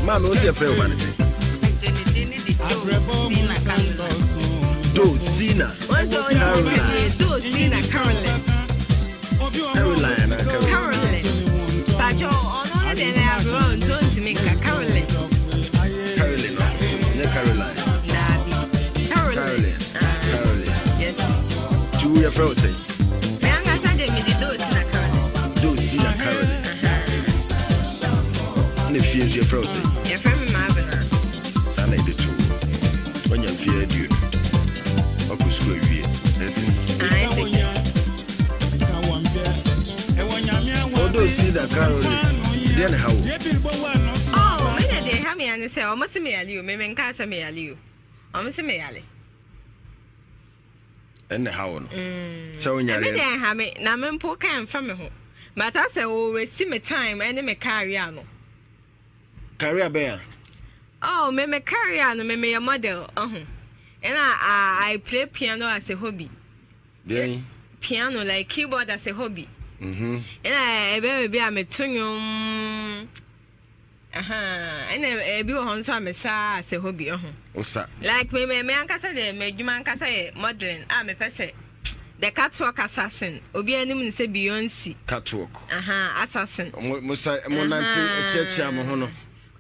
Maame, wo sɛ yɛfrɛ wo ba no sɛ? Do Sina Caroline. Do Sina Caroline. Caroline anaa Caroline? Caroline. Pacho, ɔno ne deɛ na aberɛ ɔnto ntumi nka Caroline. Caroline no, nyɛ Caroline. Daabi. Caroline. Caroline. Caroline. Yes. Nti wo yɛfrɛ wo sɛ? Me ankasa deɛ mede Do Sina Caroline. Do Sina Caroline. Na fie nso yɛfrɛ wo sɛ? Yɛfrɛ me Maabena. Saa na yɛde to wo. Wanya mfeɛ 20. Wakɔ sukuu awie. Ɛsɛ Ah, ɛsɛ. Ɔdɔ Sina Caroline. Deɛ ne ha wo? Oh, me na deɛ ha me ane sɛ ɔmo se meyale o, me menkaa sɛ meyale o. Ɔmo se meyale. Ɛnna ha wo no. Sɛ wonya Ɛme deɛ ha me na me mpo ka mfa me ho. But asɛ o waste me time ɛne me career no. Career bɛn a? Oh, me career no, me meyɛ model, ɔho. Ɛna I play piano as a hobby. Deɛn? Piano, like keyboard as a hobby. Ɛna ɛbɛyɛ baabi a meto nnwom. Aha, ɛna ebi wɔ hɔ nso a mesa as a hobby, ɔho. Wosa. Like me ankasa deɛ m'adwuma ankasa yɛ modeling a mepɛ sɛ the catwalk assassin obi anim ne sɛ Beyonce. Catwalk. Aha, assassin. Mo sa mo nante akyiakyia mo ho no.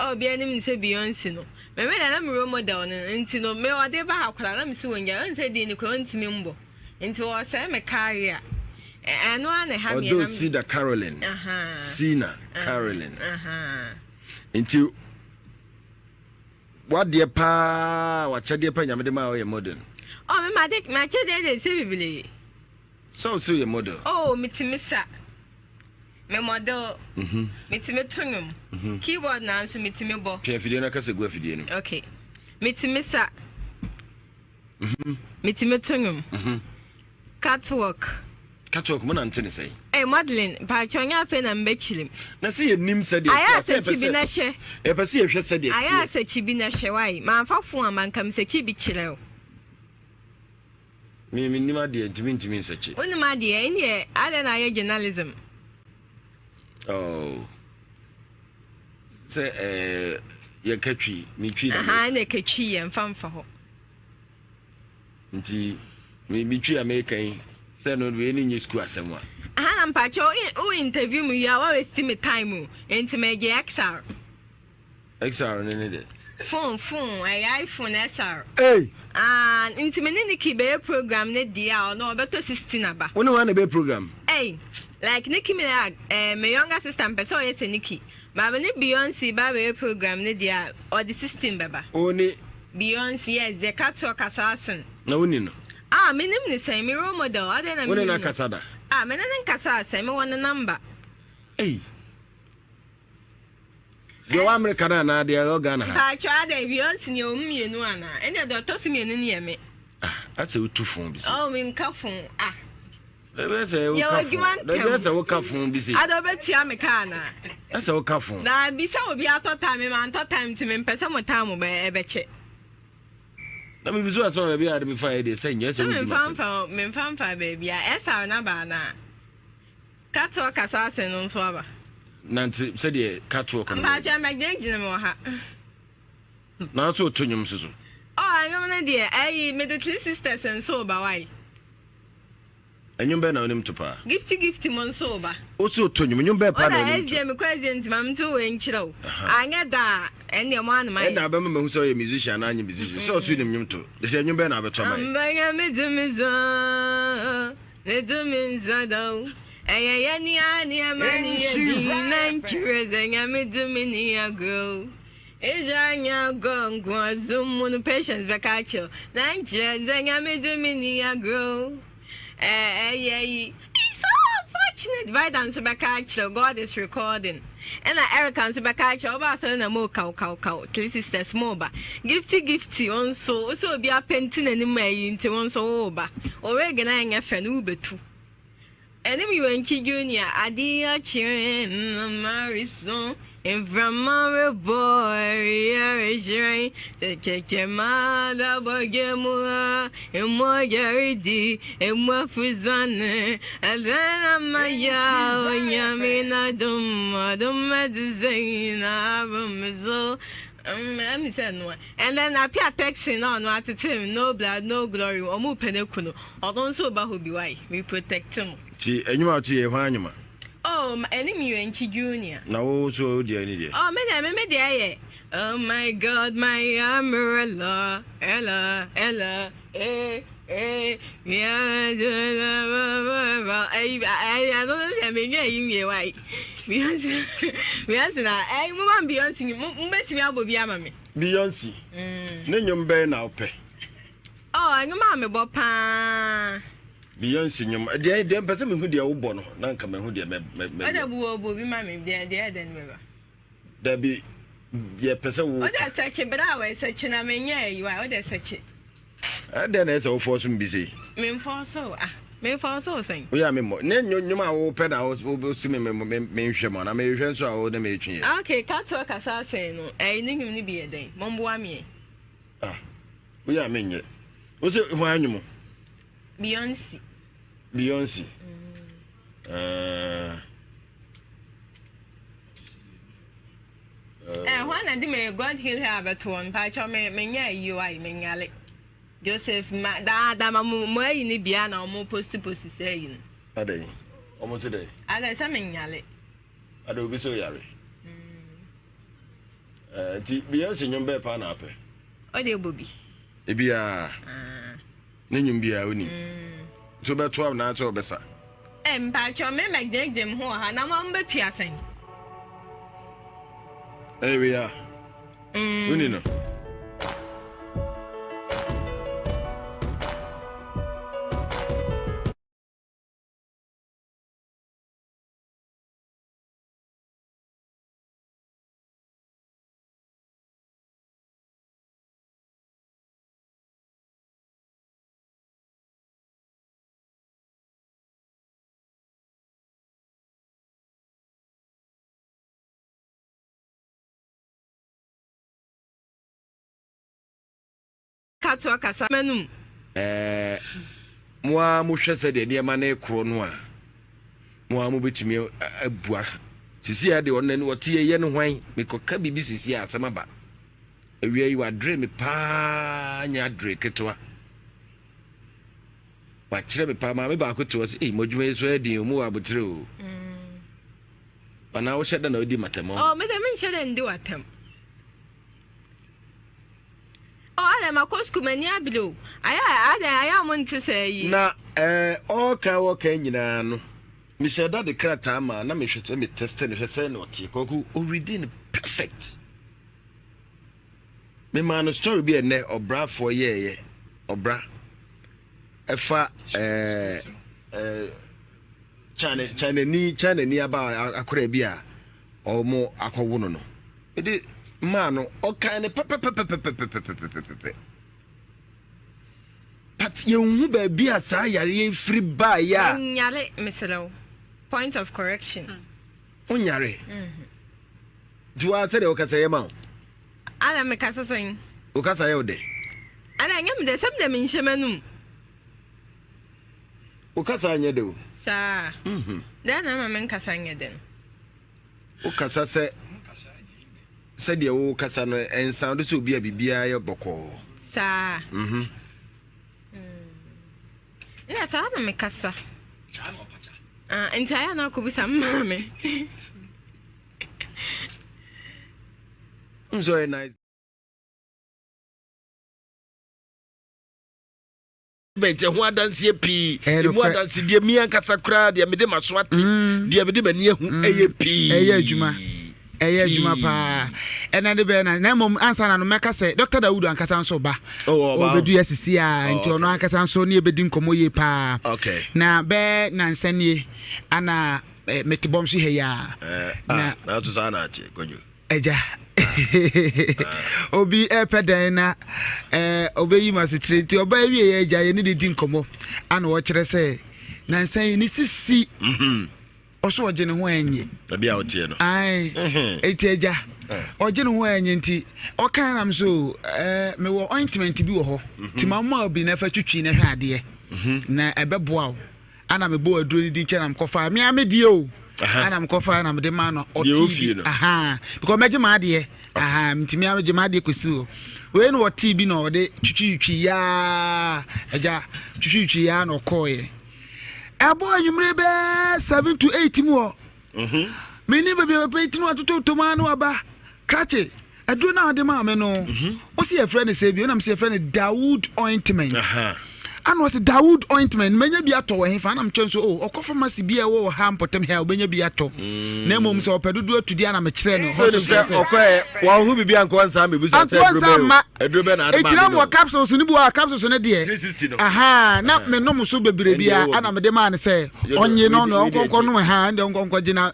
Oh, obi anim ne sɛ Beyonce no. Me deɛ na me role model no nti no me ɔde ba ha koraa na me si wɔn gya ɔn sɛ deɛ ne kura ɔntumi mbɔ nti wɔsɛe me career ɛno ara na ɛha me. Ɔdɔ Sida Caroline. Sina Caroline. Nti wadeɛ paa, wakyɛdeɛ paa Nyame de maa ɔyɛ model. Oh, me ma de makyɛdeɛ de sɛ bebree. Sɛ wo sɛ yɛ model. Oh, metumi sa. Me model. Metumi to nnwom. Keyboard na nso metumi bɔ. Pia afidie no akasa gu afidie no. Okay. Metumi sa. Metumi to nnwom. Catwalk. Catwalk mo nante ne sɛn? Hey, modeling, mpakyɛ nyɛ afei na mbɛkyerɛ mu. Na sɛ yɛnim sɛdeɛ Ayɛ asɛkyi bi na hwɛ. Yɛpɛ sɛ yɛhwɛ sɛdeɛ Ayɛ asɛkyi bi na hwɛ wae. Mamfa phone amma nka mesɛkyi bi kyerɛ wo. Me menim adeɛ nti mentumi nsɛkyi. Wonim adeɛ ɛnneɛ adɛn na ayɛ journalism? Oh. Sɛ eh, yɛka twi, me twi na. Aha, ɛna ɛka twi yɛ mfa mfa hɔ. Nti me twi a meka yi sɛ no wei ne nyɛ sukuu asɛm a. Aha na mpakyɛ wo interview mu yi a wa waste me time o. Nti megye XR. XR ne ne de. Phone ɛyɛ iPhone XR. Hey. Ah, nti me ne Nikki bɛyɛ program ne deɛ a ɔno ɔbɛtɔ 16 aba. Wo ne wɔn na bɛyɛ program? Hey, like Nicki Minaj, me younger sister mpɛ sɛ ɔyɛ sɛ Nicki. Maame ne Beyonce ba bɛyɛ program ne deɛ a ɔde 16 bɛba. O ne Beyonce, yes, the catwalk assassin. Na wo ni no? Ah, me nim ne sɛn, me role model. Ɔde na me Wo ne nim no no. akasa da? Ah, me ne ne nkasa sɛn, me wɔ ne number. Hey. Deɛ ɔwɔ Amerika no anaa deɛ ɔwɔ Ghana ha? Mpakyɛ adɛn, Beyonce ne ɔmu mmienu anaa? Ɛnna deɛ ɔtɔ so mmienu no yɛ me. Ah, asɛ wotu fon bi se. Oh, menka fon. Ah. Ɛbɛ sɛ woka fon. Ɛbɛ sɛ woka fon bi se. Ada wobɛtua me kaa anaa? Ɛsɛ woka fon. Na bisa obi atɔ time, me mantɔ time nti mempɛ sɛ mo time bɛ ɛbɛkyɛ. Na me bisu asɔ baabi a de me fa yɛ deɛ sɛ nyɛ sɛ wodi ma. Sɛ memfa mfa baabi a SR na ba anaa? Catwalk asase no nso aba. Nante sɛdeɛ catwalk no. Mpakyɛ mɛgyinagyina mu wɔ ha. Na nso to nnwom soso. Oh, nnwom no deɛ ayi mede Three Sisters nso ba wae. Nnwom bɛn na wonim to paa? Gifty Gifty mo nso ba. Wo so to nnwom, nnwom bɛn paa na wonim to? Ɔna SJ mekɔ SJ nti ma mento wei nkyerɛ wo. Anyɛ da a ɛndeɛ mo ano mayɛ. Ɛna abɛma mahu sɛ ɔyɛ musician anaa nyɛ musician. Sɛ ɔso nim nnwom to. Hwɛ nnwom bɛn na abɛto ama yɛ? Amba Nyame dumi so, ne dumi nsa da o. Ɛyɛ yɛ ni a nneɛma ni yɛ di na nkyerɛ sɛ Nyame dumi ni agorɔ o. Israel nya agorɔ nkoasom mu no Patience bɛka akyerɛ wo. Na nkyerɛ sɛ Nyame dumi ni agorɔ o. Ɛyɛ yi. It's so unfortunate. Vida nso bɛka akyerɛ God is recording. Ɛna Erica nso bɛka akyerɛ ɔba asɔre na mo kaw kaw kaw. Three Sisters mo ba. Gifty Gifty wo nso wo sɛ obi apɛnti n'anim ayi nti wo nso wo ba. Oweg na ɛnyɛ fɛ no wobɛtu. Ɛnim Yuanchi Junior adeɛ akyerɛ na marison. Mframa rebɔ awia rehyerɛn sɛ kyɛkyɛma da bɔdwe mu a mogya redi emu afusane ɛdɛn na mayɛ a Onyame n'adom adom ɛte sɛn na aboro me so ɛmi sɛ noa and then Appiah Turkson na ɔno atete me no blood no glory ɔmo pɛ no aku no ɔno nso ba hɔ bi why me protect mo. Nti ɛnwom a woto yɛ hwan nwoma? Oh, ɛne me Yɛnkyi Junior. Na wo nso wo deɛ ne deɛ? Oh, me deɛ me me deɛ yɛ Oh my God, my umbrella, ella, ella, eh, eh, yeah, ɛyi, ɛyi, ɛno no deɛ menyɛ ɛyi nwie wae. Beyonce, Beyonce na, ɛyi, mo ma Beyonce, mo mo bɛtumi abɔ bi ama me. Beyonce, ne nnwom bɛn na wopɛ? Oh, nnwom a mebɔ paa. Beyonce nnwom deɛ deɛ mpɛ sɛ mehu deɛ wobɔ no na nka mahu deɛ mɛ mɛ mɛ. Ɔdɛ bu wɔ bu obi ma me deɛ deɛ ɛdɛ no bɛba. Dabi yɛ pɛ sɛ wo. Ɔdɛ sɛkye bere a wɔ sɛkye na menyɛ ayi wa ɔdɛ sɛkye. Ɛdɛ na ɛsɛ wofɔ so mbi sei. Memfɔ so ah memfɔ so sɛn. Woyɛ a memmɔ ne nnwom a wopɛ na wosi me menhwɛ mu anaa mehwɛ nso a wo ne metwe yɛ. Okay katoa kasa asɛn no ɛyi ne nnwom no bi yɛ dɛn momboa me ɛ. Ah woyɛ a menyɛ wo sɛ hwan nnwom. Beyonce. Beyonce. Mm. Uh, eh, hwan na de me God heal her abɛto wɔn mpakyɛw me menyɛ ayi o ayi menyale Joseph ma daa daa ma mo mo ayi ne bia na wɔn post post sɛ ayi no. Adɛn wɔn ti dɛ. Adɛn sɛ menyale. Adɛn obi sɛ oyare. Mm. Eh, nti Beyonce nnwom bɛɛ paa na apɛ. Ɔde ɛbɔ bi. Ebiaa. Ah. Ne nnwom biaa wonim. Nti wobɛto anaa sɛ wobɛsa? Eh, mpakyɛw me mɛgyinagyina mu ho wɔ ha na mo bɛtua sɛn? Ɛyɛ wei a. Woni no. Katoa kasa m'anum. Ɛɛ, mo ara mohwɛ sɛdeɛ nneɛma no rekorɔ no a, mo ara mobɛtumi abua. Sisi a deɛ ɔno ɔte yɛ no hwan? Mekɔka biribi sisi a asɛm aba. Awia yi wadere me paa nyɛ adere ketewa. Wakyerɛ me paa maame baako te hɔ sɛ ei mo adwuma yi so ayɛ den o mo wɔ abotere o. Mm. Anaa wohyɛ da na wodi matam ɔ? Oh, me de menhyɛ da ndi w'atam. Oh, adɛn makɔ sukuu m'ani abere o. Ayɛ adɛn ayɛ a mo nte sɛ yi. Na ɛɛ ɔɔka ɔɔka nyinaa no mehyɛ da de krataa maa na mehwɛ sɛ me tɛstɛ no hwɛ sɛ na ɔte kwaku ɔredi no perfect. Memaa no story bi ɛnɛ ɔbrafoɔ yɛɛyɛ ɔbra ɛfa ɛɛ ɛɛ China China ni China ni aba akora bi a ɔmo akɔwo no no mede maa no ɔkan no pɛpɛpɛpɛpɛpɛpɛpɛpɛ but yɛnhu baabi a saa yareɛ firi baeɛ a. Nyare mesrɛ wo point of correction. Wonyare. Nti waa sɛdeɛ wokasa yɛ ma wo. Ana mekasa sɛn? Wokasa yɛ wo dɛ. Ana ɛnyɛ me dɛ sɛ me dɛ menhyɛ m'anum. Wokasa nyɛ dɛ o. Saa. Mhm. Dɛn na ama me nkasa nyɛ dɛ no? Wokasa sɛ sɛdeɛ wokasa no ɛnsan do sɛ obi a biribiara yɛ bɔkɔɔ. Saa. Mhm. Na saa na mekasa. Ah, nti ayɛ na akɔbisa me maame. Nso ɔyɛ nice. Bɛnti ɛho adanseɛ pii emu adansedeɛ mi ankasa koraa deɛ mede m'aso ate mm. deɛ mede m'ani ahu mm. ɛyɛ pii. Ɛyɛ adwuma ɛyɛ adwuma paa ɛna de bɛyɛ na na mmom ansa na no mɛka sɛ Dr. Dawudu ankasa nso ba ɔbɛdu yɛ sisi a nti ɔno ankasa nso ne yɛbɛdi nkɔmmɔ yie paa na bɛɛ nansa nie ana mete bɔm so ha yi a na na saa na akye kwadwo agya obi ɛpɛ dɛn na ɔbɛyi ma setire nti ɔba awie yɛ agya yɛne ne di nkɔmmɔ ana ɔkyerɛ sɛ nansa yi ne sisi mhm. Ɔso ɔgye ne ho ɛnye. Baabi a woteɛ no. Ae. Eti agya. Ɔgye ne ho ɛnye nti ɔkan nam so ɛɛ mewɔ ointment bi wɔ hɔ. Ti ma mma obi na ɛfa twitwi na ɛhwɛ adeɛ. Na ɛbɛboa wo. Ana mebɔ aduro no din kyɛ na mekɔfa me a me deɛ o. Ana mekɔfa na mede ma no ɔte bi. Aha. Because mɛgye m'adeɛ. Aha nti me a megye m'adeɛ kɔsi hɔ. Wei na ɔte bi na ɔde twitwitwi yaa agya twitwitwi yaa na ɔkɔɔyɛ. Ɛbɔ anwummere bɛɛ 7 to 8 mu hɔ. Menni baabi a papa yi ti no atoto tom ara na waba. Krakye, aduro no a ɔde maa me no, wo se yɛfrɛ no sɛ bi, wonam sɛ yɛfrɛ no Dawood ointment. Ana ɔse Dawood ointment, manya bi atɔ wɔ hefa? Ana mekyerɛ no sɛ, oh, ɔkɔ pharmacy bi a ɛwɔ wɔ ha mpɔtam ha a, ɔbɛnya bi atɔ. Na mmom sɛ ɔpɛ dodoɔ atu deɛ ana mekyerɛ no. So nim sɛ ɔkɔɛ wɔn ho biribi anka ɔnsan bɛbusa sɛ aduro bɛn o, aduro bɛn na ade maa me no. Ɛgyina wɔ capsules no bi wɔ a capsules no deɛ. Aha, na menom so bebree bi a ana mede maa no sɛ ɔnye no na ɔnkɔnkɔ nom ha ɛnde ɔnkɔnkɔ gye na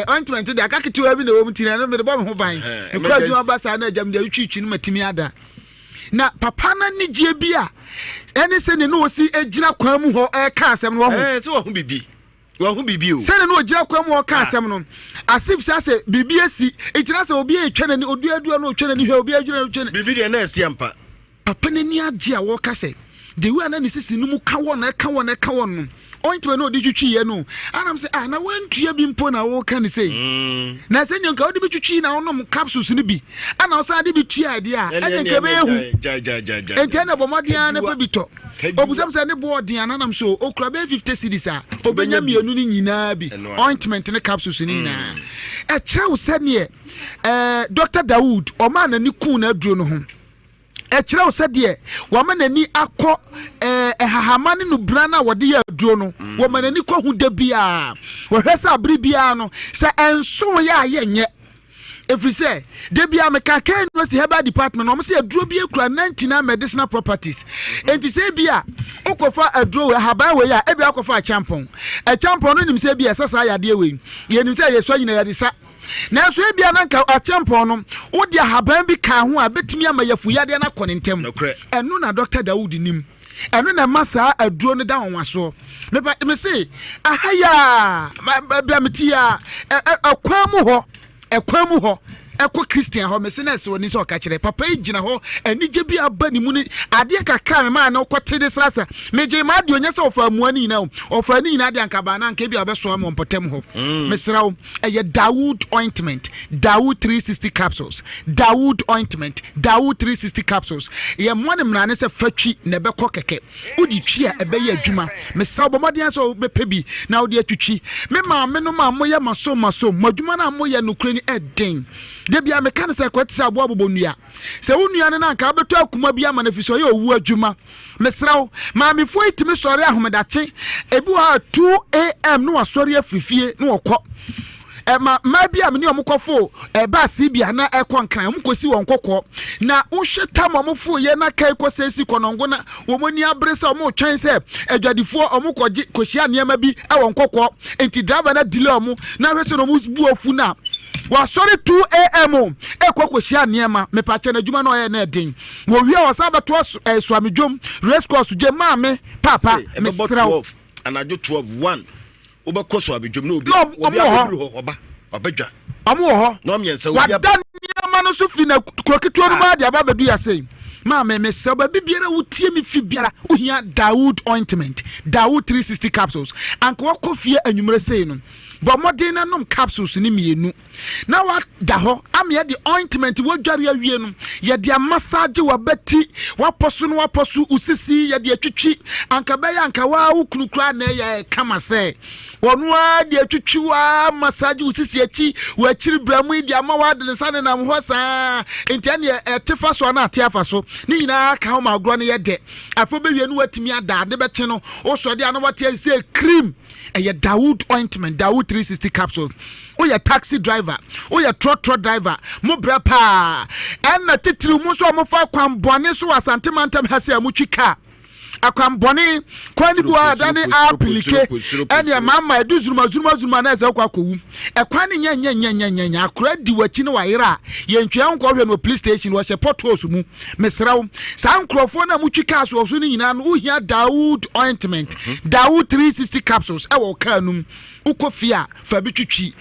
ointment deɛ aka ketewa bi na ɛwɔ mu ti na ɛno mede bɔ me ho ban. Mekɔ adwuma ba saa na agya mede awitwitwi no matumi ada. Na papa no anigyeɛ bi a ɛne sɛ ne na ɔsi gyina kwan mu hɔ ɛreka asɛm no wahu. Ɛɛ sɛ wahu biribi. Wahu biribi o. Sɛdeɛ na ɔgyina kwan mu ɔreka asɛm no, as if sɛ asɛ biribi asi, nti na sɛ obi retwa n'ani, oduadua na ɔtwa n'ani hwɛ, obi adwene na ɔtwa n'ani. Biribi deɛ na asi ampa. Papa no ani agye a wɔreka sɛ the way a na ne sisi no mu ka wɔn, ɛka wɔn, ɛka wɔn no, ointment na ɔde twitwiiɛ no, anam sɛ ah na wantua bi mpo na wɔreka ne sei. Na sɛ nyɛ nka wode bi twitwi na wonom capsules no bi, ana ɔsan de bi tua ɛdeɛ a, ɛne nka ɛbɛyɛ hu. Enti ɛna bɔ mmɔden ara na pɛ bi tɔ. Obusam sɛ ne boɔ ɔden a, nanam so okura bɛyɛ 50 cedis a, obenya mmienu no nyinaa bi, ointment ne capsules no nyinaa. Ɛkyerɛ wo sɛdeɛ ɛɛ Dr. Dawood ɔmaa n'ani kuu n'aduro no ho. Ɛkyerɛ wo sɛdeɛ wama n'ani akɔ ɛɛ ɛhahama ne nubra no a wɔde yɛ aduro no. Wɔma n'ani kɔ ho da biara. Wɔhwɛ sɛ abere biara no, sɛ ɛnsoeɛ a yɛnyɛ. Ɛfiri sɛ, da biara meka Kane University Herbal Department, wɔn sɛ aduro bi kura 99 medicinal properties. Enti sɛ ebi a wokɔfa aduro wei, ahaban wei a, ebi akɔfa akyampɔn. Akyampɔn no nim sɛ ebi ɛsɛ saa yadeɛ wei. Yɛnim sɛ yɛsua nyina yɛde sa. Nanso ebi a na nka akyampɔn no, wode ahaban bi kaa ho a, ɛbɛtumi ama yɛfu yadeɛ no akɔ ne ntɛm. Ɛno na Dr. Dawood nim. Ɛno na ɛma saa aduro no da nwanwasoɔ. Mepa, mese, aha yi a, baabi a mete yi a, ɛkwan mu hɔ, ɛkwan mu hɔ, ɛkɔ Christian hɔ, mese na ɛsɛ wɔ ni sɛ ɔka kyerɛ. Papa yi gyina hɔ, anigye bi aba ne mu ne adeɛ kakra a memaa no kɔte de srasa. Megye maa deɛ ɔnyɛ sɛ ɔfa amua ne nyinaa o. Ɔfa ne nyinaa deɛ anka baa na anka ebi a ɔbɛsoa me wɔ mpɔtam hɔ. Mesrɛ wo, ɛyɛ Dawood ointment, Dawood 360 capsules, Dawood ointment, Dawood 360 capsules. Yɛ mmoa ne mmara ne sɛ fa twi na ɛbɛkɔ kɛkɛ. Wode twi a ɛbɛyɛ adwuma. Mesrɛ wo bɔ mmɔden sɛ wobɛpɛ bi na wode atwitwi. Me maame nom a moyɛ masom masom, mo adwuma no a moyɛ nokorɛ ni ɛden. Da biara meka no sɛ ɛkɔyɛ te sɛ aboa bobɔ nnua. Sɛ wo nua no no anka wobɛtɔ akuma bi ama no ɛfiri sɛ ɔyɛ owu adwuma. Mesrɛ wo, maamefoɔ yi tumi sɔre ahomedakye, ebi wɔ hɔ a 2 a.m. na wasɔre afiri fie na wɔkɔ. Ɛma mmaa bi a me ne wɔn kɔfo baase bi a na ɛkɔ Nkran, wɔn kɔsi wɔn kɔkɔɔ. Na wohwɛ tam a wɔn fo yɛ na kai kɔ sɛsi kɔnɔngo na wɔn ani abere sɛ wɔn retwɛn sɛ adwadifoɔ wɔn kɔgye kɔhyia nneɛma bi wɔ nkɔkɔɔ. Nti driver na delay wɔn na ahwɛ sɛ na wɔn bu afu na wasɔre 2 a.m. ɛkɔ kɔhyia nneɛma. Mepakyɛ no adwuma na ɔyɛ na ɛden. Wɔwie a wɔsan bɛto Suamidwom race course gye maame paapa mesrɛ wo. Anadwo 12 1 wobɛkɔ so abɛdwam na obi obi abɛduru hɔ ɔba ɔbɛdwa. Ɔmo wɔ hɔ. Na ɔmmiɛnsa obi aba. Wada nneɛma no so fi na kuro ketewa no mu ade aba abɛdu yase. Maame mesrɛ wo baabi biara wotie me fi biara wohia Dawood ointment, Dawood 360 capsules. Anka wakɔ fie anwummerɛ sei no bɔ mmɔden na nom capsules no mmienu. Na wada hɔ ama yɛde ointment wadware awie no yɛde amassage wabati wapɔ so no wapɔ so usisi yɛde atwitwi anka bɛyɛ anka waa wo kunu koraa na ɛyɛ kama sɛ wɔn ara de atwitwi waa massage usisi akyi w'akyiri bramu yi de ama wade ne nsa nenam hɔ saa nti ɛne ɛte fa so ana ate afa so ne nyinaa ka ho ma agorɔ no yɛ dɛ afei bɛwie no watumi ada ade bɛkye no wosɔde ano wate sɛ cream. Ɛyɛ Dawood ointment, Dawood 360 capsules. Woyɛ taxi driver, woyɛ trɔtrɔ driver, mo brɛ paa. Ɛna titiriw mo nso a mofa kwan bɔne so wɔ Asante mantam ha sɛ a motwi kaa. Akwanbɔne kwan no bi wɔ hɔ a ɛdane apilike ɛne ɛmama ɛdu zuruma zuruma zuruma na ɛsɛ wokɔ akɔwu. Ɛkwan no nyɛ nyɛ nyɛ nyɛ nyɛ nyɛ akora di w'akyi ne wayera a yɛntwea ho nkɔhwɛ no wɔ police station wɔhyɛ potholes mu. Mesrɛ wo saa nkurɔfoɔ no a motwi cars wɔ so no nyinaa no wohia Dawood ointment, Dawood 360 capsules ɛwɔ wo kaa no mu. Wokɔ fie a fa bi twitwi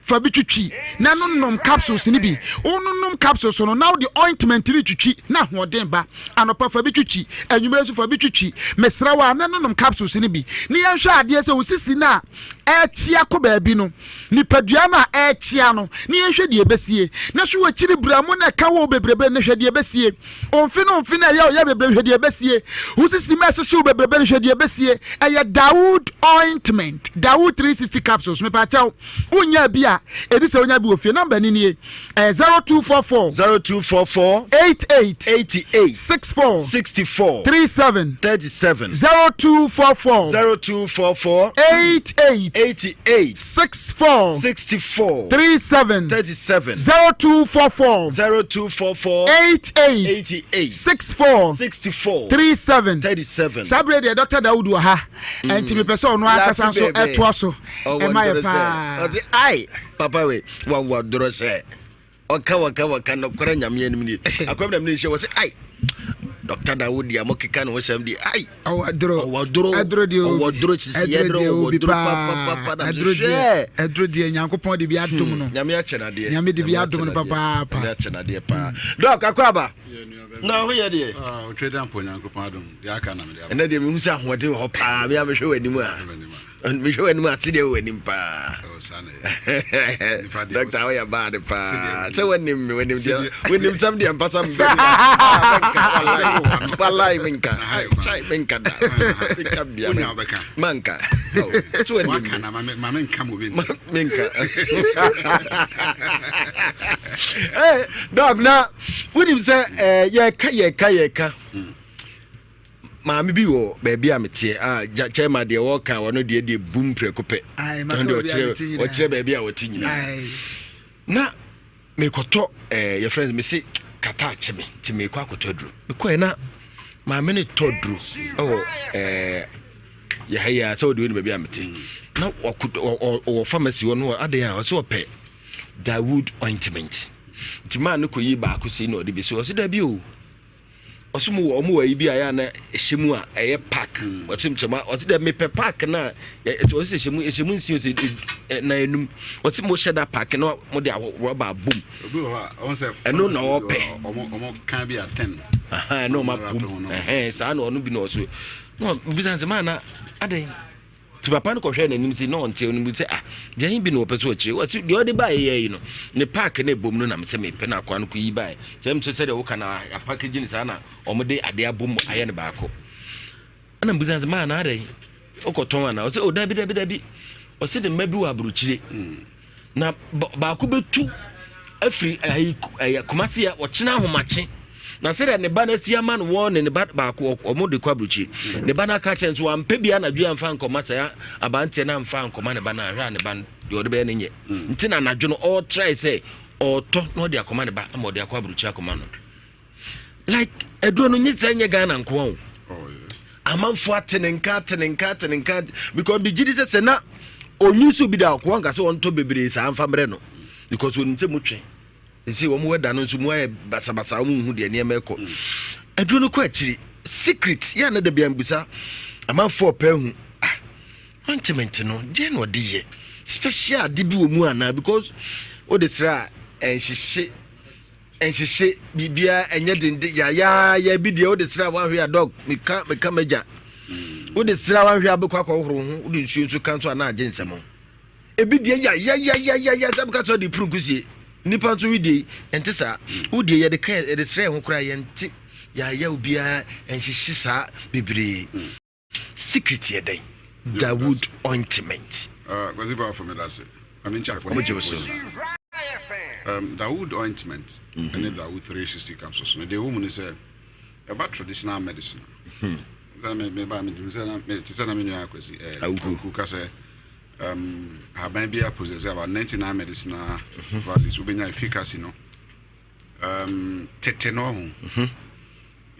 Fa bi twitwi na nonom capsules no bi. Wononom capsules no na wode ointment no twitwi na ahoɔden ba. Anɔpa fa bi twitwi, anwummere nso fa bi twitwi. Mesrɛ wo a na nonom capsules no bi na yɛnhwɛ adeɛ sɛ wo sisi no a ɛrekyea kɔ baabi no, nipadua no a ɛrekyea no, na yɛnhwɛ deɛ ɛbɛsie. Na hwɛ w'akyiri bramo na ɛka wo bebrebe no, hwɛ deɛ ɛbɛsie. Omfe no omfe no ɛyɛ ɔyɛ bebrebe hwɛ deɛ ɛbɛsie. Wo sisi ma ɛhyehye wo bebrebe no hwɛ deɛ ɛbɛsie. Ɛyɛ Dawood ointment, Dawood 360 capsules. Mepaakyɛw, wonyaa bi a, ɛdi sɛ wonya bi wɔ fie. Namba ni nie, ɛyɛ 0244 0244 88 88 64 64 37 37 0244 0244 88 88 64 64 37 37 0244 0244 88 88 64 64 37 37. Saa berɛ deɛ Dr. Dawood wɔ ha ɛnti mepɛ sɛ ɔno ankasa nso ɛtoa so ɛma yɛ paa. Ɔte ai papa wei wawa dorɔ sɛ ɔka wɔka wɔka nɔkorɛ nyame anim nie akwam na mene nhyɛ wɔ sɛ ai Dr. Dawood deɛ mokeka ne ho sɛm deɛ ai ɔwɔ duro ɔwɔ duro ɛduro deɛ ɔwɔ duro sisi ɛduro ɔwɔ duro papapapa na ɛduro deɛ ɛduro deɛ nyankopɔn de bi adom no nyame akyɛ nadeɛ nyame de bi adom no papaapa nyame akyɛ nadeɛ paa dɔk akɔ aba na ho yɛ deɛ ɔtwe da mpo nyankopɔn adom deɛ aka na mede aba ɛnɛ deɛ mehu sɛ ahoɔden wɔ hɔ paa me a mehwɛ w'anim a mehwɛ w'anim a sedeɛ wɔ w'anim paa dɔkta woyɛ baade paa sɛ woanim me wonim deɛ wonim sɛm deɛ mpasa walai menka chai menka da menka bia manka sɛ woanim menka dɔk na wonim sɛ yɛka yɛka yɛka maame bi wɔ baabi a meteɛ a kyɛma deɛ wɔka wɔno deɛ deɛ bum prɛko pɛ ɔkyerɛ ɔkyerɛ baabi a wɔte nyinaa na mekɔtɔ ɛɛ yɛfrɛ no mese kata akye me nti mekɔ akɔtɔ aduro mekɔɛ na maame no tɔ duro ɛwɔ ɛɛ yɛha yi a sɛ wɔde wɔ ne baabi a mete na ɔwɔ pharmacy hɔ no adeɛ a ɔsɛ ɔpɛ Dawood ointment nti maa no kɔyi baako sei na ɔde bɛsi ɔsɛ dabi o ɔsɛ mu wɔ ɔmo wɔ ayi bi a yɛ ana ɛhyɛ mu a ɛyɛ park hmm. ɔsɛ nkyɛn ɔsɛ dɛ mepɛ park na ɔsɛ ɛhyɛ mu ɛhyɛ mu nsia ɔsɛ na enum ɔsɛ mo hyɛ da park na mo de rɔba abom ɛno na ɔpɛ ɔmo kan bi a ten ɛna ɔmo abom ɛhɛn saa na ɔno bi na ɔso na ɔbisa nsɛ maa na adɛn Nti papa no kɔhwɛɛ n'anim sɛ na ɔnte ɔno mu sɛ ah deɛ he bi na ɔpɛ sɛ ɔkyerɛ ɔse deɛ ɔde baeɛ yɛ yi no ne paake no ɛbom no na mesɛ mepɛ no akoa no kɔyi baeɛ kyerɛ m sɛ sɛdeɛ woka no apakagyi no saa na ɔmode adeɛ abom ayɛ no baako ɛna mbusa sɛ maa na adɛn wokɔtɔn anaa ɔsɛ o oh, dabi dabi dabi ɔsɛ ne mma bi wɔ aburokyire mm. Na baako bɛtu afiri ayi ɛyɛ Kumasi a ɔkyena ahomakye na sɛdeɛ ne ba no asi ama no wɔn ne ne ba baako wɔn de kɔ aburukyi ne ba no aka kyerɛ nso wampɛ bi anadwo amfa nkɔma sɛ abanteɛ no amfa nkɔma ne ba no ahwɛ a ne ba no deɛ ɔde bɛyɛ no nyɛ mm. nti na anadwo no ɔretrae sɛ ɔretɔ na ɔde akɔma ne ba ama ɔde akɔ aburukyi akɔma no like aduro no nye sɛ nyɛ Ghana nkoa o oh, amanfoɔ ate ne nka ate ne nka ate ne nka because megye di sɛ sɛ na onyi so bi da ɔkoa nka sɛ ɔntɔ bebree saa mfa mmerɛ no because onim sɛ motwe ɛsɛ wɔn wɛda no nso mu ayɛ basabasa wɔn nhu deɛ nneɛma ɛkɔ mm. aduro no kɔ akyiri secret yɛ na dabi ambisa amanfoɔ pɛ hu ah ointment no deɛ na ɔde yɛ special ade bi wɔ mu anaa because wode sra a ɛnhyehye Nhyehye biribiara ɛnyɛ dende yayaaya bi deɛ wode sra wanhwɛ a dɔg meka meka magya wode sra wanhwɛ a bɛkɔ akɔhohoro ho wode nsuo nso ka nso a na agye nsɛm ebi deɛ yayayayaya sɛ bɛka sɛ ɔde puru nkusie nipa nso wedie ɛnte saa wodeɛ yɛde ka yɛde sra ho koraa yɛnte yaya obiara nhyehye saa bebree Secret yɛ dɛn? Dawood ointment. Uh, Kwasi Bafo me dase. Mame nkyarefo ne Ɔmo so. Dawood ointment mm -hmm. ɛne Dawood 360 capsules no deɛ ɛwɔ mu ne sɛ ɛba traditional medicine. Mm -hmm. Sɛ me me ba me sɛ na me te sɛ na me nua Kwasi eh Awuku ka sɛ ahaban bi a possess about 99 medicinal mm -hmm. values wobɛnya efficacy no um, tete no ho. Mm -hmm.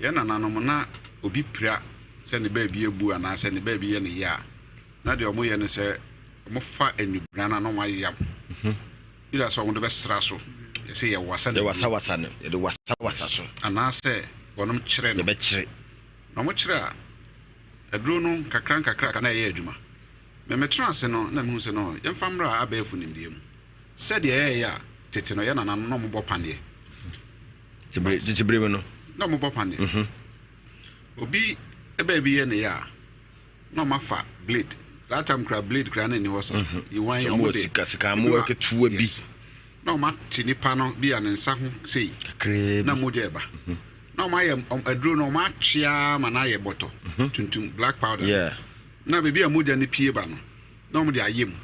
Yɛn nananom na obi pira. sɛ ne baabi abu anaasɛ ne baabi yɛ ne ya a, na deɛ wɔyɛ ne sɛ wɔfa nnubena no a na wɔayam. Either sɛ wɔde bɛsra so, yɛsɛ yɛwasa no. Yɛwasawasa no, yɛde wasawasa so. Anaasɛ wɔnom kyerɛ no. Yɛbɛkyere. Na wɔkyerɛ a, aduro no nkakra nkakra na ɛyɛ adwuma. Me metena ase no na mehu sɛ no yɛmfa mmra abɛɛfo nimdeɛ mu. Sɛdeɛ ɛyɛeɛ a tete no yɛn nananom na wɔbɔ paneɛ. Tete bere mu no. Na wɔbɔ paneɛ. Obi baabi yɛ ne yɛ a, na wɔafa blade. Saa tam kura blade kura na ɛni hɔ sa. Yiwan wɔn de sika sika amoa ketewa bi. Yes. Na wɔate nipa no bi a ne nsa ho sei. Kakraa bi. Na mogya ɛba. Na wɔayɛ aduro no wɔatwea ma no ayɛ bɔtɔ tuntum black powder. Yeah. Na baabi a mogya no pue ba no, na wɔde ayɛ mu.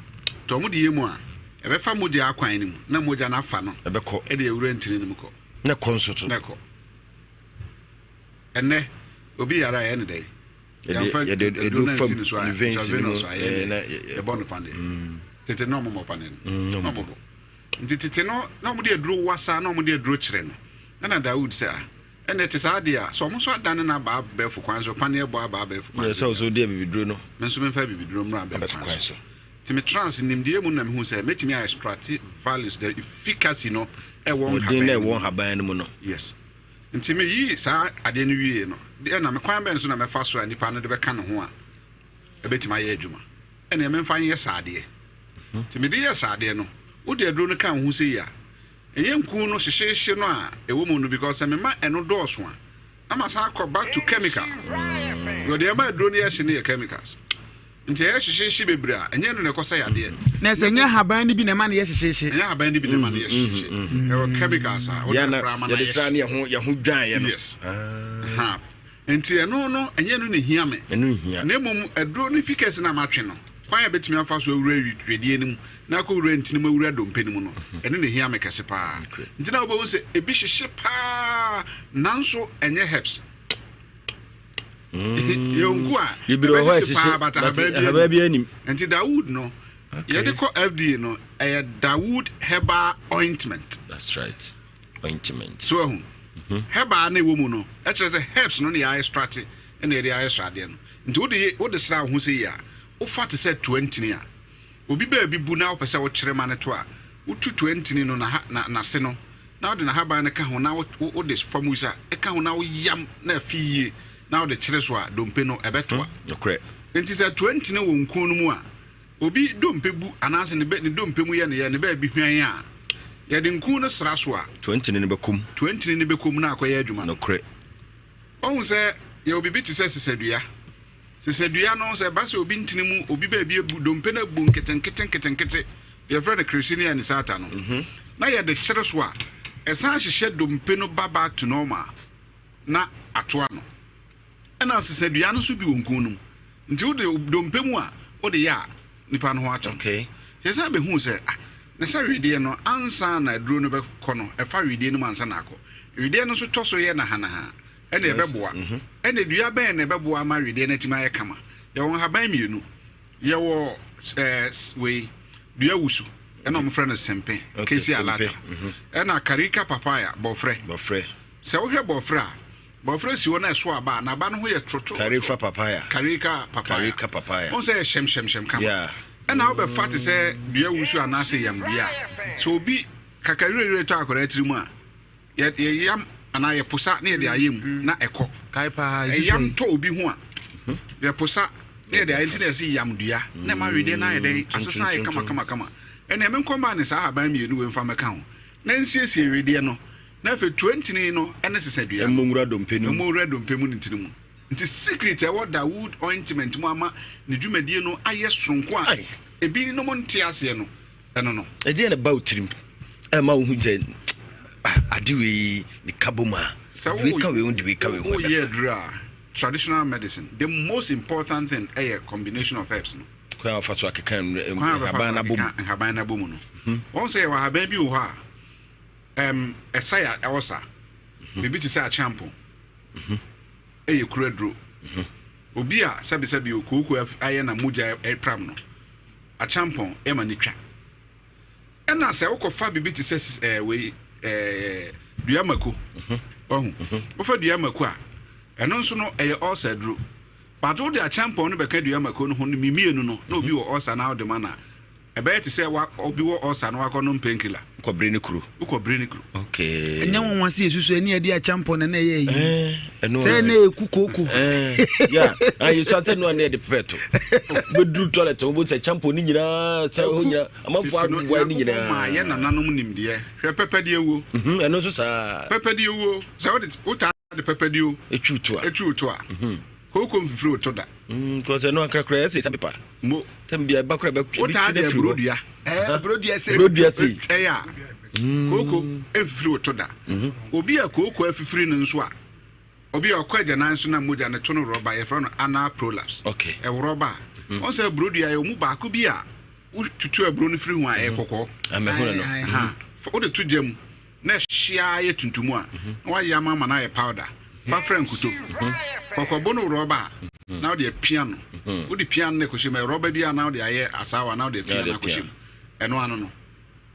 Nti wɔde yɛ mu a, ɛbɛfa mogya akwan no mu, na mogya no afa no Ɛbɛkɔ. de awura ntini no mu kɔ. Na ɛkɔ nso to. Na ɛkɔ. Ɛnnɛ, obi yare a, ɛyɛ ne dɛn? Yɛde Yɛmfa yɛde aduro aduro no fam ansi ne so a, ne veins no mu. intravenous a, ɛyɛ Ɛɛ, ne na yɛ- yɛbɔ no paneɛ. Tete no, na wɔmmɔ paneɛ no. Na Na wɔmmɔ. wɔbɔ. Nti tete no, na wɔde aduro wasa, na wɔde aduro kyerɛ no. Ɛna Dawud sɛ, ah, ɛnna ɛte saa deɛ a, sɛ wɔn nso adane no aba abɛɛfo kwan so, paneɛ bɔ aba abɛɛfo kwan Yɛ so sɛ ɔsɛ ɔdi abibiduro no. Me nso memfa abibiduro mmra abɛɛfo Abɛɛfo kwan kwan so. so. Nti me trans nimdeɛ mu na mehu sɛ mɛtumi a extract values, the efficacy no ɛwɔ Ɔden na nhaban no ɛwɔ mu. nhaban no mu no. Yes. Nti meyii saa adeɛ no wie no, deɛ na me kwan bɛn so na mɛfa so a nipa no de bɛka ne ho a ɛbɛtumi ayɛ adwuma. Ɛnna memfa nyɛ saa adeɛ. Nti mede yɛ saa adeɛ no, wode aduro no ka wo ho sɛ yi a, ɛnyɛ nku no hyehyeehye no a ɛwɔ mu no because sɛ mema ɛno dɔɔso a, na masan akɔ back to chemical. Because deɛ ɛma aduro no yɛ hye no yɛ chemicals. Nti ɛyɛ hyehyeehye bebree a, ɛnyɛ ɛno na ɛkɔsa yadeɛ. Na sɛ ɛnyɛ haban no bi na ɛma no yɛ hyehyeehye. Ɛnyɛ haban no bi na ɛma no yɛ hyehyeehye. Ɛwɔ chemicals a wode Yɛ na afra ama no yɛde ayɛ sra hye. ne yɛho yɛho dwan yɛ no. Yes. Ha. Nti ɛno no, ɛnyɛ ɛno na ehia me. Ɛno nhia. Na mmom aduro no fi kɛse na matwe no, kwan a ɛbɛtumi afa so awura wedeɛ no mu na akɔwura ntini mu awura dompe no mu no, ɛno na ehia me kɛse paa. Nti na wobɛhu sɛ ebi hyehye paa nanso ɛnyɛ herbs. Yɛnku a ɛbɛhyehye paa but ahaban bi anim. Nti Dawood no, yɛde kɔ FDA no, ɛyɛ Dawood herbal ointment. That's right. Ointment. So ahu. Herbal na ɛwɔ mu no, ɛkyerɛ sɛ herbs no na yɛ extract na yɛde ayɛ sradeɛ no. Nti wode wode sra wo ho sɛ yi a, wofa te sɛ toa ntini a, obi baabi bu na wopɛ sɛ wokyerɛ ma no to a, wotu toa ntini no na na n'ase no, na wode n'ahaban no ka ho na wode fam wisa ka ho na woyam na afi yie na wode kyere so a, dompe no ɛbɛtoa. Nokorɛ. Nti sɛ toa ntini wɔ nkuo no mu a, obi dompe bu anaasɛ ne ne dompe mu yɛ ne yɛ ne baabi hwan a, yɛde nku no sra so a, Toa ntini no bɛkɔ mu. Toa ntini no bɛkɔ mu na akɔyɛ adwuma. Nokorɛ. Wahu sɛ yɛwɔ biribi te sɛ sesadua. Sesadua no, sɛ ɛba sɛ obi ntini mu, obi baabi abu, dompe no abu nketenkete nketenkete, deɛ yɛfrɛ no Cricinia anisata no, na yɛde kyere so a, ɛsan hyehyɛ dompe no ba back to normal na ato ano. Ɛna sesadua no nso bi wɔ nku no mu. Nti wode dompe mu a, wode yɛ a, nipa no ho atɔ no. Okay. Nti ɛsan bɛhuu sɛ, ah, na sɛ wedeɛ no, ansa na aduro no bɛkɔ no, ɛfa wedeɛ no mu ansa na akɔ. Wedeɛ no nso tɔ so yɛ nahanaha, ɛna ɛbɛboa. Ɛna dua bɛn na ɛbɛboa ama wedeɛ no atumi ayɛ kama? Yɛwɔ nhaban mmienu. Yɛwɔ ɛɛ wei, dua wusu, ɛna wɔfrɛ no sempe, Okay, Cassia sempe. alata. Ɛna Carica papaya, bɔfrɛ. Bɔfrɛ. Sɛ wohwɛ bɔfrɛ a, bɔfrɛ si hɔ na ɛso aba a, n'aba no ho yɛ torotoro. Carica papaya. Carica papaya. Carica papaya. Wɔn sɛ yɛ hyɛmhyɛmhyɛm kama. Yeah. Ɛna wobɛfa te sɛ dua wusu anaasɛ yam dua a, sɛ obi kaka werɛwerɛ tɔ akwadaa tiri mu a, yɛ yɛyam anaa yɛposa na yɛde ayɛ mu na ɛkɔ. Kae paa, ɛsi Ɛyam sɛn? tɔ obi ho a, yɛposa na yɛde ayɛ nti na yɛsi yam dua na ɛma wedeɛ no ayɛ dɛn asesa ayɛ kama kama kama. Ɛnna ɛme nkɔmaa ne saa ahaban mmienu wei mfa mmɛka ho na nsiesie wedeɛ no na afei tue ntini no ne sesadua no. Ɛmmɔ nwura dompe no mu. Ɛmmɔ nwura dompe mu ne ntini mu. Nti secret a ɛwɔ Dawood ointment mu ama ne dwumadie no ayɛ soronko a ebinom nte aseɛ no, ɛno no. Ɛdeɛn na ɛba wo tirim a ɛma wohu sɛ ade wei meka bom a, Sɛ wei ka wei ho de wei ka wei ho woyɛ ɛbɛfa? aduro a, traditional medicine, the most important thing ɛyɛ combination of herbs no. Kwan a wɔfa so akeka Kwan a wɔbɛfa so nhaban no abɔ mu. akeka nhaban no abɔ mu no. Wɔn sɛ yɛwɔ ahaban bi wɔ hɔ a, ɛsa yɛ ɛwɔ sa. Biribi te sɛ akyeampɔn. Ɛyɛ kuro aduro. Obi a sɛbisɛbi okooko ayɛ na mogya ɛpram no, akyeampɔn ɛma ne twa. Ɛna sɛ wokɔfa biribi te sɛ ɛɛ wei ɛɛ dua mako, ɔho wofa dua mako a, ɛno nso no ɛyɛ ɔɔsa aduro. But wode akyɛmpɔn no bɛka dua mako no ho no mmienu no na obi wɔ ulcer na wode ma no a, ɛbɛyɛ te sɛ wa obi wɔ ulcer na wakɔnom painkiller. Wokɔ bere ne kuro. Wokɔ bere ne kuro. Okay. Ɛnyɛ nwanwa sɛ yɛsusu ɛne yɛde akyɛmpɔn na na ɛyɛ ayi. Eh, ɛno Sɛ na ɛku kooko. Eh, yeah. Ah, yɛsu ante no a na yɛde pɛpɛ to. Wobɛduru toilet wobɛhu sɛ kyɛmpɔn no nyinaa sɛ hɔ nyinaa amanfoɔ Tete no, aboa ne Nyankopɔn maa yɛ nyinaa. nananom nimdeɛ. Hwɛ pɛpɛdeɛ wuo. Mhm, ɛno nso saa. Pɛpɛdeɛ wuo. Sɛ wode wotaa de pɛpɛdeɛ Ɛtwiw to a. ɛtwiw to a, kooko mfifiri wo to da. Because ɛno ankara koraa ɛsɛ sɛ pepa. Mo. Tɛm bia ɛba koraa ɛbɛ. Wotaa de aburo dua. Ɛɛ aburo dua sei. Aburo dua sei. Ɛyɛ a kooko mfifiri wo to da. Obi a kooko afifiri no nso a, obi a ɔkɔ agyanan so na mogya no to no rɔba, yɛfrɛ no anal prolapse. Okay. Ɛworɔba a, wɔn sɛ aburo dua yɛ ɔmu baako bi a wotutu aburo no firi ho a ɛyɛ kɔkɔɔ. Amɛhunu no. Ha, wode to gya mu na ɛhye ara yɛ tuntum a, na wayam ama no ayɛ powder. Fa fra nkuto. Kɔkɔbo no rɔba a, na wode apia no. Wode pia no na ɛkɔhyɛ mu. Ɛyɛ rɔba bi a na wode ayɛ asaawa na wode apia no akɔhyɛ mu. Ɛno ano no.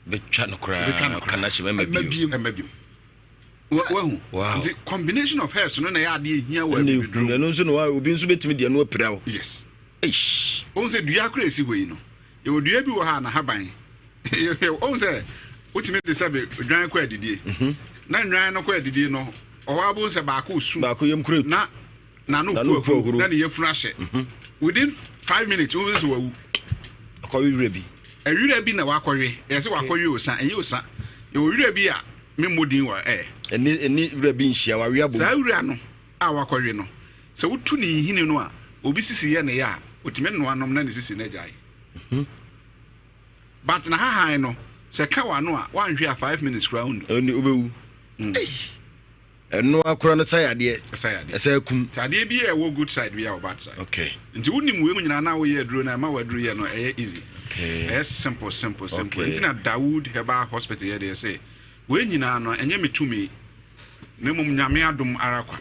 Bɛtwa no koraa. Bɛtwa no koraa. Kana hyɛ mɛma bio. Ɛmma bio. Wahu? Wow. Nti combination of herbs no na ɛyɛ adeɛ ehia wɔ Ɛna abibiduro mu. ɛno nso na obi nso bɛtumi deɛ no apira wo. Yes. Eish. Wohu sɛ dua koraa ɛsi hɔ yi no, yɛwɔ dua bi wɔ ha a n'ahaban wohu sɛ wotumi de sɛ dwan kɔ adidie mhm. na nnwan no kɔ adidie no ɔwɔ abo sɛ baako su baako yam kura na n'ano pu ahuru na ne yafunu ahyɛ mhm. Within 5 minutes wohu sɛ wawu. Akɔwe wura bi. Awura bi na wakɔwe, ɛyɛ sɛ wakɔwe osa, ɛnyɛ osa. Yɛwɔ wura bi a memmɔ din wɔ ɛ. Ɛne ɛne wura bi nhyia, wawe abom. Saa wura no a wakɔwe no, sɛ wotu ne nhini no a, obi sisi yɛ ne yɛ a, otumi noa nom na ne sisi no agyae mhm. But na hahan no, sɛ ka w'ano a, woanhwɛ a 5 minutes koraa wondu. Ɛne wobɛwu mm. Ɛno akora no sa yadeɛ. Ɛsa yadeɛ. Ɛsɛ akum. Nti adeɛ bi a ɛwɔ good side bi a wɔ bad side. Okay. Nti wonim wei mu nyinaa na woyɛ aduro no, ɛma w'aduro yɛ no ɛyɛ easy. Okay. Ɛyɛ simple, simple, simple. Okay. Nti na Dawood Herbal Hospital yɛ deɛ sɛ wei nyinaa no ɛnyɛ me tumi na mmom Nyame adom ara kwa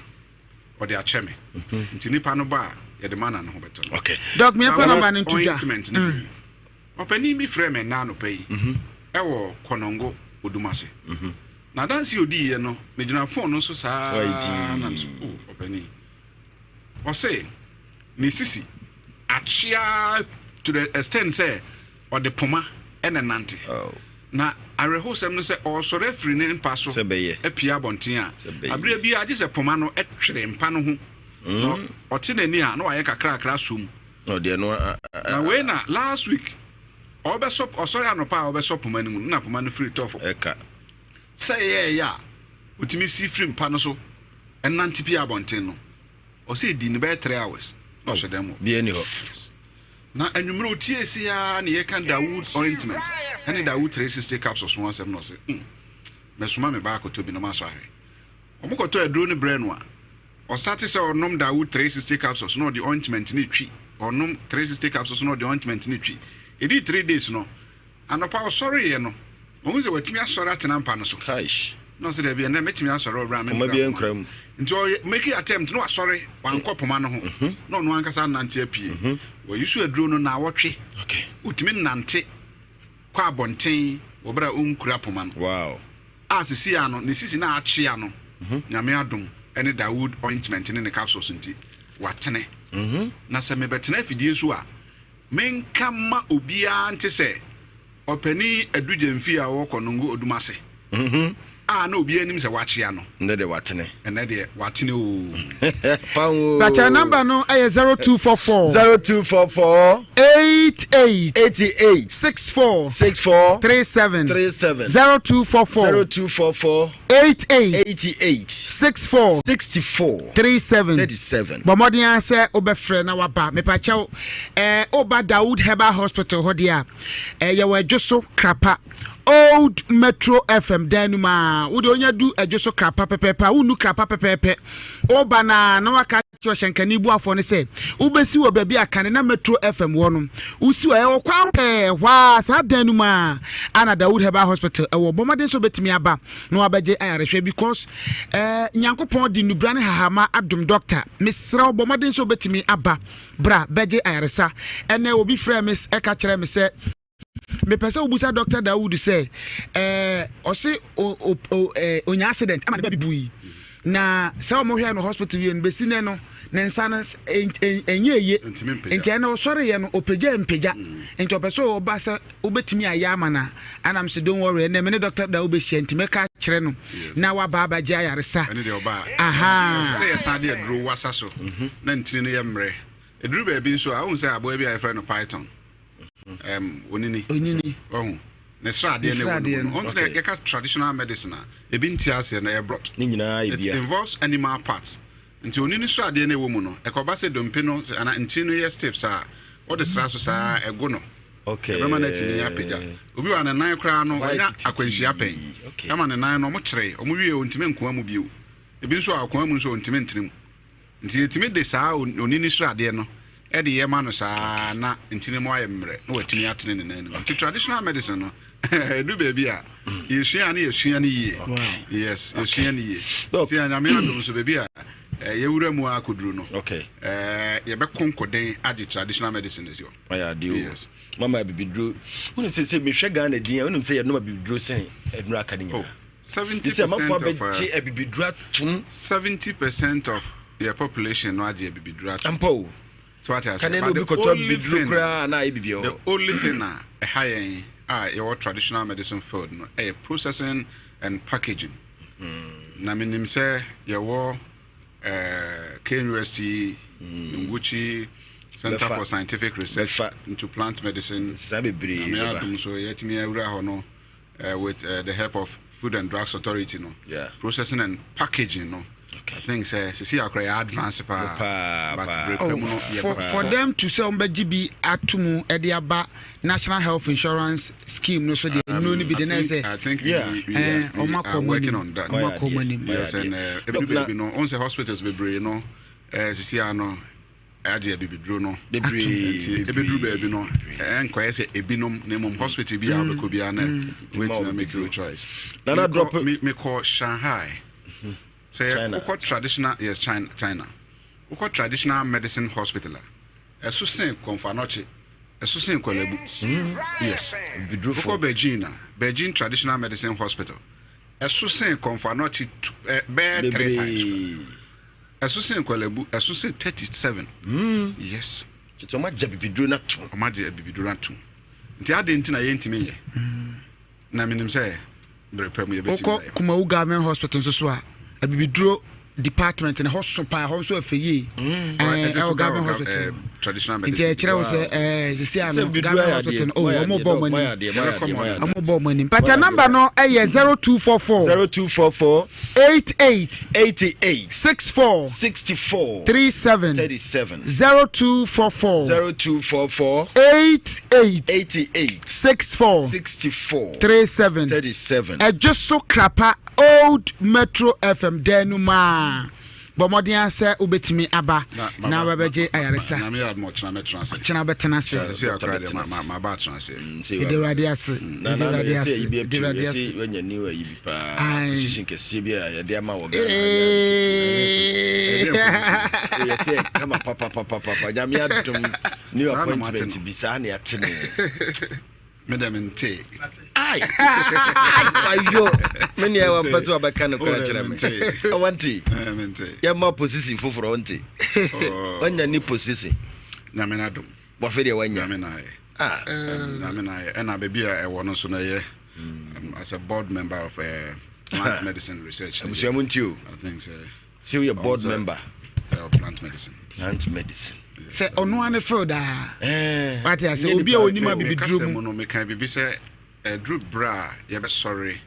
ɔde akyɛ me mhm. Nti nipa no ba a, yɛde ma na ne ho bɛtɔ no. Okay. Doc, miɛmfa number no nto dwa. Ointment no bi. Ɔpanin bi frɛɛ me nnɛ anɔpa yi mhm. ɛwɔ Kɔnɔngo Odumase mhm. Na adanse a odiiɛ no, megyina phone no so saa na nso o oh, ɔpanin ɔse ne sisi akyea to the extent sɛ ɔde poma ɛna nante oh. Na awerɛhosɛm no sɛ ɔresɔre afiri ne mpa so apue abɔnten a, aberɛ biara gye sɛ poma no twere mpa no ho na mm. ɔte n'ani a na wayɛ kakrakra som. Na wei na last week ɔbɛsɔ ɔsɔre anɔpa a ɔbɛsɔ poma no mu na poma no firi tɔfo ɛka sɛ ɛyɛ ɛyɛ a ɔtumi si firi mpa no so ɛnante pie abɔnten no, ɔsɛ ɛdi ne bɛyɛ 3 hours na ɔhyɛ dɛm hɔ. Bia ni hɔ. Na anwummerɛ otie si ara ne yɛka Dawood ointment ɛne Dawood 360 capsules ho asɛm na ɔsɛ mɛsoma me ba akɔtɔ bi na masɔ ahwɛ. Ɔmo kɔtɔ aduro no brɛ no a, ɔsate sɛ ɔnom Dawood 360 capsules na ɔde ointment no twi, ɔnom 360 capsules na ɔde ointment no twi. Ɛdii 3 days no, anɔpa ɔsɔreeɛ no, ɔhu sɛ watumi asɔre atena mpa no so. Kaish. Na ɔsɛ daabi, ɛnɛ mɛtumi asɔre ɔbrɛ a poma biara nkura mu. Nti ɔyɛ make attempt na wasɔre, wankɔ poma no ho mhm. na ɔno ankasa nante apue mhm. Wɔyi so aduro no na awɔtwe wotumi nante kɔ abɔnten wɔ berɛ a ɔnkura poma no. Wow. A sisi ano ne sisi na akyea no mhm. Nyame adom ne Dawood ointment ne ne capsules nti watene. Na sɛ mebɛtena afidie so a, menka ma obiara nte sɛ ɔpanin Adu Gyamfi a ɔwɔ Kɔnongo Odumase a na obiara anim sɛ wakyea no. Ɛnɛ deɛ watene. Ɛnɛ deɛ watene ooo. Fanwo. Bakyɛ number no ɛyɛ 0244. 0244. 88. 88. 64. 64. 37. 37. 0244. 0244. 88. 88. 64. 64. 37. 37. Bɔ mmɔden ara sɛ wobɛfrɛ na waba. Mepakyɛw, ɛɛ woba Dawood Herbal Hospital hɔ deɛ a, ɛyɛ wɔ Adwo so Krapa, Old Metro FM dan no mu a wode onya du Adwo so Krapa pɛpɛɛpɛ a, wonnu Krapa pɛpɛɛpɛ. Woba na na waka kyerɛ ɔhyɛnkani buafoɔ no sɛ wobɛsi wɔ baabi a kane na Metro FM wɔ no. Wosi wɔ ɛwɔ kwan pɛɛ hɔ a, saa dan no mu a ana Dawood Herbal Hospital ɛwɔ. Bɔ mmɔden sɛ wobɛtumi aba na wabɛgye ayarehwɛ because eh, Nyankopɔn de nnubra ne hahama adom doctor. Mesrɛ wo, bɔ mmɔden sɛ wobɛtumi aba, bra bɛgye ayaresa. Ɛnɛ obi frɛ me ɛka kyerɛ me sɛ mepɛ sɛ wobusa Dr. Dawood sɛ ɛɛ ɔse onya accident ama ne baabi bui. Na sɛ wɔn hwɛ no hospital wie no besi nɛ no ne nsa no ɛnyɛ eye nti ɛna ɔsɔre yɛ no ɔpagya mpagya mm. nti ɔpɛ sɛ ɔba sɛ wobɛtumi ayɛ ama no anam sɛ don't worry ɛnɛ me ne doctor da wobɛhyia nti mɛka akyerɛ no na waba abɛgye ayaresa. Aha sɛ yɛsan de aduro wasa so mhm. na ntini no yɛ mmerɛ ɛduru baabi nso a wohu sɛ aboa bi a yɛfrɛ no python um, onini onini ɔho ne sradeɛ ne wɔ no mu no ɔnti na yɛka traditional medicine a ebi nti aseɛ no ɛyɛ brot ne nyinaa it involves animal parts nti onini sradeɛ no ɛwɔ mu no ɛkɔba sɛ dompe no ana ntini no yɛ stiff saa ɔde sra so saa ɛgo no okay. ɛbɛma no atumi apagya obi wɔ ne nan koraa no ɔnya akwanhyia pɛn ɛma ne nan no ɔmo kyerɛ ɔmo wie ɔntumi nkoa mu bio ebi nso a ɔkoa mu nso ɔntumi ntene mu Nti yɛtumi de saa onini sradeɛ no de yɛ ma no saa na ntini mu ayɛ mmerɛ na watumi atene ne nan mu. Nti traditional medicine no ɛdu baabi a yɛsua ne yɛsua no yie. Yes, yɛsua no yie. Nti Nyame adom so baabi a yɛwura mu akɔduru no yɛbɛko nkɔden agye traditional medicine asi hɔ. Yes. Mama abibiduro wonim sɛ sɛ mehwɛ Ghana din a wonim sɛ yɛnom abibiduro sene aduro aka no nyinaa. Oh. 70% of abɛgye uh, abibiduro atom. 70% of yɛ population no agye abibiduro atom. Ampa o. So what I say? Kane no obi kɔtɔ abibiduro koraa na ayɛ bibi wɔ. The only thing a ɛha yɛn a yɛwɔ traditional medicine field no ɛyɛ processing and packaging. Mm. Na menim sɛ yɛwɔ uh, KNUST, mm. Nguchi Center for Scientific Research into Plant Medicine. Saa bebree. Na me adom so yɛtumi awura hɔ no. uh, with uh, the help of Food and Drugs Authority no, yeah. processing and packaging no. Okay. I think sɛ sisi akora yɛ advance paa paa but paa. break oh, mu no yɛ for, for them to sɛ wɔn bɛgye bi ato mu ɛde aba National Health Insurance Scheme no so deɛ nnuro no bi de na ɛsɛ I think yeah. we, we, eh, we wɔn are working on that. Wɔn akɔ wɔn anim. Yes, and ebi baabi no, wɔn sɛ hospitals bebree no, sisi ano. Agye abibiduro no bebree nti ebeduru baabi no ɛnkɔyɛ sɛ ebinom na mmom hospital bi a mm. wobɛkɔ biara na mm. wobɛtumi amake your choice. Nana drop mekɔ Shanghai mhm. sɛ wokɔ traditional yes China China wokɔ traditional medicine hospital a ɛso sen Komfo Anokye ɛso sen Korle Bu mm. yes wokɔ Beijing a Beijing traditional medicine hospital ɛso sen Komfo Anokye bɛyɛ three times. Ɛso sen Korle-Bu, ɛso sen 37. Yes. Kyerɛ sɛ wɔagye abibiduro no atom. Wɔagye abibiduro no atom. Nti adɛn nti na yɛntumi nyɛ? Na menim sɛ berɛ pa mu yɛbɛtumi Wokɔ ayɛ. Kumawu Government Hospital nso so a, abibiduro department no hɔ so paa, ɛhɔ nso ɛfɛ yie. Ɛɛ, Ɛwɔ Government Hospital. Traditional Nti medicine. ɛkyerɛ wo sɛ ɛɛ sisi Sɛ ano abibiduro Government ayɛ Hospital adeɛ, no, oh, moayɛ wɔn adeɛ, bɔ wɔn moayɛ anim. adeɛ, moayɛ adeɛ, moayɛ adeɛ. Wɔn bɔ wɔn anim. Pàtɛ namba no ɛyɛ 0244 0244 88 88 64 64 37 37 0244 0244 88 88 64 64 37 37. Ɛdwo so krapa Old Metro FM dan no mu a bɔ mmɔden ara sɛ wobɛtumi aba na wabɛgye ayaresa. Nyame yɛ adom ɔkyena mɛtena ase. Ɔkyena bɛtena ase. Sɛ akora deɛ ma ma ba atena ase. Yɛde Awurade ase. Yɛde Awurade ase. Yɛde Awurade ase. Wanya new ayi bi paa. Position kɛseɛ bi a yɛde ama wɔ Ghana. Yɛ sɛ kama papapapapa. Nyame adom new appointment bi saa na yɛate no. Me dɛ mentee. Ai! Ayo! Me nea wampɛ sɛ wabɛka no kora kyerɛ me. Wante? Mente. Yɛma position foforɔ wonte? Wanya ne position. Nyame no adom. Wafe deɛ wanya. Nyame na ayɛ. Ah. Nyame na ayɛ. Ɛna baabi a ɛwɔ no nso no ɛyɛ as a board member of uh, plant medicine research. Abusua mu nti o. I think so. Sɛ woyɛ board member. Uh, plant medicine. Plant medicine. Sɛ ɔno ara ne field a. Eh. Wate ase obi a onim abibiduro mu. no meka biribi sɛ ɛduru berɛ a yɛbɛsɔre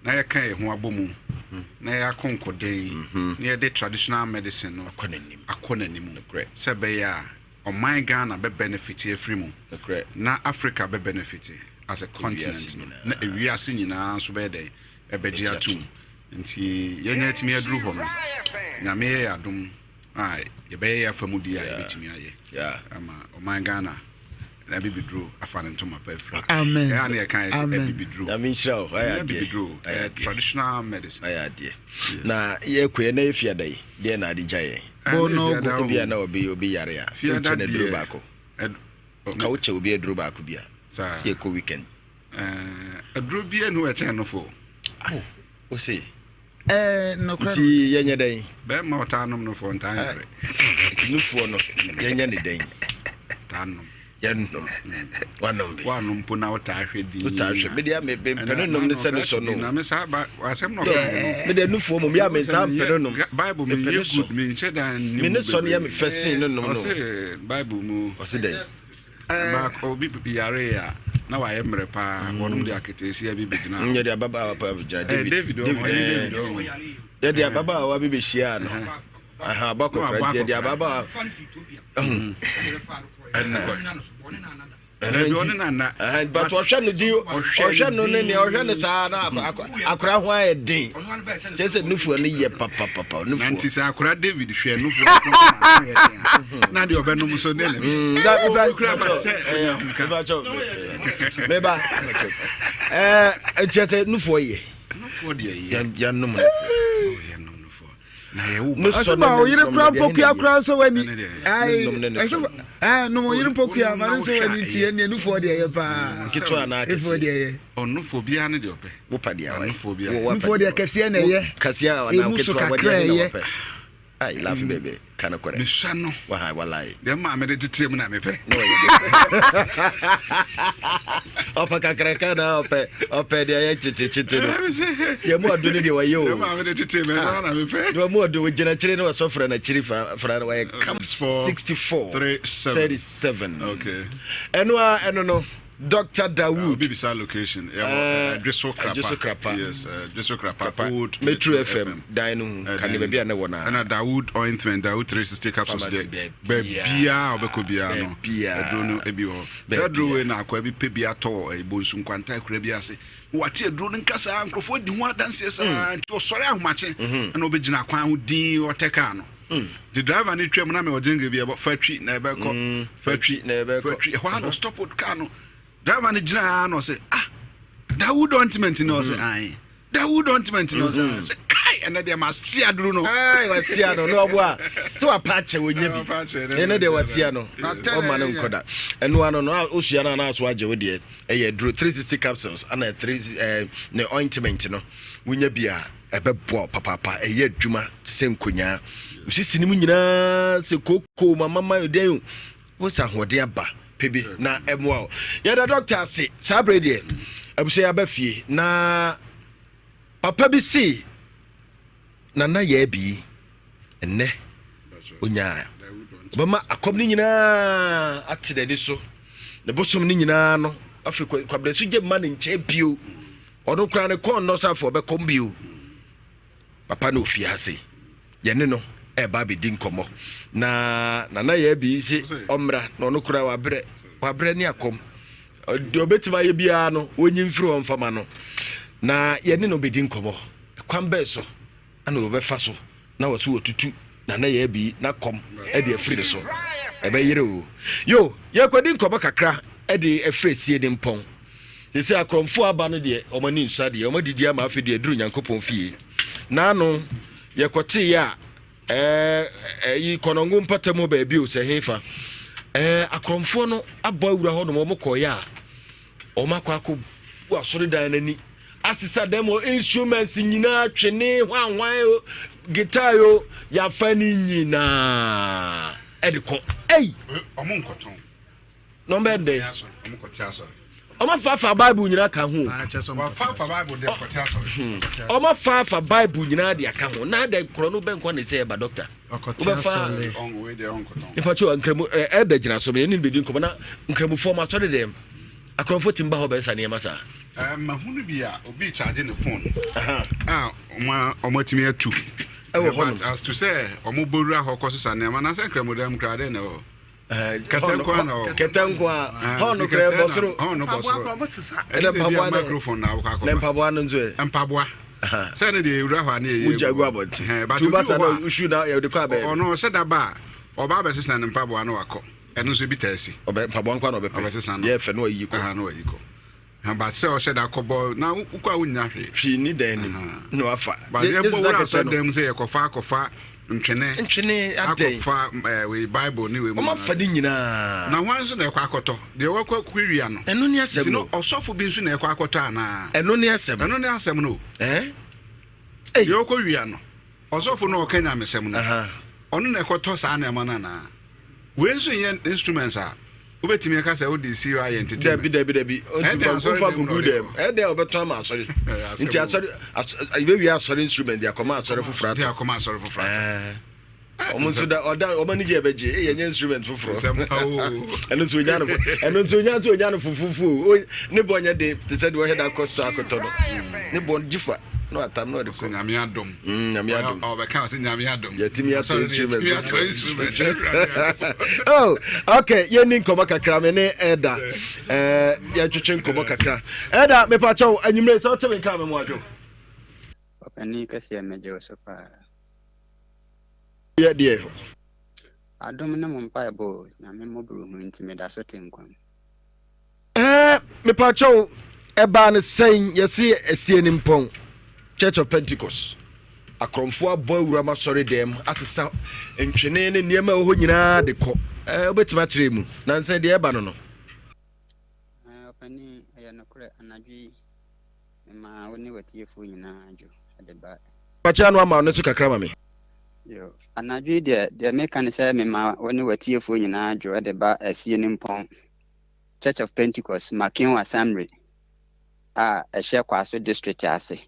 na yɛka yɛn ho abɔ mu mhm. na yɛakɔ nkɔden mhm. na yɛde traditional medicine no akɔ n'anim akɔ n'anim sɛ ɛbɛyɛ a ɔman Ghana bɛ benefit afiri mu na Africa bɛ benefit as a continent no na ewiase nyinaa nso bɛyɛ dɛn ɛbɛgye atum Nti yɛnya atumi aduru hɔ no, Nyame yɛ yɛ adom a yɛbɛyɛ yɛ afa mu di a yɛbɛtumi ayɛ ama ɔman Ghana na abibiduro afa ne ntoma pa afira. Amen. Ɛyɛ a na yɛka yɛ sɛ abibiduro. Nyame nhyira wo. Ayɛ adeɛ. Abibiduro, ɛyɛ traditional medicine. Ayɛ adeɛ. Na yɛkɔ yɛ na yɛ fiada yi, deɛ na ade gya yɛn. Bono go. Ebi a na obi obi yare a, fiada wokyɛ no aduro deɛ, baako. Ka wokyɛ obi aduro baako bi a, sɛ yɛkɔ weekend. Aduro biara ni hɔ ɛkyɛn no fo. Oh, o se. Ɛɛ nokorɛ. Nti yɛnyɛ dɛn? Bɛrima ɔtaa nom nofoɔ ntaa nyare. Nufoɔ no yɛnyɛ ne dɛn? Taa nom. Yɛnnom. Wanom bi. Wanom mpo na wotaa hwɛ din. Wotaa hwɛ. Mede a mepɛ no nom ne sɛ ne sɔ no. Na me saa ba asɛm na ɔka no. Mede nufoɔ mom yɛ a mentaa mpɛ no nom. Bible me yɛ good me nhyɛ da ni. Me ne sɔ no yɛ me fɛ sen no nom no. Ɔse Bible mu. Ɔse dɛn? Baako obi yaree a na wayɛ mmerɛ paa mm. wɔnom de aketeesia bi bɛgyina mm, yɛde ababaawa pa bɛgyina eh, David David David yɛde ababaawa bi bɛhyiaa no aha abɔ akɔkora nti yɛde ababaawa but ɔhwɛ no din ɔhwɛ no ne nea ɔhwɛ no saa na akora ho ayɛ den kyerɛ sɛ nufoɔ no yɛ papapapa nufoɔ. Nti sɛ akora David hwɛ nufoɔ no yɛ den na deɛ ɔbɛnom so ne ne. Okura ba sɛ ɔnya Meba ɛɛ kyerɛ sɛ nufoɔ yɛ. Nufoɔ deɛ yɛ. Yɛnom nufoɔ. Ɔsɛ ma oyere kura mpokua kura nso wani. Ayi ɛsɛ ɛɛ nom oyere mpokua ma no nso wani nti ɛnìyɛ nufoɔ deɛ yɛ paa. Ketewa anaa kɛseɛ. Nufoɔ deɛ yɛ. Ɔnufoɔ biara ne deɛ ɔpɛ. Wopa deɛ awɛ. Ɔnufoɔ biara. Nufoɔ deɛ kɛseɛ na ɛyɛ. Kɛseɛ anaa Emu so ketewa kakra wɔdeɛ ne na ɛyɛ. wɔpɛ. Ayi lafi bɛbɛ ka no korɛ. Mesua no. Waha walayi. Deɛ maa mede tete mu na mepɛ. Na ɔyɛ ɔpɛ kakraka na ɔpɛ ɔpɛ deɛ ɛyɛ kyetekyete no. Deɛ mu ɔdo no deɛ wɔyɛ o. Deɛ maa mede tete mu na mepɛ. Deɛ mu ɔdo gyina akyire na wɔsɔ fra n'akyiri fra fra wɔyɛ kam. 64 37. Okay. Ɛno a ɛno no. Doctor Dawood. Obi bisa location. Ɛwɔ Adweso Krapa. Adweso Krapa. Yes, Adweso Krapa. Old Metro FM dan no mu. Kane baabi a na ɛwɔ na. Ɛna Dawood ointment, Dawood 360 capsules deɛ. Baabiara a ɔbɛkɔ biara no. Aduro no ebi wɔ. Sɛ aduro wei na akwa bi pɛ bi atɔ wɔ Bonsu nkwanta akura bi ase. Wate aduro no nka saa nkurɔfoɔ di ho adanseɛ saa mm. nti ɔsɔre ahomakye mm-hmm. ɛna ɔbɛgyina kwan ho din ɔtɛ kaa no. Mm. Nti driver no twam na mewɔ jingle bi ɛbɔ fa twi na ɛbɛkɔ mm. fa twi na ɛbɛkɔ fa twi ɛhɔ ano stop car no driver no gyina ha na ɔsɛ ah Dawood ointment na ɔsɛ mm. ae Dawood ointment na ɔsɛ mm-hmm. sɛ kai ɛnɛ deɛ ma si aduru no ai wasia no na ɔbo a sɛ wapa akyɛ wɔnya bi ɛnɛ deɛ wasia no ɔma no nkɔda ɛno ano no osua no anaaso agye wo deɛ ɛyɛ aduro 360 capsules ana 3 eh, ne ointment no wonya bi a Ɛbɛboa wo papaapa. Ɛyɛ adwuma te sɛ nkonyaa. Wo sisi no mu nyinaa sɛ kookoo mama ma dɛn o. Wo sɛ ahoɔden aba pɛ bi na ɛmmoa wo. Yɛda dɔkta ase. Saa bere deɛ abusua yɛaba fie na papa bi se nana yɛ abi ɛnnɛ onyaa ɔbɛma akɔm no nyinaa ate n'ani so ne bosom no nyinaa no afei kwabrɛ so gye mma ne nkyɛn bio. Ɔno koraa ne kɔn nnɔ sɛ afei ɔbɛkɔm bio. Papa no ofie ase. Yɛne no ɛreba abɛdi nkɔmmɔ. Na Nana Yaabi se ɔmmra na ɔno koraa wabrɛ. Wabrɛ ne akɔm. Deɛ ɔbɛtumi ayɛ biara no, wɔnyi mfiri hɔ mfama no. Na yɛne no bɛdi nkɔmmɔ. Kwan bɛɛ so ɛna wɔbɛfa so na wɔso wɔtutu Nana Yaabi n'akɔm de afiri ne so. Ɛbɛyere o. Yo, yɛkɔdi nkɔmmɔ kakra de afiri asie ne mpɔn. Sese akorɔmfoɔ aba no deɛ wɔn ani nsɔ adeɛ, wɔn adidi ama afei deɛ aduru Nyankopɔn fie. N'ano yɛkɔteeɛ a ɛɛ ɛyi kɔnɔngo mpata mu baabi o sɛ hefa ɛɛ akorɔmfoɔ no abɔ awura hɔ nom wɔn kɔeɛ a wɔn akɔ akɔ bu asɔredan no ani asesa dɛm wɔ instruments nyinaa twene hwanhwan o guitar o yafa ne nyinaa ɛde kɔ ei. Wɔn nkɔtɔn. Na ɔmbɛyɛ dɛn? Ɔmafaafa Bible nyinaa ka ho. Ɔmafaafa Bible nyinaa de aka ho. Na adɛ korɔ no bɛnkɔ ne sɛ ɛba dɔkta. Wobɛfa nipa kyɛ nkramu ɛda gyina so meyɛ ne bɛdi nkɔmmɔ na nkramufoɔ ma asɔre dɛm akorɔmfoɔ tim ba hɔ bɛsa nneɛma saa. Mahunu bi a obi charge ne phone a ɔmo atumi atu ɛwɔ hɔ nom. As to sɛ ɔmo bɔwura hɔ kɔ sesa nneɛma na sɛ nkramu dɛm koraa dɛn na ɛwɔ hɔ. Kɛtɛ nko ara na ɔwɔ. Kɛtɛ nko ara. Hɔn no kura bɔ soro. Hɔn no bɔ soro. Ɛna mpaboa no. Microphone na awokɔ akɔfa. Na mpaboa no nso ɛ. Mpaboa. Sɛ ne deɛ ewura hɔ a ne yɛ yɛ. Wogya gu abɔnten. Tuba sa na usu na yɛde kɔ abɛɛ. Ɔno ɔhyɛ daba a ɔba abɛsesa ne mpaboa na wakɔ. Ɛno nso ebi taa si. Ɔbɛ mpaboa nko ara na ɔbɛpɛ. Ɔbɛsesa no. Yɛ fɛ na wayi kɔ. Na wayi kɔ. But sɛ ɔhyɛ da kɔbɔ na wokɔ a wonnya hwee. Hwee ni dan nim na wafa. But yɛbɔ wura asɔ dan mu sɛ yɛkɔfa akɔfa ntwene. Ntwene adɛn. Akɔfa eh, wei Bible ne wei mu. Wɔn afa ne nyinaa. Na hwan nso na ɛkɔ akɔtɔ? Deɛ wɔkɔ akɔwia no. Ɛno ne asɛm no. Ɔsɔfo bi nso na ɛkɔ akɔtɔ anaa? Ɛno ne asɛm. Ɛno ne asɛm no. Eh? Deɛ ɔkɔ wia no, ɔsɔfo no a ɔka nyamesɛm no, ɔno na ɛkɔtɔ saa nneɛma no anaa? Wei nso nyɛ instruments a wobɛtumi aka sɛ wode si hɔ ayɛ entertainment. Dabi, dabi, dabi. Ɔmfa gugu dɛm. Ɛdɛn ɔbɛtɔn ama asɔre. Nti asɔre, yɛbɛwia asɔre instrument de akɔma asɔre foforɔ atɔ. De akɔma asɔre foforɔ atɔ. Wɔn nso da ɔda wɔn ani gye ɛbɛgye eyi ɛnyɛ instrument foforɔ. Ɛno nso onya no ɛno nso onya nso onya no fufufu ne bɔ nyɛ de te sɛ deɛ ɔhɛ da kɔ so akɔtɔ no ne bɔ gye fa na watam na ɔde kɔ. Nyame adom. Nyame adom. Ɔbɛka ɔsɛ Nyame adom. Yɛtumi atɔ instrument foforɔ. Oh, okay, yɛnni nkɔmmɔ kakra me ne ɛda ɛɛ yɛntwetwe nkɔmmɔ kakra. Ɛda mepakyɛw anwummere sɛ ɔte me nka me mu adwo. Ɔpanin kɛseɛ mɛgye wo so paa. Yɛ deɛ. Adom ne mo mpaebɔ o, Nyame mmɔborohunu nti meda so te nkwa mu. Ɛɛ mepakyɛw ɛbaa no sɛn yɛse asie ne mpɔn Church of Pentecost akorɔmfoɔ abɔ awura mo asɔre dɛm asesa ntwene ne nneɛma ɛwɔ hɔ nyinaa de kɔ ɛɛ wobɛtumi akyerɛ mu nansa deɛ ɛba no no. Ɛɛ ɔpanin ɛyɛ nokorɛ anadwo yi memaa wo ne w'atiefoɔ nyinaa dwo de ba. Pakyɛ ano ama no so kakra ma me. Yo, anadwo yi deɛ, deɛ meka ne sɛ mema wo ne w'atiefoɔ nyinaa dwo de ba Asie no Mpɔn Church of Pentecost, Makeon Assembly a ɛhyɛ Kwaso District ase.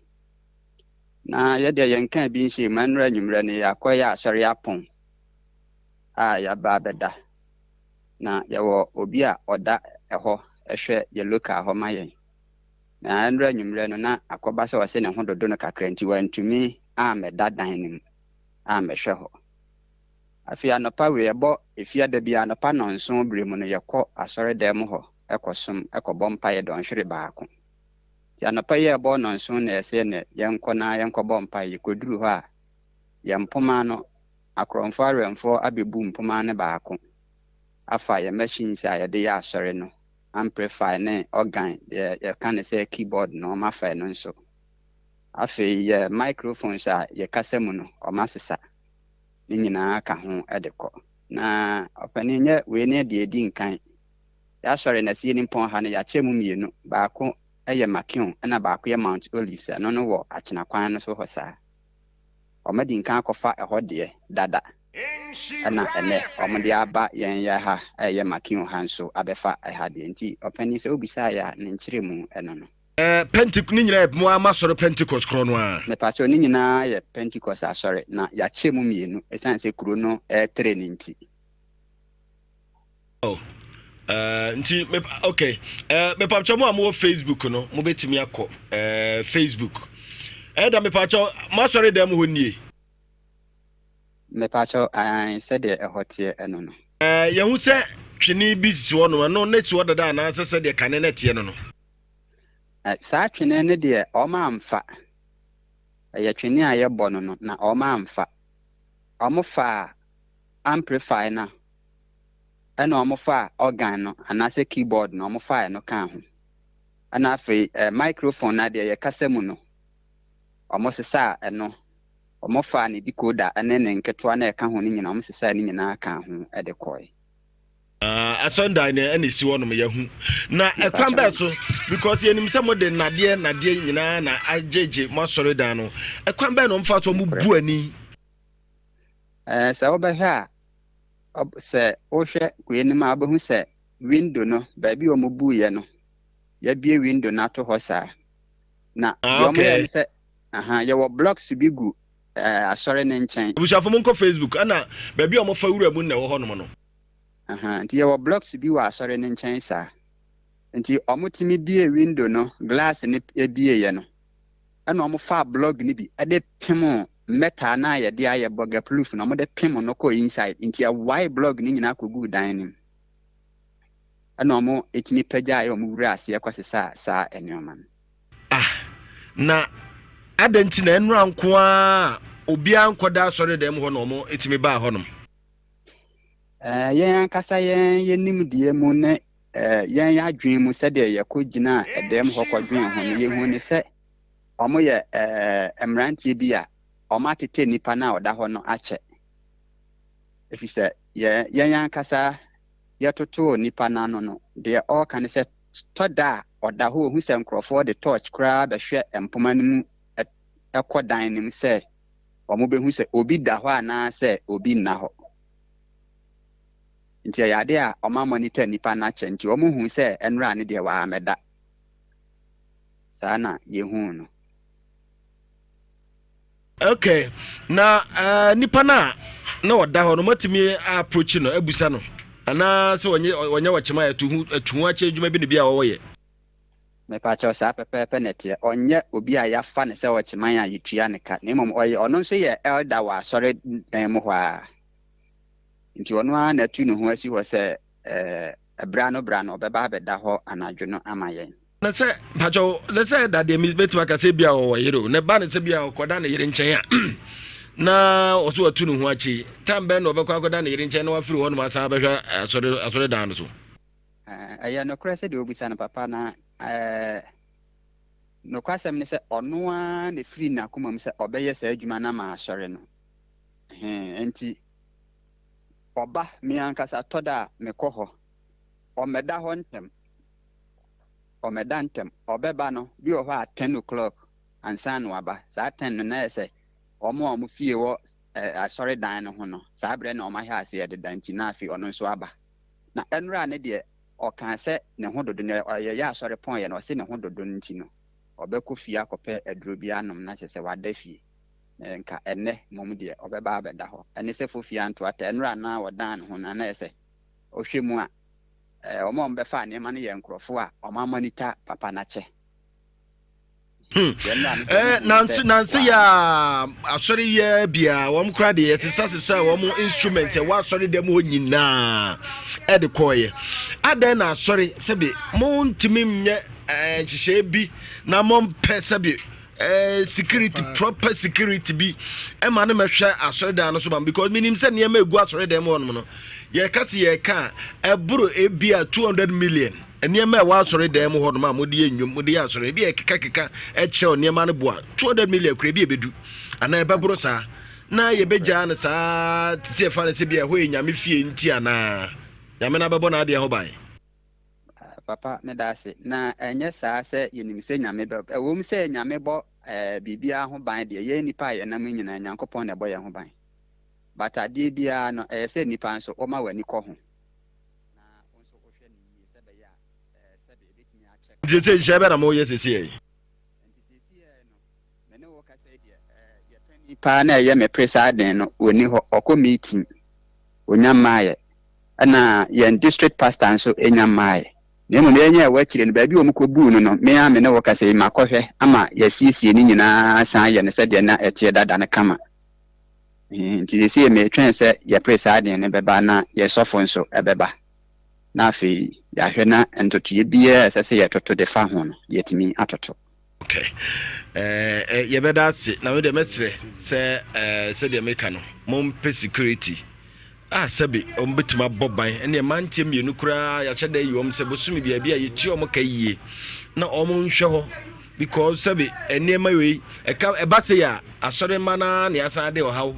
Na yɛdeɛ yɛnkaa bi nhyɛɛ mu, ɛnnora anwummerɛ no yɛakɔyɛ asɔre apɔn a yɛaba abɛda. Na yɛwɔ obi a ɔda ɛhɔ hwɛ yɛ local hɔ ma yɛn. Na ɛnnora anwummerɛ no na akɔba sɛ ɔse ne ho dodo no kakra nti wantumi ammɛda dan no mu ammɛhwɛ hɔ. Afei anɔpa wei ɛbɔ Efiada biara anɔpa nnɔnson berɛ mu no yɛkɔ asɔredan mu hɔ kɔsom kɔbɔ mpaeɛ dɔnhwere baako. Nti anɔpa yi a ɛbɔ nnɔnson na yɛsɛ yɛnɛ yɛnkɔ na yɛnkɔbɔ mpaeɛ. Yɛkɔduru hɔ a yɛn mpoma no akorɔmfoɔ awɛmfoɔ abɛbu mpoma no baako afa yɛn machines a yɛde yɛ asɔre no, amplify ne organ deɛ yɛka no sɛ keyboard no wɔafa ɛno nso. Afei yɛ microphones a yɛkasa mu no, wɔasesa ne nyinaa ka ho de kɔ. Na ɔpanin nyɛ wei ne deɛ ɛdi nkan. Yɛasɔre Nasie Nimpɔn ha no, yɛakyɛ mu mmienu. Baako yɛ Makeon ɛna baako yɛ Mount Olives. Ɛno no wɔ Akyena kwan no so hɔ saa. Wɔadi nkan akɔfa ɛhɔ deɛ dada ɛna ɛnɛ wɔde aba yɛn yɛ ha a ɛyɛ Makeon ha nso abɛfa ɛha deɛ. Nti ɔpanin sɛ wobisaa yɛ a, ne nkyerɛmu ɛno no. Ɛɛ Pentek ne nyinaa yɛ mo ara m'asɔre Pentecost korɔ no ara. Mepakyɛw, ne nyinaa yɛ Pentecost asɔre, na yɛakyɛ mu mmienu esiane sɛ kuro no retrɛ no nti. Oh, uh, nti me okay. Uh, mepakyɛw mo a mowɔ Facebook no, mobɛtumi akɔ uh, Facebook. Ɛda mepakyɛw m'asɔre dan mu hɔ nie. Mepakyɛw, aane, sɛdeɛ ɛhɔ teɛ ɛno no. Uh, yɛhu sɛ twene bi si hɔ nom, ɛno na si hɔ dada anaasɛ sɛdeɛ kane no ɛteɛ no no? Saa twene no deɛ wɔamfa. Ɛyɛ twene a yɛbɔ no no, na wɔamfa. Wɔfaa amplify no ɛna wɔfaa organ no anaasɛ keyboard no, wɔfaa ɛno kaa ho. Ɛna afei microphone no deɛ yɛkasa mu no, wɔsesaa ɛno. Wɔfaa ne decoder ne ne nketewa no a ɛka ho no nyinaa, wɔsesaa ne nyinaa kaa ho de kɔe. Ah, asɔndan no ɛna esi hɔnom yɛhu na ɛkwan bɛɛ so because yɛnim sɛ mode nnadeɛ nnadeɛ nyinaa na agyegye mo asɔredan no ɛkwan bɛɛ na ɔmfa so ɔmo bu ani. Ɛɛ sɛ wobɛhwɛ a sɛ wohwɛ wei no mu a wobɛhu sɛ window no baabi a wɔn buiɛ no yɛabue window no ato hɔ saa na ah, deɛ wɔn yɛ no sɛ aha yɛwɔ blocks bi gu ɛɛ asɔre no nkyɛn. Abusuafo mo nkɔ Facebook ɛna baabi a wɔfa wura mu na ɛwɔ hɔnom no. Ahaa, nti yɛwɔ blocks bi wɔ asɔre no nkyɛn saa. Nti wɔtumi bue window no, glass no bieeɛ no, ɛna wɔfaa block no bi de pemoo metal no a yɛde ayɛ burger-proof no, wɔde pem no kɔɔ inside. Nti ɛwae block no nyinaa kɔguu dan no mu. Ɛna wɔtumi pagyaeɛ, wɔn wuraa aseɛ kɔsesaa saa nneɛma no. Ah, na adɛn nti na ɛnora nko ara a obiara nkɔda asɔredan mu hɔ na wɔtumi baa hɔnom? Yɛn ankasa yɛn yɛn nimdeɛ mu ne yɛn adwene mu sɛdeɛ yɛkɔgyinaa ɛdɛm hɔ kɔdwen ho no, yɛhu ne sɛ wɔyɛ mmeranteɛ bi a wɔatete nnipa no a ɔda hɔ no akyɛ. Ɛfiri sɛ yɛn ankasa yɛtotoo nnipa no ano no, deɛ ɔreka ne sɛ tɔ da a ɔda hɔ ɔhu sɛ nkurɔfoɔ de torch koraa bɛhwɛ mpoma no mu. kɔ dan no mu sɛ wɔbɛhu sɛ obi da hɔ anaasɛ obi nna hɔ. Nti ɛyɛ adeɛ a wɔamɔnita nnipa no akyɛ nti wɔhuu sɛ nnora no deɛ wammɛda. Saa na yɛhuu no. Okay, na uh, nipa no a na ɔda hɔ no moatumi approach no abusa no anaa sɛ ɔnyɛ ɔnyɛ ɔkyema a ɛto ho ɛto ho akyɛ adwuma bi ne bi a wɔwɔ yɛ. Mepakyɛw, saa pɛpɛɛpɛ na ɛteɛ. Ɔnyɛ obi a yɛafa no sɛ ɔkyeman a yetua no ka, na mmom ɔyɛ ɔno nso yɛ elder wɔ asɔre dan mu hɔ ara. Nti ɔno ara na atu ne ho asi hɔ sɛ ɛɛ bere ano bere ano ɔbɛba abɛda hɔ anadwo no ama yɛn. Na sɛ mpakyɛw na sɛ ɛda deɛ mɛtumi aka sɛ ebia ɔwɔ yere o na ɛba ne sɛ bia ɔkɔda ne yere nkyɛn a na ɔso watu ne ho akyi tam bɛn na ɔbɛkɔ akɔda ne yere nkyɛn na wafiri hɔ nom asan abɛhwɛ asɔre asɔre dan no so. Ɛyɛ nokorɛ sɛ deɛ wobisa no papa na ɛɛ nokwasɛm ne sɛ ɔno ara na ɛfiri n'akoma mu sɛ ɔbɛyɛ saa adwuma no ama asɔre no. Ɛhɛn, enti ɔba me ankasa tɔ da a mekɔ hɔ ɔmmɛda hɔ ntɛm. Ɔmmɛda ntɛm. Ɔbɛba no, bi wɔ hɔ a ten o'clock ansa na waba. Saa ten no, na ayɛ sɛ wɔn a wɔn fie wɔ asɔredan no ho no, saa berɛ na wɔahyɛ aseɛ deda nti na afei ɔno nso aba. Na ɛnora no deɛ, ɔkaa sɛ ne ho dodo no, yɛyɛ asɔre pɔnyɛ no, ɔse ne ho dodo no nti no, ɔbɛkɔ fie akɔpɛ aduro bi anom na kyerɛ sɛ wada fie. Na nka ɛnnɛ mmom deɛ, ɔbɛba abɛda hɔ. Ɛne sɛ fofie anto atɛ. Ɛnora no a ɔdaa ne ho no, na ayɛ sɛ ɔhwɛ mu a, wɔn a wɔbɛfaa nneɛma no yɛ nkurɔfoɔ a wɔamonita papa no akyɛ. Hmm. Eh, nansi nansi yɛ asɔre yɛ bia wɔn kora deɛ yɛsesa sesa wɔn instruments ɛwɔ asɔre dɛm hɔ nyinaa ɛde kɔɔyɛ adɛn na asɔre sɛbi mo ntumi nyɛ eh, nhyehyɛe bi na mo mpɛ sɛbi eh, security proper security bi ɛma no mɛhwɛ asɔredan no so ma because menim sɛ nneɛma egu asɔredan mu hɔnom no yɛka se yɛka a ɛboro ebi a 200 million nneɛma ɛwɔ asɔredan mu hɔnom a mode yɛ nnwom mode yɛ asɔre ebi a ɛkeka keka ɛkyerɛw nneɛma no boa 200 million kura ebi ebedu anaa ɛbɛboro saa na yɛbɛgyaa no saa te sɛ yɛfa no sɛ bi a ɛhɔ yɛ nyame fie nti anaa nyame no abɛbɔ n'adeɛ ho ban. Papa meda ase. Na ɛnyɛ saa sɛ yɛnim sɛ Nyame bɛ, ɛwom sɛ Nyame bɔ biribiara ho ban deɛ, yɛn nnipa a yɛnam yi nyinaa Nyankopɔn na ɛbɔ yɛn ho ban. But adeɛ biara no ɛyɛ sɛ nnipa nso woma w'ani kɔ ho na wo nso wohwɛ no yie sɛ ɛbɛyɛ a sɛbe ɛbɛtumi akyɛ Nti seesei nhyehyɛe bɛn na moreyɛ seesei yi? Nti seesei no me ne wo kasa yi deɛ yɛ panin paa na ɛyɛ me pere saa den no ɔnni hɔ, ɔkɔ meeting, ɔnya mmaeɛ. Ɛna yɛn district pastor nso nya mmaeɛ. Na mmom yɛn a ɛwɔ akyire no, baabi a wɔkɔbuu no no, me ara me ne wo kasa yi, makɔhwɛ ama yɛasiesie ne nyinaa asan ayɛ no sɛdeɛ na ɛteɛ dada no kama. Nti seesei meretwɛn sɛ yɛpere saa den no bɛba na yɛn sɔfo nso bɛba. Na afei yɛahwɛ na ntotoeɛ biara a ɛsɛ sɛ yɛtoto de fa ho no, yɛatumi atoto. Okay. Eh, eh, yɛbɛda ase na me deɛ mɛsrɛ sɛ eh, sɛdeɛ meka no mompɛ security a sɛbe wɔbɛtumi abɔ ban ɛne mmeranteɛ mmienu koraa yɛahyɛ da yi wɔn sɛ bosome baabi a yɛtua wɔn ka yie na wɔn nhwɛ hɔ because sɛbe nneɛma wei ɛka ɛba sɛ yɛ a asɔre mma no ara na yɛasan de ɔhaw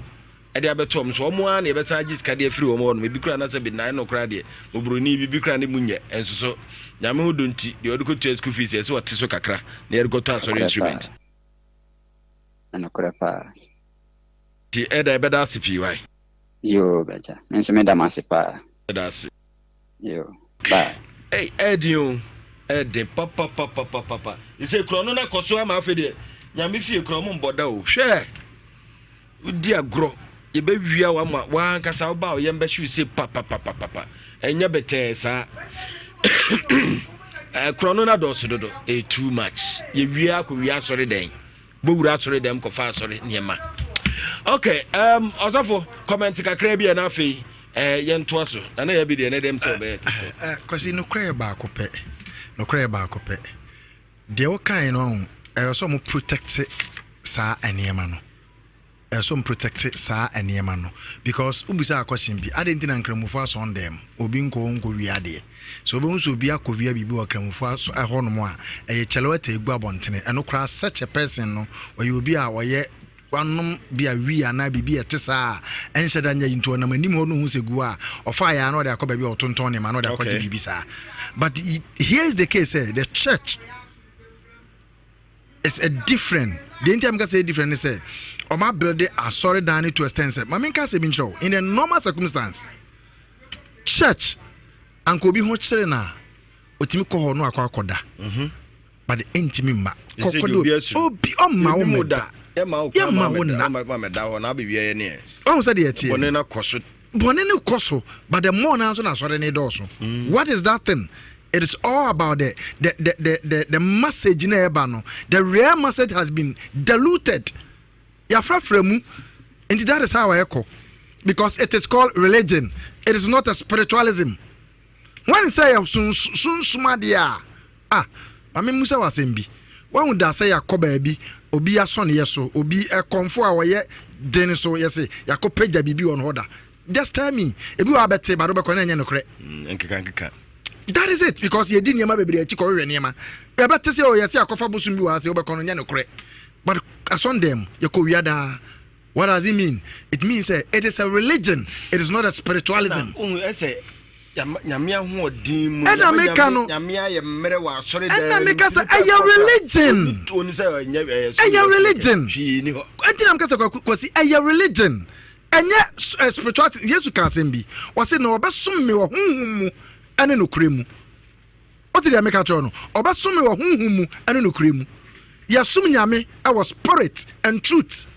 ɛde abɛto wɔn so wɔn ara na yɛbɛsan agye sika de afiri wɔn hɔ nom ebi koraa na sɛbe nan no koraa deɛ oburoni bi bi koraa ne mu nyɛ nso so nyame ho do nti deɛ ɔde kɔtua school fees ɛsɛ ɔte so kakra na yɛde kɔtɔ asɔre instrument. Nokorɛ paa. Nti ɛda ɛbɛda ase pii wae. Yoo bɛgya me nso meda mo ase paa. Yɛda ase. Yoo bye. Ei ɛɛden o ɛɛden papapapapapa nsɛ kura ɔno na kɔ so ama afei deɛ nyame fie kura ɔmo mbɔ da o hwɛ wodi agorɔ yɛbɛwia wa ma wankasa woba a ɔyɛm bɛhyew se papapapapa ɛnyɛ bɛtɛɛ saa korɔ no na dɔɔso dodo ɛyɛ too much yɛwia akɔwia asɔre dɛn Bowura asɔre dɛm kɔfa asɔre nneɛma. Okay, um, ɔsɔfo comment kakra bi a na afei eh, yɛntoa so. Na na yɛ bi deɛ na dɛm sɛ ɔbɛyɛ tete. Eh, eh, Kwasi nokorɛ yɛ baako pɛ. Nokorɛ yɛ baako pɛ. Deɛ wokae no ɔho, ɛyɛ sɛ ɔmo protect saa nneɛma no. Ɛyɛ sɛ ɔmo protect saa nneɛma no because wobisa question bi, adɛn nti na nkramofo asɔn dɛm? Obi nkɔ hɔ nkɔwia adeɛ. Sɛ wobɛhu sɛ obi akɔwia biribi wɔ Kramofo aso ɛhɔ nom a, ɛyɛ kyɛlɛwɛtɛ ɛgu abɔntene. Ɛno koraa such a person no, ɔyɛ obi a ɔyɛ wanom bi a wii anaa biribi a ɛte saa a ɛnhyɛ da nyɛ yi nti ɔnam anim hɔ no hu sɛ gu a ɔfa yɛ a na ɔde akɔ baabi a ɔtontɔn nneɛma na ɔde akɔgye biribi saa. But here is the case sɛ the church is a different. Deɛ nti a meka sɛ ɛyɛ different ne sɛ ɔmo abuilde asɔredan no to extent sɛ ma menka asɛm bi nkyerɛ wo in a normal circumstance church anka obi ho kyere no a ɔtumi kɔ hɔ no akɔ akɔda mhm. but ɛntumi mma kɔkɔ de obi ɔmma wo mɛda yɛmma wo nna ɔhu sɛ deɛ ɛteɛ bɔne no kɔ so but the more na nso na asɔre no dɔɔso mm. What is that thing? It is all about the message na ɛba no. The real message has been diluted, yɛafrafra mu. Nti that is how ɛkɔ because it is called religion, it is not a spiritualism. When sɛ yɛ sunsum adeɛ a, ah, maame musa wɔ asɛm bi wahu da sɛ yɛakɔ baabi obi asɔneɛ so obi ɛkɔmfo a wɔyɛ den so yɛsɛ yɛakɔ pagya biribi wɔ no hɔ da. Just tell me, ebi wɔ abɛte bado bɛkɔ na ɛnyɛ nokorɛ. Nkeka nkeka. That is it, because yɛdi nneɛma bebree akyi kɔhwehwɛ nneɛma yɛbɛte sɛ ɔyɛ sɛ akɔfa bosom bi wɔ ase wobɛkɔ no nyɛ nokorɛ, but asɔndɛm yɛkɔ wia daa. What does it mean? It means sɛ it is a religion, it is not a spiritualism. Ɛsɛ Nyame ahoɔden mu. Ɛna meka no Nyame ayɛ mmerɛ wɔ asɔre ɛna meka sɛ ɛyɛ religion, ɛyɛ religion. Ɛnti na meka sɛ Kwasi ɛyɛ religion, ɛnyɛ spirituality. Yesu ka asɛm bi, ɔse na ɔbɛsom me wɔ honhom mu ɛne nokorɛ mu. Wote deɛ meka kyerɛ no? Ɔbɛsom me wɔ honhom mu ɛne nokorɛ mu. Yɛsom Nyame ɛwɔ spirit and truth.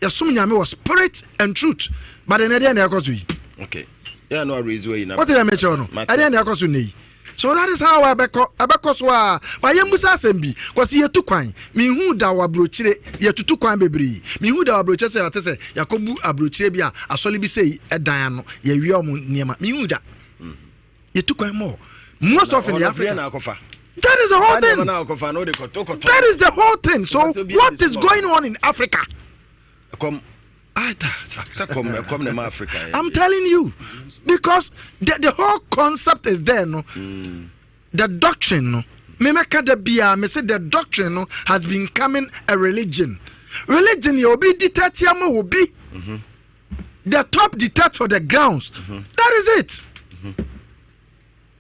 Yɛsom Nyame wɔ spirit and truth, but ɛnɛ deɛ na ɛkɔ so yi. Okay. Yeah, no, raise way na. Wote deɛ mekyerɛ no? Ɛdeɛ na ɛkɔ so nnɛ yi. So that is how ɛbɛkɔ ɛbɛkɔ so a ba yɛmmusa asɛm bi. Kɔsi yɛtu kwan, mehu da wɔ aburokyire, yɛtutu kwan bebree, mehu da wɔ aburokyire sɛ yɛate sɛ yɛakɔbu aburokyire bi a asɔre bi sei ɛdan ano yɛwia ɔmo nneɛma. Mehu da. Yɛtu kwan more most often in Africa. That is the whole thing. That is the whole thing. So what is going on in Africa? I'm telling you, because the whole concept is there. No, the doctrine. No, me meka da bia me say the doctrine no has been coming a religion. Religion yɛ obi di tɛti ama obi. The top detect for the grounds. That is it.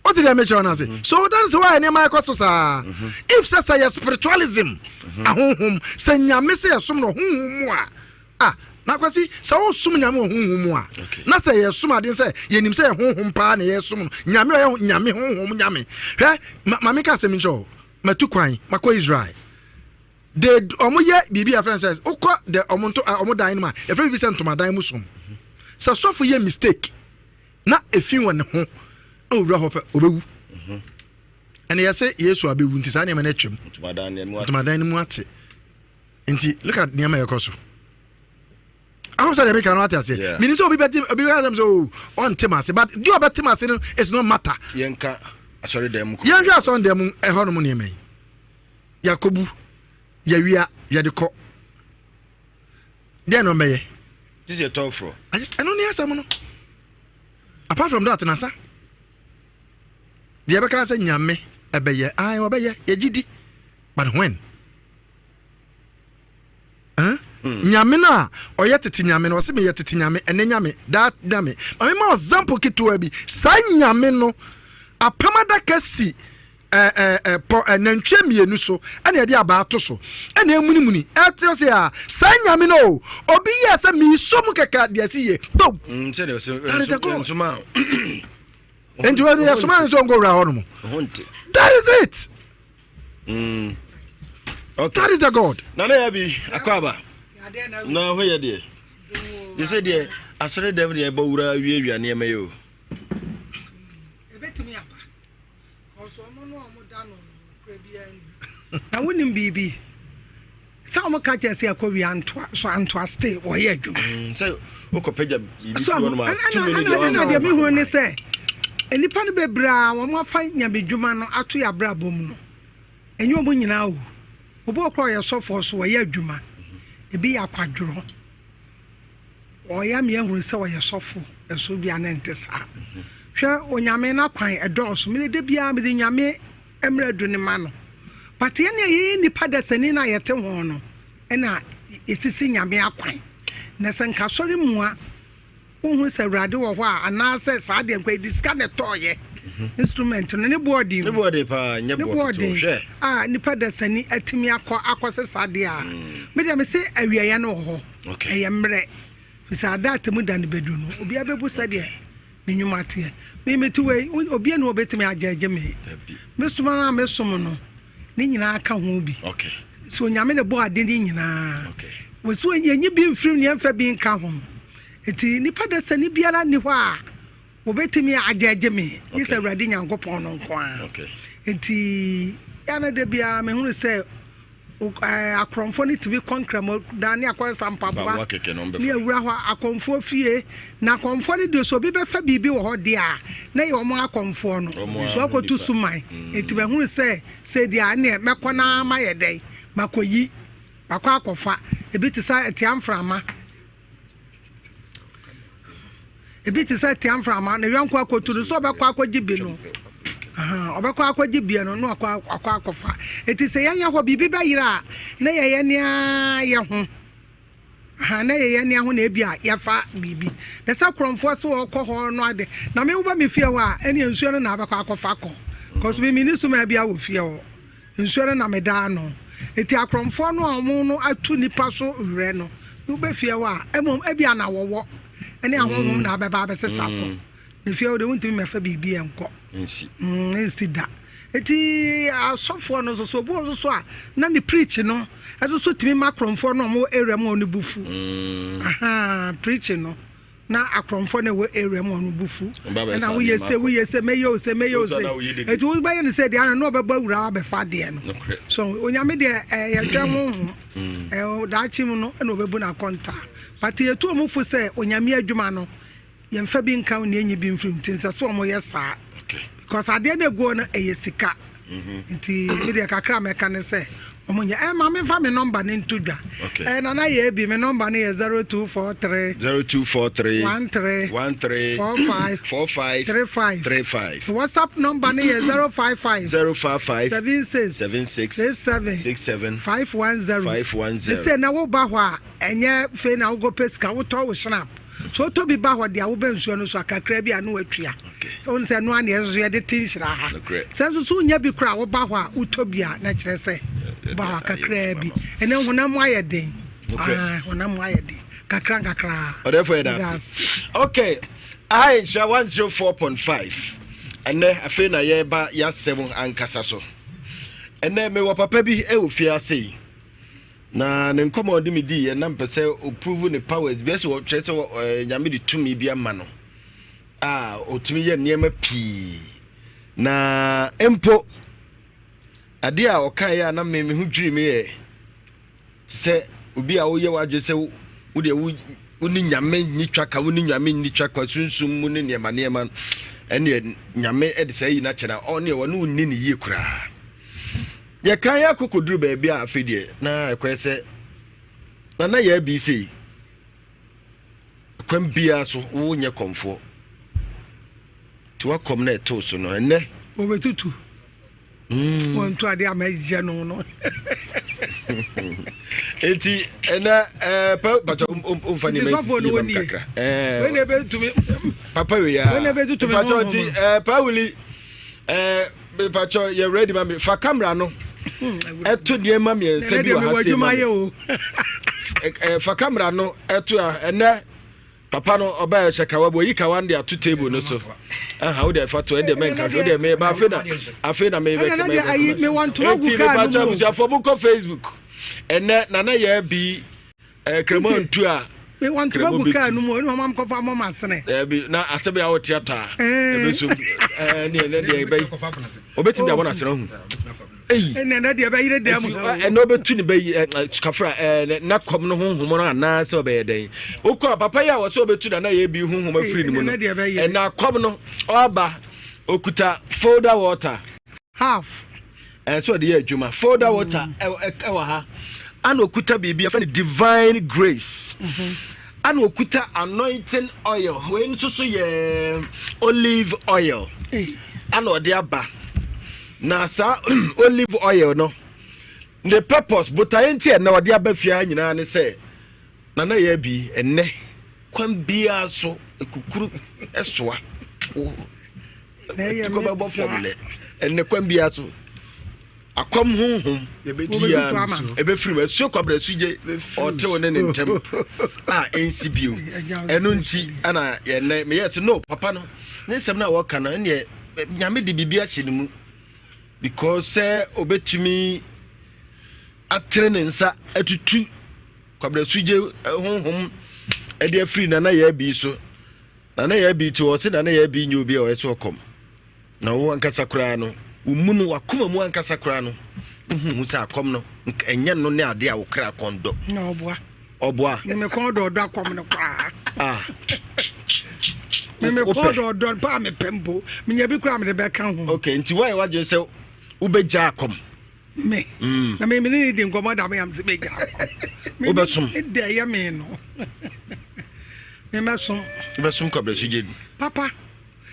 Wote deɛ mekyerɛ no ase? So that is why nneɛma ɛkɔ so saa. If sɛ yɛ spiritualism, ahonhom, sɛ Nyame sɛ yɛsom no honhom mu a, ah, na Kwasi sɛ wosom Nyame wɔ honhom mu a, na sɛ yɛsom aden sɛ yɛnim sɛ yɛ honhom paa na yɛsom no Nyame ɔyɛ Nyame honhom Nyame. Hwɛ, ma meka asɛm nkyerɛ wo. Matu kwan makɔ Israel de ɔmo yɛ biribi a yɛfrɛ no sɛ wokɔ de ɔmo nto ɔmo dan no mu a, yɛfrɛ biribi sɛ ntomadan mu som. Sɛ sɔfo yɛ mistake na efi wɔ ne ho na owura hɔ pɛ, ɔbɛwu. Ɛna yɛsɛ Yesu abɛwu nti saa nneɛma no atwam, ntomadan no mu ate. Nti look at nneɛma ɛkɔ so. Ahom sɛ deɛ meka no ate aseɛ. Menim sɛ obi bɛte, obi bɛka sɛm sɛ o ɔnte m ase, but deɛ ɔbɛte m ase no is not matter. Yɛnka asɔredan mu. Yɛnhwɛ asɔredan mu ɛhɔ nom nneɛma yi yɛakɔbu, yɛwia, yɛde kɔ deɛ na ɔmbɛyɛ. Ɛno ne asɛm no. Apart from that, nasa deɛ ɛbɛka sɛ Nyame ɛbɛyɛ ae, ɔbɛyɛ, yɛgye di, but when? Huh? Nyame no a ɔyɛ tete Nyame no, ɔse meyɛ tete Nyame, ɛnɛ Nyame, daa Nyame. Ma mema example ketewa bi. Saa Nyame no, apam adaka si pɔ nantwie mmienu so ɛna ɛde abaa to so ɛna emunimuni ɛkyerɛ sɛ a saa Nyame no o, obi yɛ sɛ miiso mu kɛkɛ deɛ si yie boom. That is a God. Nti wɔn yɛ soma no sɛ ɔnkɔ wura hɔ nom. That is it. Okay. That is the God. Nana yɛ bi akɔ aba na ho yɛ deɛ yɛ sɛ deɛ asɔre dɛm deɛ ɛbɔ wura wiawia nneɛma yi o. Ebetumi aba kɔsɔ ɔmo no ɔmo da no kura biara ni. Na wonim biribi sɛ ɔmo ka kyerɛ sɛ ɛkɔ wia ntoa so antoa stay wɔyɛ adwuma. Sɛ wokɔ pagya biribi so fi hɔ nom a tumi ne deɛ ɛna deɛ mehu ne sɛ nnipa no bebree a wɔn afa nyamedwuma no ato yɛ abrabɔ mu no, ɛnyɛ wɔn nyinaa o. Obi wɔ koraa ɔyɛ sɔfoɔ so wɔyɛ adwuma, ebi yɛ akwadworɔ, ɔyɛ ama yɛahunu sɛ ɔyɛ sɔfo, ɛso bi a na ɛnte saa. Hwɛ, Onyame n'akwan ɛdɔɔso. Mede da biara mede Nyame mmerɛ du no ma no, but yɛn a yɛyɛ nnipa dasani no a yɛte ho no ɛna yɛsisi Nyame akwan. Na sɛ nka asɔre mua wohu sɛ Awurade wɔ hɔ a, anaasɛ saa deɛ nka yɛde sika na ɛtɔɔyɛ. Instrument no ne boɔ den. Ne boɔ den paa, nyɛ boɔ ketewa. Hwɛ. A nipa dasani atumi akɔ akɔsesa adeɛ a. Me deɛ me se awieɛ no wɔ hɔ. Ɛyɛ mmerɛ. Fisɛ ada atemu da no bɛdu no, obiara bɛbu sɛdeɛ ne nnwuma teɛ. Me mete wei, obiara ni hɔ obɛtumi agyɛgye me. Me som no a mesom no, ne nyinaa ka ho bi. So Onyame na ɛbɔɔ ade ne nyinaa. Wɔsi yɛnyi bi mfirim ne yɛmfa bi nka ho. Eti nipa dasani biara nni hɔ a wɔbɛtumi agyɛgye me gye sɛ Awurade Nyankopɔn no nko ara. Enti yɛ na da biara mehunu sɛ akorɔmfoɔ no tumi kɔ nkramodan ne akɔsa mpaboa ne awura hɔ akɔmfoɔ fie na akɔmfoɔ no deɛ sɛ obi bɛfa biribi wɔ hɔ deɛ a na yɛ wɔn akɔmfoɔ no so akɔtu suman. Enti mahunu sɛ sɛ deɛ a neɛ mɛkɔ na mayɛ dɛn makɔyi makɔ akɔfa ebi te sɛ atia mframa. Ebi te sɛ tia mframa, ne yɔnko akotu no, sɛ ɔbɛkɔ akɔgye bi no, ɔbɛkɔ akɔgye bie no na ɔkɔ akɔ akɔfa. Eti sɛ yɛnyɛ hɔ biribi bɛyera a, na yɛyɛ nea yɛ ho. Na yɛyɛ nea ho na ebi a yɛfa biribi. Na sɛ korɔmfoɔ sɛ ɔkɔ hɔ no ade, na me woba me fie hɔ a, ɛne nsuo no na abɛkɔ akɔfa kɔ. Kɔso me mini suma bi a wɔ fie hɔ. Nsuo no na meda ano. Enti akorɔmfoɔ no a wɔn no atu nnipa so werɛ no, wobɛ fie hɔ a, mmom ebia na wɔwɔ ne ahonhom na abɛba abɛsesa kɔ. Na fie hɔ deɛ wontumi mmɛfa biribi nkɔ. Nsi. Nsi da. Enti asɔfoɔ no nso so, obi wɔ nso so a, na ne preach no nso so tumi ma akorɔmfoɔ no a wɔwɔ area mu a wɔn bo fu. Ahaa, preach no. Na akorɔmfoɔ na ɛwɔ area mu ɔno bo fu ɛna woyɛ se woyɛ se mɛyɛ o se mɛyɛ o se eti wobɛyɛ no sɛ deɛ ana na ɔbɛbɔ awura abɛfa adeɛ no so onyame deɛ ɛyɛ twɛn honhom mm. ɛɛ daakye mu no ɛna ɔbɛbu no akɔnta but yɛtu ɔmo fo sɛ onyame adwuma no yɛmfa bi nka ne enyi bi mfiri mu nti nsɛ sɛ ɔmo yɛ saa because adeɛ no eguo no ɛyɛ sika. Nti me deɛ kakra a mɛka ne sɛ wɔn nyɛ ɛ maame nfa me nɔmba ne nto dwa ɛ nana yɛ ebi me nɔmba no yɛ 0243 0243 13 13 45 45 35 35 WhatsApp nɔmba no yɛ 055 055 76 76 67 67 510 510. Sɛ na woba hɔ a ɛnyɛ fei na wokɔ pɛ sika wotɔ wo snap. So wotɔ bi ba hɔ deɛ wobɛ nsuo no so a kakra bi a na watua. Wohu sɛ ɛno ara na yɛn nso yɛde te nhyira ha. Sɛ nso so wonya bi koraa woba hɔ a wotɔ bi a na kyerɛ sɛ woba hɔ a kakraa bi. Ɛnɛ honam mu ayɛ den. Ah, honam mu ayɛ den. Kakra nkakra. Ɔdɛfo yɛ da ase. Okay. Aha yɛ nhyira 104.5. Ɛnɛ afei na yɛreba yɛasɛm ankasa so. Ɛnɛ mewɔ papa bi wɔ fie ase yi. Na ne nkɔmmɔ a ɔde me diiɛ na mpɛ sɛ ɔprove ne powers bi ɛsɛ ɔkyerɛ sɛ ɛɛ nyame de tumi bi ama no a ɔtumi yɛ nneɛma pii na mpo adeɛ a ɔkaeɛ a na me me ho dwiri me yɛ te sɛ obi a woyɛ w'adwene sɛ wo deɛ wo wo ne nyame nni twaka wo ne nyame nni twaka sunsum mu ne nneɛma nneɛma ɛneɛ nyame ɛde saa yi no akyɛ na ɔneɛ ɔne wo nni ne yie koraa. Yɛkan yɛ akɔ kɔduru baabi a afei deɛ na ɛkɔyɛ sɛ na na yɛ abi sei kwan biara so wonyɛ kɔmfoɔ nti wakɔm na ɛtew so no ɛnɛ wɔbɛtutu wɔntu adeɛ a mɛyɛ no no nti ɛnɛ ɛɛ pa pàtó nfa nneɛma nsisi yɛ mam kakra ɛɛ papa wei ya pàtó nti ɛɛ pawuli ɛɛ. Mepakyɛ yɛ ready ma me fa camera no ɛto nneɛma mmiɛnsa bi wɔ ha sei ma me fa camera no ɛto a ɛnɛ papa no ɔbaa ɛhyɛ kawa bi oyi kawa no de ato table no so ɛha wo de ɛfa to ɛnde mɛnka hwɛ wo de mɛ ba afei na afei na mɛ bɛ kɛmɛ eti mepakyɛ abusuafoɔ mo kɔ facebook ɛnɛ nana yɛ bi. Eh, kremo ntu a. Me wɔn ntoma gu kaa no mu ɛna wɔn akɔfa mɔ ma sene. Ɛbi na asɛm yɛ awo tia taa. Ebi so ɛɛ ne ɛnɛ deɛ ɛbɛyi. Obetumi de abɔ n'asene ho. Eyi. Ɛnɛ ɛnɛ deɛ ɛbɛyere dɛm. Ɛnɛ obetu ne bɛyi ɛ kafra ɛɛ n'akɔm no honhom no anaasɛ ɔbɛyɛ dɛn. Okɔ papa yi a wɔsɛ obetu na na yɛ bi honhom afiri ne mu no. Ɛnɛ akɔm no ɔba okuta folder water. Half. Ɛsɛ sɛ ɔde yɛ adwuma. Folder water ɛwɔ ha. Ana okuta biribi afɛ no divine grace. Mm-hmm. Ana okuta anointing oil. Wei nso so yɛ olive oil. Ana ɔde aba. Na saa olive oil no ne purpose botaeɛ nti ɛnɛ ɔde aba fie ha nyinaa ne sɛ nana yɛ bi ɛnɛ kwan biara so ekukuru ɛsoa. Tikɔ bɛbɔ fam nnɛ. Ɛnnɛ kwan biara so. Akɔm honhom biara ɛbɛfiri mu. Asuo Kwabena Asugye ɔtew ne ne ntɛm a ɛnsi bio. Ɛno nti ɛna yɛnnɛ meyɛ sɛ no papa no ne nsɛm no a wɔka no ɛneɛ Nyame de biribi ahyɛ ne mu because sɛ obɛtumi atene ne nsa atutu Kwabena Asugye honhom ɛde afiri Nana Yaa Bi so. Nana Yaa Bi te hɔ ɔse Nana Yaa Bi nyɛ obi a ɔyɛ sɛ ɔkɔm. Na wo ankasa koraa no, wo mu no, w'akoma mu ankasa koraa no, wohu hu sɛ akɔm no, ɛnyɛ no ne ade a wo kra kɔn dɔ. Na ɔboa. Ɔboa. Me me kɔn dɔ ɔdɔ akɔm no koraa. Ah. Me me kɔn dɔ ɔdɔ paa me pɛ mpo. Menya bi koraa mede bɛka ho. Okay, nti woayɛ w'adwene sɛ wobɛgya akɔm. Me. Mm. Na me me ne di nkɔmmɔ da me yam sɛ bɛgya akɔm. Wobɛsom. Ne dɛ yɛ me no. Me mɛsom. Wobɛsom kwabrɛso gye. Papa.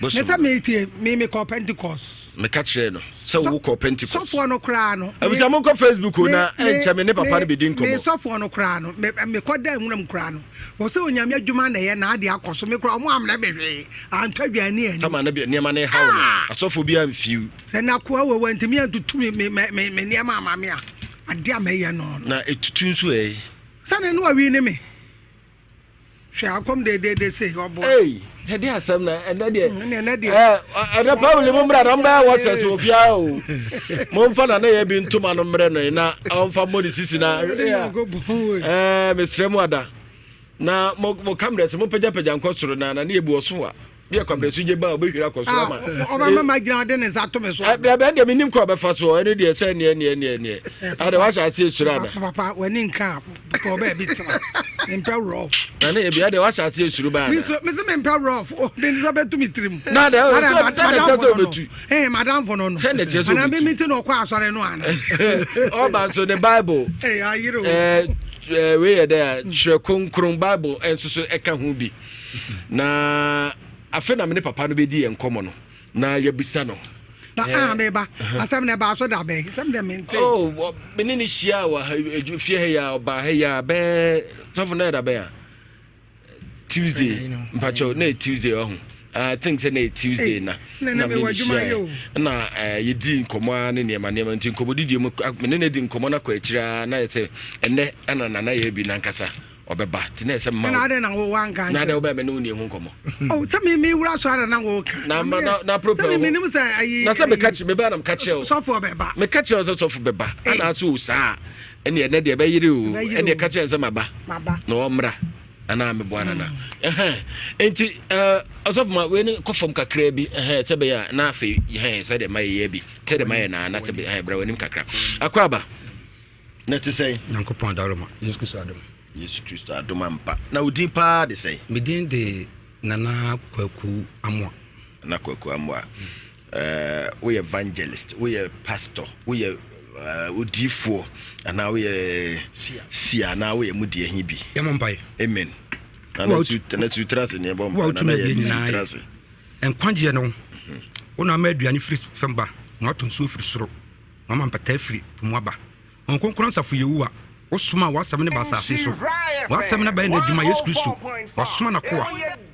Ne sɛ metie me mekɔ Pentecost. Meka kyerɛɛ no sɛ wokɔ Pentecost. Sɔfoɔ no koraa no. Abusua monkɔ Facebook o na ɛnkyɛ me ne papa no bɛdi nkɔmmɔ. Me sɔfoɔ no koraa no mekɔ da nwura mu koraa no wɔ sɛ onyame adwuma na ɛyɛ na ade akɔ so me koraa ɔmo amena me hwee antɔ aduane ani. Tama ne nneɛma no haw no ah! asɔfoɔ bi amfiw. Sɛ nakoa wɔ wɔ ntumi antutu me me me me nneɛma ama me a ade a mɛyɛ no. Na etutu nso ɛ. Sɛ ne no awi ne me. Hwɛ akɔm dedeede sei ɔboa. Ei, ɛde asɛm na ɛnɛ deɛ. Mm, ɛnɛ deɛ. Ɛɛ ɛnɛ Pauli mo mmra na mbɛyɛ wɔhyɛ so ofia o. Mo nfa na ne yɛ bi ntoma no mmerɛ no na ɔnfa mmɔ ne sisi na. Ɛɛ mesrɛ mu ada. Na mo mo cameras mo pagyapagya nkɔ soro na na ne yɛ bu ɔso a. Bi yɛ kwabrɛ so gye ba a ɔbɛhwiri akɔ soro ama. Ɔbɛma ma gyina ɔde ne nsa ato me so. Ɛbɛn deɛ menim kɔ ɔbɛfa so ɛno deɛ sɛ neɛ neɛ neɛ neɛ. Ade wahyɛ ase esuro ana. Papa w'ani nka a kɔ baabi tena. Mempɛ rough. Na ne ebi ade wahyɛ ase esuro ba ana. Mese mempɛ rough. De ne nsa bɛtu me tirim. Na de sɛ na kyerɛ sɛ ɔbɛtu. Eh madamfo no no. Sɛ na kyerɛ sɛ ɔbɛtu. Ana me ti na ɔkɔ asɔre no ana. Ɔba nso ne Bible. Eh ayere o. Eh wei yɛ dɛ kyerɛ kronkron Bible nso so ɛka ho bi. Na afei na me ne papa no bɛdi yɛn nkɔmmɔ no na yɛabisa no. Na eh, ah, meba asɛm na ɛbaa so da bɛn sɛm dɛ mente. Oh, me ne ne hyia wɔ ha fie ha yi a ɔbaa ha yi a bɛɛ sɔfo na ɛda bɛn a Tuesday mpakyɛw na yɛ Tuesday ɔho. I think sɛ na yɛ Tuesday na na me ne hyia na eh, yɛdi nkɔmmɔ ara ne nneɛma nneɛma nti nkɔmmɔdidie mu me ne no di nkɔmmɔ no akɔ akyire ara na yɛ sɛ ɛnɛ ɛna nana yɛ bi nankasa ɔbɛba nti na ɛsɛ mma na adɛn na wo wanka na adɛn wobɛyɛ me ne wo ni ho nkɔmmɔ oh sɛ me me wura so ara na wo ka na na na propɛ sɛ me menim sɛ ayi na sɛ meka kyerɛ mebɛyɛ na meka kyerɛ wo sɔfo bɛba meka kyerɛ wo sɛ sɔfo bɛba ana ase o saa ɛne ɛnɛ deɛ ɛbɛyere o ɛne ɛka kyerɛ sɛ maba na ɔmmra anaa meboa nana mm. nti ɔsɔfo ma wei ne kɔ fam kakraa bi sɛ bɛyɛ a na afei sɛdeɛ ma yɛyɛ bi sɛdeɛ ma yɛ naa na sɛ brɛ w'anim kakra akɔ aba Na ɛte sɛn? Nyankopɔn adaworoma, Yesu Kristo adom. Yesu Kristo adom ampa. Na wo din paa de sɛn? Me din de Nana Kwaku Amoah. Nana Kwaku Amoah. Uh, woyɛ evangelist, woyɛ pastor, woyɛ uh, odiifoɔ anaa woyɛ sia anaa woyɛ mu deɛ he bi. Yɛmmɔ mpaeɛ. Amen. Nana tu tra ase ne yɛbɔ mpaeɛ. Nana yɛ tu tra ase. Nkwagyeɛ no, mhm. wo na ama aduane firi fam ba, na wato nsuo firi soro. Na wama mpataa firi po mu aba. Honhom Kronkron Asafo Yehowa, wosomaa w'asɛm no baa asase so. W'asɛm no abɛyɛ n'adwuma, Yesu Kristo, wasoma n'akoa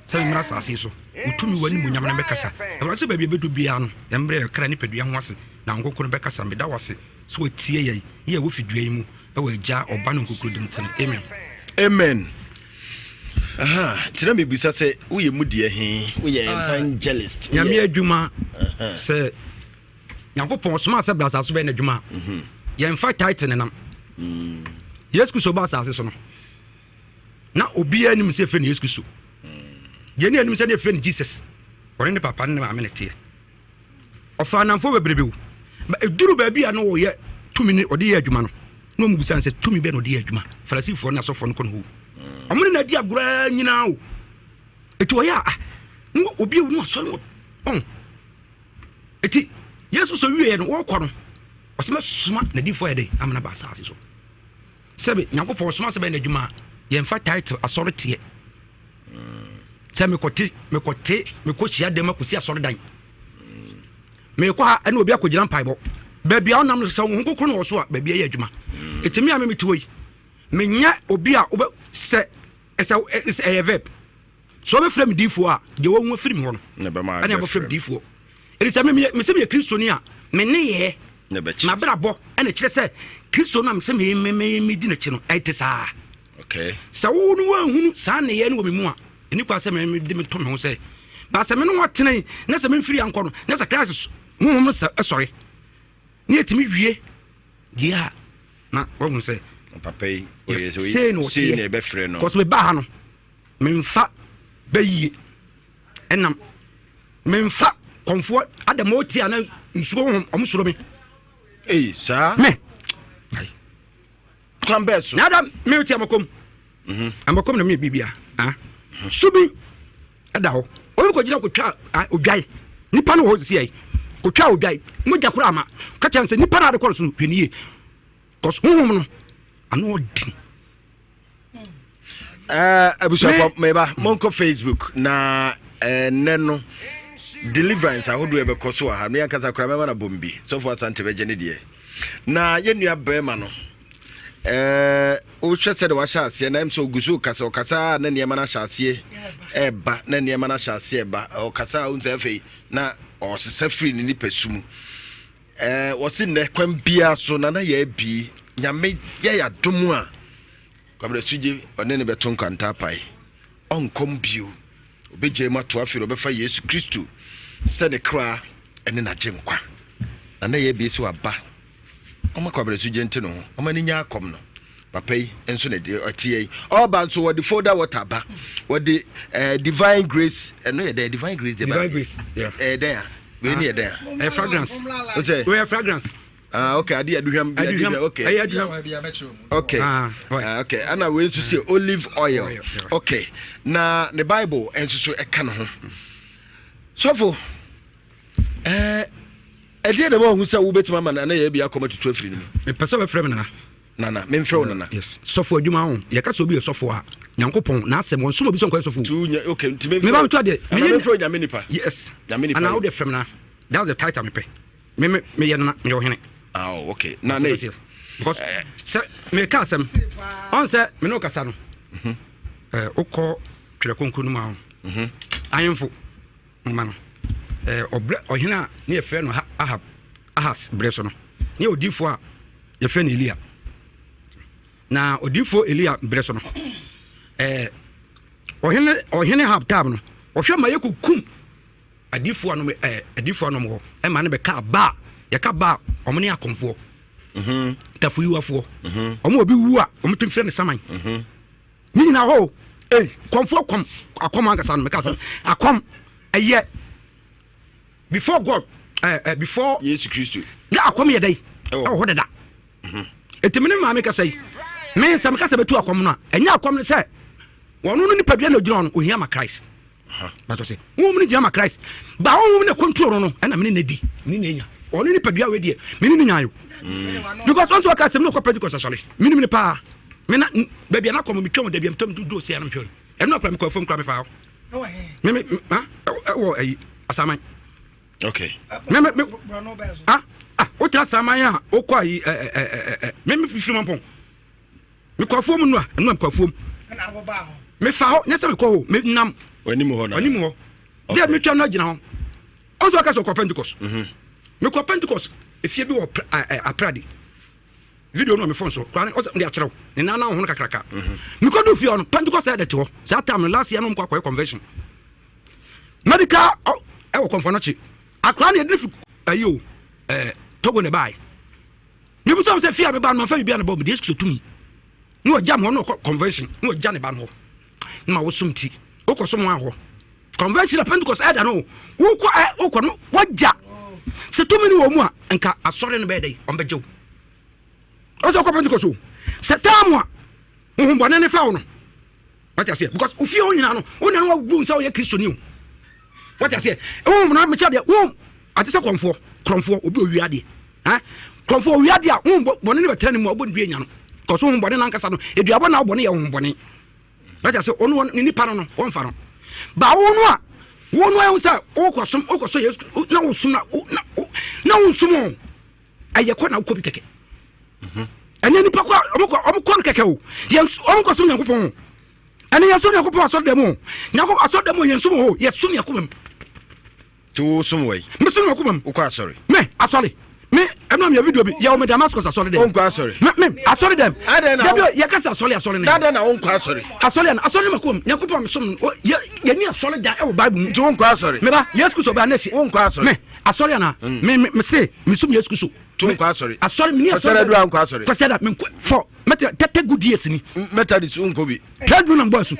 sɛ memmra asase so. Wo tumi, w'animuonyam no mmɛkasa. Awurade, sɛ baabi a ɛbɛdu biara no, yɛmmrɛ yɛn kra nipadua ho ase, na Honhom Kronkron no bɛkasa. Meda wo ase sɛ woatie yɛn, yi yɛn wɔ fidua yi mu, wɔ Agya, Ɔba ne Honhom Kronkron din mu. Amen. Amen. Aha, nti na mebisa sɛ woyɛ mu deɛ he, woyɛ ah, evangelist. Nyame adwuma sɛ Nyankopɔn ɔsomaa sɛ bra asase so bɛyɛ n'adwuma a, mhm. yɛmfa title ne nam. Mm. Yesu Kristo ba asase so no, na obiara nim sɛ ɛfrɛ no Yesu Kristo. Mm. Deɛ ne anim sɛ ne ɛfrɛ no Jesus, ɔne ne papa ne ne maame ne teɛ. Ɔfa anamfoɔ bebrebe o. Ba ɛduru baabi a na ɔyɛ tumi ne ɔde yɛ adwuma no, na ɔmu bisa no sɛ tumi bɛ na ɔde yɛ adwuma. Farisifoɔ ne asɔfoɔ no kɔ no hɔ. Mm. Ɔmo ne na adi agorɔ nyinaa o. Ɛti ɔyɛ a, ah, na obi ewu no asɔre wɔ ɔn. Eti Yesu sɔ wieɛ no wɔkɔ no ɔsɛ mɛsoma n'adifoɔ yɛ dɛ amena ba asase so. Sɛbe Nyankopɔn ɔsoma sɛ bɛyɛ n'adwuma a yɛmfa title asɔre teɛ. Sɛ mekɔte mekɔte mekɔ hyia dɛm akɔsi asɔre dan. Mekɔ ha ɛne obi akɔgyina mpaebɔ. Baabi a ɔnam no sɛ wo ho kokoro na wɔ so a baabi ɛyɛ adwuma. Eti me a me mete hɔ yi menyɛ obi a wobɛ sɛ ɛsɛ ɛyɛ verb. Sɛ wɔbɛfrɛ me diifoɔ a, deɛ wɔahu afiri me hɔ no, ɛne abɛfrɛ me diifoɔ. Ɛfiri sɛ me sɛ meyɛ Kristoni a, me nneyɛɛ, m'abrabɔ ɛna kyerɛ sɛ Kristo no a mesɛ medi n'akyi no, ɛte saa. Sɛ wo no woanhunu saa nneyɛɛ no wɔ me mu a, ɛni kwa sɛ mede meto me ho sɛ ba sɛ me ne wɔtena yi na sɛ memfiri ankɔ no na sɛ Christ honhom no sɔre ne yɛtumi wie deɛ a na woahunu sɛ papa yi sei na ɔteɛ kɔsɛ mebaa ha no memfa bɛyie ɛnam memfa kɔnfoɔ adam ɔti a na nsuo ho ɔmo suro me. Ee saa. Me. Kwan bɛɛ so. Na adam me ti amakom. Mhm. Amakom na me bibia. Ah. Mhm. Subi ɛda hɔ. Obi kɔ gyina kotwa odwae. Nipa no wɔ hɔ sisi ayi. Kotwa odwae. Mogya kora ama. Kakyɛ nsɛ nipa na ade kɔ so no hwɛ nie. Kɔs honhom no ano ɔden. Eh, abusuafo meba monkɔ facebook na ɛnɛ eh, no deliverance ahodoɔ ɛbɛkɔ so wɔ ha no yɛnkasa koraa mɛma no bom bi sɔfo asante bɛgye ne deɛ na yɛnnua bɛrima no eh, wohwɛ sɛ de wahyɛ aseɛ na ɛm sɛ ɔgu so kasa ɔkasa na nneɛma no ahyɛ aseɛ ɛba na nneɛma no ahyɛ aseɛ ɛba ɔkasa a wohu sɛ afei na ɔsesa firi ne nipa su mu wɔse nnɛ kwan biara so na na yɛabi nyame yɛ yɛadom a Kwabena Sugye, ɔne no bɛto nkwanta apae. Ɔnkɔm bio. Obegyae mu ato afei ɔbɛfa Yesu Kristo sɛ ne kra ne n'agyenkwa. Na na ɛyɛ abie sɛ waba. Ɔma Kwabena Sugye nte ne ho. Ɔma no nya akɔm no. Papa yi nso na ɛteɛ yi. Ɔba nso wɔde folder water ba. Wɔde eh, divine grace. Ɛno yɛ dɛn? Divine grace. Divine grace. Yeah. Ɛyɛ dɛn a? Wei ne yɛ dɛn a? Ɛyɛ fragrance. Wei yɛ fragrance. Ah, okay, ade aduhwam bi aduhwam okay. Ɛyɛ aduhwam. Okay. Ah, ah okay. Ana wei nso sɛ olive oil. Okay. Na ne Bible nso so ɛka ne ho. Sɔfo, eh ɛdeɛ na wɔahu sɛ wobɛtumi ama nana yɛ bi akɔma tutu afiri no mu. Mepɛ sɛ bɛfrɛ me nana. Nana, memfrɛ wo nana. Yes. Sɔfo adwuma ho. Yɛka sɛ obi yɛ sɔfo a, Nyankopɔn n'asɛm wɔn som obi sɛ nkɔyɛ sɔfo. Tu nya okay, nti memfrɛ. Meba meto adeɛ. Memfrɛ nyame nipa. Yes. Nyame nipa. Ana wo de frɛ me nana. That's the title mepɛ. Me me meyɛ nana meyɛ ɔhene. Ah, oh, okay. Na ne. Because eh. sɛ meka asɛm ɔn sɛ me ne ɔkasa no mhm. eh, wokɔ twerɛ kronkron no mu a mhm. ahemfo nwoma no eh, ɔbrɛ ɔhene a ne yɛfrɛ no Ahab Ahas berɛ so no ne yɛ odiifoɔ a yɛfrɛ no Elia na odiifoɔ Elia berɛ so no ɔhene ɔhene Ahab tam no ɔhwɛ ma yɛkɔkum Adiyifoɔ anom ɛɛ adiyifoɔ anom hɔ ɛma no bɛka ba a yɛka ba a wɔn ne akɔmfoɔ mhm. tafoyiwafoɔ mhm. wɔn obi wu a wɔn tumi frɛ no saman mhm. ne nyinaa hɔ o ee kɔmfoɔ kɔm akɔm ankasa no mɛka sɛ akɔm ɛyɛ before God ɛɛ eh, before Yesu Kristo ne akɔm yɛ dɛ ɛwɔ hɔ dada eti mi ne maame kasa yi me nsɛm kasa bɛtu akɔm no a ɛnyɛ akɔm no sɛ wɔn no nipadua na ogyina hɔ no ohia ma Christ. bàtɔ sɛ honhom no gyina ma Christ ba honhom no control no no ɛna mene na di mene na nya ɔno nipadua wei deɛ mene ne nyayo mm. because ɔnso ɔka asɛm no ɔkɔ Pentecost asɔre mene mene paa mena baabi a nakɔ mo metwa mo dabi a metɔ medu ɔsɛ anam hwɛ ɛno akora mekɔ afam kora mefa hɔ meme ha ɛwɔ ayi asaman okay meme me ah ah wotra asaman a wokɔ ayi ɛ ɛ ɛ ɛ meme fifiri mampɔn Mekɔ afuom no a, ɛno na mekɔ afuom. Mefa hɔ, nyɛ sɛ mekɔ hɔ, menam. Anim hɔ na. Anim hɔ. Deɛ metwa no agyina hɔ. Ɔnso aka sɛ ɔkɔ Pentecost. Mhm. Mekɔ Pentecost, efie bi wɔ Aprade. Video no wɔ me phone so, kora ɔsɛ mede akyerɛw. Ne nan na ho no kakraka. Mhm. Mekɔ du fie hɔ no, Pentecost ɛdɛ te hɔ. Saa time no, last year no mkɔ akɔyɛ convention. Medical ɛwɔ kɔnfɔ no kye. Akora no yɛde fi ayi o, ɛɛ Togo na ɛbaeɛ. Mebisa wɔn sɛ fie a meba no mafa biribi a na bɔ mede Yesu Kristo tumi na wɔgya me hɔ na ɔkɔ convention na wɔgya ne ba no hɔ na ma wosom ti wokɔ som wɔn ahɔ convention na Pentecost ɛda no wokɔ ɛ wokɔ no wɔgya sɛ tumi no wɔ mu a nka asɔre no bɛyɛ dɛ ɔmbɛgye wo ɔsɛ wokɔ Pentecost o sɛ taamu a honhommɔne ne fa wo no wate aseɛ because ofie hɔ nyinaa no wo nana wabu nsa woyɛ kristoni o wate aseɛ ɛwɔ mu na mekyɛ deɛ wo ate sɛ kɔnfoɔ korɔnfoɔ obi owia adeɛ ha korɔnfoɔ owia adeɛ a wo bɔne ne bɛtena ne mu a wobɔ ne dua nya no kɔso ho bɔne nankasa no aduabɔ na wobɔne yɛ ho bɔne wate aseɛ ɔno ne nipa no no wɔmfa no ba wo no a wo no ayɛ sɛ wokɔsom wokɔsɔ yesu na wosom na na wonsom o ɛyɛ kɔ na wokɔ bi kɛkɛ mhm. ɛnɛ nipa kɔ ɔmo kɔ ɔmo kɔ no kɛkɛ o yɛn ɔmo kɔ som nyankopɔn o ɛnɛ yɛn som nyankopɔn asɔre dɛm o nyankopɔn asɔre dɛm o yɛn som o yɛ som yɛn koma mu. Nti wo som wɔ yi? Me som wɔ kuma mu. Wokɔ asɔre? Me asɔre. Me ɛnu mi yɛ video bi yɛ wɔ me Damascus asɔre dɛm. Wonkɔ asɔre? Me me asɔre dɛm. Adɛn na Dabi yɛ kasa asɔre asɔre ne. Adɛn na wonkɔ asɔre? Asɔre ana asɔre ne ma kuma mu. Nyankopɔn me som no yɛ yɛ ni asɔre da ɛwɔ Bible mu. Nti wonkɔ asɔre? Me ba Yesu Kristo ɔbɛ anɛsi. Wonkɔ asɔre? Me asɔre ana mm. me me me se me som Yesu Kristo. To nkɔ asɔre. Asɔre mi ni asɔre. Kwasiada du a nkɔ asɔre. Kwasiada me nkɔ fɔ mɛtɛ tɛtɛ good years ni. Methodist nkɔ bi. Praise be na mbɔ asu.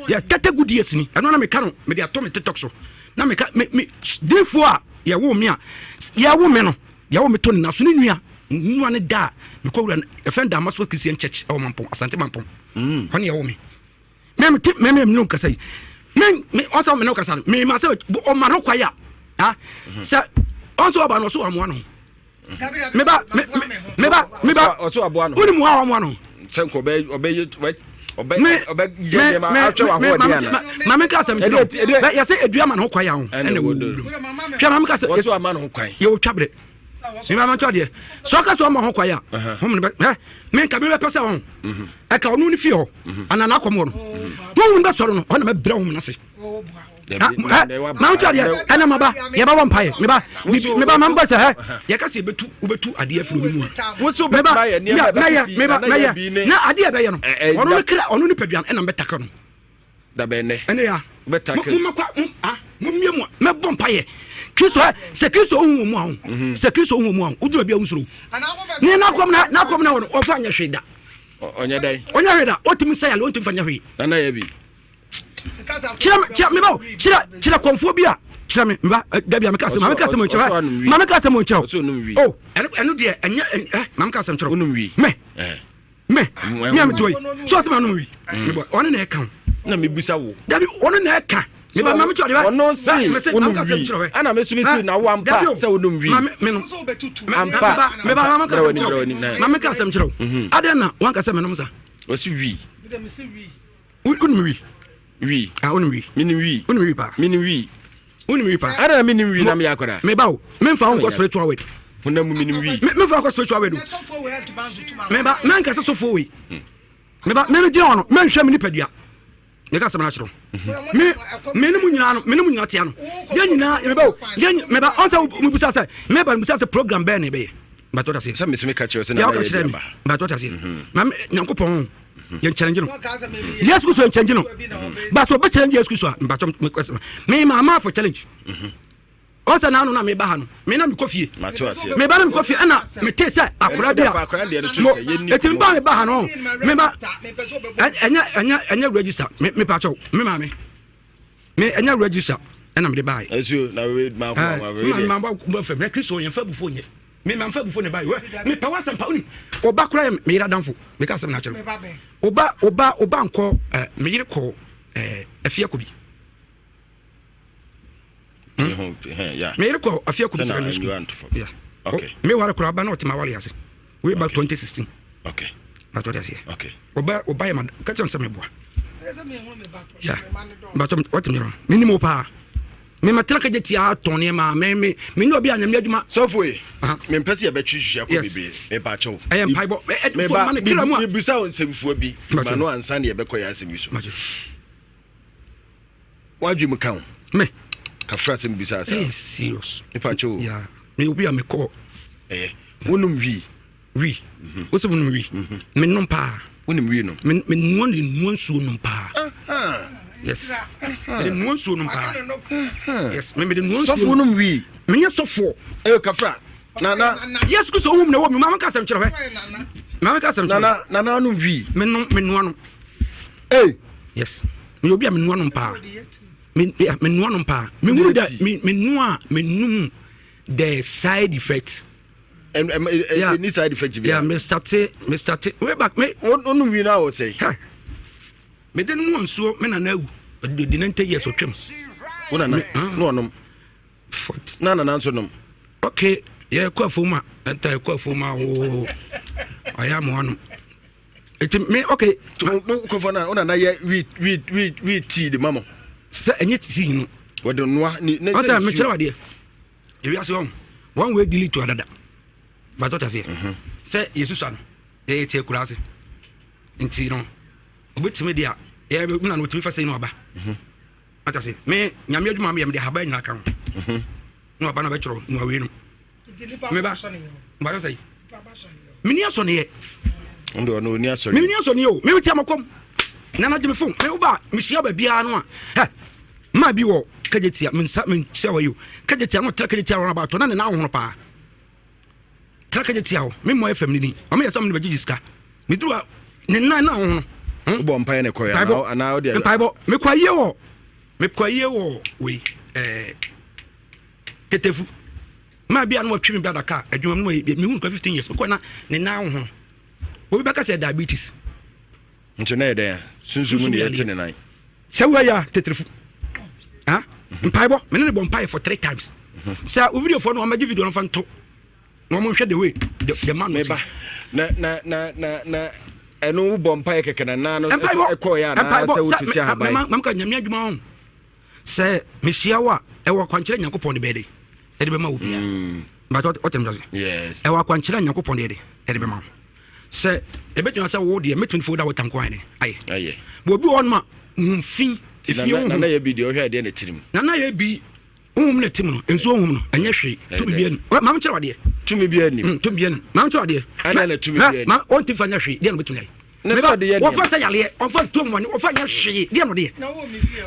Yɛ tɛtɛ good years ni ɛno na meka no mede ato me TikTok so na meka me me diifoɔ a yɛwo me a yɛwo me no yɛwo me to ne naso ne nua nua ne da a mekɔ wura ɛfɛn Damaso Christian Church ɛwɔ Mampɔn Asante Mampɔn mm. hɔ ne yɛwo me me me te me me me nkasa yi me me ɔsɛ me ne nkasa no me ma sɛ ɔma no kwae a ah mhm. sɛ ɔnso ɔba no ɔso amoa no meba meba meba wone mu a ɔmoa no sɛ nka ɔbɛ ɔbɛ ɔbɛ ɔbɛ yɛ nneɛma ahwɛ w'ahoɔden ana maame nka asɛm kyerɛ wo yɛsɛ edua ma ne ho kwan ahɔ ɛna ɛwɔ wuro hwɛ maame ka sɛ wɔso ama ne ho kwan yɛwɔ twa berɛ mema ma ntɔ adeɛ sɛ ɔka sɛ ɔma ho kwan a hom ne bɛ hɛ menka mebɛpɛ sɛ ɔho ɛka ɔno ne fie hɔ anaa n'akɔm hɔ no honhom bɛsɔre no ɔna mɛbrɛ hom no ase maame adeɛ ɛna maba yɛbɛbɔ mpaeɛ meba meba ma mbɔ sɛ hɛ yɛka sɛ yɛbɛtu wobɛtu adeɛ afiri obi mu a meba mɛyɛ meba mɛyɛ na adeɛ ɛbɛyɛ no ɔno ne kra ɔno ne padua ɛna mbɛtaka no dabɛnɛ ɛne ya momakɔ mommie mu a mɛbɔ mpaeɛ kristo ɛ sɛ kristo ohu wɔ mu a ho mhm. sɛ kristo ohu wɔ mu a ho woduru baabi a wosuro ne n'akɔm na n'akɔm na wɔ no ɔfa nyɛ hwee da ɔnyɛ dɛn ɔnyɛ hwee da ɔtumi sɛ yale ɔntumi fa nyɛ hwee nana yɛ bi kyerɛ kyerɛ meba o kyerɛ kyerɛ kɔnfoɔ bi a kyerɛ me meba eh, dabi a meka asɛm maame ka asɛm nkyerɛ maame ka asɛm nkyerɛ o ɛno ɛno deɛ ɛnyɛ ɛ maame ka asɛm kyerɛ mɛ mɛ mi a mi to yi so ɔsɛ ma nom wi mebɔ ɔno na ɛka o na mebusa wo dabi ɔno na ɛka meba maame kyerɛ ɔde ɔno se wonom wi ana me so me si na wo ampa sɛ wonom wi ampa meba maame ka asɛm kyerɛ maame ka asɛm kyerɛ o adɛn na wanka sɛ menom sa ɔsi wi wonim wi wi ah wonim wi menim wi wonim wi paa menim wi wonim wi paa ada menim wi na meyɛ akɔda meba o memfa wo nkɔ spiritual word honam mu menim wi memfa wo nkɔ spiritual word o meba menka sɛ sɔfoɔ wei hmm. meba memegyina hɔ no menhwɛ me nipadua meka asɛm no akyerɛ me me ne mu nyinaa no me ne mu nyinaa tea no yɛn nyinaa meba o yɛn meba ɔn sɛ mebisa sɛ meba mebisa sɛ program bɛɛ na ɛbɛyɛ bàtɔ ta se. sɛ mesome ka kyerɛ sɛ na yɛ kyerɛ mi bàtɔ ta se maame nyankopɔn yɛn challenge no yesu kristo yɛn challenge no baso ɔbɛ challenge yesu kristo a mpatɔ me ma ama for challenge ɔsɛ n'ano na meba ha no me na mekɔ fie meba na mekɔ fie ɛna mete sɛ akora bi a mo eti meba meba ha no meba ɛnyɛ ɛnyɛ ɛnyɛ register me mepa kyɛw me maame me ɛnyɛ register ɛna mede baayɛ. ɛnso na wei maa kɔ ma wei deɛ. maa ma bɔ fɛ mɛ kristo yɛn fɛ bufo nyɛ me ma nfa bufo ne ba yi me pɛ w'asɛm pa onim ɔba kora yɛ me yere adamfo me ka asɛm na akyerɛ ɔba ɔba ɔba nkɔ ɛɛ me yere kɔ ɛɛ afie kɔ bi hmm? me yere kɔ afie kɔ bi secondary school yeah me ware kora ɔba na ɔte ma wale ase way back 2016 okay bàtɔ de aseɛ ɔba ɔba yɛ ma kakyɛ nsɛm meboa yeah bàtɔ ɔte mi rɔ mi ni mo paa. Me ma tena kagye tia tɔn nneɛma me me me nyɛ obi a nyame adwuma. Sɔfo yi, me mpɛ sɛ yɛbɛtwe hwehwɛ akɔ bebree. Me pa kyɛw. Ɛyɛ mpaebɔ. Me ba, me bisa wo nsɛmfua bi. Ma no ansa na yɛbɛkɔ yɛ asɛm yi so. Wadwe mu ka wo. Me. Kafra sɛ mebisa asa. Ɛyɛ serious. Me pa kyɛw. Yeah. Me obi a mekɔ. Ɛyɛ. Wonom wi. Wi. Mhm. Wosɛ wonom wi. Mhm. Menom paa. Wonim wi nom. Me noa ne noa nsuo nom paa. Yes. Mede noa nsuo nom paa. Yes. Me mede noa nsuo. Sɔfo nom wi. Menyɛ sɔfoɔ. Ɛyɛ kafra. Nana. Yesu Kristo ohun na ɛwɔ mi. Maame ka asɛm kyerɛ hwɛ. Maame ka asɛm kyerɛ. Nana nana nom wi. Me nom me noa nom. Hey. Yes. Me obi a me noa nom paa. Me me noa nom paa. Me hunu dɛ me me noa me num the side effect. Ɛni side effect bi. Yeah, me starte me starte way back me. Wonum wi na wɔ sɛ. Me de no nsuo me nana awu di 90 years ɔtwam. Wo nana na ɔnom. Fort. Na nana nso nom. Okay, yɛ kɔ afuom a ɛta yɛ kɔ afuom a oo ɔyɛ amoa nom. Eti me okay. Kɔfɔ na wo nana yɛ wi wi wi wi tii de ma mo. Sɛ ɛnyɛ tii no. Wɔde noa ne ne. Ɔsɛ mekyerɛ wadeɛ. Ewiase wɔn wɔn wei delete adada. Bàtɔ ta seɛ. Sɛ yɛsusua no yɛyɛ te akura ase nti no obetumi de a yɛ na na otumi fa sɛ yi na ɔba. Ata se me nyame adwuma meyɛ mede ahaban nyinaa ka ho. Mhm. Na waba na bɛkyerɛ na wawie no. Meba mba sɛ meni asɔneyɛ. Ndo ɔno oni asɔre. Meni asɔneyɛ o. Me te amakɔm. Na na gye me fon. Me woba mehyia baabiara no a. Hɛ maa bi wɔ kagye tia me nsa me nhyia wɔ yi o. Kagye tia no tra kagye tia wɔn abaatɔ na ne nan ahono paa. Tra kagye tia hɔ. Me mmɔ FM ne ni. Ɔmo yɛ sɛ ɔmo ne bɛgyegye sika. Me duru a ne nan na ahono. Wobɔ mpaeɛ ne kɔɛ anaa anaa wode mpaebɔ. Mekɔ ayie wɔ mekɔ ayie wɔ wei ɛɛ tetefu. Maa bi a na wɔtwe me brada kaa adwuma mu na mehu no kɔ 15 years mekɔ na ne nan ho obi bɛka sɛ diabetes. Nti na yɛ dɛn a sunsun mu na yɛte ne nan. Sɛ woayɛ a tetefu ah mhm. mpaebɔ mene ne bɔ mpaeɛ for three times mhm. sɛ wo video foɔ no wɔmɛgye video no fa nto na wɔn nhwɛ the way the, the man was. Meba na na na na na ɛno wobɔ mpaeɛ kɛkɛ na nan no ɛkɔɔ yɛ anaa sɛ wotutu ahaban. Mamka nyame adwuma ho. Sɛ mehyia wo a, ɛwɔ akwankyerɛ Nyankopɔn de bɛyɛ dɛ ɛde bɛma wo bia. Mm. But ɔtɛm dase. Yes. Ɛwɔ akwankyerɛ Nyankopɔn de yɛ dɛ ɛde bɛma wo. Sɛ ɛbɛtumi sɛ wo deɛ mɛtumi fo da wo tanko ayɛ dɛ ayɛ. Ayɛ. Bɔ obi wɔ hɔ nom a nhum fi efie ho. Nana yɛ bi deɛ ɔhwɛ adeɛ na tirim. Nana yɛ bi honhom na tim no nsuo honhom no ɛnyɛ hwee tumi bi anim maame kyerɛ wadeɛ. Tumi bi anim. Mm, tumi bi anim maame kyerɛ wadeɛ. Ɛna na tumi bi anim. Ma ɔnti fa nyɛ hwee deɛ na ɔbɛtumi ayɛ. Wɔfa sɛ yareɛ ɔfa ntuo mɔne ɔfa nyɛ hwee deɛ no deɛ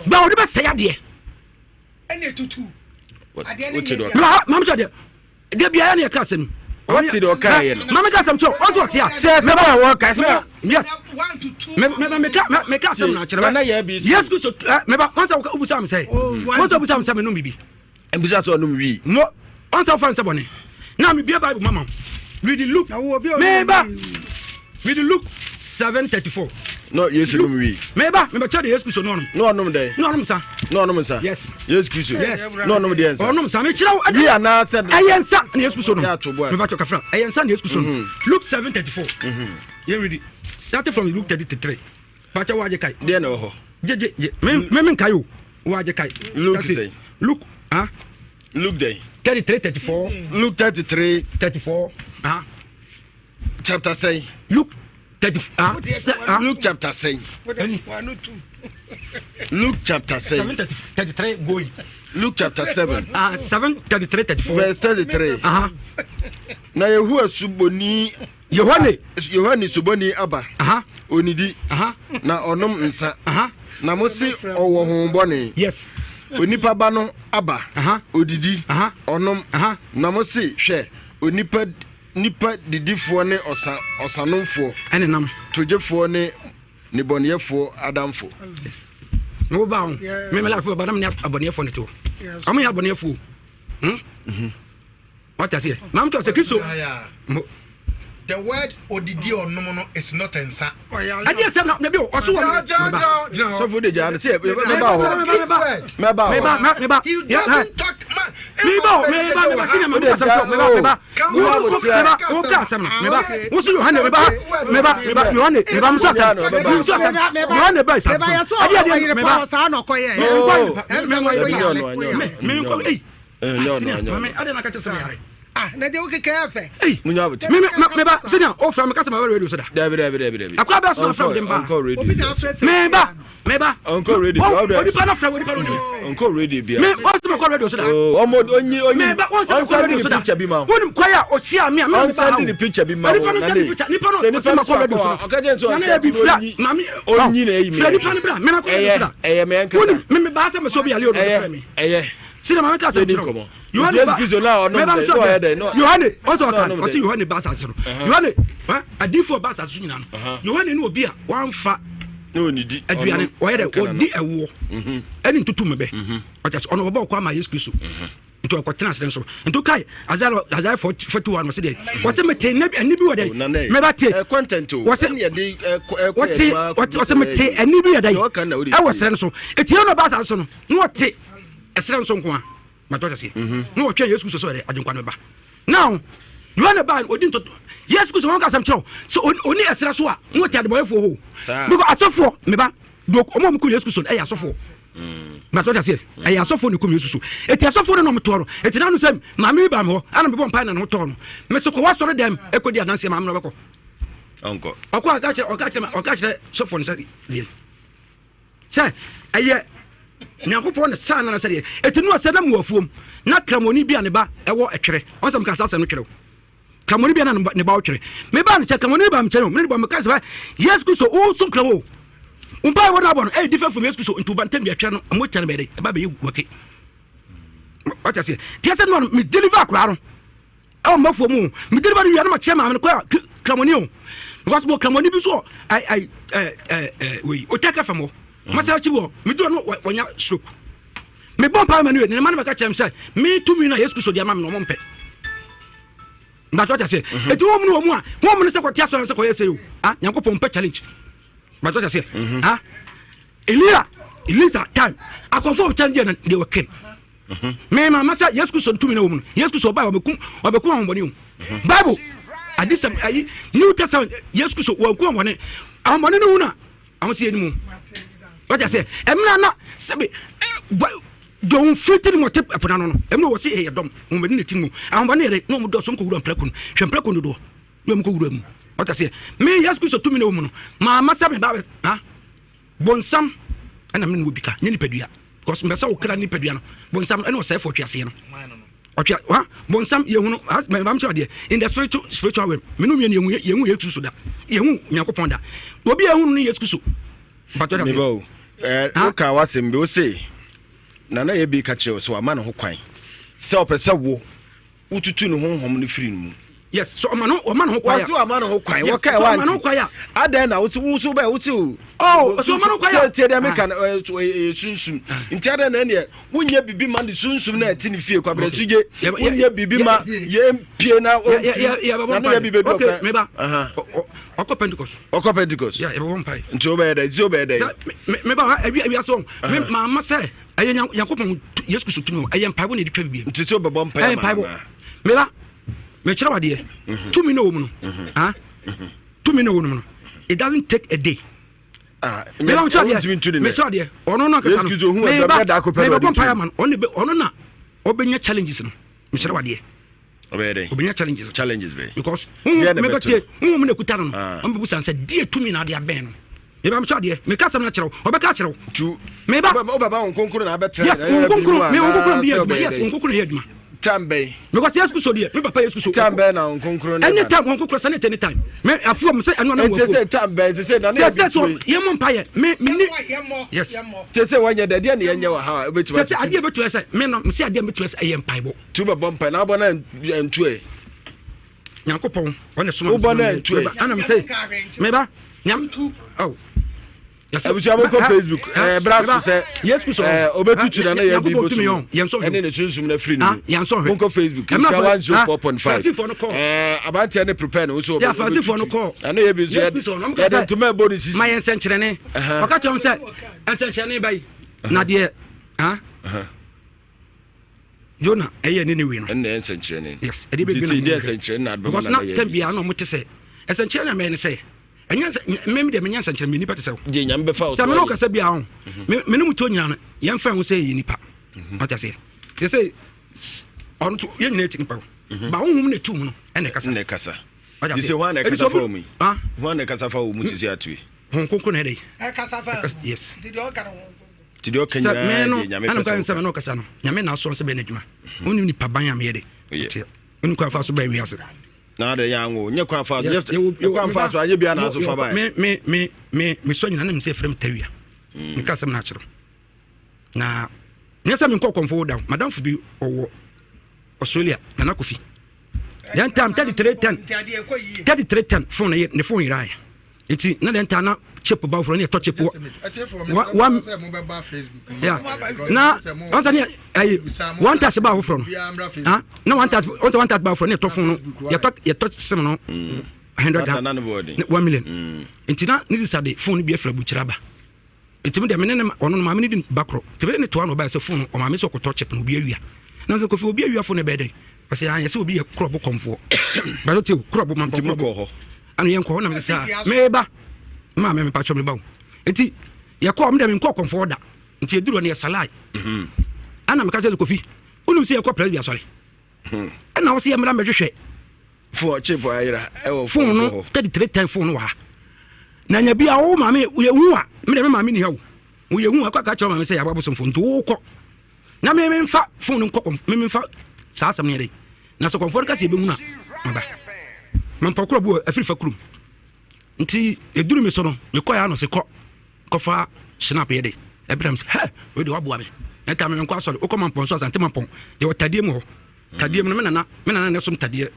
ba ɔde bɛsɛe adeɛ mam sɛ deɛ da biara ne yɛka asɛm wɔte deɛ ɔkaeɛ no mame ka asɛm kyerɛ ɔsɛ ɔte a sɛ sɛ ba wɔka sɛ yes meka asɛm no akyerɛ yes kristo meba wɔn sɛ wobusa me sɛ wɔn sɛ wobusa me sɛ menom biribi Mbisa sɛ ɔnom wii. No, ɔnsɛ ɔfa nsɛ bɔne. Na mebie Bible mama wo. Read Luke. Meba. Read Luke 7:34. No, Yesu nom wii. Meba, meba kyerɛ de Yesu Kristo no ɔnom. No ɔnom dɛn? No ɔnom nsa. No ɔnom nsa. Yes. Yesu Kristo. Yes. No ɔnom deɛ nsa. Ɔnom nsa. Mekyerɛ wo. Wii anaasɛ. Ɛyɛ nsa na Yesu Kristo nom. Meba kyerɛ kafra. Ɛyɛ nsa na Yesu Kristo nom. Mhm. Luke 7:34. Mhm. Yɛn read. Starting from Luke 33. Pakyɛ wagye kae. Deɛ na ɛwɔ hɔ. Gye gye gye. Me me me nkae o. Wagye kae. Luke sɛn. Luke ah. Luke dɛn. 33 34. Luke 33. 34. Ah. Chapter sɛn. Luke 30 ah. ah. Luke chapter sɛn. Luke chapter sɛn. 7 33 going. Luke chapter 7. Ah, 7 33 34. Verse 33. Uh -huh. Na Yehowa suboni Yohane. Yohane Suboni aba. Onidi. Na ɔnom nsa. Na mo se ɔwɔ honhommɔne. Yes. Onipa ba no aba. Odidi. Ɔnom. Na mo se hwɛ onipa nipa didifoɔ ne ɔsa ɔsanomfoɔ. Ɛnenam. Togyefoɔ ne nnebɔneyɛfoɔ adamfo. Yes. Na wo ba ho. Me me life ba na me ne abɔneyɛfoɔ ne te hɔ. Ɔmo yɛ abɔneyɛfoɔ. Hmm? Mm-hmm. Wate aseɛ? Maame tɔ sɛ Kristo. Mo. The word odidi ɔnom no is not nsa. Ɛdeɛ sɛ na bi ɔso wɔ meba. Sɔfo de gyaa no sɛ mɛba hɔ. Mɛba hɔ. Meba meba. Meba hɔ meba meba sini ma meka sɛm meba meba. Wo meba wo ka asɛm no meba. Wo so Yohane meba meba meba Yohane meba musu asɛm. Musu asɛm. Yohane ba isa. Ɛdeɛ ɛdeɛ meba. Saa na ɔkɔyɛ. Meba meba meba. Maame adi na kakyɛ sɛ meyare. Ah, na deɛ wokeka yɛ fɛ. Ei, me me meba sɛnea ɔfrɛ me kasa ma radio so da. Dabi dabi dabi dabi. Akwa bɛ so na frɛ me de mba. Obi na afrɛ sɛ. Meba meba. Ɔnkɔ radio. Onipa na frɛ onipa no ni. Ɔnkɔ radio bia. Me ɔnsɛ mekɔ radio so da. Ɔmo onyi onyi. Meba ɔnsɛ mekɔ radio so da. Ɔnsɛn di picture bi ma. Wonim kwan a ɔhyia me a me meba ha. Ɔnsɛn di picture bi ma. Nipa no sɛ picture nipa no ɔsɛ mekɔ radio so. Ɔka kyɛn sɛ ɔsɛ onyi. Maame onyi na eyi mi. Frɛ nipa no bra me mekɔ radio so da. Ɛyɛ mɛ nkasa. Wonim me meba sɛ mɛ sɛ obi yale o na ɔfrɛ me. Ɛyɛ. Sina maame ka asɛm kyerɛ wo. Yohane ba mɛba no kyerɛ Yohane ɔsɛ ɔka ɔsɛ Yohane ba asase no. Yohane adiifoɔ ba asase so nyinaa no. Yohane ne obi a wamfa aduane ɔyɛ dɛ ɔdi ɛwoɔ mhm. ɛne ntutu mɛbɛ. Mhm. Ɔkyɛ sɛ ɔno ɔbɛbɔ ɔkɔ ama Yesu Kristo. Mhm. Nti ɔkɔtena asere nso. Nti kae Isaiah 41 ɔsɛ deɛ ɔsɛ mete ɛne bi wɔ dɛ oh, mɛba te ɔsɛ ɔte ɔsɛ mete ɛne bi yɛ dɛ ɛwɔ serɛ no so. Eti yɛn na ɔba asase so no na ɔte ɛserɛ nso nko a matɔ sɛseɛ mhm. na ɔtwɛn yesu kristo sɛ ɔyɛ agyenkwa no ba now yohane baa ɔdi ntoto yesu kristo wɔn ka asɛm kyerɛw sɛ ɔni ɛserɛ so a na ɔte adebɔyɛfoɔ hɔ because asɔfoɔ meba do ɔmo a ɔmo kum yesu kristo ɛyɛ asɔfoɔ mm. matɔ sɛseɛ mm. ɛyɛ asɔfoɔ na kum yesu so eti asɔfoɔ no na ɔmo toɔ no eti nanu sɛ maame bi ba mi hɔ ɛna mebɔ mpae na ne ho tɔɔ no mesi kɔ wasɔre dɛm ɛkɔ di adanseɛ maame na ɔbɛkɔ ɔkɔ ɔka kyerɛ ɔka kyerɛ ɔka kyerɛ sɔfoɔ no sɛ deɛ sɛ ɛyɛ. Nyankopɔn ne saa nana sɛdeɛ ɛti no asɛ na mu afuom na kramoni bi a ne ba ɛwɔ ɛtwerɛ ɔsɛ meka saa asɛm no twerɛ kramoni bi a na ne ba ɔtwerɛ me ba no kyɛ kramoni ba mkyɛn o me ne ba meka sɛ Yesu Kristo wo som kramo o mpa ɛwɔ no abɔ no ɛyɛ different from Yesu Kristo nti wo ba ntɛm bi ɛtwerɛ no ɔmo kyɛ no bɛyɛ dɛ ɛba bɛyɛ wake wate aseɛ tiɛ sɛ no me deliver akora no ɛwɔ mmafoɔ mu me deliver no wia no ma kyerɛ maame no kɔ a kramoni o because mo kramoni bi so ai ai ɛ ɛ ɛ wei otaka fam hɔ masara kyi wɔ me duro no wɔnya stroke me bɔ mpae ma no yɛ ne ma no bɛka kyerɛ me sɛ me tumi no a Yesu Kristo de ama me no ɔmo mpɛ mbatɔ kyɛ sɛ ɛti wɔn mu no wɔn mu a wɔn mu no sɛ kɔte asɔre sɛ kɔyɛ sɛ o ah Nyankopɔn mpɛ challenge mbatɔ kyɛ sɛ ah Elia Elisa time akɔfo challenge yɛ na they were killed Me ma masa Yesu Kristo tumi na wɔ mu no. Yesu Kristo ɔbaa ɔbɛkum ɔbɛkum ahonbɔne o. Bible adesɛm ayi New Testament Yesu Kristo wɔnkum ahonbɔne. Ahonbɔne no hu na ahon si anim. Wate aseɛ ɛmena na sɛbe dɔn fiti ne mu ɔte ɛpo n'ano no ɛmena wɔ se ɛyɛ dɔm ahonbɔne na ti mu ahonbɔne yɛrɛ na wɔn dɔɔso nkɔ wura mprako no hwɛ mprako no dodoɔ na wɔn kɔ wura mu. Wate aseɛ me Yesu Kristo tumi na wɔ mu no maa masa me ba ha. Bonsam ɛna mene wɔ bi ka nyɛ nipadua because mbɛ sɛ wo kra nipadua no bonsam ɛna ɔsɛefo ɔtweaseɛ no ɔtwea ha bonsam yɛhu no mɛma kyerɛ adeɛ in the spiritual spiritual realm mene mmienu yɛhu yɛhu Yesu Kristo da yɛhu Nyankopɔn da obi a yɛhu no ne Yesu Kristo mpatɔ da sɛ eh, woka w'asɛm bi wo se nana yɛ bi ka kyerɛ wo sɛ wama ne ho kwan sɛ ɔpɛ sɛ wo wotutu ne honhom no firi no mu. Yes, so ɔma no ɔma ne ho kwan a. Wɔsi ɔma ne ho kwan. Yes, so ɔma ne ho kwan a. Adɛn na wosi woso bɛ wosi o. Oh, so ɔma ne ho kwan a. Tie deɛ meka no ɛyɛ sunsum. Nti adɛn na ɛneɛ wonyɛ bibi ma ne sunsum na ɛte ne fie kwabrɛ sugye. Wonyɛ bibi ma yɛn pie na ɔmpi na ne yɛ bibi bi ɔkra. Meba. Ɔkɔ Pentecost. Ɔkɔ Pentecost. Yeah, yɛbɛbɔ mpae. Nti wobɛyɛ dɛ nti wobɛyɛ dɛ. Meba ha awia awia so. Me maama sɛ. Ɛyɛ Nyankopɔn Yesu Kristo tumi o. Ɛyɛ mpaebɔ na yɛde twa biribi. Nti sɛ wobɛbɔ mpae ama mpaebɔ. Meba, mekyerɛ wadeɛ. Mhm. Tumi na wɔ mu no. Mhm. Ah? Mhm. Tumi na wɔ mu no. It doesn't take a day. Ah, meba mekyerɛ adeɛ. Mekyerɛ adeɛ. Ɔno no ankasa no. Meba, mebɛbɔ mpae ama no. Ɔno na ɔbɛnya challenges no. Mekyerɛ wadeɛ. ɔbɛyɛ dɛ obɛnya challenges challenges bɛyɛ because honhom mebɛtie honhom na ɛkuta no no ah. ɔmbɛbu san sɛ deɛ tumi na ade abɛn no meba mekyɛ adeɛ meka asɛm no akyerɛ wo ɔbɛka akyerɛ wo tu meba wobɛba wo nkonkoro na abɛtena yes wo nkonkoro me wo nkonkoro meyɛ adwuma yes wo nkonkoro yɛ adwuma time bɛn because yesu kristo deɛ me papa yesu kristo time bɛn na wo nkonkoro ne anytime wo nkonkoro sɛ ne anytime me afuo m sɛ ɛno na wo afuo sɛ time bɛn sɛ sɛ na ne sɛ sɛ so yɛ mɔ mpa yɛ me me ni yes sɛ sɛ wɔnyɛ dɛ deɛ ne yɛnyɛ wɔ ha a wobɛtumi sɛ sɛ adeɛ bɛtumi sɛ me no me sɛ adeɛ bɛtumi sɛ ɛyɛ mpaebɔ Tu bɛbɔ mpae na wobɔ na ntu ɛ. Nyankopɔn ɔne soma wobɔ na ntu ɛ. Ana me sɛ meba nyam oh. Abusua mo kɔ Facebook ɛɛ bra so sɛ ɛɛ obetutu na ne yɛ bi bosom ɛne ne sunsum na firi ne mu mo kɔ Facebook nhyira 104.5 ɛɛ abanteɛ ne prepare ne ho so obetutu na ne yɛ bi nso yɛde ntoma ɛbɔ ne sisi. Ma yɛ nsɛnkyerɛnne ɔka kyerɛ wɔn sɛ nsɛnkyerɛnne ba yi na deɛ ah. Jona ɛyɛ ne ne wei no. Ɛnna ɛyɛ nsɛnkyerɛnne. Yes, ɛde bɛ bi na mo nsɛnkyerɛnne na because na tɛm biara na ɔmo te sɛ nsɛnkyerɛnne na mɛyɛ ne sɛ ɛnyɛ nsɛ mɛmi deɛ mɛnyɛ nsɛnkyerɛnne mɛ nipa te sɛ o. Gye nyame bɛfa o. Sɛ mɛ ne ɔkasa biara ho mɛ ne mu tuo nyinaa no yɛn fɛn ho sɛ yɛ nipa. Ɔte aseɛ te sɛ ɔno to yɛn nyinaa ti nipa o. Ba honhom na etu mu no ɛna ɛkasa. Ɛna ɛkasa. Te sɛ hwan na ɛkasa fa wɔn yi. Hwan na ɛkasa fa wɔn mu sisi ato yi. Hon kronkron na ɛdɛ yi. Ɛkasa fa. Yes. Nti deɛ ɔka no hon kronkron. Nti deɛ ɔka nyinaa deɛ Nyame pɛ sɛ ɔka. Sɛ ɔkasa no, Nyame na asoa sɛ bɛyɛ n'adwuma. Wonim nipa ban a meyɛ de. Ɔteɛ. Wonim kwan fa so bɛyɛ wiase. Na adɛ yɛ anwo, nyɛ kwan fa so. Nyɛ kwan fa so, anyɛ bia na aso fa bae. Me me me me me sɔ nyina na me sɛ frɛ me tawia. Me ka sɛm na akyerɛ. Na nyɛ sɛ menkɔ kɔmfo da. Madamfo bi ɔwɔ Australia, Nana Kofi. Then time 3310 3310 phone ne phone yerae. Nti na dɛn taa na chip ba foforɔ ne yɛtɔ chip wɔ wa ya na ɔsɛ ne ayi one touch ba foforɔ no ha na one touch ɔsɛ one touch ba foforɔ ne yɛtɔ phone no yɛtɔ yɛtɔ sim no 100 1 million nti na ne sisa de phone no bi afira bukyerɛ aba. Nti me deɛ me ne ne ɔno no maame no di ba korɔ nti me ne ne toa na ɔbaeɛ sɛ fon no ɔmaame sɛ ɔkɔtɔ chip no obi awia na sɛ kofi obi awia fon no ɛbɛyɛ dɛn ɔsɛ ayɛ sɛ obi yɛ korɔbo kɔmfoɔ bɛtɔ te o korɔbo ma nkɔ korɔbo ano yɛn kɔ hɔ na me sɛ meba maame me patwɔ meba o nti yɛkɔ ɔmo deɛ me nkɔ kɔmfoɔ da nti eduru hɔ no yɛ salai ana meka kyerɛ sɛ kofi wonim sɛ yɛkɔ presby asɔre ɛna wo sɛ yɛmmra mmɛhwehwɛ fo chip ayera ɛwɔ fon no 33 10 fon no wɔ ha na nya bi a wo maame yɛhu a me deɛ me maame ni ha o. Woyɛ hu akɔ aka kyerɛ maame sɛ yɛabɔ abosomfo nti wokɔ na me memfa fon no nkɔ me memfa saa asɛm no yɛ dɛ na sɛ kɔmfoɔ no ka sɛ yɛbɛhunu a maba mampɔ korɔ bi wɔ afiri fa kurom nti ɛduru me so no mekɔɛ ano se kɔ kɔfa snap yɛ de ɛbrɛ m sɛ hɛ wei de waboa me ɛta me menkɔ asɔre wokɔ mampɔn so asante mampɔn yɛwɔ tadeɛ mu hɔ tadeɛ mu no me nana me nana na ɛsom tadeɛ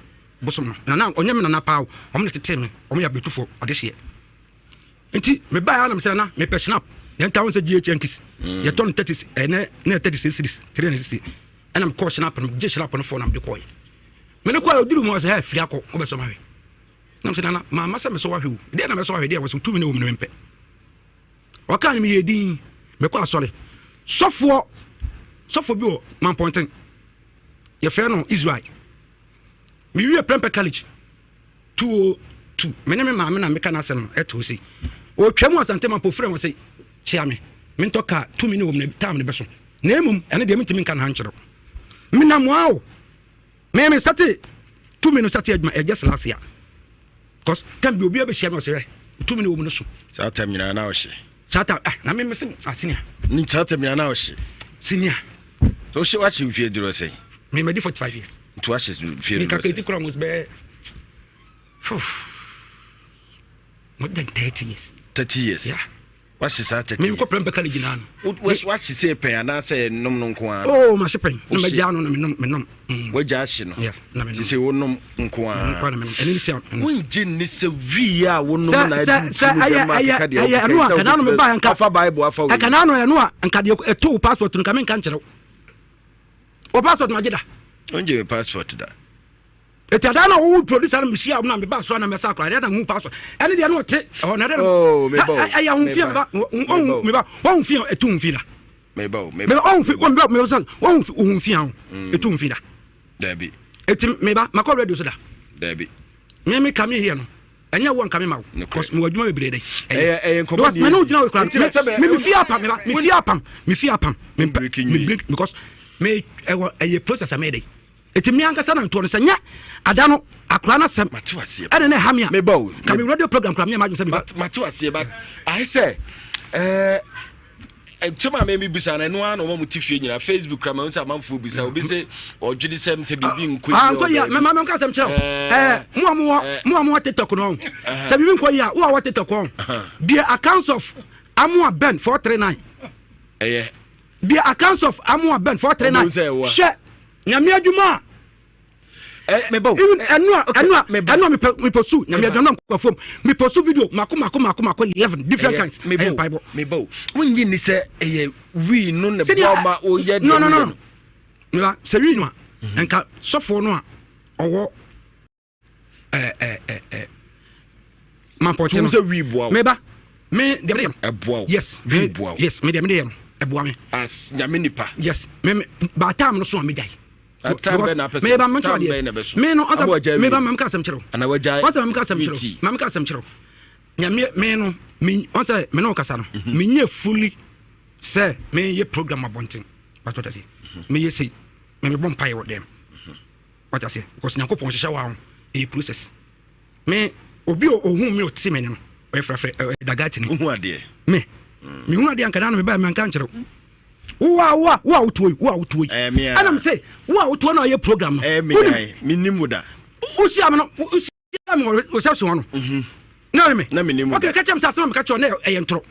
bosom no nana ɔnyɛ me nana paa o ɔmo na tetee me ɔmo yɛ abɛtufoɔ ɔdehyeɛ Nti mebaeɛ ara na mesɛ nana mepɛ snap yɛn ta wɔn sɛ GH nkis mm. yɛtɔ no 30 ɛnɛ ne 36 series 360 ɛna mekɔɔ snap no gye snap no fɔ na mede kɔɛ mede kɔɛ ɔduru mu ɔsɛ hɛ firi akɔ wobɛsɔ mahwɛ na mesɛ nana maama sɛ mesɔ wahwɛ o deɛ na mɛsɔ wahwɛ deɛ wɔsɛ tumi ne wɔ mu no mempɛ ɔkaa no meyɛ din mekɔ asɔre sɔfoɔ sɔfoɔ bi wɔ mampɔnten yɛfrɛ no Israel mewie prɛmpɛ college 202 me ne me maame na meka n'asɛm no ɛtoo sei ɔtwa mu asante ma pofrɛ wɔ se kyea me mentɔ kaa tumi ne wɔ mu na tam ne bɛso na mmom ɛno deɛ mentumi nka no ha nkyerɛ menam a o me me sate tumi no sate adwuma ɛgyɛ selase a cause tam bi obi abɛhyia me ɔsɛ tumi ne wɔ mu no so saa tam nyinaa na ɔhye saa tam ah na me me se asenia ah, saa tam nyinaa na ɔhye senia so wohyɛ wahyɛ mfie duro sɛn me madi 45 years Nti wahyɛ fie dodoɔ sɛ? Mekakɛti kora almost bɛyɛ more than 30 years. 30 years? Yeah. Wahyɛ saa 30 years? Menkɔ prɛmpɛ college naa no. Wahyɛ sɛ pɛn anaasɛ nom no nko ara? Oh, mahyɛ pɛn. Na magyaa no na menom menom. Mm. Wagya ahye no. Yeah, na menom. Ti sɛ wonom nko ara. Nko ara na menom. Ɛne ne tia. Wongye nni sɛ wii a wonom na ɛdu sɛ ɛyɛ ɛyɛ ɛyɛ ɛno a ɛna no meba nka. Afa Bible afa wei. Ɛka na ano ɛno a nka deɛ ɛto wo passport no nka menka nkyerɛ wo. Wo passport no agye da. Ɔngye me passport da. Eti adaa na wo producer no mehyia wo na meba so na mɛsa akora adeɛ na hu passport. Ɛne deɛ no ɔte ɛhɔ na ɛdɛ no. Oh, meba o. Ɛyɛ ahomfie meba ɔhu meba ɔhu fie ɛtu hu fie da. Meba o. Meba ɔhu fie meba meba sɛ ɔhu hu fie ho ɛtu hu fie da. Dabi. Eti meba makɔ radio so da. Dabi. Me me ka me here no. Ɛnyɛ wo anka me ma wo. Because me wɔ adwuma bebree dɛ. Ɛyɛ ɛyɛ nkɔmɔ Because me ne wo gyina wo kura. Me me fie apam me ba me fie apam me fie apam me me break because me ɛwɔ ɛyɛ process a me dɛ. Eti me ankasa na ntoɔ no sɛ nyɛ ada no akora no asɛm. Mate waseɛ. Ɛna na ɛha me a. Me ba o. Ka me radio program kura me ama adwene sɛ me ba. Mate waseɛ but ayɛ sɛ ɛɛ. Nsɛm a mɛmi bisa no ɛno ara na wɔn a wɔte fie nyinaa Facebook kura ma sɛ amanfoɔ bisa obi sɛ ɔdwene sɛ sɛ biribi nkɔ yie ah, nkɔ yie mɛma mɛka asɛm kyerɛ ɛɛ mo a mowɔ mo a mowɔ TikTok no sɛ biribi nkɔ yie a wo a wɔ TikTok hɔ bie accounts of Amoa Ben 439 ɛyɛ bie accounts of Amoa Ben 439 hwɛ nyame adwuma a even ɛnu a ɛnu a ɛnu a mepɛ mepɛ su nyame aduane nam kɔ fam mepɛ su video mako mako mako mako 11 different kinds ɛyɛ mpaebɔ mebɔ o wonyi ni sɛ ɛyɛ wii no ne bɔ ma oyɛ no no no no meba sɛ wii no a mhm. nka sɔfoɔ no a ɔwɔ ɛɛ ɛɛ ɛɛ mampɔnten no meba me deɛ mede yɛ no ɛboa wo yes wii boa wo yes me deɛ mede yɛ no ɛboa me as nyame nipa yes me me baatam no so a megyae meba mɛnkyerɛ adeɛ me no ɔsɛ meba mɛmka asɛm kyerɛ wo ɔsɛ mɛmka asɛm kyerɛ wo mɛmka asɛm kyerɛ wo nyame me no me ɔsɛ me ne wo kasa no mhm. menyɛ fully sɛ meyɛ program abɔnten batɔ tɛ se mhm. meyɛ sei me mebɔ mpaeɛ wɔ dɛm mhm. wata se because nyankopɔn hyehyɛ wɔ ho ɛyɛ process me obi a ohun mi ɔte me ne no ɔyɛ frɛfrɛ ɛɛ dagati ni. Ohun adeɛ. Me mm. me hun adeɛ nka na me ba mi anka nkyerɛw wo a wo a wo a wotuo yi wo a wotuo yi ɛna mi sɛ wo a wotuo na ɔyɛ program no. Ɛɛ mi yan mi nim wo da. Wohyia mi no wohyia mi wɔ reception hɔ no. Mhm. Na mi na mi nim wo da. Ok kakyɛ mi sɛ asɛm a mi kakyɛ ɔ na ɛyɛ ntorɔ.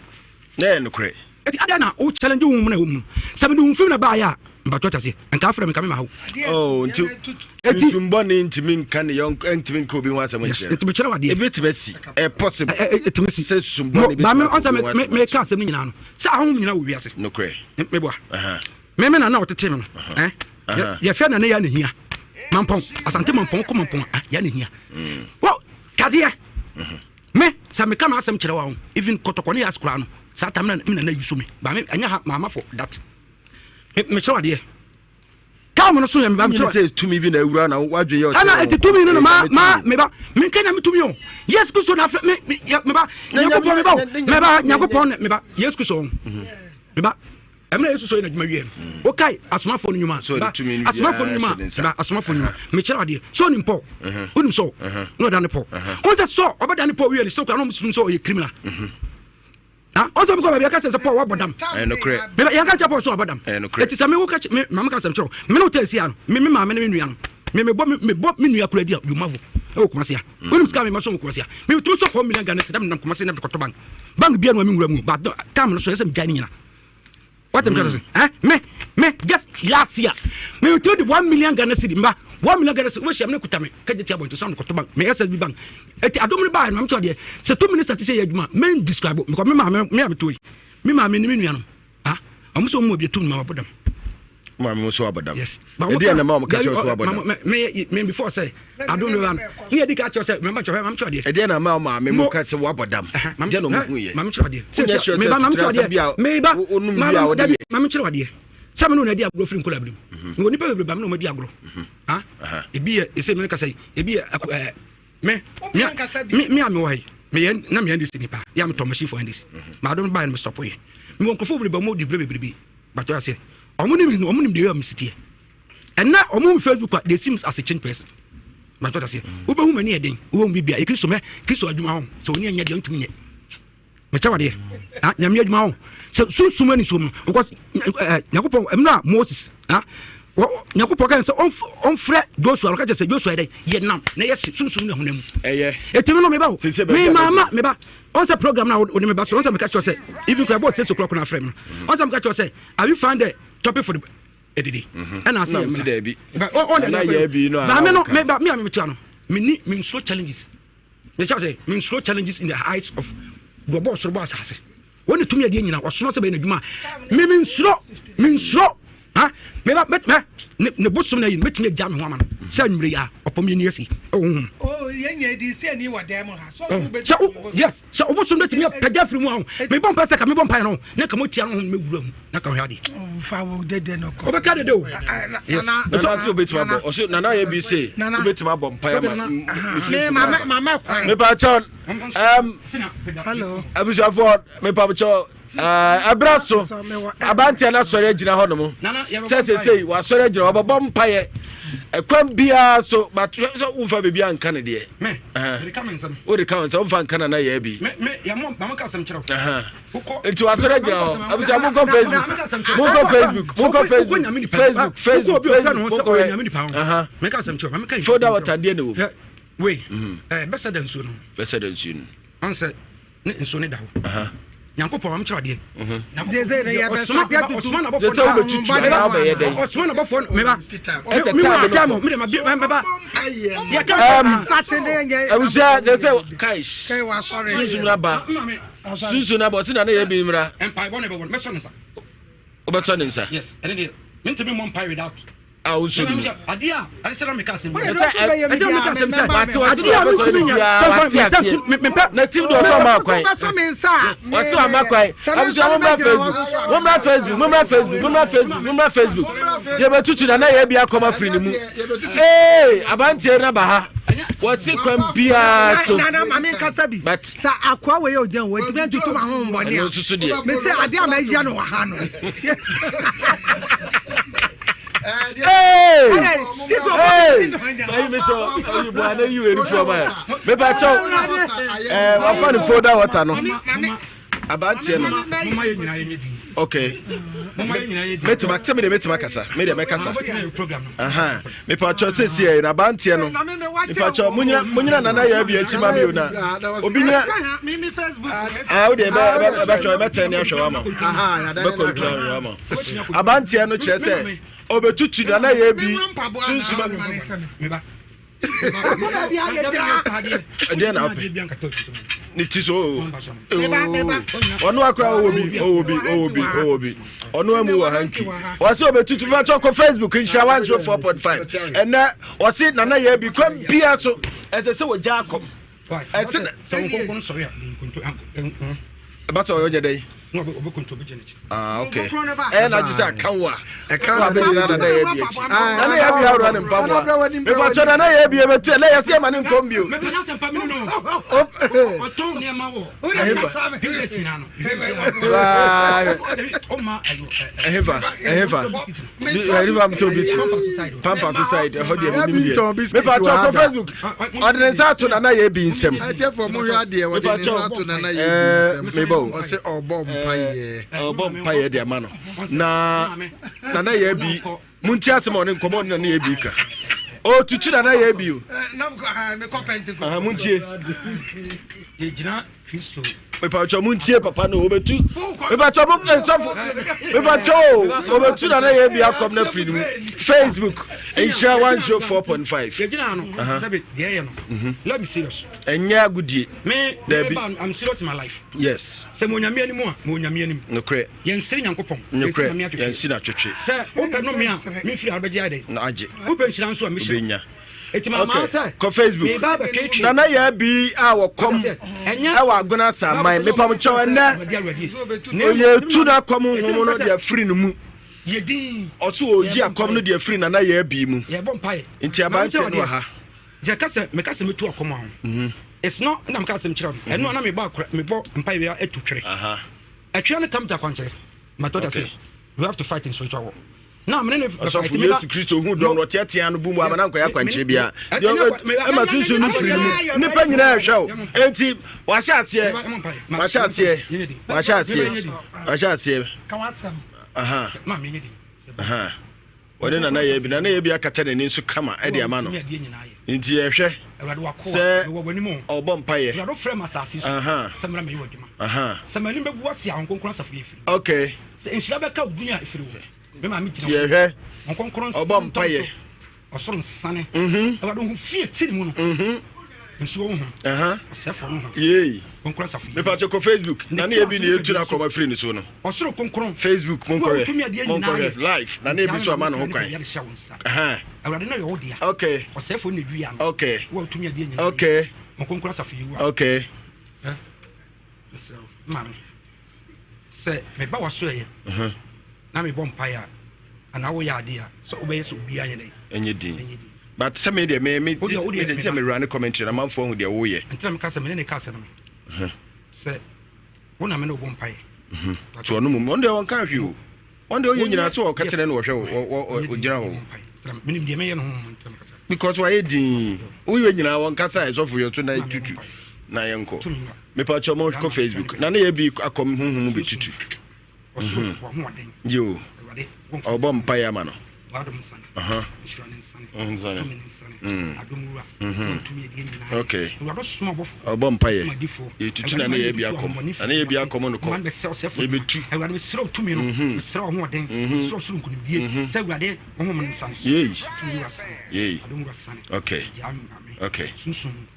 Na ɛyɛ nokorɛ. Eti adɛn na wo challenge wo mu na ɛwɔ mu no? Sɛ mede wo mfim na baayɛ a, mpakyɛw te aseɛ, nka afrɛ me nka me ma ha wo. Oh, nti Eti sumbɔne ntumi nka ne yɔnko ntumi nka obi ho asɛm yes, nkyerɛ no. nti mekyerɛ wo adeɛ. Ebi tumi asi. Ɛ possible. Ɛ ɛ ɛtumi si. Sɛ sumbɔne Mo, bi maame tumi ɔnsɛ aka me obi ho me asɛm meka akyerɛ. asɛm no nyinaa no, sɛ ahonhom nyinaa wɔ wiase. Nokorɛ. Meboa. Aha. Me me na na ɔtete me no. Eh? Aha. Yɛfrɛ na ne yɛ na hia. Mampɔn, Asante Mampɔn kɔ Mampɔn a, yɛ na hia. Mm. Wɔ kadeɛ. Mm-hmm. Me sɛ meka m'asɛm kyerɛ wo a even kɔtɔkɔ ne yas koraa no saa tam na me nana yusu me ba me ɛnyɛ ha maama for that me mekyerɛ adeɛ time no so yɛ me ba mekyerɛ sɛ tumi bi na awura na wadwe yɛ ɛna ɛti tumi no no ma ma me ba menka nyame tumi o yesu kristo na afrɛ me me ba nyankopɔn me ba o me ba nyankopɔn me ba yesu kristo me ba Ɛmmerɛ Yesu sɔre n'adwuma wieɛ no, mm. wokae asomafoɔ no nnwuma ba asomafoɔ no nnwuma ba asomafoɔ nnwuma mekyerɛ adeɛ sɛ onim Paul uh-huh. wonim sɛ uh-huh. na ɔda ne Paul uh-huh. wɔn sɛ sɛ ɔbɛda ne Paul wie no sɛ kora na ɔmo sum sɛ ɔyɛ criminal mm-hmm. Ah, ɔsɛ mi kɔ baabi ɛka sɛ sɛ Paul wabɔ dam. Ɛyɛ nokorɛ. Mɛ yɛn ka kyerɛ Paul sɛ wabɔ dam. Ɛyɛ nokorɛ. Eti sɛ mi wo ka mi maame ka sɛm kyerɛw mi ne wo tɛ esi ano mi mi maame ne mi nua no mi mi bɔ mi mi bɔ mi nua kura di a yomavo ɛwɔ Kumasi a. Mm. Wonim sika mi ma so wɔ Kumasi a. Mi tumi sɔ 4 million Ghana cedi na mi nam Kumasi na mi kɔtɔ bank. Bank bia no mi nwura mu but time no so ɛsɛ mi gya ne nyina. What am I saying? Eh? Me, me, just last year, me told the 1 million Ghana cedi, mba, 1 million Ghana cedi, we shall me kuta me, kaje tia bonto, sam koto bank, me SSB bank. Eti adom ne ba, na me de, se 2 minutes ati se yɛ adwuma, me describe, me me ma me me am toy. Me ma me ni me nua no. Ah, ɔmo so mo bi tum ma wabodam. Maame mo so abɔdam. Yes. Ɛdi ɛna ma ɔmo ka kyerɛ so abɔdam. Me me before say adom ne ba. Ne yɛ di ka kyerɛ sɛ me ma kyerɛ ma kyerɛ deɛ. Ɛdi ɛna ma maame mo ka sɛ wabɔdam. Deɛ na ɔmo hu yɛ. Ma me kyerɛ adeɛ. Wonyɛ sure Me ba ma me kyerɛ sɛ adeɛ. Me ba onum ma bi a wode dabi yɛ. ma me kyerɛ adeɛ. Sɛ me no na di agorɔ firi nkola birim. Me wɔ nipa bebree ba me na ɔmo di agorɔ. Ah. Ebi yɛ ese me kasa yi. Ebi yɛ ɛɛ me me me me a me wɔ ha yi. Me yɛ na me NDC nipa. Yɛ me tɔ machine for NDC. Ma adom ba yɛ me stop yɛ. Me wɔ nkurɔfoɔ bebree ba ɔmo di bere bebree. But ɔyɛ sɛ ɔmo nim ɔmo nim deɛ ɔmo si teɛ. Ɛnna ɔmo hu Facebook a, they seem as a change person. But ɔyɛ sɛ wobɛhu m'ani yɛ den, wobɛhu biribi a Kristo mɛ Kristo adwuma ho sɛ oni ɛnyɛ deɛ ntumi nyɛ. Mekyɛ wadeɛ ah nyame adwuma ho sɛ sunsum ani som no because ɛɛ Nyankopɔn mmerɛ a Moses ah Nyankopɔn kan sɛ ɔmfrɛ Joshua ɔka kyerɛ sɛ Joshua yɛ dɛ yɛ nam na yɛ hye sunsum ne honam mu. Ɛyɛ. Etimi no meba o. Sese baabi Me a mama meba. Ɔn sɛ program na wode meba so ɔn sɛ meka kyerɛ sɛ even kura bɔ sese kura kura frɛ me no. Ɔn sɛ meka kyerɛ sɛ have you found the topic for the edidi? Ɛna ase Na yɛ msi mmra. daabi. Ba ɔ ɔ Nana yɛ bi no a Ba me na no woka. me ba me a me tua no. Me ni me nsuro challenges. Me kyerɛ sɛ me nsuro challenges in the eyes of deɛ ɔbɔ ɔsoro bɔ asase. Wɔn ne tumi adeɛ nyina ɔsoma sɛ bɛyɛ n'adwuma a me me nsuro me nsuro ha me ba me me ne ne bosom na yi no metumi agya me ho ama no sɛ anwummerɛ yi a ɔpɔm yɛ ni asi ɛwɔ honhom. Oh, yɛn nyɛ di sɛ ni wɔ dan mu ha. So Oh, wo bɛ sɛ wo yes sɛ wobosom bɛtumi apagya afiri mu a mebɔ mpa sɛ ka mebɔ mpaeɛ no na ka motia no ho mɛwura mu na ka hwɛ adeɛ. Oh, fa wo dede no kɔ. Wobɛka dede o. Yes. Nana sɛ wobɛtumi abɔ ɔso nana yɛ bi se wobɛtumi abɔ mpaeɛ ma Me mama mama kwan. mepakyɛ Hello. abusuafoɔ mepakyɛ ɛberɛ so abanteɛ no asɔre agyina hɔ nom sɛ sesei wasɔre agyina wɔbɛbɔ mpaeɛ ɛkwan biara so but sɛ womfa biribi anka no deɛ Me, mede ka me nsɛm. wode ka wo nsɛ womfa nka nana yɛ bi Me me yɛ mo mama ka asɛm kyerɛ wo. Wokɔ nti wasɔre agyina hɔ abusua monkɔ Facebook monkɔ Facebook monkɔ Facebook Facebook Facebook Facebook monkɔ hɛ Meka asɛm kyerɛ wo. Mame ka folder water deɛ na wɔ mu Wei, eh bɛsɛ da nsuo no. Bɛsɛ da nsuo no. Ɔn sɛ ne nsuo ne da hɔ. Nyankopɔn mam kyerɛ adeɛ. Ɔsoma sɛ wobɛtutu anaa wobɛyɛ dɛn ɔsoma nabɔfoɔ no meba ɛsɛ me wura time no mu mede ma meba abusua sɛ sɛ kais sunsum no aba sunsum no aba ɔse na ne yɛ bi mmra mpaebɔ ne bɛbɔ no mɛsɔ ne nsa wobɛsɔ ne nsa yes ɛne deɛ mentumi mmɔ mpae without a wosɔ ne mu adeɛ a ɛne sɛ na meka asɛm bi ɛsɛ ɛde na meka asɛm sɛ wate wate adeɛ a mentumi nya wate aseɛ mepɛ na tim de ɔsɔ ɔma kwan wɔsɛ ɔma kwan abusua mommra Facebook mommra Facebook mommra Facebook mommra Facebook mommra Facebook yɛbɛtutu na na yɛ bi akɔm afiri ne mu ee abanteɛ na ba ha wɔse kwan biara so nana maame nkasa bi but sɛ akoa wei yɛ ogyina hɔ ntumi ntutu ma ho mbɔne ɛno a nso so deɛ mese adeɛ a mɛyɛ no wɔ ha no Hey! Hey! Ayi mi sɔ ayi bu ana yi wei fi ɔma yɛ. Mepa kyɛw ɛɛ wafa ne folder water no. Abanteɛ no. moma yɛ nyinaa yɛnyɛ din Okay. moma yɛ nyinaa yɛ din Mɛtuma sɛ mi de mɛtuma kasa mi de mɛkasa. Wobɛtumi ayɛ program no Ahan. Mepa kyɛw sɛ si yɛ na abanteɛ no. Mepa kyɛw mo nyina mo nyina nana yɛ abi akyi ma mi o na. Obi nyina ah o de ɛbɛ ɛbɛ ɛbɛ hwɛ ɛbɛ tɛn ne ahwɛ wa ma. Bɛ control ahwɛ wa ma. Abanteɛ no kyerɛ sɛ ɔbɛtutu nana yɛ bi sunsuma. meba Ɛdeɛ na wopɛ ne ti so oo ɔno akora ɔwɔ bi ɔwɔ bi ɔwɔ bi ɔwɔ bi ɔno amu wɔ hanki wɔse ɔbɛtutu bɛkyɛ kɔ Facebook nhyira 104.5 ɛnɛ ɔse nana yɛ bi kwan bia so ɛsɛ sɛ wɔgya akɔm ɛsɛ sɛ wo nkɔnkɔn sɔre a nkonto ɛba sɛ ɔyɛ dɛn. Ah, okay. Ɛyɛ na adwene sɛ aka wo a. Ɛka na bɛgyina na na yɛ bi akyi. Na na yɛ bi awura ne mpaboa. Mepatwɔ na na yɛ bi ɛbɛtu ɛnɛ yɛsɛ yɛ ma ne nkɔm bio. Ɔtɔn nneɛma wɔ. Ɛhefa ɛhefa ɛhefa mi tɔn biscuit pampa so side ɛhɔ deɛ mi nim deɛ. Mepatwɔ kɔ Facebook ɔde ne nsa ato nana yɛ bi nsɛm. Ɛtiɛfo mo hwɛ adeɛ ɔde ne nsa ato nana yɛ bi nsɛm. Meba o. Ɔsɛ ɔbɔ mpa yɛ. Ɔbɔ mpa yɛ de ama no na nana yɛ bi mo nti asɛm a ɔne nkɔmɔ ɔne nana yɛ bi ka. Ɔtutu nana yɛ bi o. Mo ntie. Yɛgyina Kristo. Mepatwɔ mo ntie papa no obetu. Mepatwɔ mo nsɔfo. Mepatwɔ o obetu nana yɛ bi akɔm na firi ne mu. Facebook nhyira 104.5. Yɛgyina ano sɛbi deɛ ɛyɛ no. Let be serious. Ɛnyɛ agodie. Me me ba I'm serious in my life. Yes. Sɛ mo nyame anim a mo nyame anim. Nokorɛ. Yɛnsere Nyankopɔn. Nokorɛ. Yɛnsi no atwetwe. Sɛ wopɛ no me a memfiri a wobɛgye ayɛ dɛn? Na agye. Wopɛ nhyira nso a mehyira. Wobɛnya. Eti maa maa sɛ. Kɔ Facebook. Nana yɛ bi a wɔkɔm ɛwɔ agona asaman mepam kyɛw ɛnɛ oyɛ tu na akɔm nhom no de afiri no mu. Ɔso oyi akɔm no de afiri nana yɛ bi mu. Nti abankyɛ no wɔ ha. Sɛ ka sɛ meka sɛ metu akɔm aho. Mhm. It's not na meka asɛm kyerɛ no. Ɛno a na mebɔ akora mebɔ mpae wia atu twere. Ɛtwere no kam ta kwankyerɛ. My daughter say we have to fight in spiritual war. Na mene ne Ɔsɔfo Yesu Kristo hu dɔm no ɔteatea no bu mu ama na nkɔyɛ akwankyerɛ bia. Ɛma sunsun no firi mu. Nnipa nyinaa ɛhwɛ o. Enti wahyɛ aseɛ. Wahyɛ aseɛ. Wahyɛ aseɛ. Wahyɛ aseɛ. Aha. Aha. Wɔne nana yɛ bi nana yɛ bi akata n'ani nso kama ɛde ama no. Nti yɛhwɛ sɛ ɔbɔ mpaeɛ. Aha. Aha. Okay. Me maame gyina hɔ. Hwɛ. Ɔbɔ mpaeɛ. Ɔsoro nsane. Mhm. Awurade ɔhu fie ti ne mu no. Mhm. Nsuo wo ho. Ɔsɛfoɔ no ho. Yei. Kronkron asafo yi. Mepa kɔ Facebook. Na ne ebi ne etu na kɔma firi ne so no. Ɔsoro kronkron. Facebook mo nkɔhwɛ. Mo nkɔhwɛ live. Na ne ebi so ama ne ho kwan. Awurade na yɛ wo dea. Okay. Ɔsɛfoɔ na ewia no. Okay. Wo a wotumi adeɛ nyinaa. Okay. Kronkron asafo yi wa. Okay. Mesrɛ wo, maame. Sɛ meba w'asoɛeɛ na mebɔ mpaeɛ a, anaa woyɛ adeɛ a, sɛ wobɛyɛ sɛ obiara nyɛ dɛn? Ɛnyɛ din. Ɛnyɛ din. But sɛ me deɛ me me Wodeɛ wodeɛ me deɛ sɛ mewura ne commentary na manfoɔ ahu deɛ woyɛ. Nti na meka sɛ me ne ne ka asɛm no. Sɛ wo na me ne wobɔ mpaeɛ. So ɔno mmom ɔno deɛ ɔnka hwee o. Ɔno deɛ ɔyɛ nyinaa so ɔka kyerɛ no ɔhwɛ wo ɔgyina hɔ. Menim deɛ mɛyɛ no ho nti na meka sɛ. Because wayɛ din. Woyɛ nyinaa wɔnkasa ɛsɔfo yɛ so na tutu na yɛnkɔ. Mepakyɛw mo kɔ Facebook na ne yɛ bi akɔm honhom mu bɛtutu. Yo, ɔbɔ mpaeɛ ama no. Okay. Ɔbɔ mpaeɛ. Yɛtutu na ne yɛ bi akɔm. Na ne yɛ bi akɔm no kɔ. Yɛbɛtu. Yei. Yei. Okay. Okay.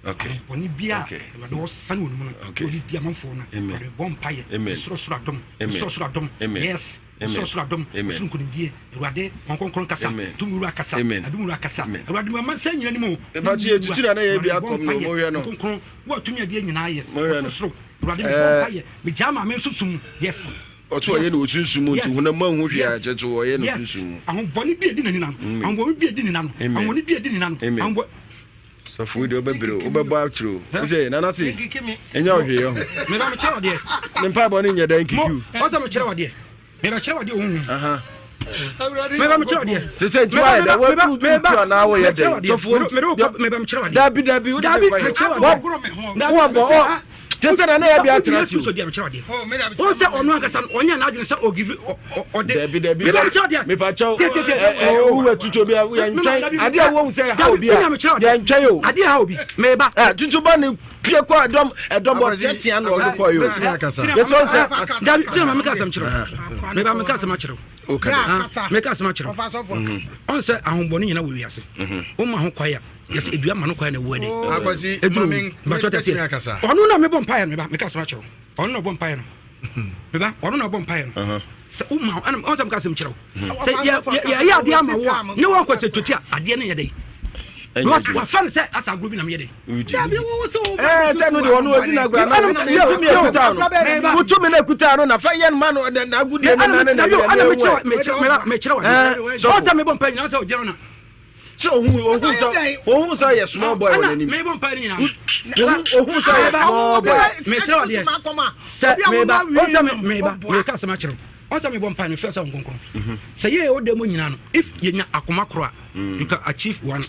Okay. Bɔne biara Okay. Awurade ɔsane wɔ ne mu no Okay. ɔde di amanfoɔ no Amen. Awurade bɔ mpaeɛ Amen. ɔsorosoro adom Amen. ɔsorosoro adom Amen. yes Amen. ɔsorosoro adom Amen. ɔsoro nkonimdie Awurade wɔn kronkron kasa Amen. tumi wura kasa Amen. adom wura kasa Amen. Awurade mu amansan nyina nim o Mpakyɛ yɛ tutu na na yɛ bi akɔm no, mohwɛ no. kronkron wo a tumi adeɛ nyinaa yɛ Mohwɛ no. ɔsorosoro Awurade mebɔ Eh. mpaeɛ megyaa maame nso sum yes Ɔto ɔyɛ no osunsum mu nti Yes. honam mu anhu hwee a Yes. kyerɛ sɛ ɔyɛ no Yes. sunsum mu. Ahobɔne bi edi n'ani na no. Amen. Ahobɔne bi edi ne na no. Amen. Ahobɔne bi edi ne na no. Amen. Ahobɔ Sɔfo wo deɛ wobɛbrɛ o wobɛbɔ akyerɛ o wo sɛ nana se ɛnyɛ ɔhwee ɔho Meba mekyerɛ wadeɛ. Ne mpaebɔ no nyɛ dɛ nkiki o. Ɔsɛ mekyerɛ wadeɛ. Meba kyerɛ wadeɛ ohun. Meba mekyerɛ wadeɛ. Sɛ sɛ ntu ayɛ dɛ watu tu anaa woyɛ dɛ sɔfo Meba mekyerɛ wadeɛ. Dabi dabi wo Dabi mekyerɛ wadeɛ. Wobɔ ɔ kyɛ sɛ nana yɛ bi atena ase o. Wɔn sɛ ɔno ankasa no ɔnyɛ n'adwene sɛ ɔgivi ɔde. Dabi dabi Meba mekyerɛ wadeɛ. Mepakyɛw ɛ wowɛ tutu bi a yɛntwɛn adeɛ a wɔn sɛ ha obi a yɛntwɛn o. Adeɛ ha obi meba. Ɛ tutu bɔ ne pie kɔ ɛdɔm ɛdɔm bɔ teatea na ɔde kɔ yi o. Yɛsɛ ɔn sɛ. Dabi sinna ma meka asɛm kyerɛ o. Meba meka asɛm akyerɛ o. Meka asɛm akyerɛ o. Ɔn sɛ ahombɔne nyina wɔ wiase. Woma ho kwae a yɛsɛ edua ma no kwae na ɛwu ɛdɛ. Akwasi Eduru maame mbatɔ tɛ mɛtumi seɛ. akasa. Ɔno na mebɔ mpaeɛ no meba meka asɛm akyerɛ o. Ɔno na ɔbɔ mpaeɛ no. Meba ɔno na ɔbɔ mpaeɛ no. Sɛ woma ɛna ɔn sɛ meka asɛm kyerɛ o. Sɛ yɛ yɛ yɛyɛ adeɛ ama wo a ne wɔn kɔ sɛ toti a adeɛ no yɛ dɛ. Because wafa no sɛ asa agorɔ bi na meyɛ dɛ. Dabi wo sɛ wo ba. Ɛɛ sɛ no deɛ ɔno ɔdi n'agorɔ na wotumi ekuta no wotumi na ekuta no na fa yɛ no ma no n'agodie no na ne na yɛ ne ewu ɛ. Mekyerɛ wa ɔsɛ mebɔ mpa nyinaa sɛ ɔgyina na. Sɛ ohun ohun sɛ ohun sɛ ɔyɛ small boy wɔ n'anim. Mebɔ mpa nyinaa. Ohun sɛ ɔyɛ small boy. Mekyerɛ wa deɛ sɛ meba ɔsɛ meba meka asɛm akyerɛ wo ɔsɛ mebɔ mpa mefrɛ sɛ wo nkonkron sɛ yɛyɛ wo dɛ mu nyinaa no if yɛnya akoma koro a you can achieve one.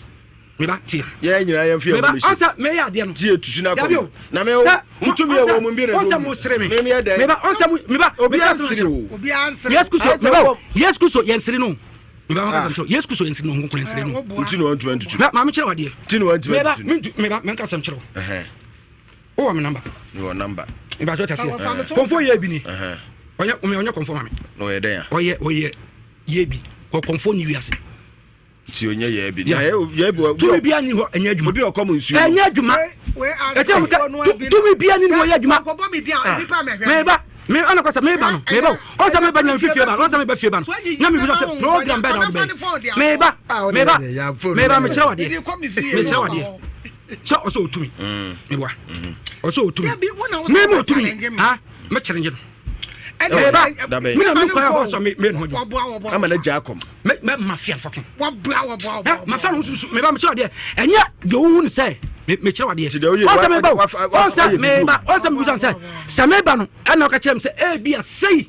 Meba tie. Yɛn nyinaa yɛn fi ɛwɔ mi si. Meba ɔnsɛ meyɛ adeɛ no. Tie tusu na kɔm. Na me wotumi ɛwɔ mu bi na ɔnsɛ mo sere me. Meyɛ dɛ. Meba ɔnsɛ mo meba. Obi ansere o. Obi ansere. Yesu Kristo meba o. Yesu Kristo yɛn sere no. Meba maka sɛm kyerɛ. Yesu Kristo yɛn sere no ho nkron sere no. Nti na wɔntumi ntutu. Na maame kyerɛ wadeɛ. Nti na wɔntumi ntutu. Meba mentu meba mɛnka sɛm kyerɛ o. Wowɔ me namba. Mewɔ namba. Meba kyerɛ taseɛ. Kɔmfo yɛ bi ni. Ɔnyɛ ɔnyɛ kɔmfo ma me. Ɔyɛ dɛn a? Ɔyɛ ɔyɛ yɛ bi. Kɔmfo ni wiase. Ti onye yɛ bi. Na yɛ bi. Tumi bia ni hɔ ɛnyɛ adwuma. Obi ɔkɔm nsuo. Ɛnyɛ adwuma. Ɛtɛ mu sɛ tumi bia ni hɔ yɛ adwuma. Meba me ɔna kɔsɛ meba no meba o ɔsɛ meba nya nfi fie ba no ɔsɛ meba fie ba no na mi bisa sɛ program bɛɛ na ɔde bɛyɛ meba meba meba mekyerɛ wadeɛ mekyerɛ wadeɛ sɛ ɔsɛ otumi meboa ɔsɛ otumi mema otumi ah mɛkyerɛ ngye no meba mi na mi kwan abɔ sɔ mi mi nho dwuma ama na gya akɔm mɛ mɛ mafia nfa ko ɛ mafia no nsusu meba mi kyerɛ adeɛ ɛnyɛ deɛ ohun ni sɛ mi kyerɛ adeɛ ɔnsɛ mi ba o ɔnsɛ mi ba ɔnsɛ mi bisa sɛ sɛ mi ba no ɛna ɔka kyerɛ mi sɛ ebi asɛyi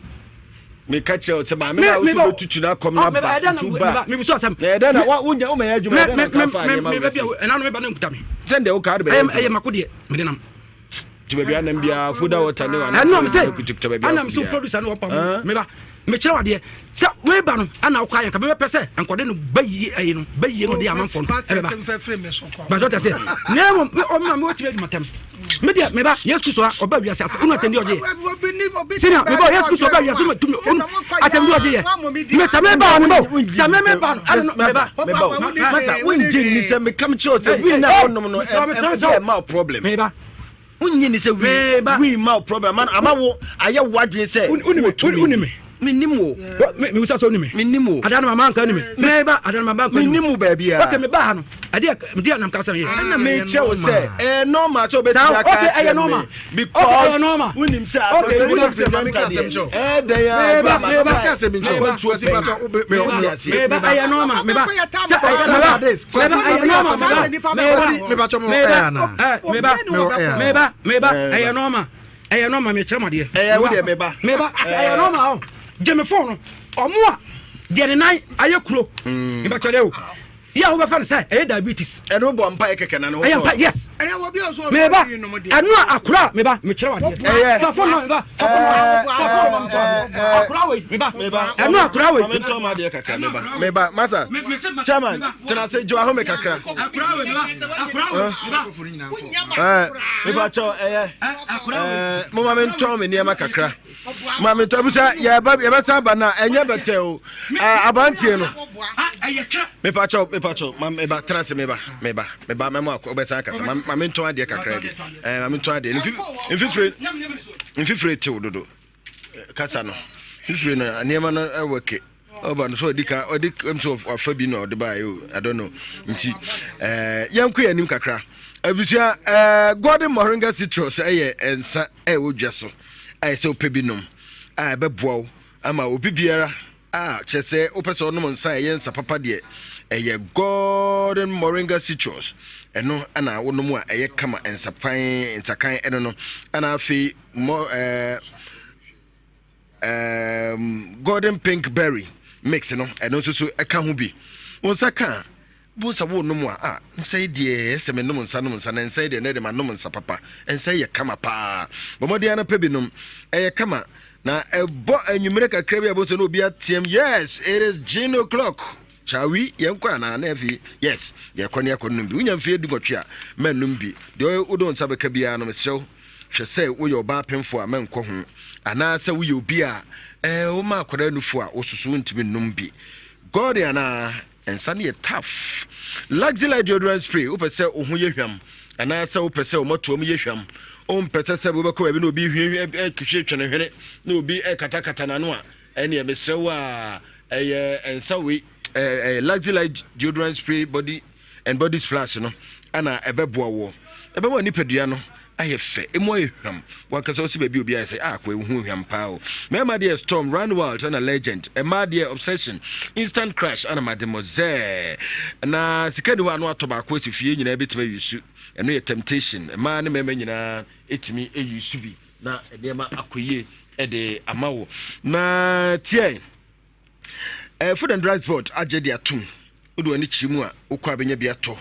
meka kyerɛ wo sɛ maame na wosi bɛtutu no akɔm no aba ntu ba mebusu asɛm na ɛdɛn na wonya woma yɛ adwuma ɛdɛn na nka fa nneɛma wɔ si ɛna no meba no nkuta me sɛ deɛ woka de bɛyɛ ɛyɛ mako deɛ mede nam nti baabi anam biara foda water ne wana ɛnam sɛ ɛnam sɛ producer ne wɔpa mu meba mekyerɛ wadeɛ sɛ weba no ɛna wokɔ ayɛ nka mebɛpɛ sɛ nkɔde no bɛyie ɛyi no bɛyie no de amanfoɔ no ɛbɛba bàtɔ tɛ sɛ na mmom ɔma me wɔtumi adi matam me deɛ meba yesu kristo a ɔba wiase ase wonu atɛmdi ɔgye yɛ sɛnea meba yesu kristo ɔba wiase wonu tumi wonu atɛmdi ɔgye yɛ me sɛ meba no meba sɛ me meba no ɛno meba meba masa wongye nni sɛ meka mekyerɛ sɛ wii na wonom no ɛma problem meba wonnye ni sɛ wii wii ma wo problem ama ama wo ayɛ wo adwene sɛ wowɔ tumi wonni me menim wo mewusa sɛ wonni me menim wo adaa no mama nka ni me meba adaa no mama nka ni menim wo baabi a okay meba ha no ɛdeɛ ɛdeɛ nam ka sɛ yɛ ɛna mekyerɛ wo sɛ ɛyɛ normal sɛ wobɛtumi aka akyerɛ me because wonim sɛ okay wonim sɛ mame ka asɛm kyerɛ ɛyɛ dɛn a meba meba ka asɛm nkyerɛ kwasi patɔ meba ɛyɛ normal meba sɛ ɛyɛ meba meba meba ɛyɛ nɔɔma ɛyɛ nɔɔma mekyerɛ mo adeɛ ɛyɛ wo deɛ meba meba ɛyɛ nɔɔma ɔ gye me fon no ɔmo a deɛ ne nan ayɛ kuro mebakyɛ dɛ o yɛ a wobɛfa no sɛ ɛyɛ diabetes ɛno bɔ mpa yɛ kɛkɛ na ne ho ɛyɛ mpa yes meba ɛno a akora meba mekyerɛ wadeɛ fa fon no meba fa fon no fa fon no akora wei meba ɛno akora wei mentɔ ma adeɛ kakra meba meba masa chairman tena ase gye wahome kakra meba kyɛw ɛyɛ moma mentɔn me nneɛma kakra ma mentɔ bisa yɛbɛsa aba no a ɛnyɛ bɛtɛ o abantie no mepa kyɛw mepa kyɛw ma meba tena ase meba meba meba mɛmo akɔ wobɛsan akasa ma mentɔn adeɛ kakra bi ma mentɔn adeɛ mfifire mfifire tew dodo kasa no fifire no nneɛma no ɛwɔ ke ɔba no so ɔdi ka ɔdi nso wafa bi na ɔde baayɛ o I don't know nti ɛɛ yɛn kɔ yɛn anim kakra abusua ɛɛ golden moringa citrus ɛyɛ nsa ɛwɔ dwa so ɛyɛ sɛ ɔpɛ bi nom a ɛbɛboa wo ama obi biara a kyerɛ sɛ wopɛ sɛ ɔnom nsa ɛyɛ nsa papa deɛ ɛyɛ golden moringa citrus ɛno ɛna wonom a ɛyɛ kama nsapan nsakan ɛno no ɛna afei Mo ɛɛ ɛɛm golden pink berry mix no ɛno nso so ɛka ho bi. Wo nsa ka a, bo nsa wo nom a, ah nsa yi deɛ ɛsɛ me nom nsa nom nsa na nsa yi deɛ na ɛde ma nom nsa papa. Nsa yi yɛ kama paa. Bɔ mmɔden ara pɛ bi nom. Ɛyɛ kama na ɛbɔ anwummere kakra bi a ɛbɔ nso na obi ateam yes it is gin o'clock. Shall we? Yɛnkɔ anaa? Na afei, yes, yɛkɔ ne akɔ nom bi. Wonya mfeɛ 18 a, mɛnnom bi. Deɛ wode wo nsa bɛka biara no, mesrɛ wo, hwɛ sɛ woyɛ ɔbaa pemfo a, mɛnkɔ ho. Anaasɛ woyɛ obi a eh, woma akwadaa nufu a, wososo wontumi nnom bi. Gordon anaa? Nsa no yɛ tough. Luxelite deodorant spray, wopɛ sɛ wo ho yɛ hwam anaasɛ wopɛ sɛ wo mmɔtoam yɛ hwam, wompɛ sɛ sɛ wobɛkɔ baabi na obi hwehwɛ hwene hwene na obi katakata n'ano a, Ɛneɛ mesrɛ wo a ɛyɛ nsa wei ɛyɛ Luxelite deodorant spray body. and body splash no ana ɛbɛboa woɔ. Ɛbɛma nipadua no ayɛ fɛ, emu ayɛ hwam. Wankasa wosi baabi obi ayɛ sɛ ah kɔ ehu hwam paa o. Mmarima deɛ Storm, Run Wild ɛna Legend. Mmaa deɛ Obsession, Instant Crush ɛna Mademoiselle. Na sika ni hɔ ano atɔ baako asi fie nyinaa ebetumi ayi su. Ɛno yɛ Temptation. Mmaa ne mmarima nyinaa etumi ayi su bi na nneɛma akɔ yie ɛde ama wo. Na tiɛ. Eh, Food and Drugs Board agye de atom. Wode w'ani kyerɛ mu a, wokɔ a bɛnya bi atɔ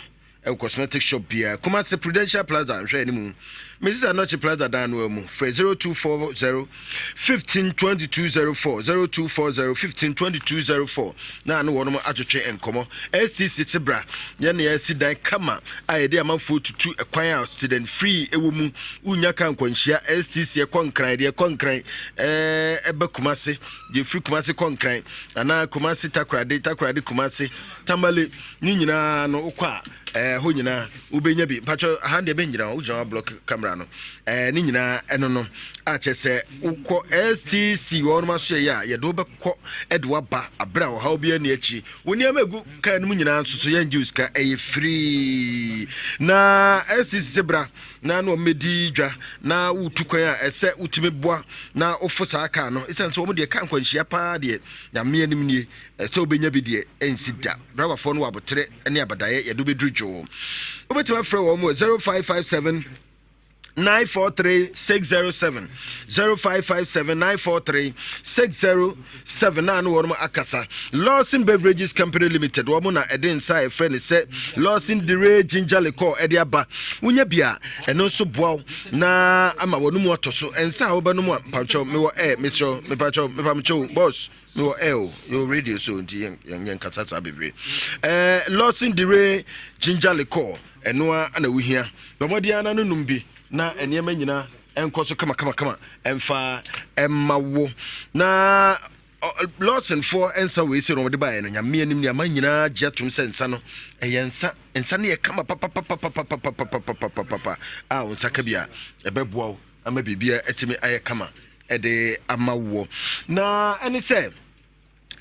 ɛwɔ cosmetic shop biara. Kumasi Prudential Plaza nhwɛ anim. Mrs. Anokye Plaza dan no mu. Frɛ 0240 15 2204 0240 15 2204 na ano wɔnom atwetwe nkɔmmɔ. STC Tebra yɛne yɛasi dan kama a yɛde amanfoɔ tutu kwan a student free ɛwɔ mu. Wonya ka nkwanhyia STC ɛkɔ nkran deɛ ɛkɔ nkran ɛba Kumasi. Deɛ ɛfiri Kumase kɔ Nkran anaa Kumase Takoradi, Takoradi Kumase, Tamale ne nyinaa no wokɔ a ɛɛ hɔ nyinaa wobɛnya bi. Mpakyɛ aha deɛ bɛngyina hɔ, wogyina hɔ block camera no ɛɛ ne nyinaa ɛno no akyɛ sɛ wokɔ STC wɔn aso yɛ a yɛde wobɛkɔ ɛde waba abere a ɔhaw bi ani akyiri. Wo nneɛma egu kaa no mu nyinaa nso so yɛngye wo sika ɛyɛ free. Na STC sɛ bra na na wɔmmɛdi dwa na wotu kwan a ɛsɛ wotumi boa na wofo saa kaa no ɛsiane sɛ wɔn deɛ kaa nkwanhyia paa deɛ nyame anim nie ɛsɛ wobɛnya bi deɛ ɛnsi da driverfoɔ no wɔ aboterɛ ne abadaeɛ yɛde wobɛduru dwoo wobɛtumi afrɛ wɔn wɔ 0557 943 607 0557 943 607 na ano wɔn akasa Lawson Beverages Company Limited wɔn na ɛde nsa a ɛfrɛ no sɛ Lawson Dire Ginger Liqueur ɛde aba wonya bi a ɛno nso boa wo na ama wɔn mu atɔ so nsa a wobɛnom a mpakyɛw mewɔ ɛ mesrɛ mepakyɛw mepamkyɛw boss mewɔ ɛ o yɛwɔ radio so nti yɛn yɛn nkasa saa bebree ɛɛ Lawson Dire Ginger Liqueur ɛno a na wohia bɛmɔden ara no nom bi na nneɛma nyinaa ɛnkɔ so kamakamakama ɛmfa ɛma wo na Lawsonfoɔ nsa wei sɛ na wɔde baeɛ no nyame anim ne ama nyinaa gye atom sɛ nsa no ɛyɛ nsa nsa no yɛ kama papapapapapapapapapa a wo nsa ka bi a ɛbɛboa wo ama biribiara atumi ayɛ kama ɛde ama woɔ na ɛne sɛ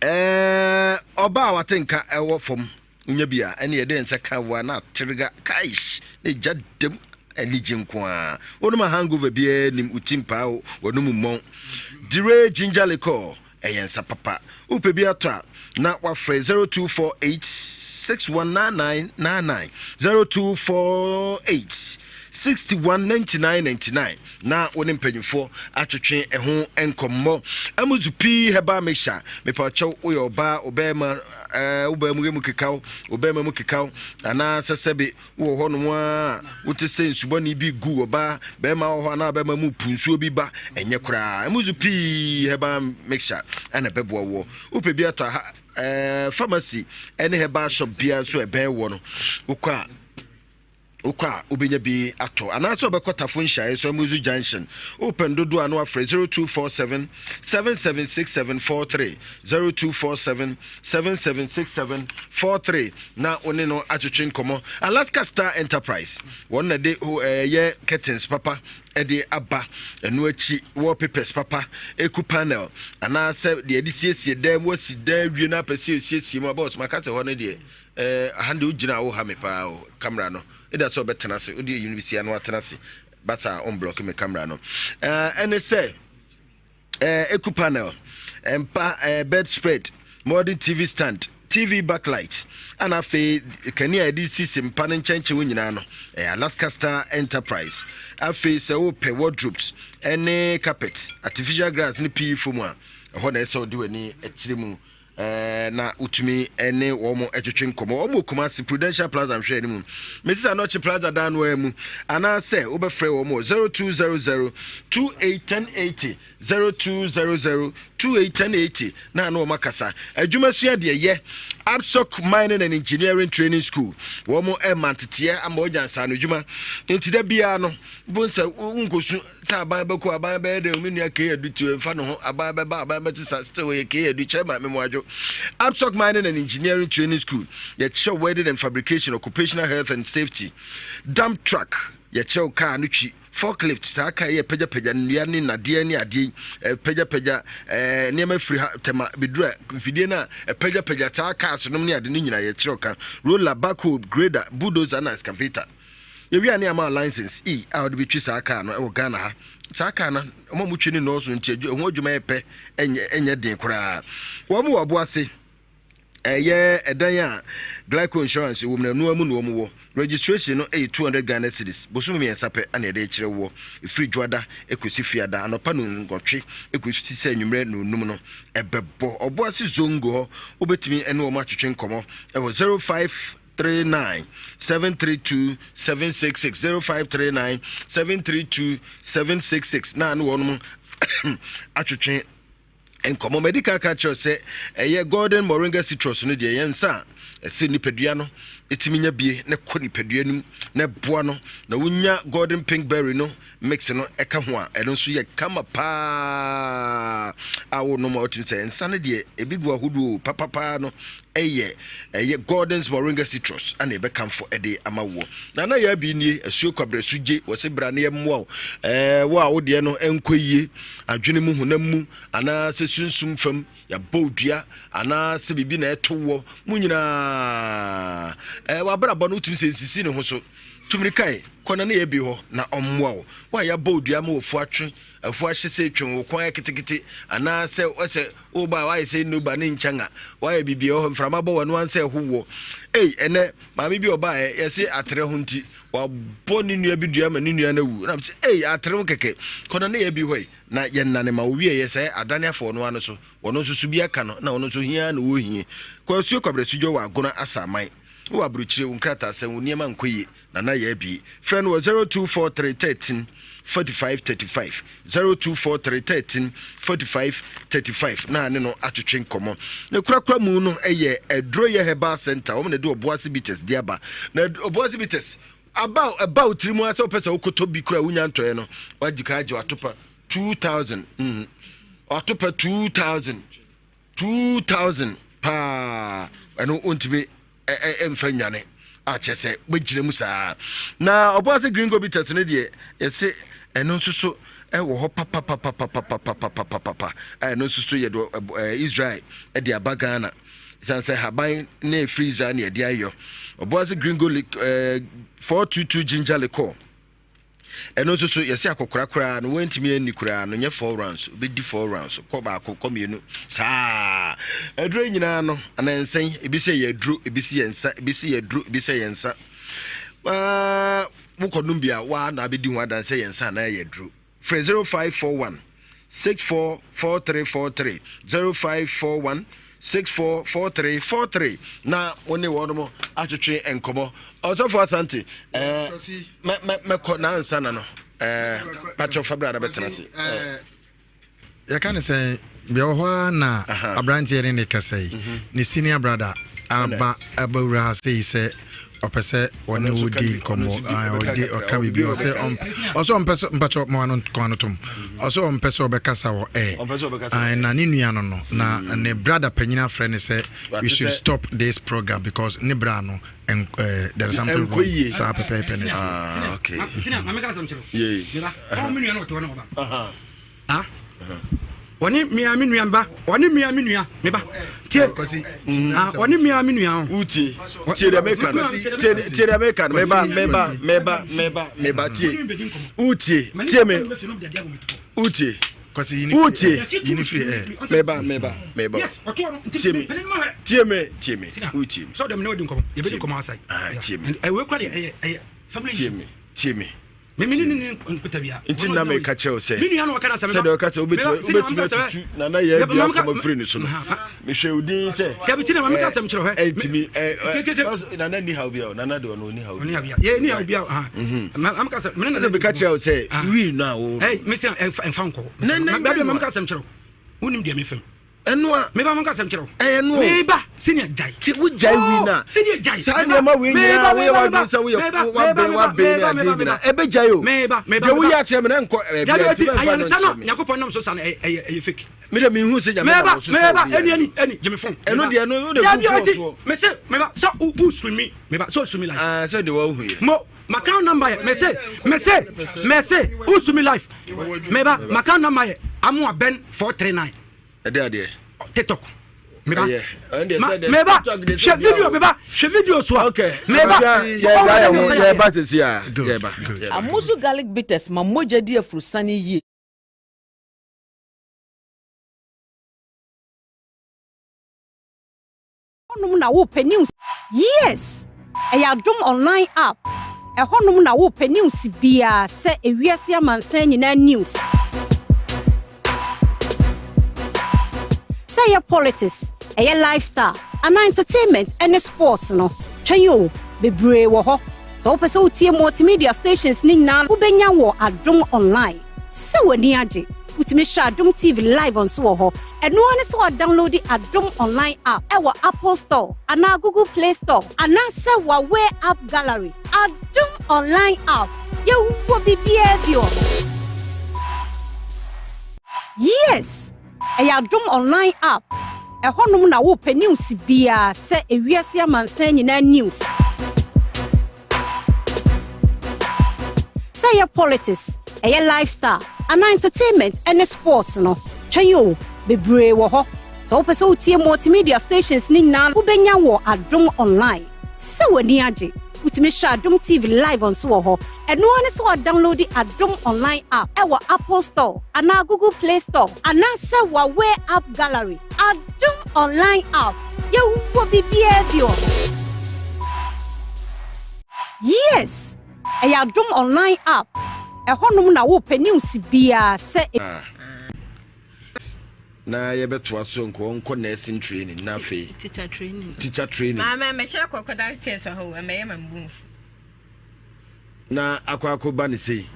Ɛɛ ɔbaa a wate nka ɛwɔ fam nya bi a ɛne yɛde nsa ka wo a na aterega kaish na egya dam anigye nko ara wonom a hangover biara nim wo ti mpaa wo wɔnom mmɔn dire ginger liqueur ɛyɛ nsa papa wopɛ bi atɔ a na wafrɛ 0248 619999 0248 61 99 99 na wo ne mpanyinfoɔ atwetwe ɛho nkɔmmɔ. Amuzu pii herbal mixture, mepakyɛw woyɛ ɔbaa, ɔbɛrima, ɛɛ wo baa mu mu kekaw, ɔbɛrima mu kekaw, anaa sɛ sɛbe wowɔ hɔ nom a wote sɛ nsubɔne bi gu ɔbaa, bɛrima wɔ hɔ anaa bɛrima mu pu nsuo bi ba, ɛnyɛ koraa. Amuzu pii herbal mixture ɛna ɛbɛboa woɔ. Wopɛ bi atɔ aha, ɛɛ pharmacy ɛne herbal shop biara nso ɛbɛn wɔ no, wokɔ a Wokɔ a wobɛnya bi atɔ anaasɛ wobɛkɔ Tafo Nhyiaeɛ so Amuzu Junction. Wopɛ no dodoɔ a na wafrɛ 0247 776743, 0247 776743 na wo ne no atwetwe nkɔmmɔ. Alaska Star Enterprise, wɔn na de ɛyɛ curtains papa de aba. Ɛno akyi wallpapers papa, eku panel anaasɛ deɛ yɛde siesie dan mu, wasi dan awie na apɛ sɛ osiesie mu a, boss maka sɛ hɔ no deɛ Eh, aha deɛ wogyina a woha me paa o camera no ɛda sɛ ɔbɛtena ase wode ɛyi no bɛsi ano atena ase basa a ɔmblɔke me camera no eh, ɛne sɛ eh, eku panel mpa eh, bed spread modern tv stand tv backlight ana afei kanea a yɛde sisi mpa no nkyɛnkyɛn nyinaa no ɛyɛ alaska star enterprise afei sɛ wopɛ wardrobes ɛne carpet artificial grass ne pii fam a ɛhɔ na ɛsɛ wode w'ani akyerɛ mu na wotumi ne wɔn twetwe nkɔmmɔ. Wɔn wɔ Kumasi Prudential Plaza nhwɛ anim, Mrs. Anokye Plaza dan no ara mu, anaasɛ wobɛfrɛ wɔn wɔ 0200 281080, 0200 281080 na ano wɔn akasa. Adwuma sua deɛ yɛ Absoc Mining and Engineering Training School. Wɔn ɛma nteteɛ ama wɔnya nsaano adwuma. Nti da biara no, bo nsɛ wonkɔsu Sɛ aban bɛkɔ aban bɛyɛ dɛ me nua Kay Adu ti mfa ne ho aban bɛba aban bɛte sa still yɛ Kay Adu kyerɛ ma me mo adwo. Absoc Mining and Engineering Training School yɛkyerɛ welding and fabrication, occupational health and safety, dump truck. Yɛkyerɛ wo kaa no twi, forklift, saa kaa yi a ɛpagyapagya nnua ne nnadeɛ ne adeɛ yi, ɛpagyapagya ɛɛ nneɛma firi ha tɛma bɛduru a mfidie no a ɛpagyapagya saa cars nom ne ade no nyinaa yɛkyerɛ wo ka. Roller, backhoe, grader, bulldozer na excavator. Yɛwie a ne ama license E a wɔde bɛtwi saa kaa no wɔ Ghana ha. Saa kaa no, wɔn a wɔtwi no nnɔɔso nti ɛho adwuma yɛ pɛ, ɛnyɛ ɛnyɛ den koraa. Wɔn wɔ Ɔboase. Ɛyɛ ɛdan a Glyco Insurance wɔ mu no, ɛno ara mu na wɔn wɔ. Registration no yɛ 200 Ghana cedis. Bosome mmiɛnsa pɛ na yɛde rekyerɛ woɔ. Ɛfiri Dwoada kɔsi Fiada, anɔpa nnɔnwɔtwe kɔsi sɛ anwummerɛ nnɔnnum no, ɛbɛbɔ. Ɔboase Zongo hɔ, wobɛtumi ne wɔn atwetwe nkɔmmɔ wɔ 0539 732 766, 0539 732 766 na ne wɔn atwetwe nkɔmmɔ. Madi kan aka akyerɛ sɛ ɛyɛ golden moringa citrus no deɛ yɛn nsa a ɛsɛ nipadua no ɛtumi nya bie na kɔ nipadua no mu na ɛboa no na wonya golden pink berry no mix no ɛka ho a ɛno nso yɛ kama paa a wonom a wotumi sɛ nsa no deɛ ebi gu ahodoɔ papapaa no ɛyɛ ɛyɛ Gordon's Moringa Citrus ana ɛbɛkamfo ɛde ama woɔ. Na na yɛ abi nie asuo kwabrɛ so gye wɔ se bra ne yɛmmoa wo ɛɛ wo a wo deɛ no ɛnkɔ yie adwene mu honam mu anaa sɛ sunsum fam yɛabɔ wo dua anaa sɛ biribi na ɛto woɔ mu nyinaa ɛɛ w'abrabɔ no wotumi sɛ nsisi ne ho so tumirikae kɔ na ne yɛ bi hɔ na ɔmmoa wo wo a yɛabɔ wo dua ma wɔfu atwe afu ahyɛ sɛ twe wo kɔn ayɛ ketekete anaa sɛ wɔsɛ Woba a, woayɛ sɛ nnuba ne nkyɛn a woayɛ biribi ɛwɔ hɔ, mframa bɔ w'ano ansa ɛho woɔ. Ei, ɛnɛ, maame bi ɔbaeɛ, yɛse atere ho nti, wabɔ ne nua bi dua ma ne nua no awu. Na mese, ei, atere ho kɛkɛ. Kɔ na ne yɛ bi hɔ yi, na yɛnnane ma wɔwieɛ sɛ adane afa ɔno ano so. Ɔno nso so bi aka no, na ɔno nso hia na ɔhie. Kɔ asuo Kwabrɛsudwo wɔ Agona Asaman. Wowɔ aburokyire, wo nkrataasɛm, wo nneɛma nkɔ yie. Nana Yaa Bi. Frɛ no wɔ 0243 13 45 35, 0243 13 45 35 na ne no atwetwe nkɔmmɔ. Ne korakora mu no yɛ Aduruyɛ Herbal Center, wɔn na ɛde Obuasi Bitters de aba. Na Obuasi Bitters aba ɛba wo tiri mu asɛ wopɛ sɛ wokɔtɔ bi kora wonya ntɔeɛ no, wagye ka agye watopa 2000 watopa 2000 2000 paa ɛno wontumi ɛmfa nnwane a kyerɛ sɛ wobɛgyina mu saa na ɔboa sɛ green gobitas no deɛ yɛse ɛno nso so ɛwɔ hɔ papapapapapapapapapa a ɛno nso so yɛde Israel ɛde aba Ghana ɛsiane sɛ haban ne ɛfiri Israel ne ɛde ayɔ ɔboa sɛ green go 422 ginger liquor Ɛno nso so yɛsɛ akɔkora koraa no wantumi anni koraa no nyɛ four rounds obɛdi four rounds kɔ baako kɔ mmienu saa aduro nyinaa no anaa nsɛn ebi sɛ yɛ aduro ebi sɛ yɛ nsa ebi sɛ yɛ aduro ebi sɛ yɛ nsa waa wokɔ nom bi a waa na abɛdi ho adanse yɛ nsa anaa yɛ aduro frɛ 0541 644343 0541 644343 na wo ne wɔnom atwetwe nkɔmmɔ. Ɔsɔfo Asante, eh, mɛkɔ na ansa na no eh, patwɔ fa bra na bɛtena ase. Eh. Yɛka ne sɛ deɛ wɔ hɔ ara na aberanteɛ ne ne kasa yi mhm. ne senior brother aba abawura ha sei sɛ ɔpɛ sɛ ɔne wo di nkɔmmɔ ɔde ɔka biribi ɔsɛ ɔsɛ ɔmpɛ sɛ mpakyɛ ma no kwan no tom ɔsɛ ɔmpɛ sɛ ɔbɛkasa wɔ ɛ na ne nua no no na mm. ne brother panyin afrɛ ne sɛ we should stop this program because ne bra no there is something wrong saa pɛpɛɛpɛ ne ti. Ah. Ɔne mmea me nua ba. Ɔne mmea me nua me ba. Tie. Ah, ɔne mmea me nua. Utie. Tie deɛ meka no. Tie tie deɛ meka no. Meba meba meba meba meba tie. Utie. Tie me. Utie. Utie. Meba meba meba. Tie me. Tie me. Tie me. Utie me. So dem ne odi nkɔmɔ. Yɛbɛdi nkɔmɔ asai. Ah, tie me. Ɛwɔ kura deɛ ɛyɛ ɛyɛ family issue. Tie me. Tie me. Me me ne ne nkuta bia. Nti na meka kyerɛ wo sɛ. Me nua na ɔka na sɛ. Sɛdeɛ ɔka sɛ wobɛtumi wobɛtumi atutu nana yɛ adi akɔma firi ne so no. Mehwɛ wo din sɛ. Dabi ti na ma meka asɛm kyerɛ hɛ. Ɛntumi ɛ nana ni haw bia o nana de ɔno ni haw bia. Ɔni haw bia. Yɛ ni haw bia ha. Ma meka sɛ me ne nana. Meka kyerɛ wo sɛ wii no a wo. Ɛ me sɛ ɛmfa nkɔ. Dabi ma meka asɛm kyerɛ wo. Wonim deɛ mefam. Ɛno a. Meba mo nka asɛm kyerɛ wo. Ɛyɛ no o. Meba senior gyae. Ti wo gyae wi na. Oh, senior gyae. Saa nneɛma wei nyinaa woyɛ w'adwene sɛ woyɛ wabɛn wabɛn ne adeɛ nyinaa ɛbɛ gyae o. Meba meba. Deɛ woyɛ akyerɛ me na nkɔ ɛbi a ti bɛ nfa no nkyerɛ me. Nyankopɔn nam so sa no ɛyɛ ɛyɛ fake. Me de mehu sɛ nyame nam so sa obi. Meba ɛni ɛni ɛni gye me phone. Ɛno deɛ no wo de gu phone soɔ. Mese meba sɛ wo wo stream me meba sɛ wo stream me live. Ah sɛ deɛ wahu yɛ. Mo. My account number yɛ mese mese mese usu mi life. Meba my account number yɛ Amoa Ben 439. Ɛde adeɛ. TikTok. Meba. Meba hwɛ video meba hwɛ video so a. Okay. Meba. Yɛba sisi a. Yɛba. Amuzu garlic bitters ma mogya di afurusane yie. Ɛhɔnom na wopɛ news. Yes! Ɛyɛ Adom Online app. Ɛhɔnom na wopɛ news biara sɛ ewiase amansan nyinaa news. Sɛ ɛyɛ politics, ɛyɛ lifestyle, anaa entertainment ne sports no, twɛn o, bebree wɔ hɔ. Sɛ wopɛ sɛ wotie multimedia stations no nyinaa wobɛnya wɔ Adom Online. Sɛ w'ani agye, wotumi hwɛ Adom TV live nso wɔ hɔ. Ɛno ara ne sɛ woadownloadi Adom Online app wɔ Apple Store anaa Google Play Store anaasɛ Huawei App Gallery. Adom Online app, yɛwɔ biribiara bi wɔ hɔ. Yes! Ɛyɛ Adom Online app. Ɛhɔnom na wopɛ news biara sɛ ewiase amansan nyinaa news. Sɛ ɛyɛ politics, ɛyɛ lifestyle, anaa entertainment ne sports no, twɛn o, bebree wɔ hɔ. Sɛ wopɛ sɛ wotie multimedia stations no nyinaa wobɛnya wɔ Adom Online. Sɛ w'ani agye, wotumi hwɛ Adom TV live nso wɔ hɔ. Ɛno ara ne sɛ woadownloadi Adom Online app wɔ Apple Store anaa Google Play Store anaasɛ Huawei App Gallery. Adom Online app, yɛwɔ biribiara bi wɔ hɔ. Yes! Ɛyɛ Adom Online app. Ɛhɔnom na wopɛ news biara sɛ. Na yɛbɛtoa so nka ɔnkɔ nursing training na afei. Teacher training. Teacher training. Maame mɛhyɛ kɔkɔ downstairs hɔ o ɛmɛyɛ ma mbu nfu. Na akɔ akɔ ba ne sei.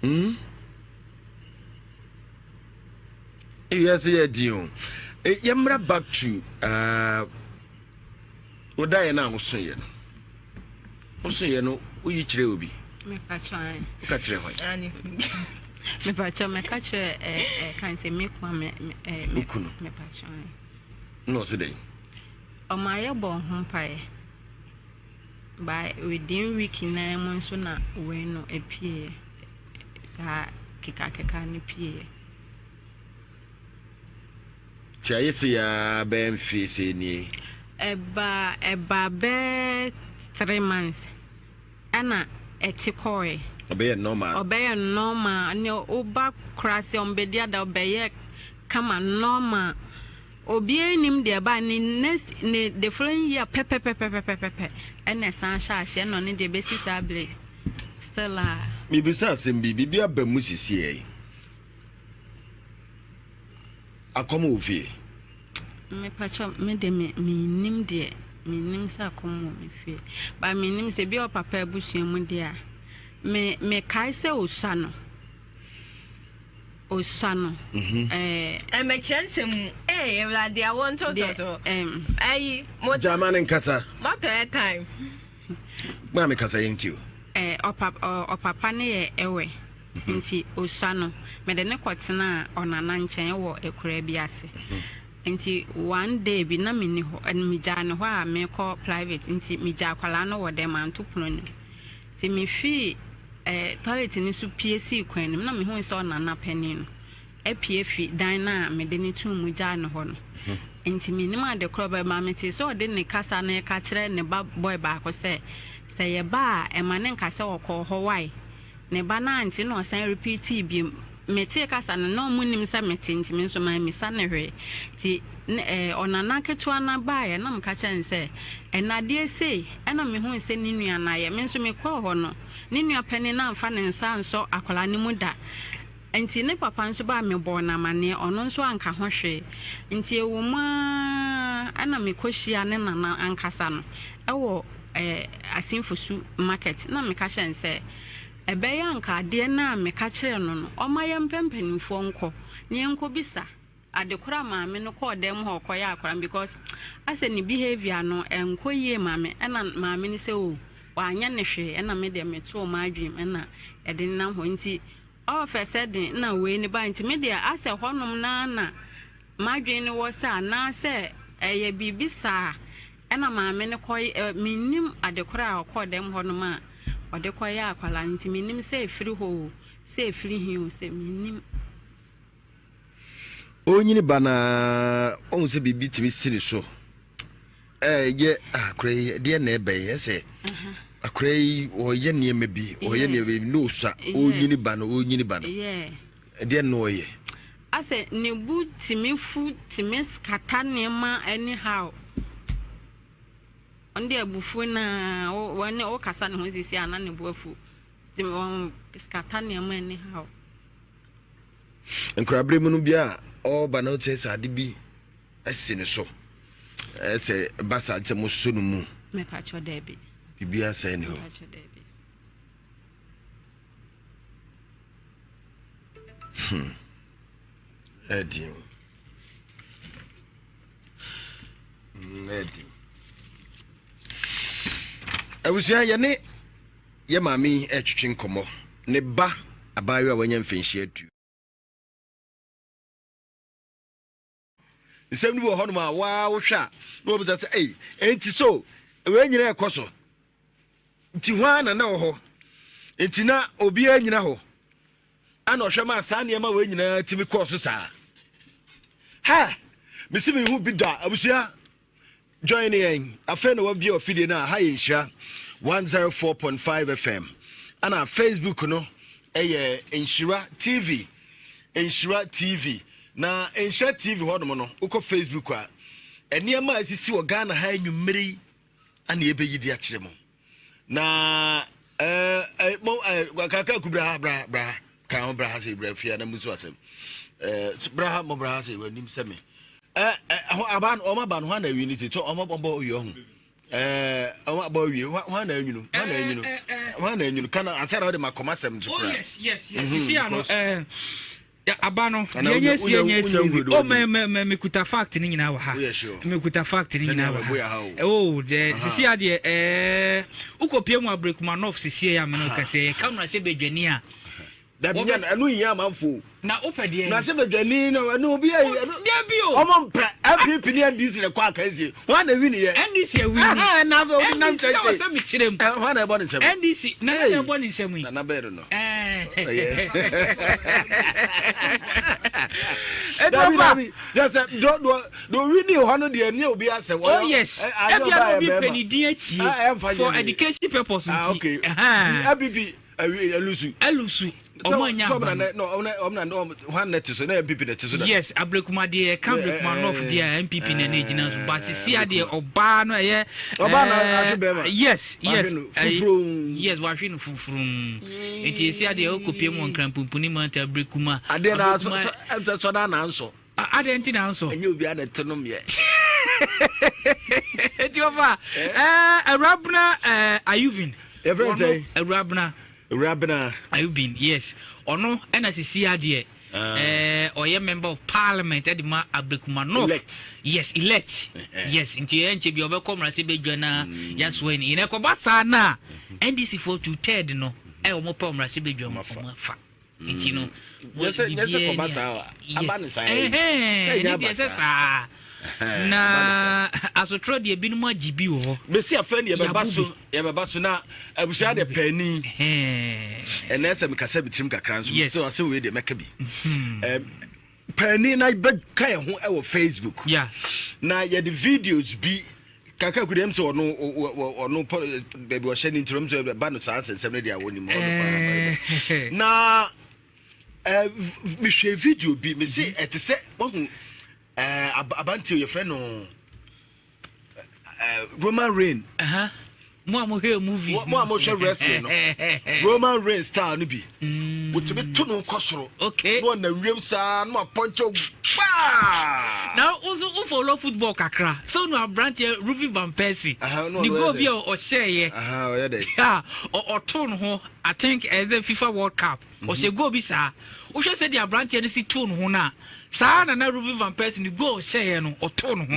Hmm. Ewiase yɛ den o. E, yɛmmra back to uh, wodaeɛ no a wosoeɛ no. Wosoeɛ no woyi kyerɛ obi? Woka kyerɛ hwan? Mepakyɛ mɛka kyerɛ ɛ ɛ kan sɛ me kuma me ɛ me kunu. Mepakyɛ. Na ɔse dɛn? Ɔma yɛ bɔ ho mpaeɛ. By within week naa mu nso na wei no epieɛ. Saa kekakeka no pieeɛ. Nti ayɛ sei ara bɛyɛ mfeɛ sei nie? Ɛbaa ɛbaa bɛyɛ 3 months ɛna ɛte kɔɔɛ. Ɔbɛyɛ normal. Ɔbɛyɛ normal ne woba koraa sɛ ɔmbɛdi ada ɔbɛyɛ kama normal. Obiara nnim deɛ ɛbaa ne next ne the following year pɛpɛpɛpɛpɛpɛ ɛna ɛsan hyɛ aseɛ ɛna ɔno deɛ bɛsi saa bere still a. Mebisa asɛm bi, biribi aba mu sisiɛ yi. Akɔm wɔ fie? Mepakyɛ me de me mennim deɛ mennim sɛ akɔm wɔ me fie. Ba mennim sɛ bi a ɔpapa abusua mu deɛ a me mekae sɛ osua no. Osua no. Mhm. Ɛɛ. Ɛmɛkyerɛ nsɛm mu. Ee Awurade awo ntotoso. Ɛyi. Gyama ne nkasa. Mapɛ time. Maa mi kasa yɛn ti o. Ɛɛ ɔpa ɔpapa ne yɛ ɛwɛ. Mhm. Nti osua no mede ne kɔtenaa ɔnana nkyɛn wɔ akuraa bi ase. Mhm. Nti one day bi na menni hɔ megyaa ne hɔ a mekɔ private nti megyaa akwadaa no wɔ dɛm anto pono no mu. Nti mefii eh, toilet no so pue sii kwan no mu na mehui sɛ ɔnana panin no apue afi dan no a mede no too mu gyaa no hɔ no. Nti mennim ade korɔ bɛma metee sɛ ɔde ne kasa no reka kyerɛ ne ba boy baako sɛ, sɛ yɛba a ɛma ne nka sɛ ɔkɔɔ hɔ wai. Ne ba no ante na ɔsan repeatii biom. Metee kasa no na ɔmo nnim sɛ mete nti me nso mammisa no hwee. Nti ne eh, ɔnana ketewa no baeɛ na meka kyerɛɛ no sɛ, ɛnna adeɛ sei ɛna mehui sɛ ne nua no ayɛ. Me nso mekɔɔ hɔ no, ne nua panin no amfa ne nsa ansɔ akwadaa no mu da. Nti ne papa nso baa mebɔɔ no amaneɛ, ɔno nso anka ho hwee. Nti ɛwɔ mu ara ɛna mekɔhyia ne nana ankasa no ɛwɔ eh, Asinfosu market na meka kyerɛɛ no sɛ, Ɛbɛyɛ a anka adeɛ no a meka kyerɛɛ no no, ɔmma yɛmpɛ mpanimfoɔ nkɔ na yɛnkɔbisa ade korɔ a maame no kɔɔ dan mu hɔ ɔkɔyɛ akwadaa no because asɛ ne behaviour no ɛnkɔ yie ma me ɛna maame no sɛ o wanyɛ ne hwee ɛna me deɛ metoo m'adwene mu ɛna ɛde nenam hɔ nti all of a sudden na wei ne ba nti me deɛ asɛ hɔnom naa na m'adwene no wɔ sɛ anaasɛ ɛyɛ biribi saa. Ɛna maame no kɔ ɛ mennim adekorɔ a ɔkɔɔ dɛm hɔ nom a ɔde kɔyɛɛ akwadaa no nti mennim sɛ ɛfiri hɔ o sɛ ɛfiri he o sɛ mennim. Ɔrenyini ba no ara, ɔhu sɛ biribi tumi si ne so. Ɛyɛ akora yi, ɛdeɛ na ɛbɛ yi, ɛsɛ akora yi ɔyɛ nneɛma bi, ɔyɛ nneɛma bi na ɔsua, ɔrenyini ba no, ɔrenyini ba no. Ɛdeɛ na ɔyɛ. Asɛ ne bo tumi fu, tumi skata nneɛma anyhow. Ɔno deɛ abufuo naa, wɔne ɔkasa ne ho sisi a na ne bo afu. Tumi wɔn skata nneɛma anyhow. Nkorabere mu no bi a ɔreba na ɔte sɛ ade bi asi ne so. Ɛsɛ ba saa sɛ mo so no mu. Mepatwɔ daabi. Biribi asɛe ne hɔ. Mepatwɔ daabi. Ɛdi. Ɛdi. Abusua yɛne yɛ maame yi ɛretwetwe nkɔmmɔ. Ne ba abaayewa a wanya mfinhyia du. Nsɛm no bi wɔ hɔnom a waa wohwɛ a na wɔbisa sɛ ei enti so wei nyina ɛkɔ so nti hwan na na wɔ hɔ nti na obiara nyina hɔ ana ɔhwɛ maa saa nneɛma wei nyinaa tumi kɔɔ so saa ha mesi mehu bi da abusua Join yɛn afei na wabue w'afidie no a ha yɛ Nhyira 104.5 FM ɛna Facebook no ɛyɛ Nhyira TV Nhyira TV na Nhyira TV hɔnom no wokɔ Facebook a nneɛma a esisi wɔ Ghana ha anwummere yi ana yɛbɛyi de akyerɛ mu na ɛɛ ɛɛ mo ɛɛ kaka ku bra ha bra bra ha kan ho bra ha sɛ bra fia na musu asɛm ɛɛ bra ha mo bra ha sɛ w'anim sɛ me ɛɛ ɛho aba no ɔmo aba no hwan na awie ne ti so ɔmo bɔ awie ɔho ɛɛ ɔmo abɔ awie hwan na anwunu hwan na anwunu hwan na anwunu kana ansa na ɔde ma kɔma asɛm nso oh kura yes yes yes sisi ano ɛɛ aba no deɛ nyɛ sie nyɛ sie wi o mɛ mɛ mɛ mekuta fact ne nyinaa wɔ ha mekuta fact ne nyinaa wɔ ha o deɛ sisi adeɛ ɛɛ wokɔ pie mu abirekuma nɔf sisi yɛ amena kɛseɛ yɛ kamara sɛ bedwani a. Dabi nya ɛno nyia amanfo. Na wopɛ deɛ. Na sɛ badwani no ɛno obi ayi ɛno. Dabi o. Ɔmo mpɛ NPP ne NDC na kɔ akansie. Wɔn na wi ne yɛ. NDC awi ni. Ɛhɛn na afɛ obi nam NDC na kyɛnkyɛn. wɔsɛ mi kyerɛ mu. Ɛ wɔn na ɛbɔ ne nsam. NDC na na ɛbɔ ne nsam yi. Nana bɛyɛ no no. Ɛɛ. Dabi dabi kyɛ sɛ do do do wi ni hɔ no deɛ ne obi asɛ. Oh yes. Ebia na obi pɛ ne din atie for education purpose Ah nti. okay. Ɛhɛn. NPP awi elusu. Elusu. Ɔmo anya aba no. Ɔmo na ɔmo na ɛte so na NPP na ɛte so. Yes, Ablekuma deɛ ɛka Ablekuma North deɛ NPP na ɛna egyina so but sisi adeɛ ɔbaa no ɛyɛ. Ɔbaa na ahwe bɛrima. Yes yes. Fufurum. Yes wahwe no fufurum. Nti esi adeɛ ɔkɔ pie mu wɔ Nkranpumpuni manta Ablekuma. Adeɛ na sɔ sɔ sɔ na na nsɔ. Adeɛ nti na nsɔ. Ɛnyɛ obi a na ɛte nom yɛ. Eti ɔfa ɛɛ Awurabena ɛɛ Ayubin. Yɛfrɛ sɛ. Awurabena. Awurabena. Ayubin yes ɔno ɛna sisi adeɛ ɛɛ ɔyɛ member of parliament ɛde ma Ablekuma North. Elect. Yes elect yes nti ɛyɛ nkyɛ bi ɔbɛkɔ mmarahyɛ badwa na yasoa ni yɛn ɛkɔba saa na NDC for two third no ɛyɛ wɔn pɛ mmarahyɛ badwa mu wɔn afa. nti no biribiara ni a yes ɛhɛn ɛne deɛ sɛ saa na asotorɔ deɛ binom agye bi wɔ hɔ. Bɛsi afei ne yɛbɛba so yɛbɛba so na abusua deɛ paani ɛnɛ sɛ mekasa me tirim kakra nso sɛ asɛm wei deɛ mɛka bi paani na bɛka yɛn ho wɔ Facebook na yɛde videos bi kakra kudeɛ m sɛ ɔno ɔno baabi ɔhyɛ ne ntirom sɛ ba no saa nsɛnsɛm no deɛ a wɔnim hɔ no paa na mehwɛ video bi mese ɛte sɛ wahu abanteɛ yɛfrɛ no Roman Reign. Mo a mohwɛ movies. Mo a mohwɛ wrestling no. Roman Reign style no bi. Wotumi to no kɔ soro. Okay. Na ɔnam wiem saa na wapɔnkyɛ gbaa. Na wo nso wo follow football kakra. So no aberanteɛ Ruben van Persie. Ne goal bi a ɔhyɛeɛ. Ɔyɛ dɛ. Ɔtoo ne ho I think ɛyɛ FIFA World Cup. Ɔhyɛ goal bi saa. Wohwɛ sɛdeɛ aberanteɛ no si too ne ho no a, saa na na Ruben van Persie ne goal ɔhyɛeɛ no, ɔtoo ne ho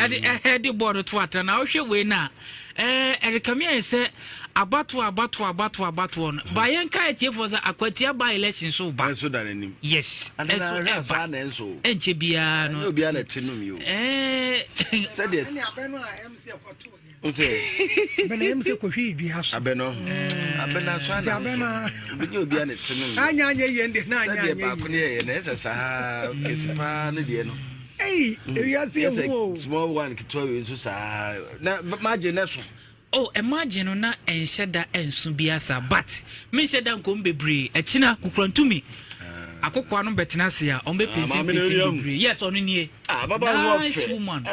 ɛde ɛhɛde bɔɔl no to atena. Na wohwɛ wei no a, ɛɛ ɛrekame ayɛ sɛ Abatoɔ abatoɔ abatoɔ abatoɔ no ba yɛn ka atiefoɔ sɛ akwatia ba election so ba. Ɛnso da n'anim. Yes. Ɛnso ɛba. Ɛnkyɛ biara no. Ɛnyɛ obiara na ɛte nom yi o. Ɛɛ. Sɛdeɛ. Ɛne abɛ no a ɛm sɛ ɛkɔto yɛ. Ose. Abɛ na ɛm sɛ kɔhwi dua so. Abɛ no. Abɛ na so ana. Abɛ na. Obi nye obiara na ɛte nom yi. Anya anya yie ndeɛ na anya anya yie. Sɛdeɛ baako ne yɛ na ɛsɛ saa kɛse paa ne deɛ no. Ei ewiase ehu o. Small one ketewa wei nso saa na magye ne so. Oh ɛmagye no na ɛnhyɛ da ɛnso biara saa but menhyɛ da nkɔm bebree akyina kukurantumi akokoa no bɛtena ase a ɔmo bɛ pɛnsɛmpɛnsɛm bebree yes ɔno nie nice woman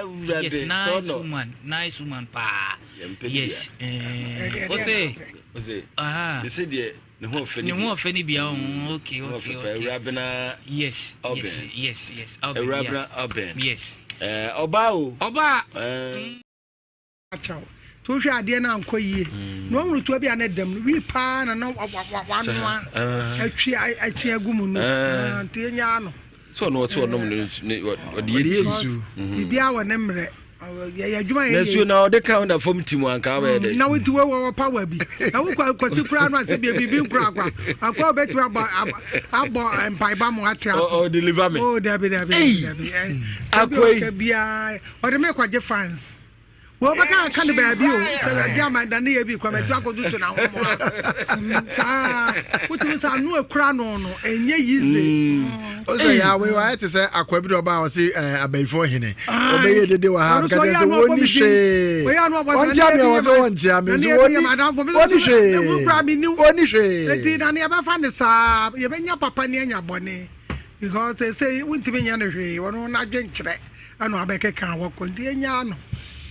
yes nice woman nice woman paa yes ɛɛ ɔsɛ ɔsɛ deɛ ne ho ɔfɛ ne ho ɔfɛ ne bia oh okay okay okay ewurabena yes yes yes yes ewurabena ɔbɛn yes ɛɛ ɔbaa o ɔbaa. Ɛɛ. akyɛw nti wohwɛ adeɛ no ankɔ yie mm. na wahunu toa bi a na dam no wii paa na na wanoa atwi akyi agu mu no ah, nti ɛnya ano sɛ ɔno ɔsɛ ɔnom no ɔde yɛ ti mhm. biribiara wɔ ne mmerɛ yɛyɛ adwuma yɛ na nsuo na ɔde ka na fam ti mu anka bɛyɛ dɛ mm, na wonti wɔ wɔ power bi na wokɔ kwasi koraa no asɛ bia biribi nkora akora akɔ wobɛtumi abɔ abɔ mpaeba mu ate ato ɔ deliver me oh dabi dabi dabi sɛ bi ɔka biara ɔde me kɔgye fans wɔbɛka aka no baabi o sɛ baabi ama da ne yɛ bi kɔ mɛtu akɔtutu na ho mmoa saa wotumi sɛ ano akura no no ɛnyɛ yize mm. o sɛ yɛ awei wayɛ te sɛ akwa bi na ɔba a ɔse eh, abayifoɔ hene ɔbɛyɛ dede wɔ ha nka kyerɛ sɛ wɔnni hwee ɔnkyea me wɔ sɛ wɔnkyea me nso wɔnni wɔnni hwee wɔnni hwee nti na ne yɛbɛfa ne saa yɛbɛnya papa ne anya bɔne because ɛsɛ wontumi nyɛ no hwee ɔno n'adwenkyerɛ ɛna wabɛkeka wɔkɔ nti yɛnyaa no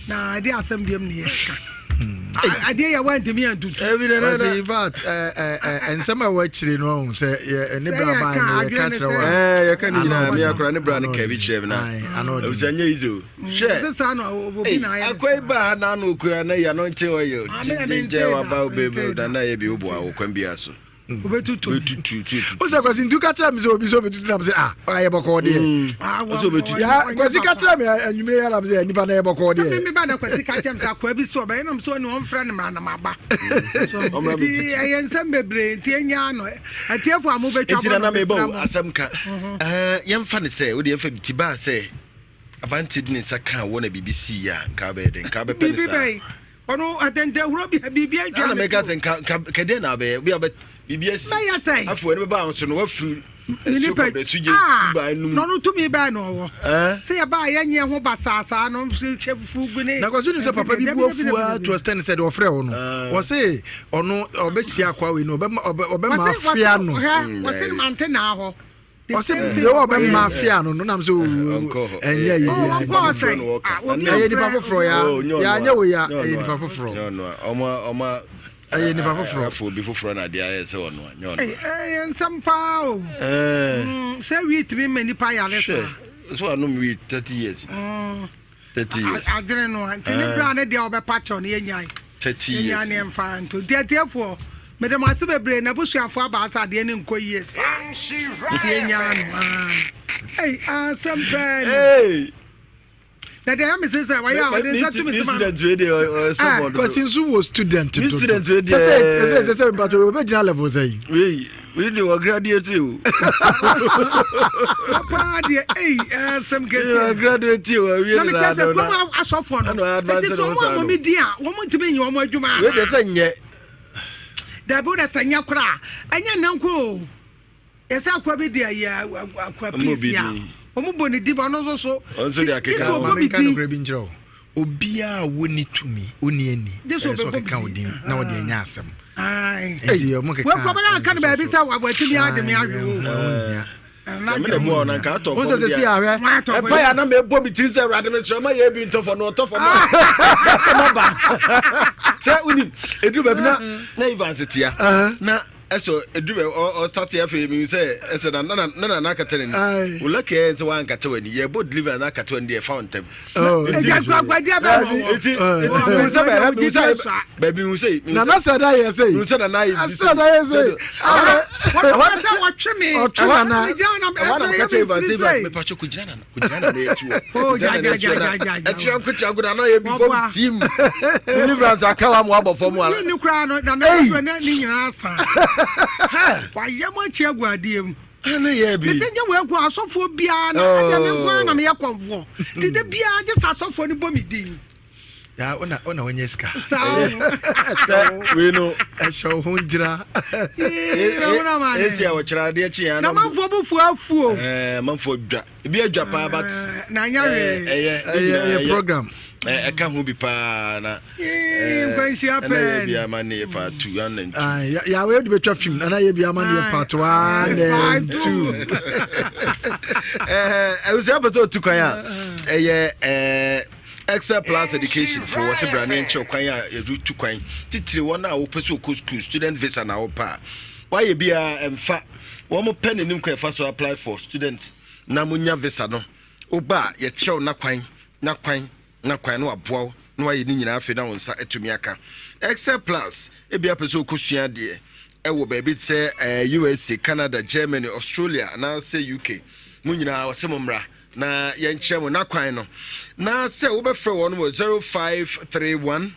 na ɛde asɛm biam ne yɛka hmm. adeɛ yɛ wantumi antutu ɔsɛ in fact nsɛm a ɛwɔ akyire no ɔhu sɛ ne bra ban no yɛka kyerɛ wa yɛka ne nyinaa me akora ne bra no ka bi kyerɛ me na ɛbisɛ nyɛ easy o hwɛ akɔ yi ba ha na ano okura na yɛ ano nkyɛn ɔyɛ gyegye waba obebe na na yɛ bi oboa wɔ kwan biara so Obetutu me. Obetutu. O sɛ Kwasi ntu ka kyerɛ me sɛ obi sɛ obetutu na me sɛ ah ayɛ bɔkɔɔ deɛ. Mm. Ah, Ɔsɛ obetutu. Ya Kwasi ka kyerɛ me anwumire yɛ na me sɛ nipa na yɛ bɔkɔɔ deɛ. Sɛ me ba na Kwasi ka kyerɛ me sɛ akoa bi sɛ ɔbɛyɛ na me sɛ ɔne ɔmfrɛ no mmara na maba. Nti ɛyɛ nsɛm bebree nti ɛnya ano atiefo a mobɛtwa bɔ no mesrɛ mo. Asɛm ka. Mhm. Eh, yɛmfa ne sɛ wode yɛmfa bi ti baa sɛ abante de ne nsa kaa wɔ na biribi sii a nka bɛyɛ dɛ nka bɛpɛ ne saa. Ɔno atɛntɛhuro bi biribi atwa ne to. Ɛna mɛka sɛ nka nka kɛdeɛ na abɛyɛ bi abɛ biribi asi. Bɛyɛ sɛ. Afei wɔn bɛba ahosuo no wafiri. Ne nipa aa na ɔno tumi bɛɛ na ɔwɔ. Sɛ yɛ baa yɛ nyɛ ho basaa saa no nso hyɛ fufuo gu ne. Na kɔsi nim sɛ papa bi bu afu a to extend sɛ deɛ ɔfrɛ wo no ɔse ɔno ɔbɛsia akwa wei no ɔbɛma ɔbɛma afea no. Wɔse mante naa hɔ. ɔsɛ deɛ wɔ bɛ mma afia no no nam sɛ ɛnyɛ yi bi ɛyɛ nipa foforɔ ya ya nyɛ wo ya ɛyɛ nipa foforɔ ɛyɛ nipa foforɔ afɔ obi foforɔ na adeɛ ayɛ sɛ ɔno nyɛ ɔno ɛyɛ nsɛm paa o sɛ wii tumi ma nipa yare saa so anom wii 30 years 30 years adwene no a nti ne berɛ a ne deɛ wɔbɛpa kyɛw no yɛnyae 30 years yɛnyae ne ɛmfa nto nti atiefoɔ mede mo ase bebree na abusuafoɔ aba asa adeɛ no nkɔ yie saa nti yɛnyaa no ei asɛm pɛɛ ni na deɛ ɛyɛ me se sɛ wɔyɛ a wɔde nsa tumi sima no kwasi nso wɔ student dodo sɛ sɛ sɛ sɛ mpatɔ wɔbɛgyina level sɛ yi wei de wɔ graduate o. Papa deɛ ei asɛm kɛseɛ. Wɔ graduate o awie ne na mekyɛ sɛ kurom asɔfoɔ no ɛti sɛ ɔmo amɔ me din a wɔn ntumi nyɛ wɔn adwuma. Wei deɛ sɛ nyɛ. Dabi wo de sɛ nyɛ koraa ɛnyɛ nnɛ nko o yɛsɛ akoa bi deɛ yɛ akoa piisi a wɔn bɔ ne din ɔno nso so. Ɔno nso de akeka ho. Maame nka nokorɛ bi nkyerɛ wo obiara a wɔnni tumi ɔnni ani ɛsɛ sɛ ɔkeka wo din na wɔde anya asɛm. Nti ɔmo keka wɔkura bɛyɛ aka no baabi sɛ wɔatumi ade me ahwɛ o. Nyame na ɛboa ɔna nka atɔ fam deɛ sɛ ahwɛ ɛpa yɛ na mebɔ me tiri sɛ awurade mesrɛ ma yɛ bi ntɔ fam na ɔtɔ fam ma ba sɛ wonim ɛduru baabi na na Evans tea na Ɛsɛ edu bɛ ɔ ɔ start afei mi sɛ ɛsɛ na na na na n'akata n'ani. O lucky yɛ sɛ wankata w'ani yɛ bɔ deliver na akata w'ani deɛ ɛfa wo ntɛm. Ɛgya guaguadeɛ bɛ wɔ hɔ. Eti eti mi sɛ bɛ mi sɛ baabi mi sɛ. Nana sɛ da yɛ sɛ. Mi sɛ nana yɛ bi sɛ. Sɛ da yɛ sɛ. Wɔn sɛ wɔtwe mi. Ɔtwe nana. Ɛhɔ na meka kyerɛ Evans Evans mepakyɛ kɔgyina nana kɔgyina nana akyi wɔ. Oh ja ja ja ja ja. Ɛkyerɛ nkokyerɛ nko nana yɛ bi fam team. Deliverance aka wa mo abɔ fam wa. Ne ne koraa no nana yɛ duro ne ne nyinaa sa. Wayɛ mo akyi agu adeɛ mu. Ɛne yɛ bi. Mesɛ nyɛ wei nko asɔfoɔ biara na ɛdeɛ me nko ara na meyɛ kɔmfoɔ. Ti da biara gye sɛ asɔfoɔ no bɔ me din. Ya ona ona wanya sika. Saa sɛ wei no. Ɛhyɛ wo ho ngyina. Esi a wɔkyerɛ adeɛ kye ya. Na manfoɔ bo fu afuo. Ɛɛ manfoɔ dwa. Ebi adwa paa but. Na anya hwee. Ɛyɛ ɛyɛ program. Ɛka ho bi paa na. Nkwanhyia pɛɛ. Ɛna yɛ bi ama ne yɛ part 2 and 2. Ah ya we de betwa film ɛna yɛ bi ama ne yɛ part 1 and 2. Ɛɛ ɛwusua pɛtɛ otu kwan a ɛyɛ ɛɛ. Excel Plus Education fo wɔse bra ne nkyerɛ kwan a yɛde tu kwan titire wɔn a wopɛ sɛ wokɔ school student visa na wopɛ a wayɛ biara ɛmfa wɔn pɛ n'anim kwan ɛfa so apply for student na monya visa no woba a yɛkyerɛw na kwan na kwan na kwan na waboa wo na wayɛ ne nyinaa afei na wo nsa atumi aka Excel Plus ebi apɛ sɛ wokɔsua adeɛ ɛwɔ baabi te sɛ eh, USA, Canada, Germany, Australia anaasɛ UK mo nyinaa wɔsɛ mo mmra na yɛnkyerɛ mo n'akwan no na sɛ wobɛfrɛ wɔn wɔ 0531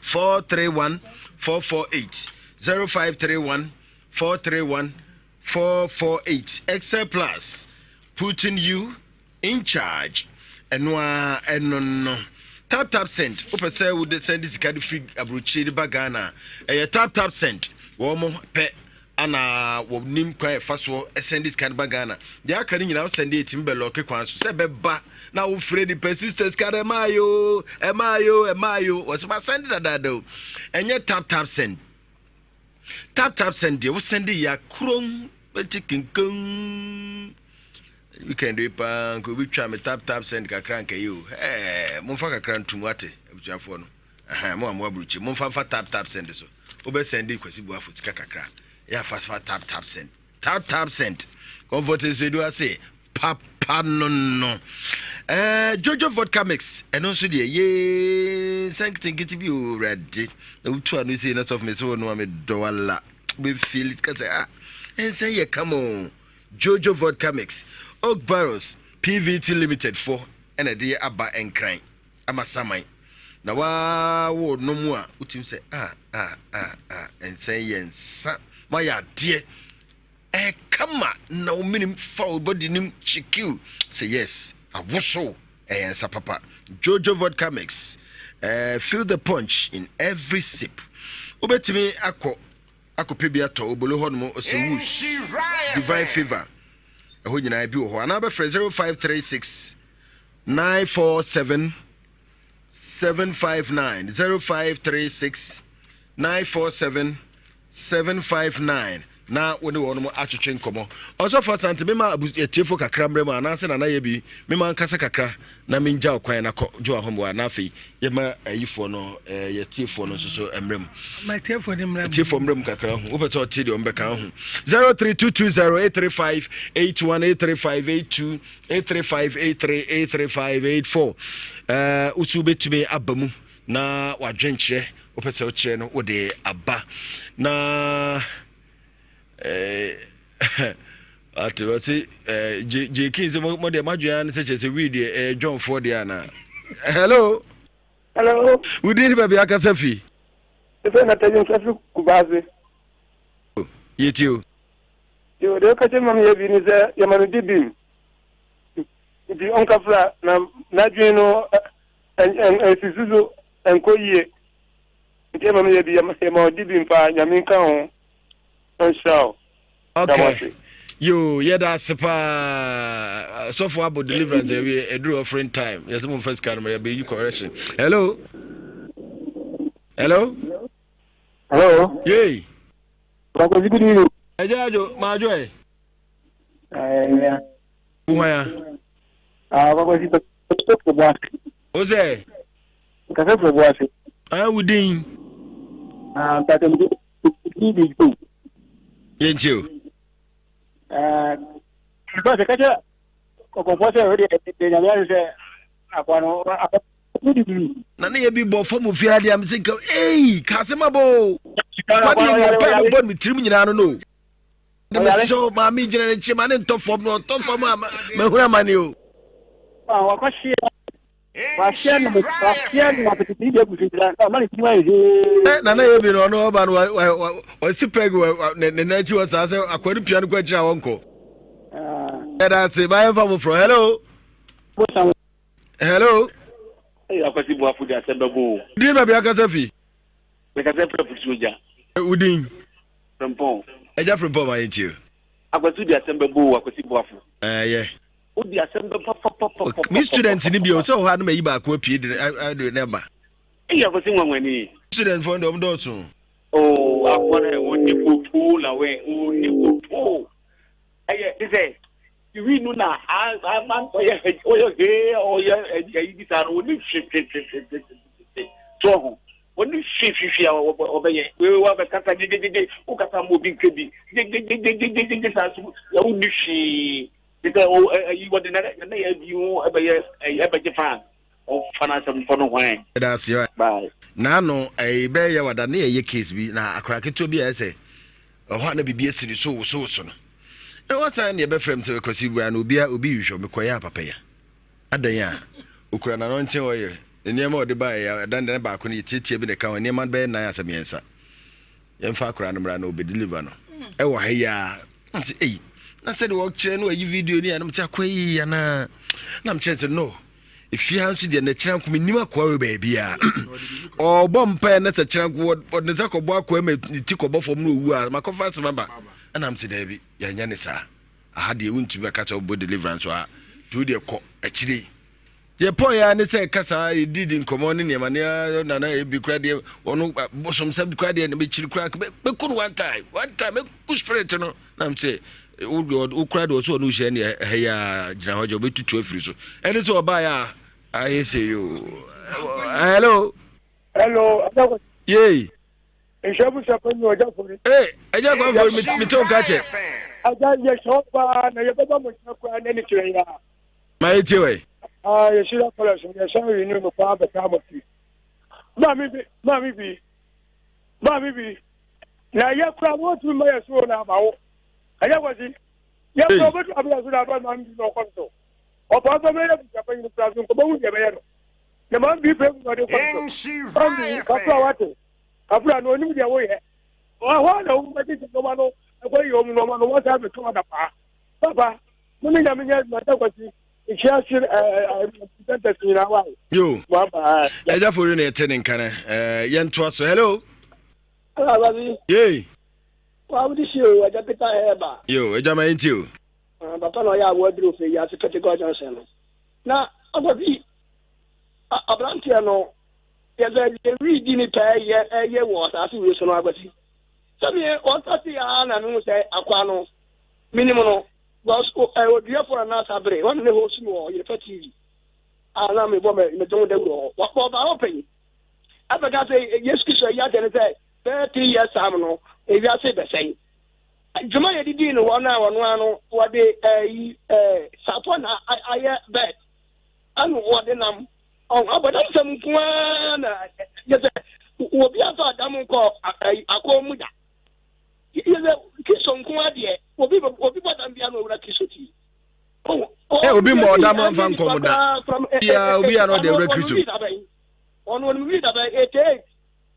431 448 0531 431 448 Excel Plus putting you in charge ɛno a ɛno no tap tap send wopɛ sɛ wode send sika de firi aburokyire de ba Ghana ɛyɛ tap tap send wɔn mo pɛ ana wɔnim kwan a ɛfa soɔ sɛnde sika no ba Ghana. Deɛ aka no nyinaa wosɛnde ɛtumi bɛ lɔke kwan so sɛ ɛbɛba na wofrɛ nipa sister sika no ɛmaa yo ɛmaa yo ɛmaa yo wɔsɛ ma sɛnde dadaada o ɛnyɛ tap tap send tap tap send deɛ wosɛnde yɛ akrom bɛte kenkan weekend yi paa nka obi twa me tap tap send kakra nka yi o ɛɛ momfa kakra ntum ate abusuafoɔ no Ɛhɛn, mo a mowɔ aburokyi, momfa mfa tap tap send so. Wobɛ sɛnde Kwasi Boafo sika kakra a, yɛ a fa fa tap tap send. Tap tap send. Comfort Nsuedu ase, papa no no. Eh, Jojo vodka mix, ɛno nso deɛ yee nsa nketenkete bi o, awurade. Na wotu ano sei na sɔfo me sɛ wɔno a medɔ wala. Wobɛfeel sika sɛ ah, ɛnsa yɛ kama o. Jojo vodka mix, Oak Barrels PVT Limited fo ɛna ɛde aba nkran. ama saman na waa wo nom a wotumi sɛ a a a a nsɛn yɛ nsa moayɛ adeɛ ɛkama na wo menim fa wo body nim kyikiw sɛ yes awosow ɛyɛ nsa papa jojo vodka mix uh, feel the punch in every sip wobɛtumi akɔ akɔpɛ bi atɔ obolo hɔ nom ɔsɛ divine fever ɛhɔ nyinaa bi wɔ hɔ anaa bɛfrɛ 0536 947 759 0536 947 759 na wo ne wɔn atwetwe nkɔmmɔ ɔsɔfo asante mema atiefo kakra mmerɛ mu anaasɛ nana yɛ bi mema nkasa kakra na mengya ɔkwan na kɔ gye wahome na afei yɛma ayifoɔ no eh, yɛtiefoɔ no nso so mmerɛ mu atiefoɔ mmerɛ mu kakra ho wopɛ sɛ ɔte deɛ ɔmbɛka ho 03220 835 81 835 82 835 83 835 84 ɛɛ wosi wobɛtumi aba mu na wadwenkyerɛ wopɛ sɛ wokyerɛ no wode aba na ɛɛ ate wɔse ɛɛ gye king sɛ mo deɛ moadwene ara ne sɛ kyerɛ sɛ wii deɛ ɛyɛ dwɔnfoɔ deɛ anaa hello hello wodin ne baabi akasa fi ɛfɛ na tɛgye nsa fi kubase yɛtie o Deɛ ɔde ɔka kyerɛ mam yɛ bi ne sɛ yɛma no di bim nti ɔnkafra na n'adwene no ɛnsisi so ɛnkɔ yie nti yɛma no yɛ bi yɛma ɔdi bim paa nyame nka ho ɔnhyira wo. Okay. Yo, yɛda ase paa. Sɔfo abo deliverance awie ɛduru offering time. Yɛsɛ mo mfa sika no ma yɛbɛyi correction. Hello. Hello. Hello. Yay. Kwakwasi good evening. Ɛgya adwo, ma adwo ɛ. Ɛɛ. Wo hwan ya? Ah, Kwakwasi kasa firi bo ase. O sɛ? Kasa firi bo ase. Ah, wo din? Ah, mpatɛ mi di di Joe. Yɛntie o. Ɛɛ, sɛ kɛkyɛ kɔkɔfoɔ sɛ wode de nyame ase sɛ akoa no Na ne yɛ bi bɔ fam ofie ha deɛ mese nka ei ka asɛm abɔ o. Kwame yɛ mpa mebɔ no me tirim nyinaa no no. Ne mesɛ o maame gyina n'akyi ma ne ntɔ fam no ɔtɔ fam a mahunu amane o. Nana yɛ bi no ɔno ɔba no wasi pɛg wɔ ne nan akyi wɔ saa sɛ akoa no pia no kɔ akyiri a wɔnkɔ. Ɛda ase ma yɛmfa foforɔ. Hello. Hello. Hey, akwasi buafo de asɛm bɛbɔ o. Din baabi akasa fi. Mekasa firi afutuo gya. Wo din? Frimpong. Agya Frimpong ma yɛntie o. Akwasi de asɛm bɛbɔ o, Akwasi Boafo. Ɛyɛ. Wode asɛm bɛba papapapapa. Me student ni bi o, sɛ ɔhɔ a na mayi baako apue de de ne ba. Eyi Akwasi nwanwani. Student fo de ɔmo dɔɔso. Oh, akɔ no ɔni kotoo na wɛ, ɔni kotoo. Ɛyɛ te sɛ wi no na ama ɔyɛ ɔyɛ hee ɔyɛ ɛyi bi saa no ɔni hwehwehwehwehwehwehwe so ho ɔni hwehwehwe a ɔbɛyɛ wei wa bɛkasa gyegyegyegye wokasa ma obi nka bi gyegyegyegyegyegye saa so wonni hwee te sɛ ɛyi wɔde na na yɛ bi ho ɛbɛyɛ ɛbɛgye fan ɔfa no asɛm fɔ no hwan. Ɛda ase ɔ. Bye. Naano ɛyi bɛyɛ yawada ne yɛyɛ case bi na akwadaa ketewa bi a ɛsɛ ɛhɔ a na biribi asi ne so wosowoso no ɛwɔ saa ne ɛbɛfrɛ m sɛ Kwasi bua na obi obi hwehwɛ mekɔyɛ a papa ya adan a okura n'ano nkyɛn ɔyɛ nneɛma a ɔde baeɛ ɛdan dan baako no yɛ tietia bi na ɛka ho nneɛma bɛyɛ nan asɛ mmiɛnsa yɛmfa akwadaa no mmra na ɔbɛdeliver no ɛwɔ ha yi a nti ei na sɛde wɔkyerɛ no ayi video ni a na mete akɔ yi anaa na mekyerɛ sɛ no efie ha nso deɛ na kyerɛ nko menim akoa wɔ baabi a ɔbɔ mpaeɛ na sɛ kyerɛ nko ɔde ne nsa kɔbɔ akoa ma ne ti kɔbɔ fam na owu a makɔfa asɛm aba ɛna mete daabi yɛnyɛ ne saa aha deɛ wontumi bɛka sɛ wobɔ deliverance a nti wo deɛ kɔ akyire Deɛ ɛpɔn yɛ ara ne sɛ ɛka saa yɛdidi nkɔmmɔ ne nneɛma ne nana ebi kora deɛ ɔno bosomsɛm kora deɛ na mekyiri kora mɛku no one time one time mɛku spirit no na m sɛ wo kora deɛ ɔsɛ ɔno wohyia ne ɛha yi a gyina hɔ gya wobɛtutu afiri so ɛne sɛ ɔbaeɛ a ayɛ sɛ yo hello hello yei nhyɛ busa pa nyi ɔgya fori ee ɛgya kwan fori mete wo ka kyɛ agya yɛhyɛ wo paa na yɛbɛba mo nkyɛn koraa na ne kyerɛ yɛ a Ma yɛ tie wɛ. Ah, yɛ hyira kɔlɛ so yɛ san renew no paa bɛka mo ti. Maame bi, maame bi, maame bi. Na yɛ kura wɔn tumi ma yɛ so na ama wo. Ɛyɛ kwasi. Yɛ kura wɔn tumi ma yɛ so na ama maame bi na ɔkɔ so. Ɔpɔ afɔ mɛ yɛ busa panyin kura so nkɔmɔ hu deɛ bɛyɛ no. Na maame bi pɛ mu na ɔde kɔ so. Maame bi kafra wate. Kafra na onim deɛ woyɛ. Ɔhɔ na wɔn bɛtete nneɛma no ɛkɔ yɛ wɔn nneɛma no wɔn san bɛtɔ wɔn dapaa. Papa. Mo ne nyame nyɛ adwuma sɛ kwasi nhyia se presenters nyinaa wa. Yo. Ɛgya fori na ɛte ne nka no yɛntoa so. Hello. Hello, Ababi. Yei. Wa wodi si o, ɛgya Peter Heba. Yo, ɛgya ma yɛntie o. Ah, papa na ɔyɛ aboa duro fɛ yi ase Pentecost Junction no. Na ababi aberanteɛ no yɛsɛ deɛ wi di ne pɛɛ yɛ ɛyɛ wɔ asase wei so no akwasi. Sɛdeɛ ɔsate a na mehu sɛ akwa no menim no Because ɛ oduafo na n'asa bere wɔn ne host mi wɔ Yerefa TV a na mebɔ mɛ mɛtɔn ho dawuro hɔ. Wɔbɔ ɔbaa hɔ panyin. Ɛbɛka sɛ Yesu Kristo ayi akyɛ ne sɛ bɛyɛ three years time no ewiase bɛsɛe. Dwuma yɛ didi no hɔ na wɔn ano wɔde ɛyi ɛɛ sapɔ na ayɛ bed ɛna wɔde nam ɔn abɔdam sɛm nko ara na yɛ sɛ obi afa adam nkɔ akɔn mu da. Yɛ sɛ Kristo nko ara deɛ obi obi bɔ dam biara na owura Kristo ti. Ɛ obi mmɔ ɔdam amfa nkɔm da. Biara obi a na ɔde awura Kristo. Ɔno ɔnim wi dabɛn 88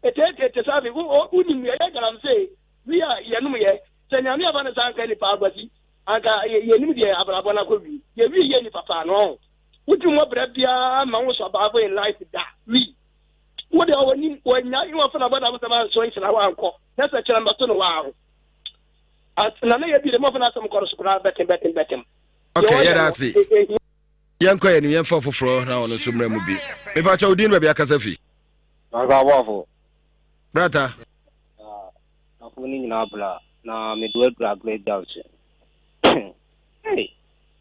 88 87 wonim yɛyɛ galamsey wi a yɛnom yɛ sɛ nyame afa ne saa nka nipa akwasi anka yɛnim deɛ abrabɔ no akɔ wi yɛ wi yɛ nipa paa no wotumi mmɔ brɛ biara ma wo survive in life da wi Wo deɛ ɔnim wɔnya yi wɔfa na bɔda sɛm ansɔ nhyira hɔ ankɔ na sɛ kyerɛ mbɛto no hɔ aho na ne yɛ bi de mɔfa no asɛm kɔ no so koraa bɛtem bɛtem bɛtem. Ok yɛda ase yɛnkɔ yɛnim yɛmfa foforɔ na ɔno nso mmerɛ mu bi mepa kyɛ wodin baabi akasa fi. Nansa aboafo. Brata. Afo ne nyinaa bra na mede waduru Aggrey Junction. Hey,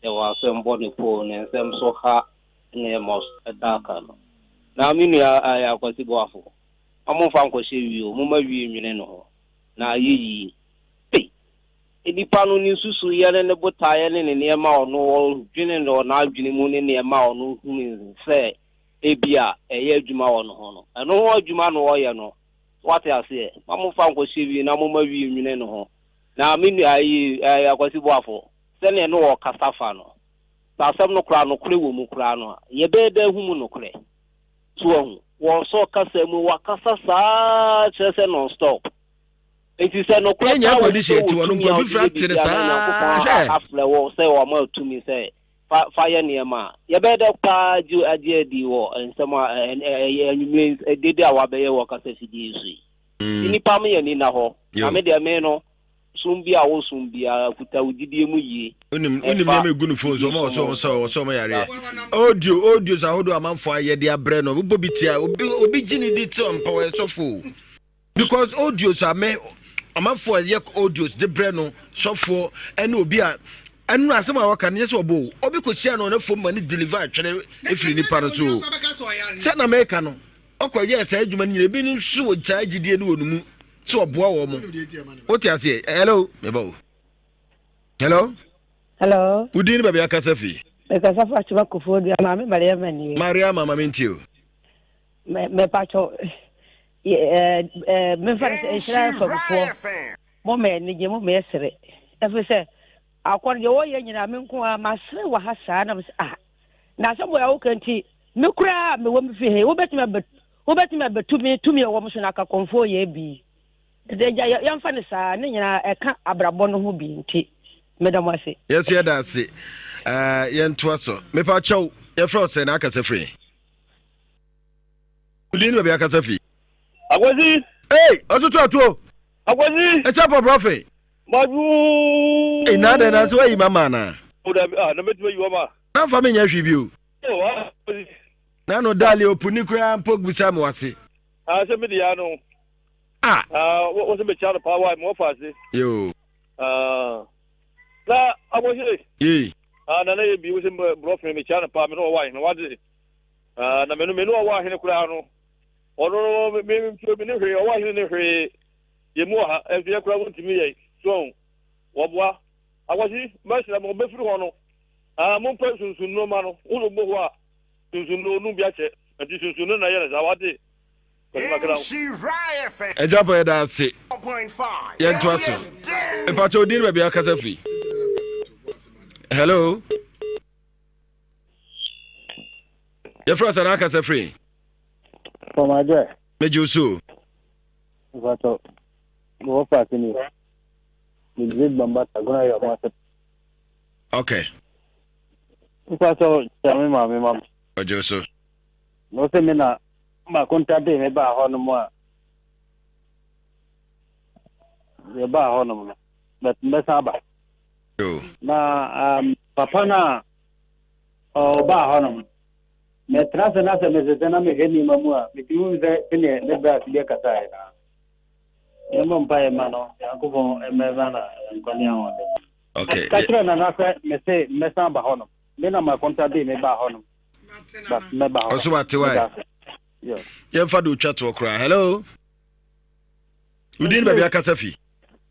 yɛwɔ asɛm bɔ ne poo ne nsɛm so ha ne mos daka no. Na me nua eh, Akwasi Boafo, ma momfa nkɔhyɛ wie o, momma wie nwene ne ho, na ayɛ yie. Ei! Nnipa no ne nsusuiɛ ne ne botaeɛ ne ne nneɛma a ɔno ɔdwene no wɔ n'adwene mu ne nneɛma a ɔno hunu sɛ ebia ɛyɛ adwuma wɔ ne ho no, ɛno ho adwuma na ɔyɛ no. So wate aseɛ? Ma momfa nkɔhyɛ wie na momma wie nwene ne ho. Na me nua ayi, ɛɛ, Akwasi Boafo, sɛdeɛ ne ɔkasa fa no, sɛ asɛm no koraa nokorɛ wɔ mu koraa no a, yɛbɛyɛ dɛ ahu mu nokorɛ. So wahu? Wɔsɔ kasa mu, wakasa saa kyerɛ sɛ non-stop. Enti sɛ nokorɛ Yɛnyɛ paa wɔ mu condition sɛ ɛti wɔ hɔ no tumi a nkurɔfo wode fira yɛ tere biribi a na saa Nyankopɔn hwɛ. afrɛ wo sɛ wama wo tumi sɛ fa fa yɛ nneɛma a, yɛbɛyɛ dɛ paa gye agye adi wɔ nsɛm a ɛyɛ anwummerɛ yi dede a wabɛyɛ wɔ kasafidie yi so yi. Nti nnipa mo yɛn ani nna hɔ. Na Yo. me deɛ me no, som bi a wosom biara, kuta wo gyidie mu yie. Wonim wonim Ɛmfa nneɛma egu ne phone so gyidie ɔmo som ɔsɛ ɔmo wo. sɛ ɔsɛ ɔmo yareɛ. Audio audios ahodoɔ amanfoɔ ayɛ de abrɛ no wobɔ bi tia obi obi gye ne di te ɔmpa wɔyɛ sɔfo o. Because audios a me ɔmanfoɔ a yɛ audios de brɛ no sɔfoɔ ɛne obi a ɛnu asɛm a wɔka no nyɛ sɛ ɔbɔ o obi kɔ hyia no ɔne fam ma ne deliver atwere efiri nipa no so sɛ na mɛka no ɔkɔ yɛ saa adwuma no nyina ebi nso wɔ saa gyidie no wɔ no mu sɛ ɔboa wɔn mo wote aseɛ hello meba o hello hello wodin ne baabi akasa fi mekasa fa kyema kofoɔ dua maame mariama nie mariama ma mentie o mepatwɔ memfa no sɛ nhyira famfoɔ moma anigye moma ɛsere ɛfiri sɛ akɔ no deɛ wɔyɛ nyinaa me nko a masere wɔ ha saa na mesɛ ah na asɛm wɔ a woka nti me koraa mewɔ me fie he wobɛtumi wobɛtumi abɛtu me tumi a ɛwɔ m so no aka kɔmfoɔ yɛ bi ɛdɛ gya yɛmfa no saa ne nyinaa ɛka abrabɔ no ho bi nti meda mo ase. Yɛso yɛda ase yɛntoa so mepa kyɛw yɛfrɛ wo sɛ na akasa firi Wodin ne baabi akasa fi. Akwasi. Hey, ɔtoto atuo. Akwasi. Ɛkyɛ pɔ brɔfe. Madu. Hey, na adɛn na sɛ wayi mama anaa? O dabi ah na mɛtumi ayi wama. Na nfa menyɛ hwee bio. O akwasi. Na no daali opuni koraa mpo bisa me wase. Ah sɛ me de ya no. Ah. Ah wɔ sɛ mekyia no paa wa me wɔfa ase. Yo. Ah. Na akwasi. Yee. Ah na na yɛ bi wɔ sɛ brɔfe mekyia no paa me no wɔwɔ ahene wade. Ah, na me no me no ɔwɔ ahene koraa no ɔno no me me me ne hwee ɔwɔ ahene ne hwee yɛ mu ɔha ɛnso yɛ koraa wɔntumi yɛ so wɔboa akwasi mɛsrɛ mo bɛfiri hɔ no ah mompɛ sunsun nneɛma no wolo bɔ hɔ a sunsun no onum bi akyɛ nti sunsun no na yɛ no saa wate Ɛgya pɔ yɛda ase yɛntoa so mpakyɛ odin baabi akasa firi hello yɛfrɛ sɛ na akasa firi Fɔmajɛ. Megye wo so. Mpatsɔ, mewɔ paaki ni. The great Bambata, gonna yɛ ɔmo ase. Okay. Mpatsɔ, kyerɛ me maame ma me. Ɔgye wo so. Na ɔsɛ me na makonta de me baa hɔ nom a yɛbaa hɔ nom no, but mbɛsan aba. Na um, papa no a ɔbaa hɔ nom mɛtena ase na sɛ mesesɛ na mehwɛ nneɛma mu a metumi hu sɛ sɛdeɛ ne berɛ ase deɛ kasaeɛ no yɛmmɔ mpaeɛ ma no nyankopɔn mmɛma no nkwa ne ahoɔden okay. ka kyerɛ nana sɛ mese mɛsan aba hɔ nom me na makonta de me baa hɔ nom but mɛba hɔ ɔso wate wae yɛmfa de otwa toɔ koraa hello wodin baabi akasa fi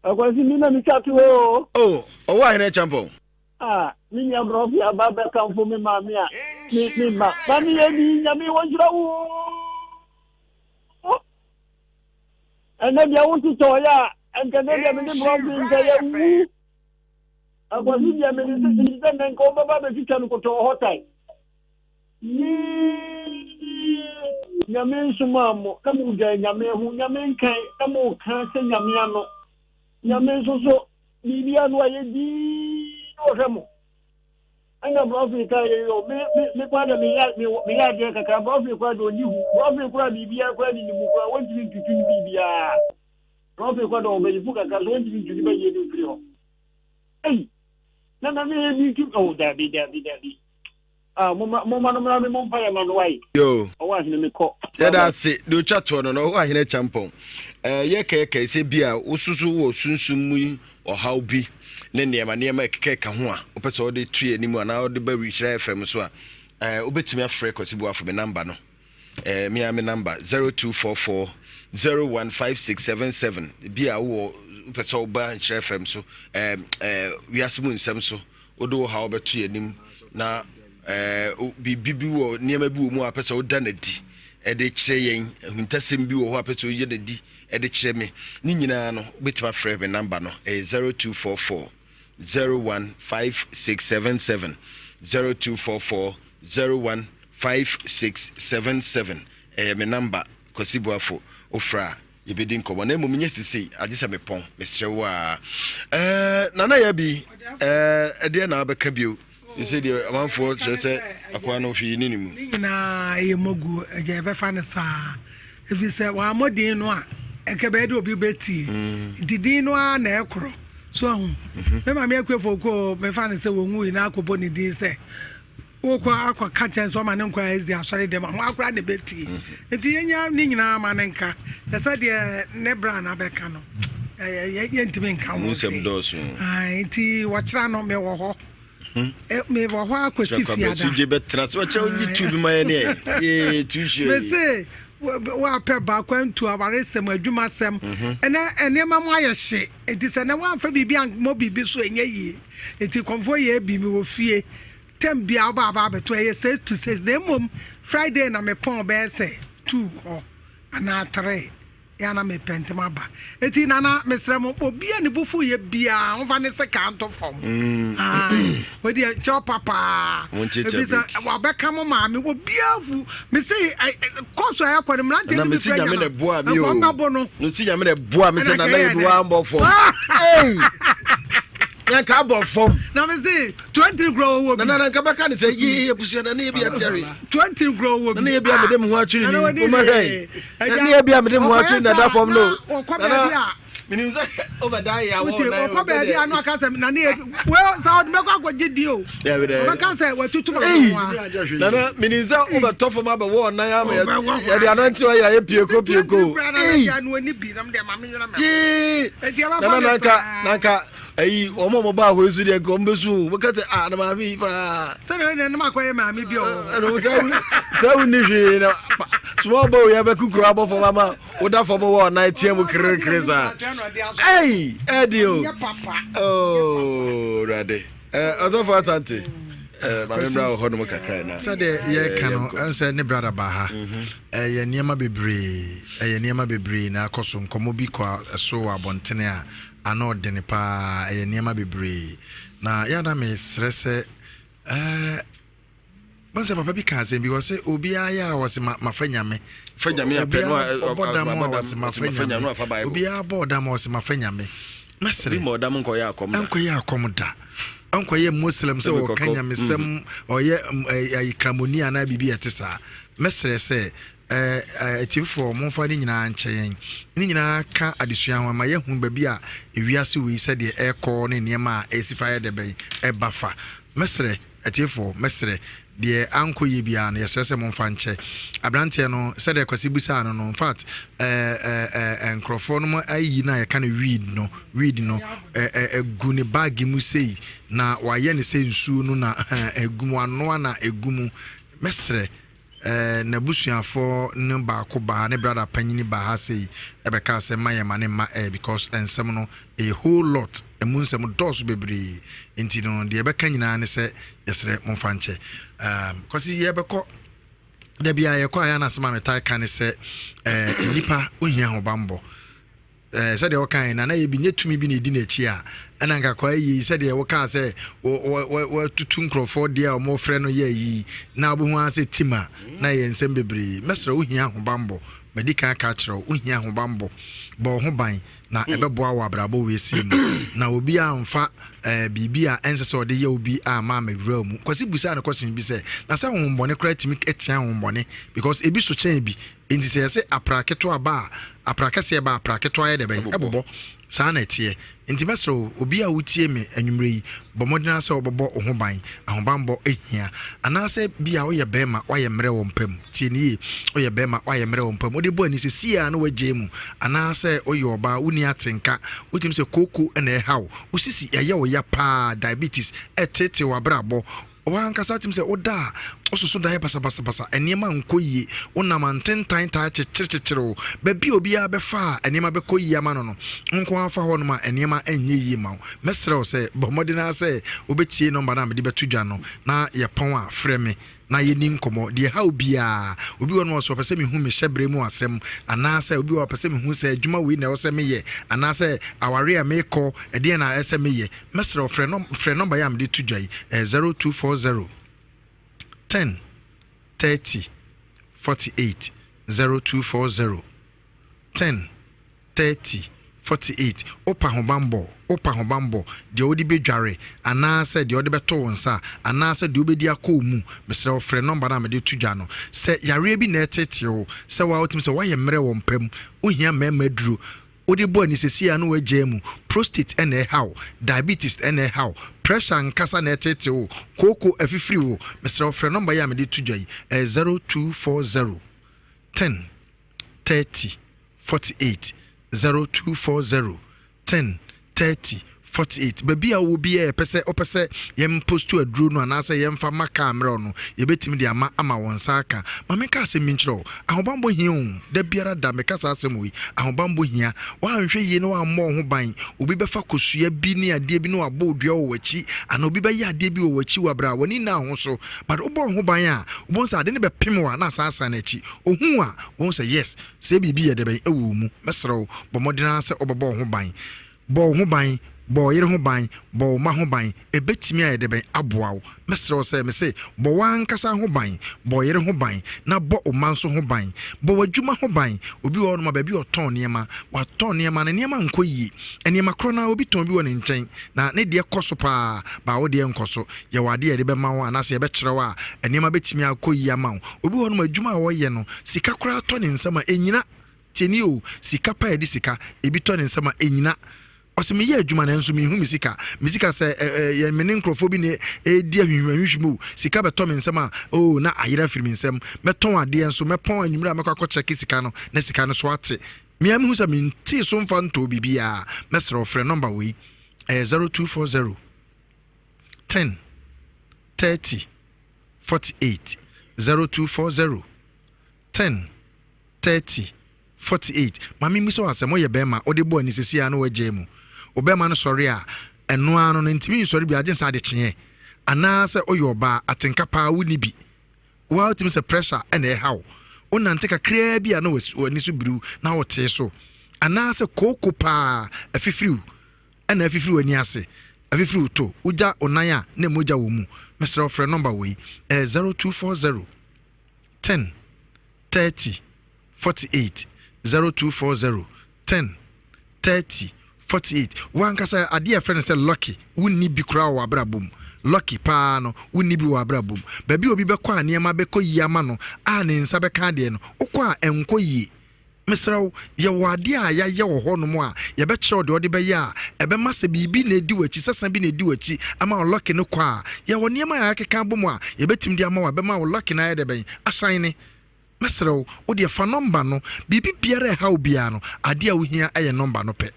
Akwasi mi na mi twa to o. Oh, ɔwɔ ahene champɔn. Ah, me nua brɔfi aba bɛkamfo me maame a me me ma. Maame yɛ ni nyame wɔ nhyira wo. Ɛnɛ deɛ wo totɔ yɛ a, ɛnkɛ nɛ deɛ me ne brɔfi nkɛ yɛ wu. Akwasi deɛ me ne sɛ sɛ nka wobɛba bɛtwitwa no kotɔɔ hɔ tae. Yee Nyame nsomaa mo na mo gyae Nyame ho Nyame nkan na mo ka sɛ Nyame ano Nyame nso so biribia no ayɛ dii na ɔhwɛ mo ɛna brɔfee ka yɛ yɔ me me me kora dɛ meyɛ meyɛ adeɛ kakra brɔfee kora dɛ ɔni hu brɔfee kora biribia kora ni ne mu kora wɔntumi ntutu ne biribiaa brɔfee kora dɛ ɔbɛyifo kakra so wɔntumi ntu ne bɛyie no mfiri hɔ ei na na ne yɛ bi tu oh dabi dabi dabi Ah, momma momma no mmra me mo mpaeɛ ma no wae. Yo. Ɔwɔ ahene me kɔ. Yɛda ase deɛ otwa toɔ no no ɔwɔ ahene kyampɔn. Ɛɛ yɛ kɛyɛkɛyɛ sɛ bi a wososo wɔ sunsum mu yi ɔhaw bi ne nneɛma nneɛma ɛkeka ɛka ho a wopɛ sɛ wɔde to yɛn anim anaa wɔde ba Nhyira FM so a ɛɛ wobɛtumi afrɛ Kwasi Boafo me namba no. Ɛɛ me ara me namba 0244 015677 bi a wowɔ wopɛ sɛ woba nhyerɛ fam so ɛɛ ɛɛ wiase mu nsɛm so wode wo haw bɛto yɛn anim na ɛɛ biribi bi wɔ nneɛma bi wɔ mu a pɛ sɛ woda no adi ɛde kyerɛ yɛn ahuntasɛm bi wɔ hɔ a pɛ sɛ woyɛ no adi ɛde kyerɛ me ne nyinaa no wobɛtumi afrɛ me namba no ɛyɛ 0244 015677 0244 015677 ɛyɛ me namba Kwasi Boafo wofrɛ a yɛbɛdi nkɔmmɔ na mmom nyɛ sesei agye sɛ mepɔn mesrɛ wo a eh, Nana yɛ bi eh, ɛdeɛ na abɛka bio sɛ deɛ amanfoɔ kyerɛ sɛ akoa no hwee ne ne mu ne nyinaa ɛyɛ moguo ɛgya yɛbɛfa no saa ɛfiri sɛ wɔammɔ din no a ɛkɛ bɛyɛ de obi bɛtie mm. nti din no ara na ɛkorɔ so ahu mhm. me maame akuafoɔ kɔ mefa no sɛ wɔnwui na akɔbɔ ne din sɛ Wokɔ akɔ ka kyɛn sɛ ɔma ne nkɔ SD asɔre dɛm a ho akora ne bɛtie mhm. nti yɛnya ne nyinaa ma ne nka na sɛdeɛ ne bra no abɛka no yɛntumi nka ho hwee nti wɔkyerɛ no mewɔ hɔ mhm. mewɔ hɔ akɔsi fiada mese woapɛ ba kwantu awaresɛm adwumasɛm mhm. ɛnɛ nneɛma mu ayɛ hye nti sɛ nɛ woamfa biribi ammɔ biribi so ɛnyɛ yie nti kɔmfoɔ yɛ bi mewɔ fie Term biara woba aba abɛto ɛyɛ six to six na mmom Friday na mepɔn bɛyɛ sɛ two hɔ anaa three yɛ ana mepɛ ntɛm aba eti nana mesrɛ mo obi a ne bo fu yɛ biara ɔmfa ne sika nto fam mm. odi kyɛw papaa ebi sɛ wabɛka mo maame obiara fu mese kɔɔso a ɛkɔ no mmeranteɛ no bi kura nyama nkɔm bɛbo no mesi nyame na ɛboa me sɛ nana yɛ bi wambɔ fam yɛnka abɔ fam na mese 20 kura wɔwɔ bi nana nka bɛka ne sɛ yee abusua nana yɛ bi akyɛre 20 kura wɔwɔ bi nana yɛ bi a mede me ho atwere ni woma hwɛ nana yɛ bi a mede me ho atwere na da fam no nana menim sɛ wobɛda yɛ awɔ wote ɔkɔ baabi a no aka sɛ nana yɛ bi sɛ ɔde bɛkɔ akɔgye di o ɔbɛka sɛ watutu ma ho a nana menim sɛ wobɛtɔ fam abɛwɔ ɔnan ama yɛde anante ɔyɛ ayɛ pieko pieko nana nanka nanka ayi wɔn a wɔba ahɔ yi so deɛ nka wɔn bɛsu o wɔka sɛ ah na maame yi paa. sɛdeɛ ɛna ɛnum akɔyɛ maame bi ɔwɔ. ɛna sɛ sɛ wonni hwee na small boy yɛ bɛ kukuru abɔ fam ama woda fam wɔ ɔnan teɛ mu kirikiri saa ɛyi ɛdi o ooo awurade ɛɛ ɔsɔfo asante ɛɛ maame mmra wɔ hɔ nom kakra na. sɛdeɛ yɛka no ɛnsɛ ne brada baa ha mhm. ɛyɛ nneɛma bebree ɛyɛ nneɛma bebree na akɔ so nkɔmɔ bi kɔ so wɔ abɔntene a Ano ɔdene paa, ɛyɛ nneɛma bebree. Na yɛ a na mesrɛ sɛ ɛɛ wɔn sɛ papa bi ka asɛm bi wɔ sɛ obiara yɛ a wɔsɛ ma mafa nyame. Fa nyame apɛ no a ɔbɔ dam a wɔsɛ mafa nyame. Obiara bɔ dam a wɔsɛ mafa nyame. Mɛsrɛ. Bi ma ɔdam nkɔyɛ akɔm da. Nkɔyɛ akɔm da. Nkɔyɛ Muslim sɛ ɔka nyamesɛm mm. ɔyɛ ɛyɛ kramoni anaa biribi ɛte saa. Mɛsrɛ sɛ Atiefoɔ, momfa ne nyinaa nkyɛ yɛn. Ne nyinaa ka adesua ho, ɛma yɛhu baabi a ewiase wei sɛdeɛ ɛrekɔ ne nneɛma a ɛresi fa yɛ dɛ bɛn ɛba fa. Mɛsrɛ, atiefoɔ, mɛsrɛ, deɛ ankɔ yie biara no, yɛsrɛ sɛ momfa nkyɛ. Aberanteɛ no, sɛdeɛ Kwasi bisaa no no, in fact, ɛɛ ɛɛ nkurɔfoɔ no ayi no a yɛka no weed no, weed no, ɛɛ ɛgu ne baage mu sei, na wayɛ no sɛ nsuo no na ɛgu mu, wanoa na ɛgu mu. Mɛsrɛ, Eh, n'abusuafoɔ no baako baa ha, ne brother panyini baa ha sei ɛbɛkaa sɛ mma yɛn ma ne mma eh, because nsɛm no ɛyɛ whole lot, ɛmu nsɛm dɔɔso bebree, nti no deɛ ɛbɛka nyinaa ne sɛ yɛsrɛ momfa nkyɛ. Um, Kwasi yɛbɛkɔ da biara yɛkɔ a yɛ anasɛm a metae ka ne sɛ eh, nnipa ohia ahobammɔ. Eh, sɛdeɛ wokae na na yɛ bi nyɛ tumi bi na ɛdi n'akyi a ɛna nka kwa yie sɛdeɛ wokaa sɛ wɔatutu nkurɔfoɔ deɛ a wɔfrɛ no yɛ yi na wobɛhu ara sɛ tim a na ɛyɛ nsɛm bebree mɛsrɛ wohia ahobammɔ madi kan aka akyerɛ wo wohia ahobammɔ bɔ wo ho ban na hmm. ɛbɛboa wɔ abrabɔ weesie mu na obi amfa eh, biribi a ɛnsɛ sɛ ɔde yɛ obi a ma amawura mu kwasi busaa no kɔsen bi sɛ na sɛ honhommɔne koraa tumi tia honhommɔne because ebi so kyɛn bi Enti sɛ yɛse apra ketewa ba a, apra kɛseɛ ba a, apra ketewa yɛ dɛ bɛn? Ɛbobɔ. Saa na ɛteɛ. Enti mɛsrɛ wo, obi a wotie me anwummerɛ yi, bɔ mmɔden ara sɛ wobɛbɔ wo ho ban. Ahobanbɔ hia. Anaasɛ bi a woyɛ barima, woayɛ mmerɛ wɔ mpa mu. Tie no yie. Woyɛ barima, woayɛ mmerɛ wɔ mpa mu. Wode bɔ ani sesie ara na woagyae mu. Anaasɛ woyɛ ɔbaa, wonni atenka. Wotumi sɛ kooko na ɛha wo. Wo sisi ɛyɛ wo ya paa, diabetes ɛreteetee w'abrabɔ. W'ankasa wotumi sɛ woda a, Wososo daeɛ basabasabasa, nneɛma nkɔ yie, wonam antentan taa kyekyerekyekyere wo. Baabi a obiara bɛfa a nneɛma bɛkɔ yie ama no no, wo nko ara fa hɔnom a nneɛma nyɛ yie mma wo. Mɛsrɛ wo sɛ bɔ mmɔden ara sɛ wobɛtie nɔmba no a mede bɛto dwa no na yɛpɔn a, frɛ me na yɛnni nkɔmmɔ. Deɛ ɛha wo biara, obi wɔ hɔnom a ɔsɛ ɔpɛ sɛ mehu me hyɛberɛ mu asɛm, anaasɛ obi wɔ hɔ a ɔpɛ sɛ mehu sɛ adwuma wei na ɛwɔ sɛ meyɛ, anaasɛ awareɛ a merekɔ, ɛdeɛn na ɛsɛ sɛ meyɛ. Mɛsrɛ wo, frɛ nɔm frɛ nɔmba yi a mede to dwa yi, ɛyɛ 0240 10 30 48, 0240 10 30 48. Wopɛ ahobammɔ, wopɛ ahobammɔ, deɛ wode bɛdware, anaasɛ deɛ wode bɛto wo nsa, anaasɛ deɛ wobɛdi akɔ wo mu, mesrɛ wo frɛ nɔmba no a mede to dwa no. Sɛ yareɛ bi na ɛreteetee wo, sɛ wo ara wotumi sɛ woayɛ mmerɛ wɔ mpa mu, wohia mmarima aduro, Wode bɔ ani seesei a na woagyaa mu, prostate na ɛha wo, diabetes na ɛha wo, pressure ankasa na ɛreteetee wo, kooko afifiri wo, mesrɛ wo frɛ nɔmba yi a mede reto dwa yi, ɛyɛ 0240 10 30 48, 0240 10 30 48. Baabi a wowɔ biara yɛpɛ sɛ wopɛ sɛ yɛn posto aduro no anaasɛ yɛmfa ma kaa mmerɛ wo no, yɛbɛtumi de ama ama wɔn nsa aka. Ma menka asɛm bi nkyerɛ wo. Ahobammɔ hia o. Da biara da meka saa asɛm wei. Ahobammɔ hia. Woanhwɛ yie na woammɔ wo ho ban, obi bɛfa kosua bi ne adeɛ bi na wabɔ wo dua wɔ w'akyi anaa obi bɛyɛ adeɛ bi wɔ w'akyi wɔ berɛ a w'ani nnaa ho so. But wobɔ wo ho ban a, wobɛhu sɛ ade no bɛpem wo a na asan asan n'akyi. Ɔhu wo a, wobɛhu sɛ yes, sɛ biribi yɛ dɛbɛn wɔ wo mu. Mɛsrɛ wo, bɔ mmɔden ara sɛ wobɛbɔ wo ho ban. Bɔ wo ho ban, bɔ wo yere ho ban, bɔ wo mma ho ban, ɛbɛtumi ayɛ dɛbɛn aboa wo? Mɛsrɛ wo sɛ, mese, bɔ w'ankasa ho ban, bɔ wo yere ho ban, na bɔ wo mma nso ho ban. Bɔ w'adwuma ho ban. Obi wɔ hɔnom a, baabi a ɔtɔn nneɛma, watɔn nneɛma no, nneɛma nkɔ yie. Nneɛma korɔ no ara, obi tɔn bi wɔ ne nkyɛn, na ne deɛ kɔ so pa ara, but wo deɛ nkɔ so. Yɛwɔ adeɛ a yɛde bɛma wo anaasɛ yɛbɛkyerɛ wo a, nneɛma bɛtumi akɔ yie ama wo. Obi wɔ hɔnom a, adwuma a ɔyɛ no, sika koraa tɔ ne nsam a, ɛnnyina. Tie nie o, sika pa a yɛde sika, ebi tɔ ne nsam a, ɛnyina. Ɔse meyɛ adwuma nanso menhu me sika. Me sika sɛ ɛ ɛ yɛ me ne nkurɔfoɔ bi na ɛredi ahwihwim ahwihwim o, sika bɛtɔ me nsam a, oo na ayera afiri me nsam. Mɛtɔn adeɛ nso, mɛpɔn anwummerɛ a mɛkɔ akɔ kyɛke sika no na sika no so ate. Me ara mehu sɛ mentee so mfa ntɔɔ biribiara. Mɛsrɛ wo frɛ nɔmba wei, ɛyɛ 0240 10 30 48, 0240 10 30, 48. Ma memmisa wo asɛm, woyɛ bɛrima, wode bɔ ani seesei ara na woagyae mu. Wo bɛrima no sɔre a, ɛno ara no, no ntumi nsɔre bio agye sɛ adekyeeɛ. Anaasɛ woyɛ ɔbaa, atenka paa wonni bi. Wo ara wotumi sɛ pressure na ɛha wo. Wonante kakraa bi a na w'ani so biriw na wotee so. Anaasɛ kooko paa afifiriw na afifiri w'ani ase, afifiri wo to, wogya wo nan a na mogya wɔ mu. Mesrɛ wo frɛ nɔmba wei, ɛyɛ 0240 10 30 48 0240 10 30 48 W'ankasa adeɛ a yɛfrɛ no sɛ lucky wonni bi koraa wɔ w'abrabɔ mu. Lucky paa no wonni bi wɔ w'abrabɔ mu. Baabi a obi bɛkɔ a nneɛma bɛkɔ yie ama no a ne nsa bɛka adeɛ no, wokɔ a ɛnkɔ yie. Mesrɛ wo, yɛwɔ adeɛ a yɛayɛ wɔ hɔnom a yɛbɛkyerɛ wo deɛ wode bɛyɛ a ɛbɛma sɛ biribi na ɛdi w'akyi, sɛsa bi na ɛdi w'akyi ama wo lucky no kɔ a, yɛwɔ nneɛma a yɛakeka abom a yɛbɛtumi de ama wo a ɛbɛma wo lucky no ayɛ dɛ bɛn? Asan. Mɛsrɛ wo, wo deɛ fa nɔmba no, biribi biara a ɛha wo biara no, adeɛ a wohia yɛ nɔmba no pɛ.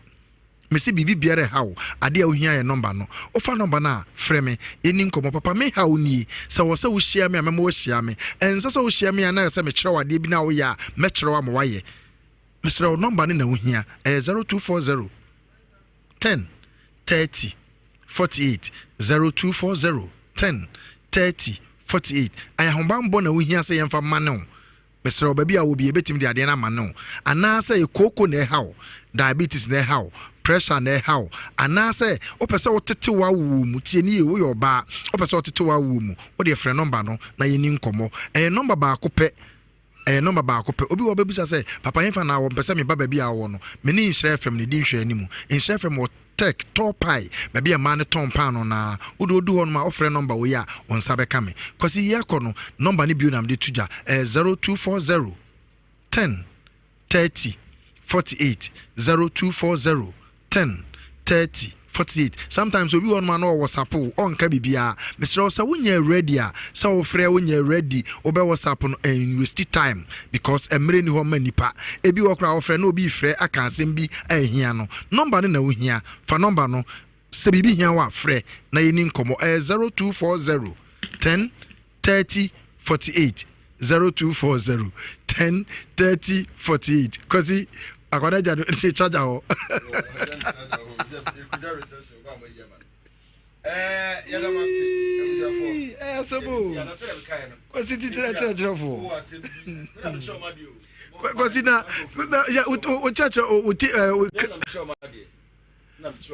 Mese biribi biara a ɛha wo, adeɛ a wohia yɛ nɔmba no. Wofa nɔmba no a, frɛ me, yɛnni nkɔmmɔ. Papa, me haw nie, sɛ ɛwɔ sɛ wohyia me a, mɛma woahyia me. Ɛnsɛ sɛ wohyia me a na ɛsɛ sɛ mekyerɛ wo adeɛ bi na woyɛ a, mɛkyerɛ wo ama woayɛ. Mesrɛ wo, nɔmba no na wohia, ɛyɛ 0240 10 30 48, 0240 10 30 48. Ɛyɛ ahobammɔ na wohia sɛ yɛmfa mma ne wo. Mesrɛ wo, baabi a wowɔ bi, yɛbɛtumi de adeɛ no ama ne wo. Anaasɛ ɛyɛ kooko na ɛha wo, diabetes na ɛha wo, pressure na ɛha wo, anaasɛ wopɛ sɛ wotete w'awoɔ mu, tie nie, woyɛ ɔbaa, wopɛ sɛ wotete w'awoɔ mu, wodeɛ frɛ nɔmba no na yɛnni nkɔmmɔ. Ɛyɛ nɔmba baako pɛ. Ɛyɛ nɔmba baako pɛ. Obi wɔ hɔ ɔbɛbisa sɛ, Papa hefa na wɔ? Mepɛ sɛ meba baabi a wowɔ no. Me ne Nhyira FM na ɛdi nhwɛanimu. Nhyira FM wɔ Tech, Tɔ Pie, baabi a mmaa no tɔn paanoo no ara. Wode wodu hɔnom a, wofrɛ nɔmba wei a, wo nsa bɛka me. Kwasi, yɛrekɔ no, nɔmba no bio na mede to dwa. Ɛyɛ 0240 10 30 48. 0240 10 30 48 sometimes obi wɔ hɔnom a na ɔwɔ sapo ɔnka biribiara mesrɛ wo sɛ wonyɛ ready a sɛ wofrɛ wonyɛ ready wobɛ whatsapp no and waste time because mmerɛ ni hɔ ma nipa ebi wɔ koraa wofrɛ na obi frɛ aka asɛm bi a ɛhia no nɔmba no na wohia fa nɔmba no sɛ biribi hia wo a frɛ na yɛni nkɔmmɔ ɛyɛ 0240 10 30. 48 0240 10 30 48 Kwasi akwadaa gya no ne charger hɔ. Asɛm o Kwasi titiri akyerɛkyerɛfoɔ Kwasi na wo kyerɛkyerɛ wo ti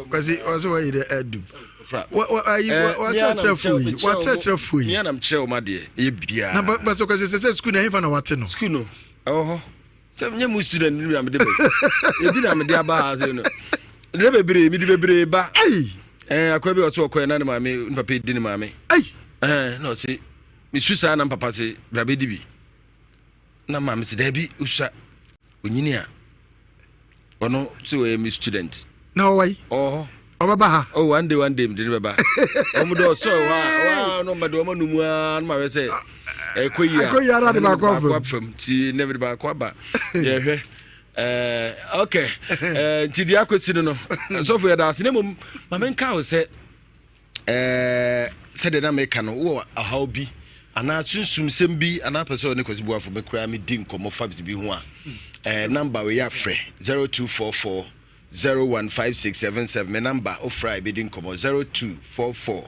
Kwasi ɔsɛ wɔyi dɛ ɛdum ayi wakyerɛkyerɛfoɔ yi wakyerɛkyerɛfoɔ yi. Mia na mekyerɛ wɔn adeɛ ɛyɛ biara. Na bɛsɛ Kwasi sɛ sɛ sukuu na ɛhefa na wate no. Sukuu no ɛwɔ hɔ sɛ nyɛ mu student no na mede bɛ ebi na mede aba ha sɛ no de bebree mede bebree ba. Ɛɛ akwa bi ɔsɛ ɔkɔɛ na ne maame ne papa di ne maame. Ɛɛ na ɔsɛ mesu saa na papa sɛ bra bɛdi bi na maame sɛ daabi osua onyini a ɔno sɛ ɔyɛ me student. Na ɔwɔ yi. Ɔwɔ hɔ. Ɔbɛba ha. Oh one day one day mede ne bɛba. Wɔn de ɔsɔ hɔ a hɔ a na ɔma de wɔn anum a na ma hwɛ sɛ ɛkɔ yi a. Ɛkɔ yi ara de baako afam. Baako afam ti ne de baako aba yɛhwɛ. Ɛɛ okay ɛɛ nti deɛ akɔsi no no sɔfo yɛ da ase ne mmom maame nka wo sɛ. Ɛɛ, sɛdeɛ na meka no, wowɔ ɔhaw bi anaa sunsumsɛm bi anaa pɛ sɛ ɔne Kwasi Boafo me koraa medi nkɔmmɔ fa biribi ho a, ɛɛ namba wei afrɛ 0244 015677 me namba wofrɛ a ɛbɛdi nkɔmmɔ 0244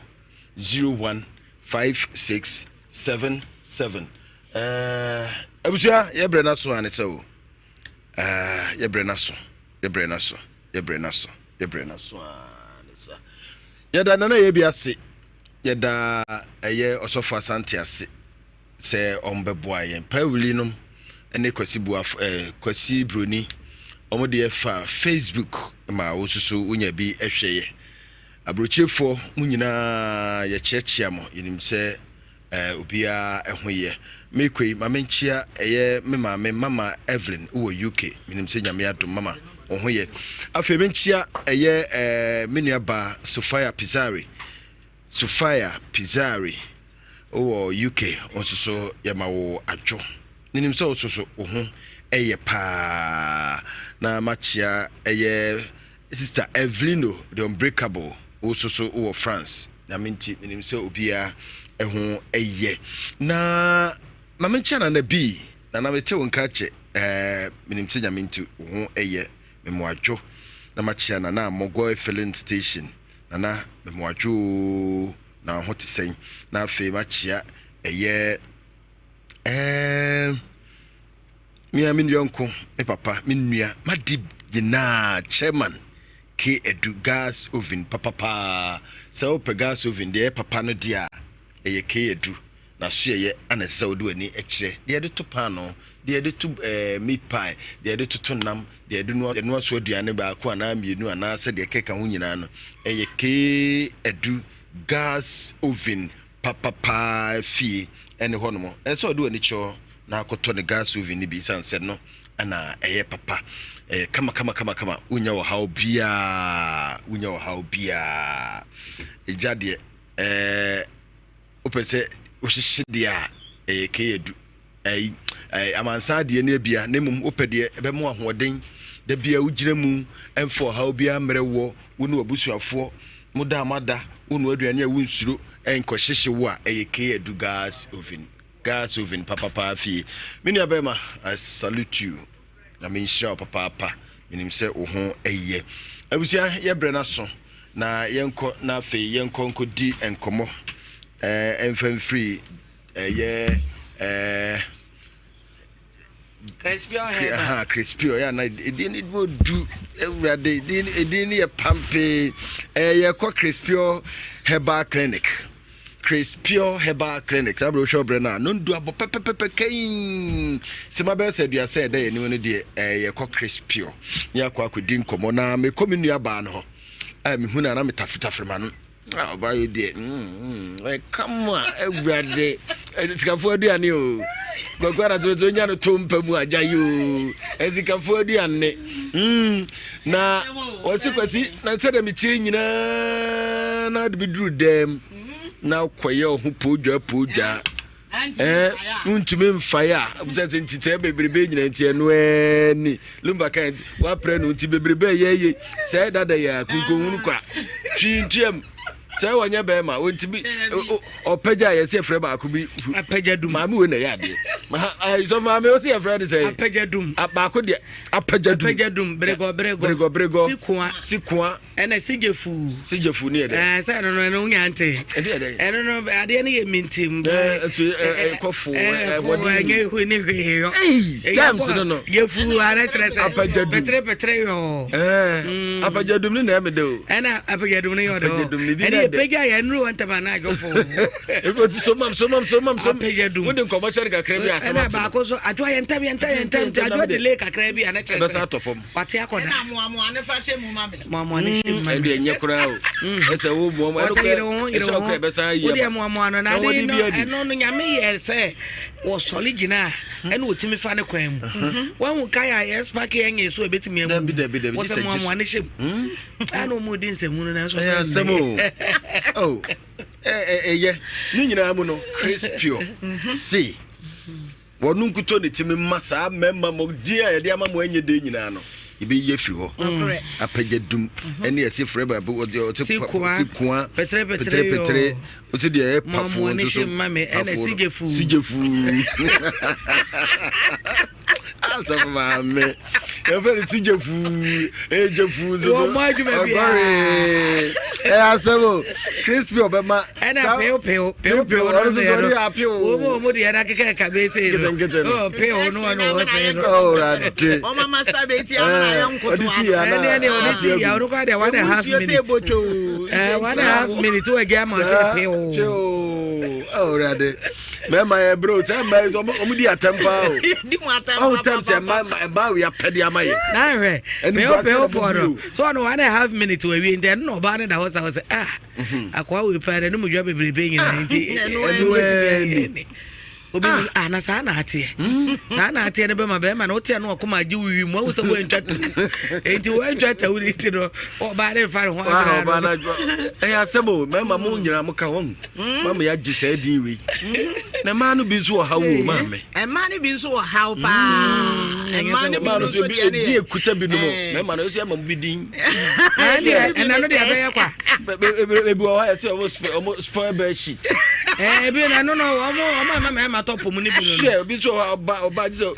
015677 ɛɛ abusua yɛbrɛ no aso ane sɛ o ɛɛ yɛbrɛ no aso yɛbrɛ no aso yɛbrɛ no aso yɛbrɛ no aso ane sa Yɛda Nana Yebi ase, yɛda ɛyɛ Ɔsɔfo Asante ase sɛ wɔn bɛboa yɛn. Pawuli nom ne Kwasi Buaf eh, Kwasi Broni, wɔn deɛ fa Facebook ma wo nso so wonya bi hwɛ yɛ. Aburokyirefoɔ mo nyinaa yɛkyeakyea mo, yɛnim sɛ Eh obiara ho yɛ. Merekɔ yi ma menkyea ɛyɛ me maame mama Evelyn wɔ UK menim sɛ Nyame adom mama wo ho yɛ. Afei menkyea ɛyɛ eh me nua baa Sophia Pizzari Sophia Pizzari wɔ UK wo nso so yɛma wo adwo menim sɛ wo nso so wo ho yɛ paa na makyea ɛyɛ Sister Evelino the unbreakable wo nso so wɔ France Nyame nti menim sɛ obiara ho yɛ. Na ma menkyɛ Nana Bii, Nana mete wo nka kyɛ eh, menim sɛ Nyame nti wo ho yɛ, memoadwo na makyea Nana Amɔgɔe filling station, Nana memoadwo oo, na wo ho te sɛn? Na afei makyea ɛyɛ eh, me a me yɔnko, me papa, me nua, m'ade nyinaa, chairman K Adu gas oven papa paa. Sɛ wopɛ gas oven deɛ ɛyɛ papa no deɛ a, ɛyɛ K Adu. N'asoɛeɛ ana ɛsɛ sɛ wode w'ani kyerɛ. Deɛ yɛde to paanoo, deɛ yɛde to eh, meat pie, deɛ yɛde toto nam, deɛ yɛde noa noa so aduane baako anaa mmienu anaasɛ deɛ ɛkeka ho nyinaa no, ɛyɛ K Adu gas oven papa paa fie ɛne hɔnom. Ɛsɛ sɛ ɔde w'ani kyerɛ hɔ na akɔtɔ ne gas oven no bi ɛsiane sɛ no na ɛyɛ papa. Ɛyɛ kama kama kama kama. Wonya ɔhaw biara. Wonya ɔhaw biara. Egya deɛ ɛɛ wopɛ sɛ wohyehye deɛ a ɛyɛ kɛyɛ du. Ɛyi ɛɛ amansan deɛ ne abia na mmom wopɛ deɛ ɛbɛmo ahoɔden. Da bia wogyina mu ɛmfa ɔhaw biara mmerɛ wɔ wo ne w'abusuafoɔ. Mo da a moada, wonoa aduane a wonsuro ɛnkɔhyehye wo a ɛyɛ kɛyɛ du gas oven. Gas oven papapaa fie. Me nua bɛrima, I salute you. Nyame nhyira wo papaapa. Menim sɛ wo ho yɛ. Abusua, yɛ brɛ no aso na yɛnkɔ na afei yɛnkɔ nkɔdi nkɔmmɔ ɛɛ mfa mfiri ɛyɛ ɛɛ Aha, Crispy ɔyɛ ana edin no mu du awurade edin edin no yɛ pampee ɛɛ yɛkɔ Crispy Herbal Clinic Crispy Herbal Clinic saa bere wohwɛ ɔbrɛ no a nondu abɔ pɛpɛpɛpɛ kɛn sima bɛyɛ sɛ aduasa ɛda yɛn anim no deɛ ɛɛ yɛkɔ Crispy ne akɔ akɔdi nkɔmmɔ na mekɔ me nua baa no hɔ a mehu no a na metafetafere ma no Ah, ɔbaa yi deɛ mm, mm, kama awurade sikafoɔ aduane o kwaku anatoto nya no to mpa mu agya yi o sikafoɔ aduane mm, na wɔsi kwasi na sɛdeɛ metie nyinaa na ade bi duru dɛm na kɔyɛ ɔho poodwa poodwa ɛɛ ntumi nfae a sɛ sɛ nkyekyɛ bebrebe nyina nti ɛno ɛni lumba kan waprɛ no nti bebrebe yɛ yɛ sɛ dada yɛ akunkunhunu kwa twi ntuam. Sɛ wɔnyɛ bɛrima wɔntumi ɔpɛgya a yɛsɛ yɛfrɛ baako bi. Apɛgya dum. Maame wei na ɛyɛ adeɛ. Sɔ maame wo sɛ yɛfrɛ no sɛ. Apɛgya dum. Baako deɛ apɛgya dum. Apɛgya dum beregɔ beregɔ. Beregɔ beregɔ. Sikoa. Sikoa. Ɛna sigyefu. Sigyefu ne yɛ dɛ. Ɛɛ sɛ ɛno no ɛno wonya nte. Ɛde yɛ dɛ. Ɛno no adeɛ no yɛ mintim. Ɛɛ ɛso ɛ ɛkɔ fo ɛ wɔde. Ɛnyɛ hu ne hwee yɔ. Ɛyi times no no. Yefu ara kyerɛ sɛ. Apɛgya dum. Pɛtɛrɛ pɛtɛrɛ yɔ. Ɛɛ apɛgya dum ne na ɛmi de o. Ɛna apɛgya dum ne yɔ de o. Apɛgya dum ne di na ɛde. Ɛne ɛpɛgya yɛ nuru wɔn ntɛm ana adwofo. Ebi o ti so mam so mam so mam so. Apɛgya dum. Wode nkɔmɔ hyɛ ne kakra bi asɛm ato. Ɛna baako so adwoa yɛ ntɛm yɛ ntɛm yɛ ntɛm adwoa delay kakra bi ana kyerɛ sɛ. Ɛbɛsa atɔ fam. Wate akɔda. Ɛna amoamoa ne fa hyɛ mu ma me. Moamoa ne hyɛ mu ma me. Ɛnde ɛnyɛ koraa o. Ɛsɛ wo moamoa. Ɛno koraa ɛsɛ ɔkora ɛbɛsan ayi aba. Wodeɛ moamoa no na ade no ɛno no nyame yɛ sɛ wɔsɔre gyina a ɛna wɔtumi fa ne kwan mu. Wahu kae a yɛ spark yɛ nyɛ so ɛbɛtumi amu. Wɔsɛ moamoa ne hyɛ mu. Ɛna wɔn di nsɛm no nanso. Ɛyɛ asɛm o. Oh. Ɛyɛ ne nyinaa mu no Chris Pure se Wɔn nkutoo na etumi ma saa mmarima mo din a yɛde ama mo ɛnyɛ den nyinaa no, yɛbɛyi afiri hɔ. Mm. Apagya dum mhm. ɛne ɛse frɛ baabi ɔde ɔte sikoa peterepetere ɔte deɛ ɛyɛ pafo nso so pafo no sigyefu asafo maame yɛfrɛ no sigyefu ɛgyefu nso so ɔgɔre ɛyɛ asɛm o crispy ɔbɛma ɛna pew pew pew pew no no yɛ no wɔn mu wɔn deɛ n'akeka ɛka bɛ se no nketenkete no oh pew no wɔn wɔ se no ɔwurade ɔma masturbate ama na ayɛ nkotoa ɔde si yɛ ɛne ɛne ɔde si yɛ ɔno kɔ deɛ one and a half minute ɛɛ one and a half minute wɔ gya ama ɔhwɛ pew ɔwurade mɛma yɛ bro sɛ mma yi ɔmo di atɛm paa o ɔmo tɛm sɛ mma mma wi apɛde ama yɛ. n'ahwɛ pew pew fɔ no so ɔno one and a half minute wɔ awie nti ɛno na ɔbaa ne da hɔ sa wɔ sɛ ah. Mhm. Akoa wei paa n'anim dwa bebrebe nyinaa ah, nti ɛno ɛni ni obi ah. ah na saa na ateɛ hmm. saa na ateɛ no bɛma bɛrima no woteɛ no ɔkoma agye wo wi mu awo sɛ woantwa tawu enti woantwa tawu no nti no ɔbaa ne mfa ne ho adwene no ɛyɛ asɛm o mmarima mo nyinaa mo ka wɔn hmm. mama yɛagye saa din wei hmm. na mmaa no bi nso wɔ haw o maame mmaa no bi nso wɔ haw paa mmaa no bi nso deɛ ne yɛ ekuta binom mmarima no ɛsɛ ɛma mo bi din ɛna no deɛ ɛbɛyɛ kwa ebi wɔ hɔ a yɛsɛ ɔmo spɛ ɔmo spoil bed sheet. ɛɛ ebi na ɛno no ɔmo ɔmo ama mɛɛma tɔ pɔmu ne bi no. hwɛ obi nso wɔ ɔba ɔba gye sɛ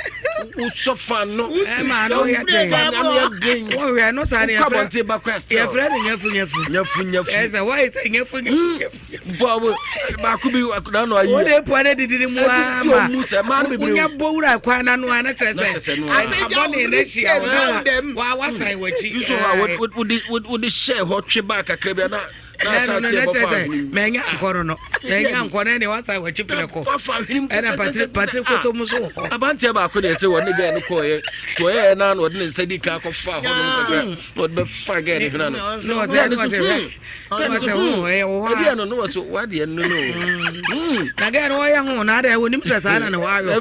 wosɔ fan no. ɛma ano yɛ den fan ano yɛ den. wɔhwɛ ɛno saa ne yɛfrɛ abɔnten ba kora still. yɛfrɛ no nyafu nyafu. nyafu nyafu. ɛsɛ wɔyɛ sɛ nyafu nyafu nyafu. bɔ baako bi n'ano ayi. o de pɔ ne didi ni mu ama wonya bɔ wura kwan n'ano a ne kyerɛ sɛ abɔ ne ne hyia wɔn na wa wasan w'akyi. nso hɔ a wode wode hyɛ hɔ twe baa kakra bi ana na no no ne kyerɛ sɛ mɛnya nkɔ no no mɛnya nkɔ no ɛne wasan w'akyi pɛrɛ kɔ ɛna patiri patiri koto mu so wɔ hɔ. abanteɛ baako deɛ sɛ wɔne gɛɛ no kɔɔyɛ kɔɔyɛ na na ɔde ne nsa di kan akɔfa hɔ nom kakra na ɔde bɛfa gɛɛ no hwena no. na ɔsɛ na ɔsɛ hwɛ Ɔno sɛ ho ɛyɛ wɔ hɔ a. Ebi ɛno no wɔ so wadeɛ no no. Hmm. Na gɛɛ no wɔyɛ ho na adɛ wɔnim sɛ saa na ne hɔ ayɔ.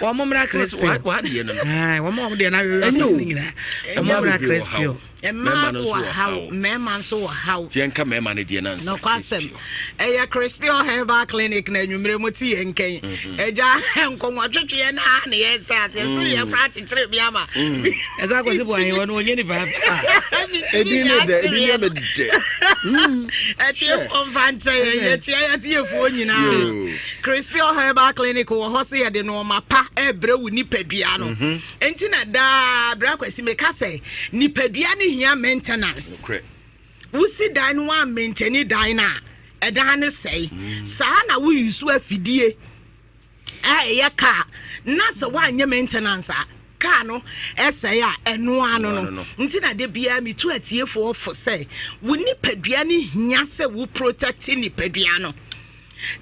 Wɔn mo mmra crispy. Wadeɛ no no. Wɔn mo deɛ no ayɔ yɔ ne nyinaa. Wɔn mo mmra crispy. Mmaa wɔ haw mmarima nso wɔ haw. Tiɛ nka mmarima no deɛ nansa. Nokwasɛm ɛyɛ crispy herbal clinic na anwummere mo te yɛn nkɛn. Ɛgya mhm. nkɔmɔ twetweɛ na ne yɛ sɛ aseɛ sere yɛ kora kyekyere bi ama. Ɛsɛ akɔsi bɔ ahewa no ɔnyɛ nipa. Ebi ne dɛ ebi ne me dɛ. Ɛtiɛfoɔ mfa nkyɛ yɛn yɛkyia yɛatiefoɔ nyinaa. Crispy Herbal Clinic wɔ hɔ sɛ yɛde nnoɔma pa ɛrebrɛ wo nipadua no. Mhm. Nti na daa berɛ akwasi meka sɛ nipadua no hia maintenance. Wosi dan no woammentani dan no a ɛdan no sɛe. Mm. Saa na woyi so afidie a ɛyɛ kaa na sɛ woanyɛ maintenance a kaa no ɛsɛe a ɛno ano no nti na da biara metu atiefoɔ fo sɛ wo nipadua no hia sɛ wo protect nipadua no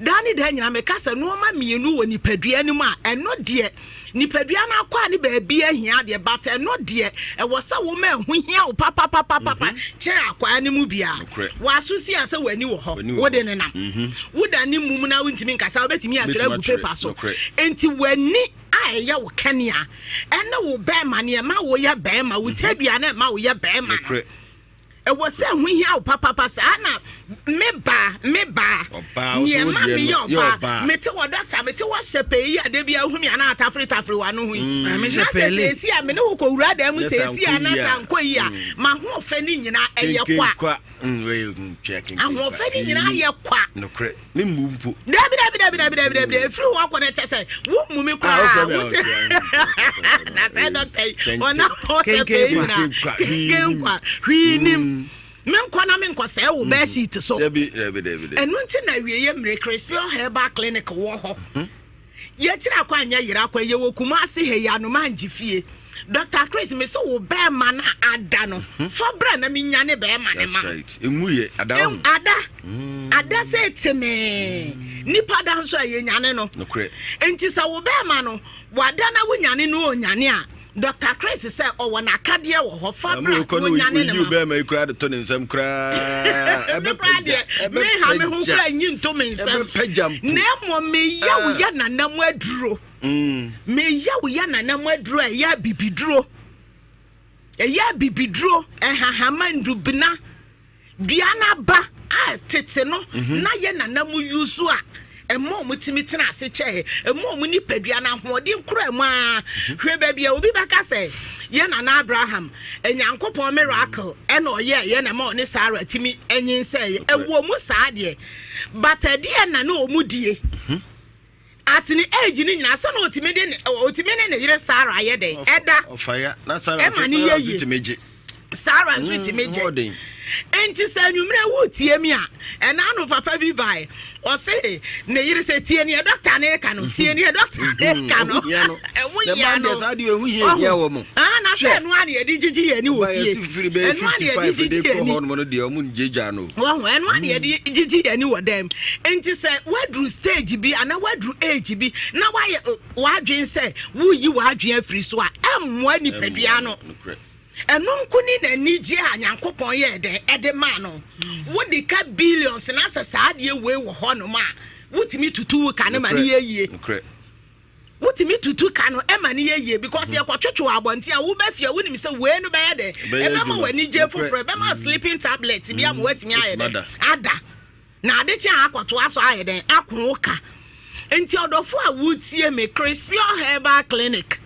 daa ne daa nyinaa meka sɛ nneɛma mmienu wɔ nipadua no mu a ɛno deɛ Nipadua no akwaa ne baabi ahia adeɛ but ɛno deɛ ɛwɔ sɛ woma ɛho hia wo papapapapa mhm. kyɛn akwaa no mu biara. W'aso si a sɛ w'ani wɔ hɔ wode ne nam. Mhm. Woda ne mum na wontumi nkasa wobɛtumi atwerɛ agu paper so. Enti w'ani a ɛyɛ wo kanea ɛne wo bɛrima ne ɛma woyɛ bɛrima wo mhm. tadua na ɛma woyɛ bɛrima no. Ɛwɔ sɛ ɛho hia wo papapa saa na me baa me baa nea ɛma meyɛ ɔbaa mete wɔ dɔkta mete wɔ hyɛpɛɛ yi a da bi ahu me anaa atafere tafere w'ano ho yi mm. na sɛ seesi a me ne wo kɔwura dan mu seesi a na sɛ ankɔ yi a mm. m'ahoɔfɛ ne nyinaa ɛyɛ kwa. Ahoɔfɛ no nyinaa yɛ kwa. Nokorɛ, me mmu mpo. Dabi dabi dabi dabi dabi dabi mm. Efiri hɔ akɔ no kyɛ sɛ wo mmu mi koraa ah, wote na sɛ dɔkta yi ɔna ɔsɛ pɛ yi nyinaa kenken kwa hwii nim. Mm. Menkɔ na menkɔ sɛe wo bɛɛ sheet so. Ɛno nti na awieɛ mmire Crispion Herbal Clinic wɔ hɔ. Mhm. Yɛkyerɛ akɔ anyɛ yera kwan yɛwɔ Kumasi ha yi Anoma fie. Doctor Chris me se wo bɛɛma no a ada no mhm. fa bra na me nyane bɛɛma ne ma. Emu yɛ ada ho. Ada. Mm. Ada sɛ temee. Mm. Nipa da nso a yɛnyane no. Nokorɛ. Nti sɛ wo bɛɛma no wada na wo nyane no onyane a Doctor Chris sɛ ɔwɔ n'akadeɛ wɔ hɔ fa bra na onyane ne ma. Oyi bɛrima yi koraa de to ne nsam koraa. Me koraa deɛ me ha me ho koraa nyi nto me nsam. Ɛbɛpagya mpo. Na mmom meyɛ wo yɛ nana mu aduro. Mm. Meyɛ wo yɛ nana mu aduro a ɛyɛ abibiduro. Ɛyɛ abibiduro, ɛhahama, ndubena. Dua no aba a tete no mhm. na yɛ nana mu yusu a ɛma wɔn tumi tena ase kyɛɛ ɛma wɔn nipadua no ahoɔden kura mu ara mhm. Hwɛ baabi a obi bɛka sɛ yɛ nana Abraham Nyankopɔn miracle ɛna ɔyɛ yɛ na ɛma ɔne Sarah tumi nyinsɛn ɛwɔ mu saa deɛ but ɛdeɛ na ne wɔn die. Mhm. At ne age no nyinaa sɛ na otumi de ne otumi ne ne yere Sarah ayɛ dɛn ɛda ɛma ne yɛ yie. Sarah nso mm, tumi gye. Nti sɛ anwummerɛ wotie mi a ɛna ano papa bi bae ɔse ne yere sɛ tie neɛ dɔkta ne ka no tie neɛ dɔkta ne ka no ɛho hia no ɔho ah, na sɛ ɛno a ne yɛde gyigye yɛn ani wɔ fie ɛno a ne yɛde gyigye yɛn ani ɔho ɛno a ne yɛde gyigye yɛn ani wɔ dɛm nti sɛ woaduru stage bi anaa woaduru age bi na woayɛ w'adwene sɛ woyi w'adwene afiri so a ɛmmoa nipadua no. Ɛno nko ne n'anigyeɛ a Nyankopɔn yɛɛ dɛn ɛde maa no. Wode ka billions na sɛ saa adeɛ wei wɔ hɔ nom a, wotumi tutu wo ka no ma no yɛ yie. Wotumi tutu ka no ma no yɛ yie because mhm. yɛkɔtwetwe wɔ abɔnten a woba fie a wonim sɛ wei no bɛyɛ dɛn ɛbɛma w'anigyeɛ foforɔ ɛbɛma mm. sleeping tablet bi ama mm. woatumi ayɛ dɛn ada. Na ade kye a akɔtoa so ayɛ dɛn? Ako wo ka. Nti ɔdɔfo a wotie me, Crispior Herbal Clinic,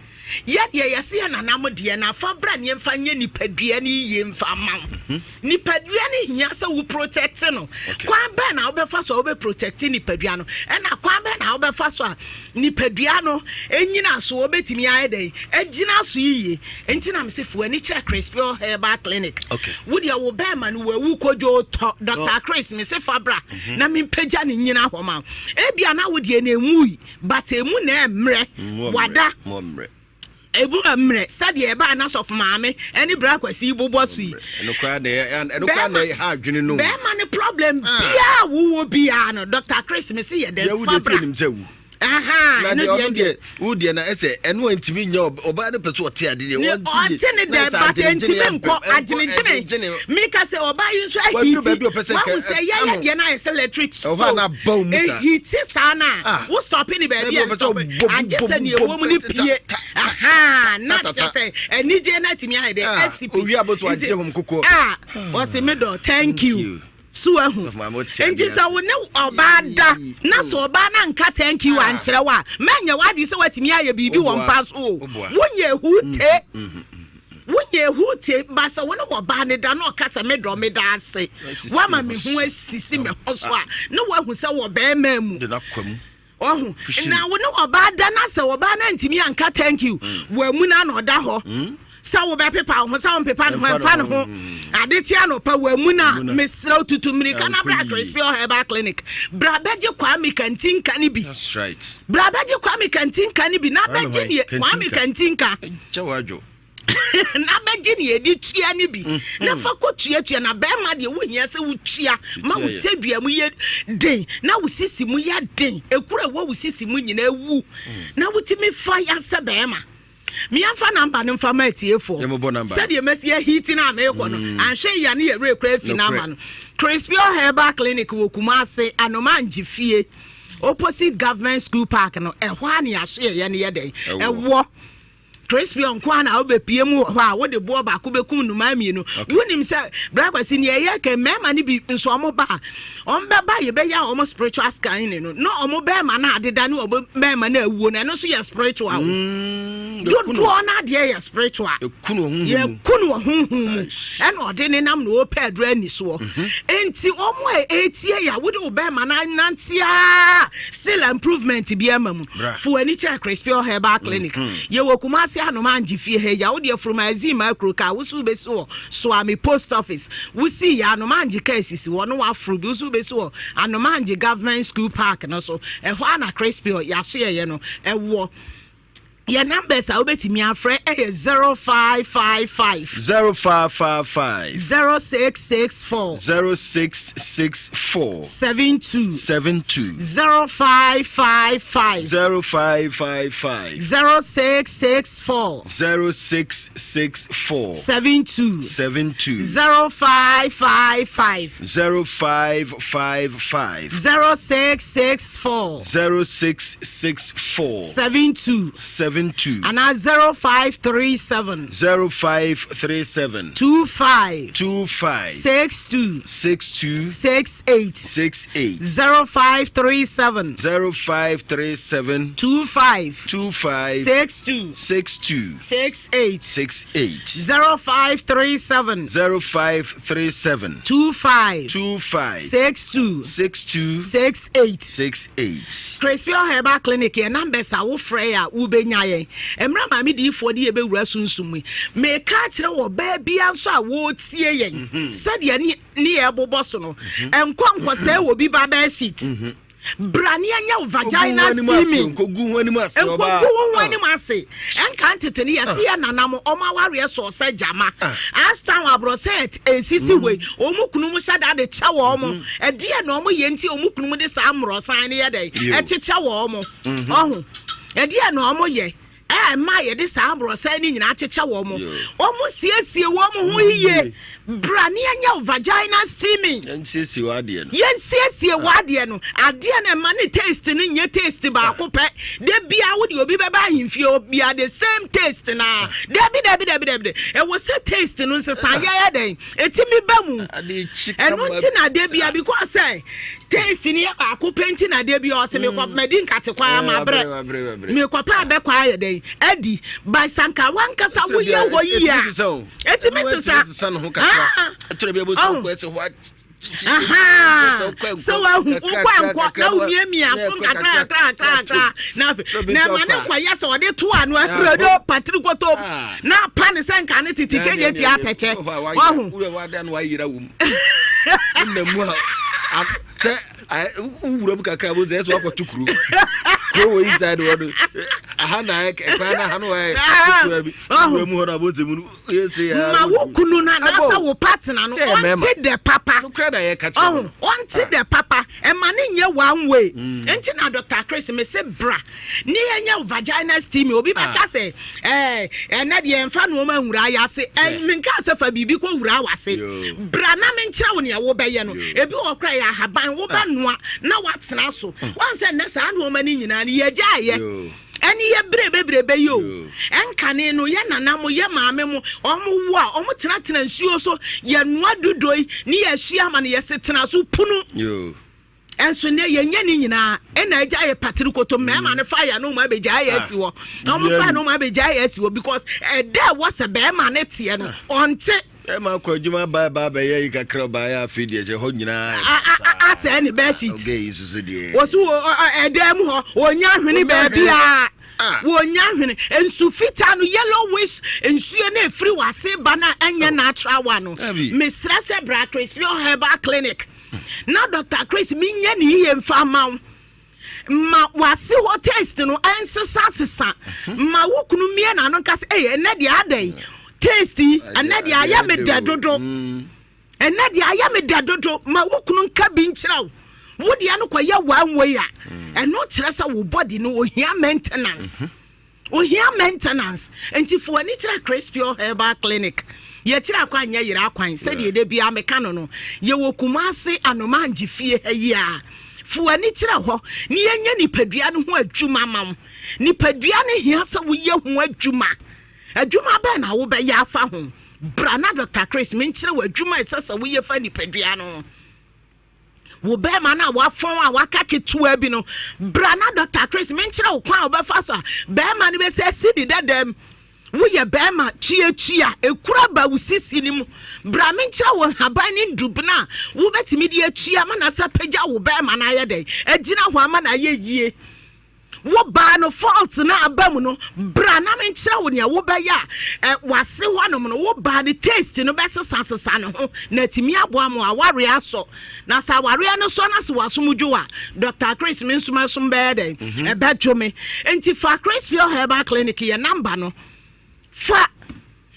yɛ deɛ yɛse yɛ nana mo deɛ na fa bra ne yɛmfa nyɛ nipadua no yiye mfa ma wo. Mhm. Nipadua no hia sɛ wo protect no. Kwan bɛn na wobɛfa so a wobɛ protect nipadua no? Ɛna kwan bɛn na wobɛfa so a nipadua no nyina so wobɛtumi ayɛ dɛn agyina so yiye? Nti na mese fo ani kyerɛ Crispior Herbal Clinic. Okay. Wo deɛ wo bɛɛma no wawu kodwo tɔ Dr. Chris mese fa bra mhm. na mempagya ne nyina hɔ ma. Ebia na wo deɛ na enwui but emu na ɛmmerɛ wada. Emu mmerɛ sɛdeɛ ɛbaa na sɔfo maame ɛne bra kwasi bobɔ so yi. Bɛɛma ne problem ah. biaa wowɔ biaa no Dr. Chris mese yɛ dɛn fa bra. Na deɛ ɔno deɛ wo deɛ na ɛsɛ ɛno a ntumi nyɛ ɔbaa no pɛ so ɔte ade deɛ ɔte ne dɛ but ntumi nkɔ agyenegyene meka sɛ ɔbaa yi nso ahiti wahu sɛ yɛyɛ deɛ no ayɛ sɛ electric stove ehiti saa no a wo stop ne baabi a stop agye sɛ ne ɛwɔ mu ne pie aha na kyɛ sɛ anigye no atumi ayɛ dɛ asi pi nti a ɔse me dɔ thank you. So ahu? Enti sɛ wo ne ɔbaa da na sɛ ɔbaa no anka thank you ah. ankyerɛ wo a, mɛnyɛ w'adwene sɛ woatumi ayɛ biribi wɔ mpa so o. Wonyɛ ehu te. Mm, mm, mm, Wonyɛ ehu te ba sɛ wo ne ɔbaa no da na ɔka sɛ me dɔ me da ase. Woama me ho asisi me ho so a na woahu sɛ wɔ bɛrima mu. Ɔho na wo ne ɔbaa da na sɛ ɔbaa no antumi anka thank you mm. wamuna na ɔda hɔ mm. sɛ wobɛpepa wo ho sɛ wompepa ne ho ɛmfa ne ho mm. ade kye anɔpa wamuna mesrɛ wo tutu mmirika na bra Crispior Herbal Clinic bra bɛgye Kwame Kantinka no bi bra bɛgye Kwame Kantinka no bi na bɛgye ne Kwame Kantinka na bɛgye nea yɛde tua no bi mm-hmm. na fa kɔ tuatua na bɛrima deɛ wohia sɛ wotua ma wo tadua mu yɛ den na wo sisi mu yɛ den ekura ɛwɔ wo sisi mu nyinaa wu mm. na wotumi fa ya sɛ bɛrima meɛmfa namba no mfa ma atiefoɔ sɛdeɛ masi ahiti no a meekɔ no mm. anhwɛ yia ne yɛwerɛ kora afi namba no Crispior Herbal Clinic wɔ Kumase Anoma Ngye fie opposite government school park no ɛhɔ a ne yɛaso yɛyɛ no yɛ dɛn ɛwɔ. Crispion nko ara na wobɛpie mu wɔ hɔ a wode boɔ baako bɛkum nnomaa mmienu. Wonim sɛ Bra Kwasi nea ɛyɛ kɛ mmarima no bi nso ɔmo ba a ɔmo bɛba yɛbɛyɛ a ɔmo spiritual scanning no na ɔmo bɛrima no adeda ne ɔmo bɛrima no awuo no ɛno nso yɛ spiritual o. Mm, Dodoɔ no adeɛ yɛ spiritual. Yɛku no wɔ honhom mu ɛna ɔde ne nam na ɔpɛ aduro ani soɔ. Mhm. Nti ɔmo a ɛtie yɛ a wode wo bɛrima no anantea still improvement bi ama mu. Fo w'ani kyerɛ Crispior Herbal Clinic. Mm-hmm. Yɛwɔ Kumasi Anoma Angye fie ha yi a wode afuruma azim akuro kaa wo so wobɛsi wɔ Soame Post Office. Wosi yɛ Anoma Angye kaa sisi hɔ no waforo bi wo so wobɛsi wɔ Anoma Angye Government School Park no so. Ɛhɔ a na Crispior yɛasoɛyɛ no ɛwɔ. Yɛ numbers a wobɛtumi afrɛ ɛyɛ 0555. 0555. 0664. 0664. 72. 72. 0555. 0555. 0664. 0664. 72. 72. 0555. 0555. 0664. 0664. 72. 72. Anaa 0537. 0537. 25. 25. 62. 62. 68. 68. 0537. 0537. 25. 25. 62. 62. 68. 68. 0537. 0537. 25. 25. 62. 62. 68. 68. Crispion Herbal Clinic yɛ numbers a wofrɛ yɛ a wobɛnya yɛn. Mmerɛ maame diyifoɔ de yɛbɛwura sunsum mu yi, meka akyerɛ wɔ baa bia nso a wɔretie yɛn mhm. sɛdeɛ ne ne yɛbobɔ so no, mhm. nkɔ nkɔsɛe wɔ bi ba bɛɛ sheet. Mhm. Bra ne ɛnyɛ wo vagina steaming. Nkogu ho anim ase. Nkogu ho anim ah. ase. Ɛnka ntete ne yɛse yɛ nana mo ɔmo awareɛ sɔɔ sɛ gyama. Ah. Astan wɔ aborɔ sɛ esisi mm. wei ɔmo kunu mu hyɛ da de kyɛ wɔn mo. Mm. Ɛdeɛ na ɔmo yɛ nti ɔmo kunu mu de saa mmorɔsan ne yɛ dɛ ɛkyekyɛ wɔn mo. Mm-hmm. Ɔho ɛdeɛ na ɔmo yɛ ɛma yɛde saa aborɔsan no nyinaa kyekyɛ wɔn mo. Wɔn siesie wɔn ho yiye. Bra ne yɛnyɛ vagina steaming. Yɛnsiesie w'adeɛ no. Yɛnsiesie ah. w'adeɛ no. Adeɛ no ɛma ne taste no nyɛ taste baako pɛ. Da bia wo de obi bɛba ahemfie bia the same taste na. Ah. Dabi dabi dabi dabi. Ɛwɔ sɛ taste no nsesa ah. yɛyɛ dɛn. Etimi ba mu. Ɛno nti na da bia because sɛ taste no yɛ baako pɛ nti na da bia ɔsɛ mekɔ mm. madi nkate kwaa eh, ma brɛ. Mekɔpɛ abɛkɔ ayɛ dɛn adi. By sanka wankasa woyɛ hɔ yie a. Etimi sesa. Sesa ne ho kakra. Ah. Ɛtɔrɔ bi a bɛ sɛ hɔ sɛ wahu wokɔ ankɔ na womiamia so nkakra kakra kakra na afei na ɛma ne nkɔyɛ sɛ ɔde to ano ahurado patiri kotom ah. na apa ne sɛ nka ne tete kegye ti atɛkyɛ wahu. sɛ wowura mu kakra bo sɛ ɛsɛ wakɔto kuro kuro wɔ inside hɔ no aha na ɛkwan na aha no ayɛ kura bi wura mu hɔ no abɔnten mu no ma wo kunu no anaasɛ wo partner no ɔnte dɛ papa ɔho ɔnte ah. dɛ papa ɛma ne nyɛ one way mm. nti na Dr. Chris me se bra ne yɛnyɛ vagina steaming obi bɛka ah. sɛ ɛɛ ɛnɛ deɛ nfa nneɛma nwura yɛ ase menka sɛ fa biribi kɔ wura wase bra na menkyerɛ wo nea wobɛyɛ no ebi wɔ kora yɛ ahaban wobɛnoa ah. na watena so mm. wɔn sɛ nnɛ saa nneɛma no nyinaa no yɛgya ayɛ Ɛne yɛ bere bebrebe yi o. Ɛnkane no yɛ nana mo, yɛ maame mo, ɔmo wo a, ɔmo tena tena nsuo so, yɛ noa dudoi ne yɛ ahyia ama no, yɛ se tena so punu. Ɛnso nɛ yɛ nyɛ ne nyinaa, ɛna agya yɛ patiri koto, mmarima no fa yɛ no ɔmo abɛgya yɛ asi hɔ. Ɔmo fa no ɔmo abɛgya yɛ asi hɔ because ɛdɛ ɛwɔ sɛ bɛrima no teɛ no, ɔnte. Bɛrima akɔ adwuma ba ba bɛyɛ yi kakra ɔbaeɛ afei deɛ kyɛ hɔ nyinaa asɛe ne bedsheet. Ɔgɛ yi nso so deɛ. Wɔsi wɔ ɛdan mu hɔ wɔnya ahwene baabi a ah. wɔnya ahwene nsu fitaa no yellowish nsuo no efiri wase ba na ɛnyɛ oh. natural one no. Mesrɛ sɛ bra Chris Pure Herbal Clinic na Dr. Chris menyɛ ne yie mfa ma wo. Ma w'ase hɔ taste no ɛnsesa sesa. Ma wo kunu mmie n'ano nka sɛ ɛyɛ ɛnɛ deɛ adɛn taste yi ɛnɛ deɛ ayɛ me dɛ dodo. Mm. Ɛnɛ deɛ ayɛ me dɛ dodo. Ma wo kunu nka bi nkyerɛ wo. Wo deɛ no kɔyɛ one way a mm. ɛno kyerɛ sɛ wo body no ohia maintenance. Mm -hmm. Ohia maintenance nti fo w'ani kyerɛ Chris Pure Herbal Clinic. Yɛkyerɛ akwan nyɛ yera akwan sɛdeɛ da biara meka no no. Yɛwɔ Kumasi Anomangye fie ha yi a. Fo w'ani kyerɛ hɔ na yɛnyɛ nipadua no ho adwuma ma wo. Nipadua no hia sɛ woyɛ ho adwuma. Adwuma bɛn na wobɛyɛ afa ho? Bra na Dɔkta Chris menkyerɛ wo adwuma a ɛsɛ sɛ woyɛ fa nipadua no ho. Wo bɛrima no a wafɔn a waka ketewa bi no, bra na Dɔkta Chris menkyerɛ wo kwan a wobɛfa so a bɛrima no bɛsɛ asi ne dadam. Woyɛ bɛrima kyiakyia, ekura ba wo sisi no mu. Bra menkyerɛ wo nhaban ne ndubena a wobɛtumi de akyia ma no asa pagya wo bɛrima no ayɛ dɛn agyina hɔ ama no ayɛ yie. Wo baa no fault no aba mu no, bra na menkyerɛ wo nea wobɛyɛ a ɛ wase hɔnom no wo baa no taste no bɛsesasesa ne ho na atumi aboa mo awareɛ asɔ. Na sɛ awareɛ no sɔ na sɛ wasom dwo a, Dr. Chris me nso masom bɛyɛ dɛn? Mhm. Ɛbɛdwo me. Nti fa Chris Pure Herbal Clinic yɛ number no fa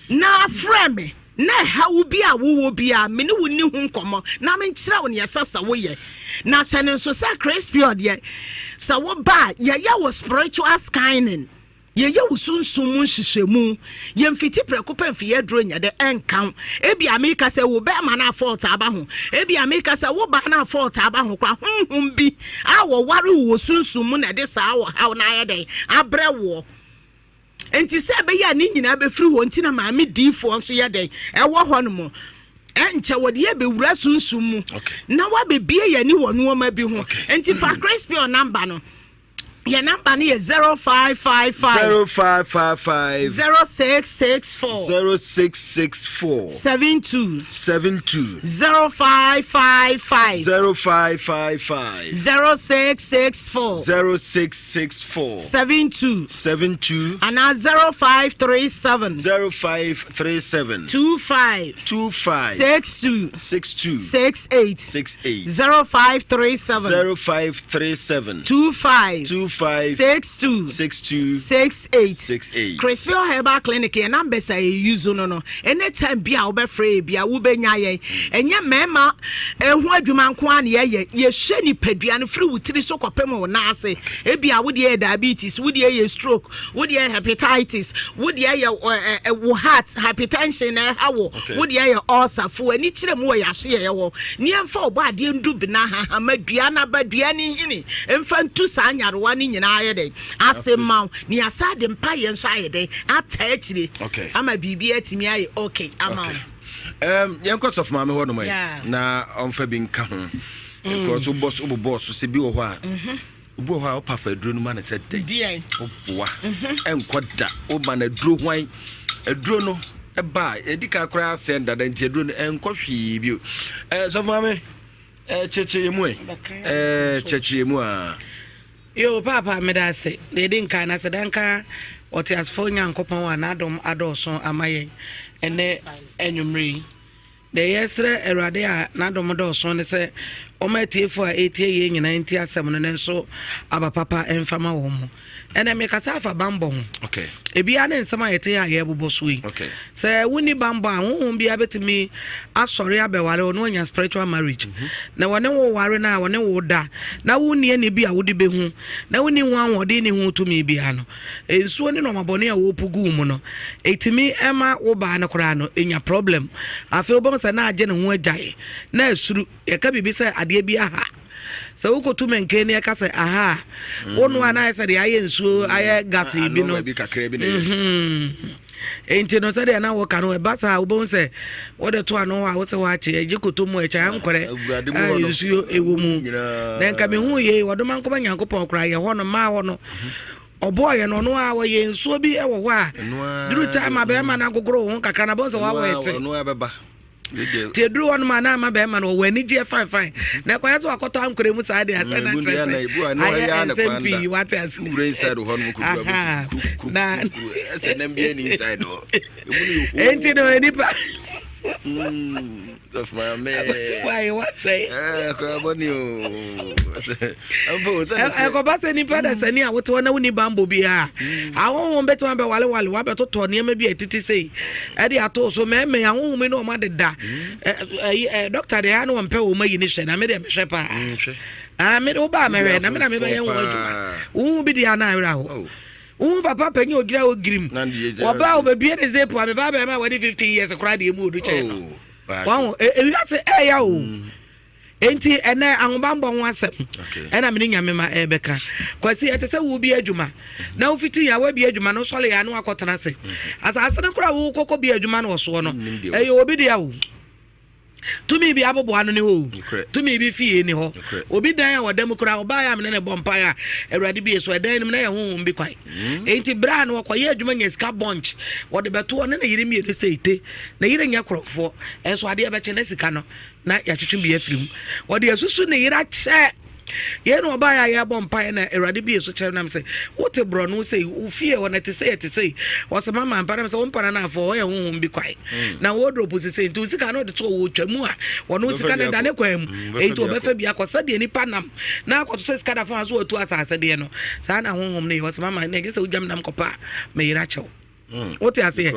Na frɛ me, na ɛhaw bi a wowɔ biara, me ne wo nni ho nkɔmmɔ, na menkyerɛ wo nea ɛsɛ sɛ woyɛ. Na hyɛ no nso sɛ Crispio deɛ, sɛ woba a, yɛyɛ wo spiritual scanning, yɛyɛ wo sunsum mu nhyehyɛmu, yɛmfiti prɛko pɛ mfi aduro nyɛ dɛ ɛnka wo. Ebia meka sɛ wo bɛrima no a fault aba ho, ebia meka sɛ wo baa no a fault aba ho koraa, honhom bi a wɔware wo wɔ sunsum mu na ɛde saa ɔhaw no ayɛ dɛn abrɛ woɔ. Enti sɛ ɛbɛyɛ a ne nyinaa bɛfiri hɔ nti na maame diifoɔ nso yɛ dɛn ɛwɔ hɔ nom. Ɛnkyɛ wɔde yɛ bɛwura sunsum mu na wabɛbie yɛn ani wɔ nneɛma bi ho. Enti fa Crispion namba no. Yɛ namba no yɛ 0555 0555 0664 0664 72 72 0555 0555 0664 0664 72 72 anaa 0537 0537 25 25 62 62 68 68 0537 0537 25 25 62 62 68 68 Crispio Herbal Clinic yɛ numbers a yɛ use no no anytime bi a wobɛfrɛ yɛ bia wobɛnya yɛn ɛnyɛ mmarima ɛho adwuma nko ara na yɛyɛ yɛhyɛ nipadua no firi wo tiri so kɔpem wo nan ase Ebia wo deɛ yɛ diabetes, wo deɛ yɛ stroke, wo deɛ yɛ hepatitis, wo deɛ yɛ ɛ ɛ wo heart hypertension na ɛha wo, wo deɛ yɛ ulcer. Fo ani kyerɛ mu wɔ yɛaso yɛ hɔ. Ne yɛmfa ɔbɔ adeɛ ndu bena hahama dua n'aba dua ne nhini mfa ntu saa nyarewa no nyinaa ayɛ dɛn ase ma wo. Ne yɛasa de mpa yɛn nso ayɛ dɛn ata akyire ama biribi atumi ayɛ okay ama wo. Um, yɛnkɔ sɔfo maame hɔ nom na ɔmfa bi nka ho. Because wobɔ so wobobɔɔ so sɛ bi wɔ hɔ a mhm. obi wɔ hɔ a wopa fa aduro no ma no sɛ dɛn woboa mhm. ɛnkɔ da woma no aduro hwan aduro no ɛba a ɛdi ka koraa sɛ dada nti aduro no ɛnkɔ hwee bio ɛɛ sɔfo maame ɛɛ kyerɛkyerɛ yɛ mu ɛ ɛɛ kyerɛkyerɛ yɛ mu a. Yoo paapa meda ase deɛ ɛdi nkan na aseda nka ɔteasefoɔ Nyankopɔn a n'adom adɔɔso ama yɛn ɛnɛ anwummere yi. Deɛ yɛsrɛ Awurade a n'adom dɔɔso ne sɛ ɔma atiefoɔ a ɛretie yei nyinaa ntie asɛm no nanso aba papa mfa ma wɔn mu. Ɛnɛ mekasa afa bammɔ ho. Okay. Ebiara ne nsɛm a yɛte a yɛrebobɔ so yi. Okay. Sɛ wonni bammɔ a, honhom biara bɛtumi asɔre abɛware wo na wanya spiritual marriage. Mm -hmm. Na wɔne wo ware no a wɔne wo da na wonni ani bi a wode bɛhu na wonni ho ahoɔden ne ho tumi biara no, Nsuo ne nnoɔma bɔne a wɔpu gu wo mu no, ɛtumi ma wo baa no koraa no ɛnya problem. Afei wobɛhu sɛ na agye ne ho agyae, na asuru. Yɛka biribi sɛ adeɛ bi aha. Sɛ wokɔtu mɛnken ne yɛka sɛ aha a, mm. wo noa na ayɛ sɛ deɛ ayɛ nsuo mm. ayɛ gas bi no. Mhm. Enti no sɛdeɛ na woka no ɛba saa wobɛhu sɛ wode to ano hɔ a wosɛ woakye ɛgye koto mu ɛkyɛ ankorɛ a nsuo ɛwɔ mu. Na nka mehu yei wɔdoma nkɔma Nyankopɔn koraa yɛ hɔ no maa hɔ no ɔbɔɔ yɛ no ɔno a wɔyɛ nsuo bi wɔ hɔ a duru time a bɛrima no agogoro wo ho kakra na bɔn sɛ wawɔ ɛte nti eduru hɔ nom a na ama bɛrima no ɔwɔ anigyeɛ fine fine na ɛkɔyɛ sɛ wakɔtɔ ankorɛ mu saa deɛ asɛ na kyerɛ sɛ ayɛ nsɛm pii wate ase na enti no nipa ɛkɔba sɛ nipa da sani a wote hɔ na wonni bambɔ biara mm. ahonhom bɛtumi abɛwalewale wabɛtotɔ nneɛma bi a ɛtete sei ɛde ato so mɛmɛ ahonhom yi ne ɔma deda mm. dɔkta deɛ ne wɔmpɛ wɔ ma yi ne hwɛ na medeɛ mehwɛ paa mm, ah, mede wobaa mɛhwɛ na mena mebɛyɛ ho adwuma wohu bi deɛ ana awerɛ hɔ oh. Wohu papa panyin ogyina hɔ girim. Ɔbaa obebie ne zip a meba bɛrima a wadi 15 years koraa deɛ emu odu kyɛn no. Oh, Wɔn ewiase ɛɛya o. Mm. Enti ɛnɛ ahobammɔ ho asɛm ɛna mene nyame ma ɛbɛka. Kwasi ɛte sɛ wo bi adwuma na wofiti yɛ a woabie adwuma no sɔre yɛ a na wakɔtena ase. Mhm. Asase no koraa wokɔkɔ bi adwuma no ɔsoɔ no ɛyɛ obi dea o. Tumi bi aboboa no ne hɔ o. Tumi bi fie ne hɔ. Obi dan a wɔda mu koraa ɔbaa yɛ a mene ne bɔ mpaeɛ a awurade bie so ɛdan no mu na yɛ honhom bi kwan. Mm. Enti berɛ a na wɔkɔyɛ adwuma nya sika bunch wɔde bɛto ɔne ne yere mmienu sɛ ete na yere nyɛ korɔmfoɔ ɛnso adeɛ bɛkyɛ na sika no na yɛatwetwe bi afiri mu wɔde asusu ne yere akyɛ yɛn na ɔbaeɛ a yɛbɔ mpaeɛ na awurade bie so kyerɛ nam sɛ wote borɔno sɛ wofie hɔ na ɛte sɛ ɛte sɛ ɔsɛ mama mpa nam sɛ wo mpana no afɔ ɔyɛ honhom bi kwae hmm. na wardrobe sesɛ nti wo sika no ɔde to wɔ twa mu a wɔno sika no da ne kwan mu hmm, enti ɔbɛfa bi akɔ sɛdeɛ nipa nam na akɔto sɛ sika da fa so watu asase deɛ no saa na honhom no yɛ ɔsɛ mama na ɛgye sɛ wodwam nam kɔpa a meyere akyɛw hmm. wote aseɛ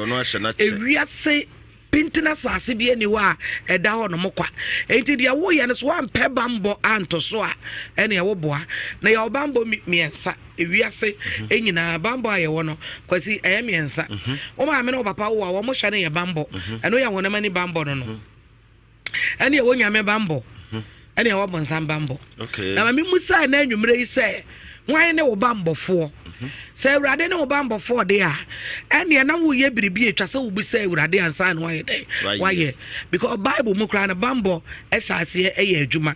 ewiase pintin asase bi ani hɔ a ɛda hɔ nom kwa enti deɛ woyɛ no so woampɛ bambɔ anto so a ɛne ɛwo boa na yɛwɔ bambɔ mmiɛnsa ewiase mhm. nyinaa bambɔ a yɛwɔ no kwasi ɛyɛ mmiɛnsa mhm. wo maame ne wo papa wo a wɔn hyɛ no yɛ bambɔ mhm. ɛno yɛ honam ani bambɔ no no ɛne ɛwɔ nyame bambɔ ɛne ɛwɔ bonsam bambɔ na ma memusaa na anwummerɛ yi sɛ hwan ne wo bambɔfoɔ mhm. sɛ awurade ne wo bambɔfoɔ de a ɛneɛ na woyɛ biribi atwa sɛ wobisa awurade ansa na wayɛ dɛn wayɛ because bible mu koraa no bambɔ ɛhyɛ aseɛ ɛyɛ adwuma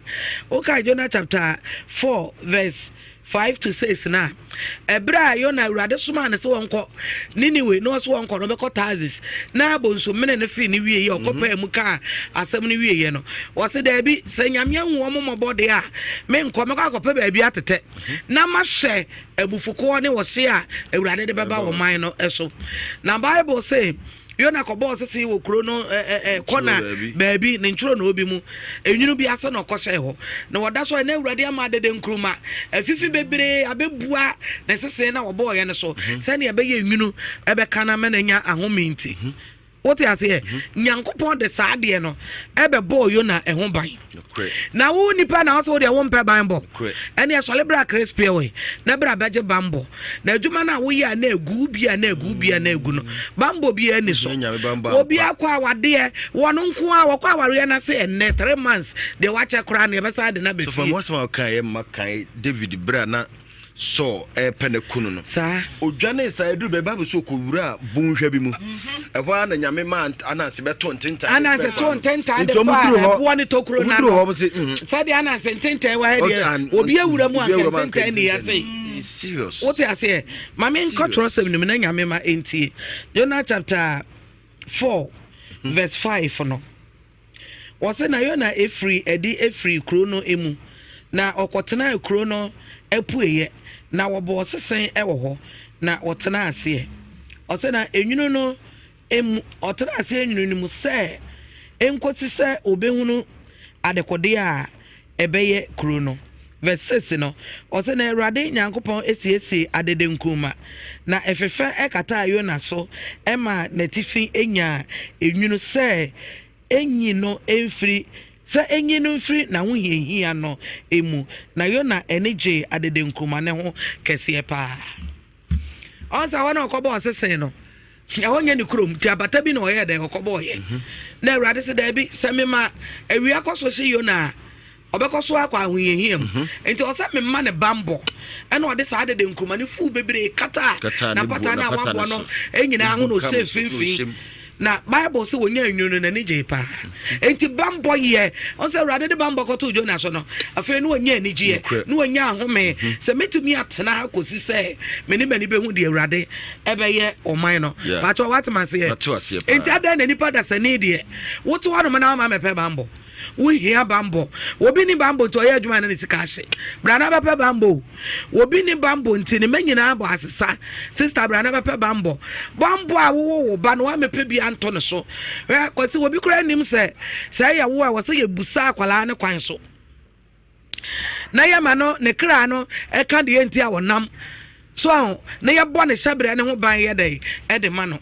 wokae Jonah chapter 4 verse 5 to 6 no a, ɛberɛ a Yona Awurade somaa no sɛ wɔnkɔ Niniwe na ɔsɛ wɔnkɔ no ɔbɛkɔ Tarsis na abonsomene no fee no wieɛ ɔkɔpaa mhm. mu kaa asɛm no wieɛ no ɔse daabi sɛ Nyame ahu wɔn mmɔbɔ deɛ a menkɔ mɛkɔ akɔpɛ baabi atetɛ mhm. na mahyɛ abufukoɔ ne ɔhye a Awurade de bɛba wɔ man no so na Bible se Yona kɔbɔɔ sese wɔ kuro no kɔna baabi ne ntwerɛ na obi mu enwunu bi ase na ɔkɔhyɛɛ hɔ na wɔda so na awurade ama adede nkuruma afifi bebree abɛbua ne sese na wɔbɔɔyɛ no so mhm. sɛnea ɛbɛyɛ nwunu ɛbɛka no ama no anya ahome nti mhm. wote aseɛ mhm. nyankopɔn de saa adeɛ no ɛbɛbɔɔ yona ɛho ban na wo nipa na ɔsɛ wo deɛ wompɛ banbɔ ɛne ɛsɔle berɛ a chris pewe na berɛ a bɛgye banbɔ na adwuma no a woyɛ a na ɛgu bi a na ɛgu bi a na ɛgu no banbɔ bi ani so obi akɔ awadeɛ wɔn nko a wɔkɔ awareɛ no ase ɛnnɛ three months deɛ wakyɛ koraa no yɛbɛsan de no abɛfie. So fam asɛm a ɔka yɛ mma kan David berɛ a na Saul repɛ no aku no no. Saa. Odwanee saa eduru baabi Bible sɛ ɔkɔwuraa bonhwa bi mu. Mhm. Ɛhɔ ara na Nyame maa Ananse bɛto ntentan. Ananse to ntentan de faa ɛboɔ ne tokuro no ano. Mhm. Sɛdeɛ Ananse ntentan wɔ ha deɛ obi awura mu anka ntentan ni ase. Serious. Wote aseɛ? Ma me nkɔ twerɛsɛm no mu na Nyame ma ɛntie. Jonah chapter 4 mhm. verse 5 no. Wɔse na Yona firii adi firii kuro no mu, na ɔkɔtenaa kuro no apueeɛ, na wɔbɔɔ sese wɔ hɔ, na wɔtenaa aseɛ. Ɔse na enwunu no mu, ɔtenaa aseɛ nwunu no mu sɛ ɛnkɔsi sɛ ɔbɛhunu adekodeɛ a ɛbɛyɛ kuro no. Verse 6 no, ɔse, Na Awurade Nyankopɔn siesiee adede nkruma, na ɛfefɛ kataa Yona so maa n'atifi nyaa nwunu sɛ enyi no mfiri sɛ enyi no mfiri n'ahohiahia no mu, na Yona ani gyee adede nkruma no ho kɛseɛ paa. Ɔn sɛ hɔ na ɔkɔbɔɔ sese no, ɛhɔ nyɛ ne kurom, nti abata bi na ɔyɛɛ dɛn ɔkɔbɔɔyɛ. Mhm. Na Awurade sɛ daabi, sɛ mema awia kɔ so hye Yona a, ɔbɛkɔ so akɔ ahohiahia mu. Mhm. Nti ɔsɛ mema ne bammɔ. Ɛna ɔde saa dede nkuruma ne fuu bebree kataa n'apata no a wabɔ no nyinaa ho na ɔhyɛ mfimfini. Na Bible sɛ wɔnya nwunu no n'ani gyee paa. Enti bammɔ yɛ ɔn sɛ Awurade de bammɔ kɔtoo Jona so no, afei na ɔnya anigyeɛ, na ɔnya ahome mhm. sɛ mɛtumi atena ha kɔsi sɛ me ne m'ani bɛhu deɛ Awurade ɛbɛyɛ ɔman no. Paatɔ woatem aseɛ? Enti adɛn na nipa dasani deɛ wote hɔ nom na wama mɛpɛ bammɔ? Wohia bammɔ. Obi ni bammɔ nti ɔyɛ adwuma na ne sika ahye. Bra na bɛpɛ bammɔ o. Obi ni bammɔ nti ne mma nyinaa bɔ asesa. Sister bra na bɛpɛ bammɔ. Bammɔ a wowɔ wo ba no woamɛpɛ bi anto ne so. Hwɛ Kwasi obi koraa nim sɛ sɛ ɛyɛ wo a wɔ sɛ yɛbusa akwadaa ne kwan so. Na yɛma no ne kra no ɛka deɛ nti a wɔnam so aho na yɛbɔ ne hyɛbrɛ ne ho ban yɛ dɛn ɛde ma no.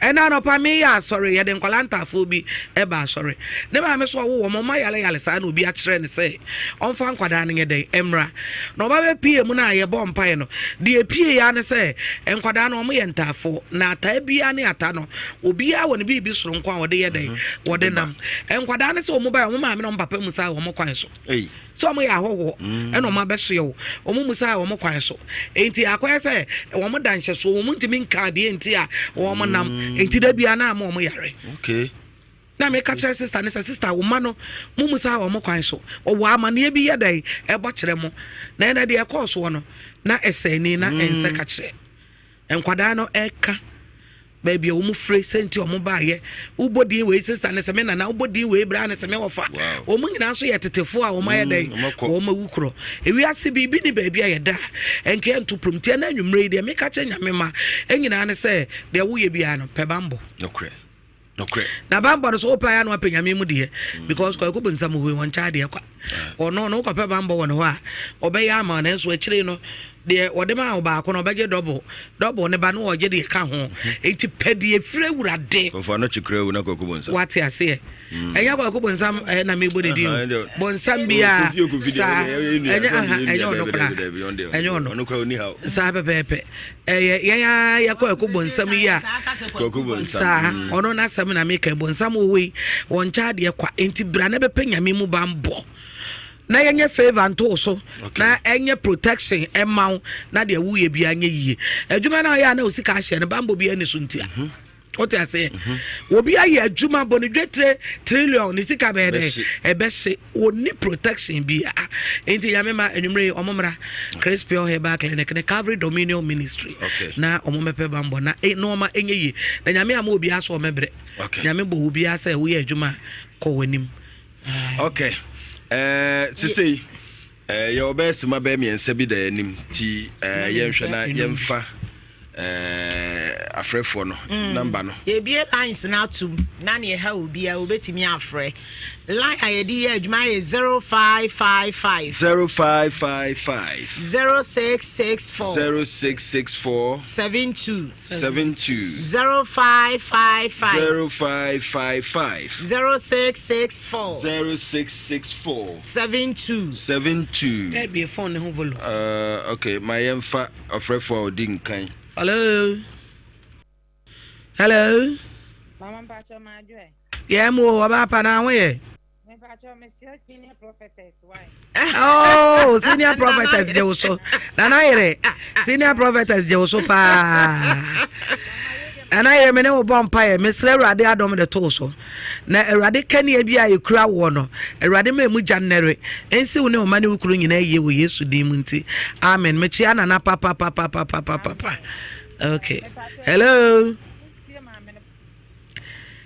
Ɛna anɔpa meyɛ asɔre, yɛde nkwadaa ntaafoɔ bi ɛba asɔre. Ne maame so ɔwo wɔn, ɔma yale yale saa na obi akyerɛ no sɛ ɔmfa nkwadaa no nyɛ dɛn ɛmmra. Na ɔba bɛpie mu no a yɛbɔ mpaeɛ no, deɛ epie ya ne sɛ nkwadaa no wɔn yɛ ntaafoɔ, na ataa biara ne ata no, obiara wɔ ne biribi soronko a wɔde yɛ dɛn mhm. wɔde nam. Nkwadaa no sɛ wɔn ba wɔn maame na wɔn papa mu saa wɔn kwan so. sɛ wɔn yɛ ahɔhoɔ mm. ɛna wɔn abɛsoɛ wo wɔn mu saa wɔn kwan so nti akɔyɛ sɛ wɔn da nhyɛsoɔ wɔn ntumi nka adeɛ nti a wɔn nam mm. nti da bia na ama wɔn yare na meka kyerɛ sista ne sɛ sista wo ma no mo mu saa wɔn kwan so ɔwɔ amaneɛ bi yɛ dɛn ɛbɔ kyerɛ mo na ɛna deɛ ɛkɔɔ soɔ no na ɛsɛ ni na ɛnsɛ mm. ka kyerɛ nkwadaa no ɛka baabi a wɔn fire sɛ nti wɔn baayɛ wobɔ din wei sista ne sɛ me nana wobɔ din wei bra ne sɛ me wɔfa wɔn nyinaa nso yɛ tetefoɔ a wɔn ayɛ dɛn mm, wɔn awu korɔ ewiase biribi ne baabi a yɛda a nka yɛnto prom tiɛ na anwummerɛ yi deɛ meka kyɛ nyame ma nyinaa ne sɛ deɛ woyɛ biara no pɛ bambɔ na bambɔ no so wopɛ ayɛ no apɛ nyame mu deɛ mm. because kwaku bonsam hui wɔn kyɛ adeɛ kwa ah. ɔno no wokɔpɛ bambɔ wɔ ne hɔ a ɔbɛyɛ ama nanso akyire no deɛ wɔde maa wo baako no ɔbɛgye dɔbo dɔbo ne ba no ɔgye deɛ ka ho enti pɛ deɛ firi awurade kɔfɔ ano kyekura wu na kwaku bonsam wate aseɛ mm. ɛnyɛ kwaku bonsam eh, na mebɔ ne din o bonsam biara saa ɛnyɛ aha ɛnyɛ ɔno koraa ɛnyɛ ɔno saa pɛpɛɛpɛ ɛyɛ yɛn a yɛkɔ ɛko bonsam yi a saa mm. ɔno n'asɛm na meka bonsam wɔ hɔ yi wɔn kyɛ adeɛ kwa enti bra na bɛpɛ nyame mu bambɔ na yɛnyɛ favour nto wo so na ɛnyɛ protection ɛma wo na deɛ woyɛ biara nyɛ yie adwuma no a ɔyɛ a na osika ahyɛ no bambɔ biara ni so ntia mhm. wote aseɛ mhm. obi ayɛ adwuma bɔ ne dwetire trillion ne sika bɛyɛ dɛ ɛbɛhye wɔni protection biara nti nyame ma anwummerɛ yi ɔmo mmra Chris Pure Herbal Clinic ne Calvary Dominion Ministry na ɔmo mɛpɛ bambɔ na e, nneɛma ɛnyɛ yie na nyame ama obiara so ɔmɛbrɛ nyame bɔ obiara sɛ woyɛ adwuma kɔ w'anim ok eh, sesei eh, yɛwɔ bɛyɛ sima bɛyɛ mmiɛnsa bi da anim nti eh, yɛnhwɛ na yɛmfa eh, afrɛfoɔ no mm. namba no yɛbie lines no atom na neɛ ɛha obiara wobɛtumi afrɛ line a yɛde yɛ adwuma yɛ 0555 0555 0664 0664 72 72 0555 0555 0664 0664 72 72 Ebie phone ne ho volume. Uh, okay, ma yɛmfa ɔfrɛfo a ɔdi nkan. Hello. Hello. Mama mpacho ma adwo. Yɛ mu o, ɔbaa pa na ho yɛ. Oh, senior prophetess gye wo so. Nana yere, senior prophetess gye wo so paa. Nana yere me ne wo bɔ mpaeɛ, mesrɛ Awurade adom de to so. Na Awurade kanea bi a ɛkura woɔ no, Awurade ma emu gya nnɛre. Ɛnsi wo ne wo ma ne wo kunu nyinaa yie wɔ Yesu din mu nti. Amen. Mekyia nana papapapapapapa. Okay. Hello.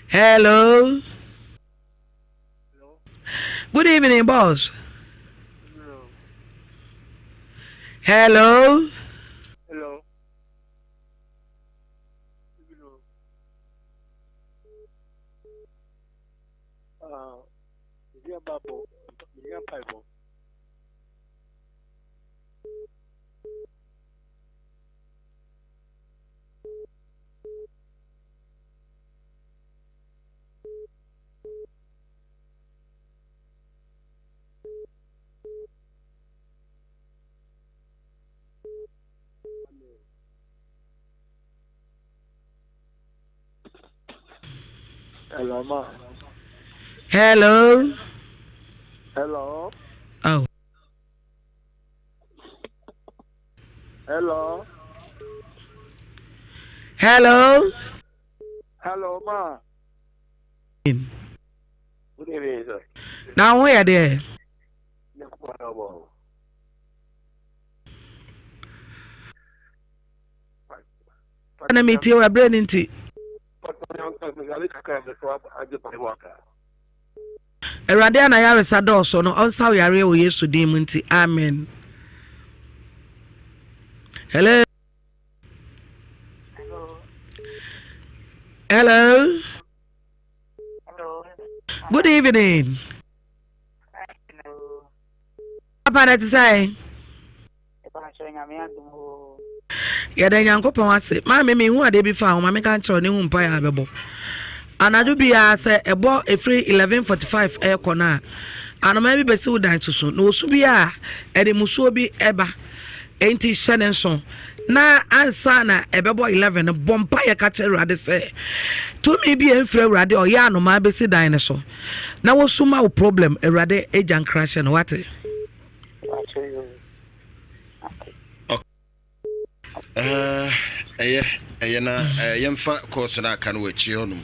Hello. Good evening, boss. Hello. Hello. Uh, Hello, ma. Hello. Hello. Oh. Hello. Hello. Hello, ma. Good evening, sir. Na ho yɛ deɛ. Na metie wɔ ɛberɛ no nti. Awurade a n'ayaresa dɔɔso no ɔnsa wo yareɛ wɔ Yesu din mu nti amen. Hello. Hello. Hello. Good evening. Papa na te sɛ. Yɛda Nyankopɔn ase. Maame mehu adeɛ bi fa ho ma menka nkyerɛ wo ne hu mpaeɛ a bɛbɔ. Anadwo biara sɛ ɛbɔ ɛfiri 11:45 ɛrekɔ no a, anomaa bi bɛsi wo dan so so na osu bi a ɛde musuo bi ɛba. Enti hyɛ ne nso na ansa na ɛbɛbɔ 11 no bɔ mpaeɛ ka kyerɛ Awurade sɛ tumi bi a ɛmfiri Awurade a ɔyɛ anomaa bɛsi dan no so na wɔsu ma wo problem Awurade agya nkra hyɛ no wate. Ɛyɛ ɛyɛ na yɛmfa kɔɔso no aka no wɔ akyire hɔnom.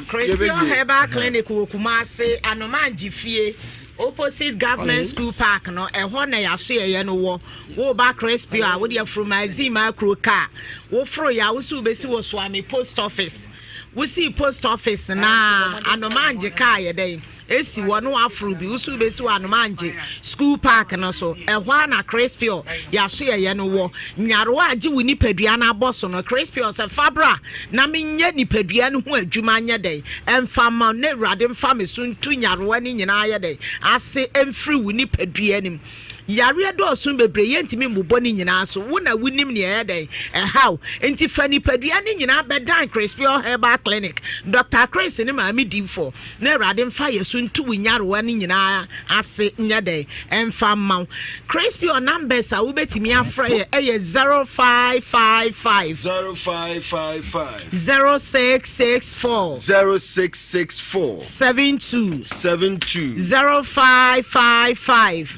Crispion Herbal Clinic wɔ Kumasi, Anomangye fie, opposite Government School Park no, ɛhɔ na yɛasoɛeɛ no wɔ. Woba Crispion a, wode Afurumazim akuro kaa. Woforo yɛ a, wo so wobɛsi wɔ Suame Post Office. Wosii Post Office no a, Anomangye kaa yɛ dɛn? Esi hɔ na waforo bi, wo so wobɛsi wɔ Anomangye School Park no so. Ɛhɔ ara na Crispior yɛasoɛeɛ no wɔ. Nyarewa a agye wo nipadua no abɔ so no, Crispior sɛ fa bra na menyɛ nipadua no ho adwuma nyɛ dɛn ɛmfa mma wo na Awurade mfa me so ntu nyarewa no nyinaa yɛ dɛn ase mfiri wo nipadua no mu. Yareɛ dɔɔso bebree, yɛntumi mmobɔ ne nyinaa so. Wo na wonim nea ɛyɛ dɛn ɛhaw. Nti fa nipadua no nyinaa bɛdan Crispior Herbal Clinic, Dɔkta Chris ne Maame Difoɔ. Na Awurade mfa yɛ so ntu wo nyarewa no nyinaa ase nyɛ dɛn ɛmfa mma wo. Crispior numbers a wobɛtumi afrɛ yɛ ɛyɛ 0555. 0555. 0664. 0664. 72. 72. 0555.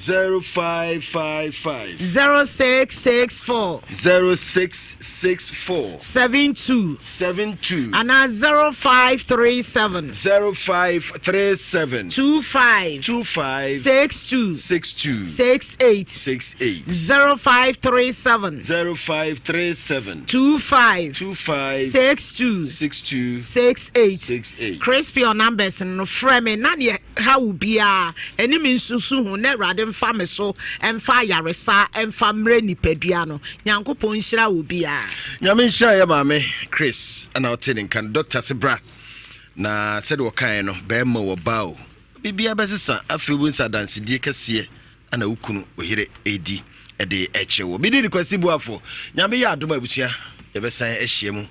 0555. 0664. 0664. 72. 72. Anaa 0537. 0537. 25. 25. 62. 62. 68. 68. 0537. 0537. 25. 25. 62. 62. 68. 68. Crispion numbers no frɛ me na neɛ ha wo biara ɛne me nsusu ho na Awurade mfa me so mfa ayaresa mfa mmerɛ nipadua no. Nyankopɔn nhyira wo biara. Nyame nhyira yɛ maame Chris ɛna ɔte ne nka no doctor se bra na sɛdeɛ ɔkaeɛ no bɛrima wɔ ba o biribiara bɛsesa afei wobɛhu sɛ adansedie kɛseɛ ana wo kunu oyere ɛdi ɛde ɛkyerɛ wɔ mede de Kwasi Boafo Nyame yɛ adom abusua yɛbɛsan ahyia mu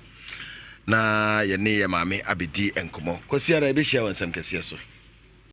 na yɛne yɛ maame abɛdi nkɔmmɔ Kwasi ara yɛbɛhyia wɔ nsɛm kɛseɛ so.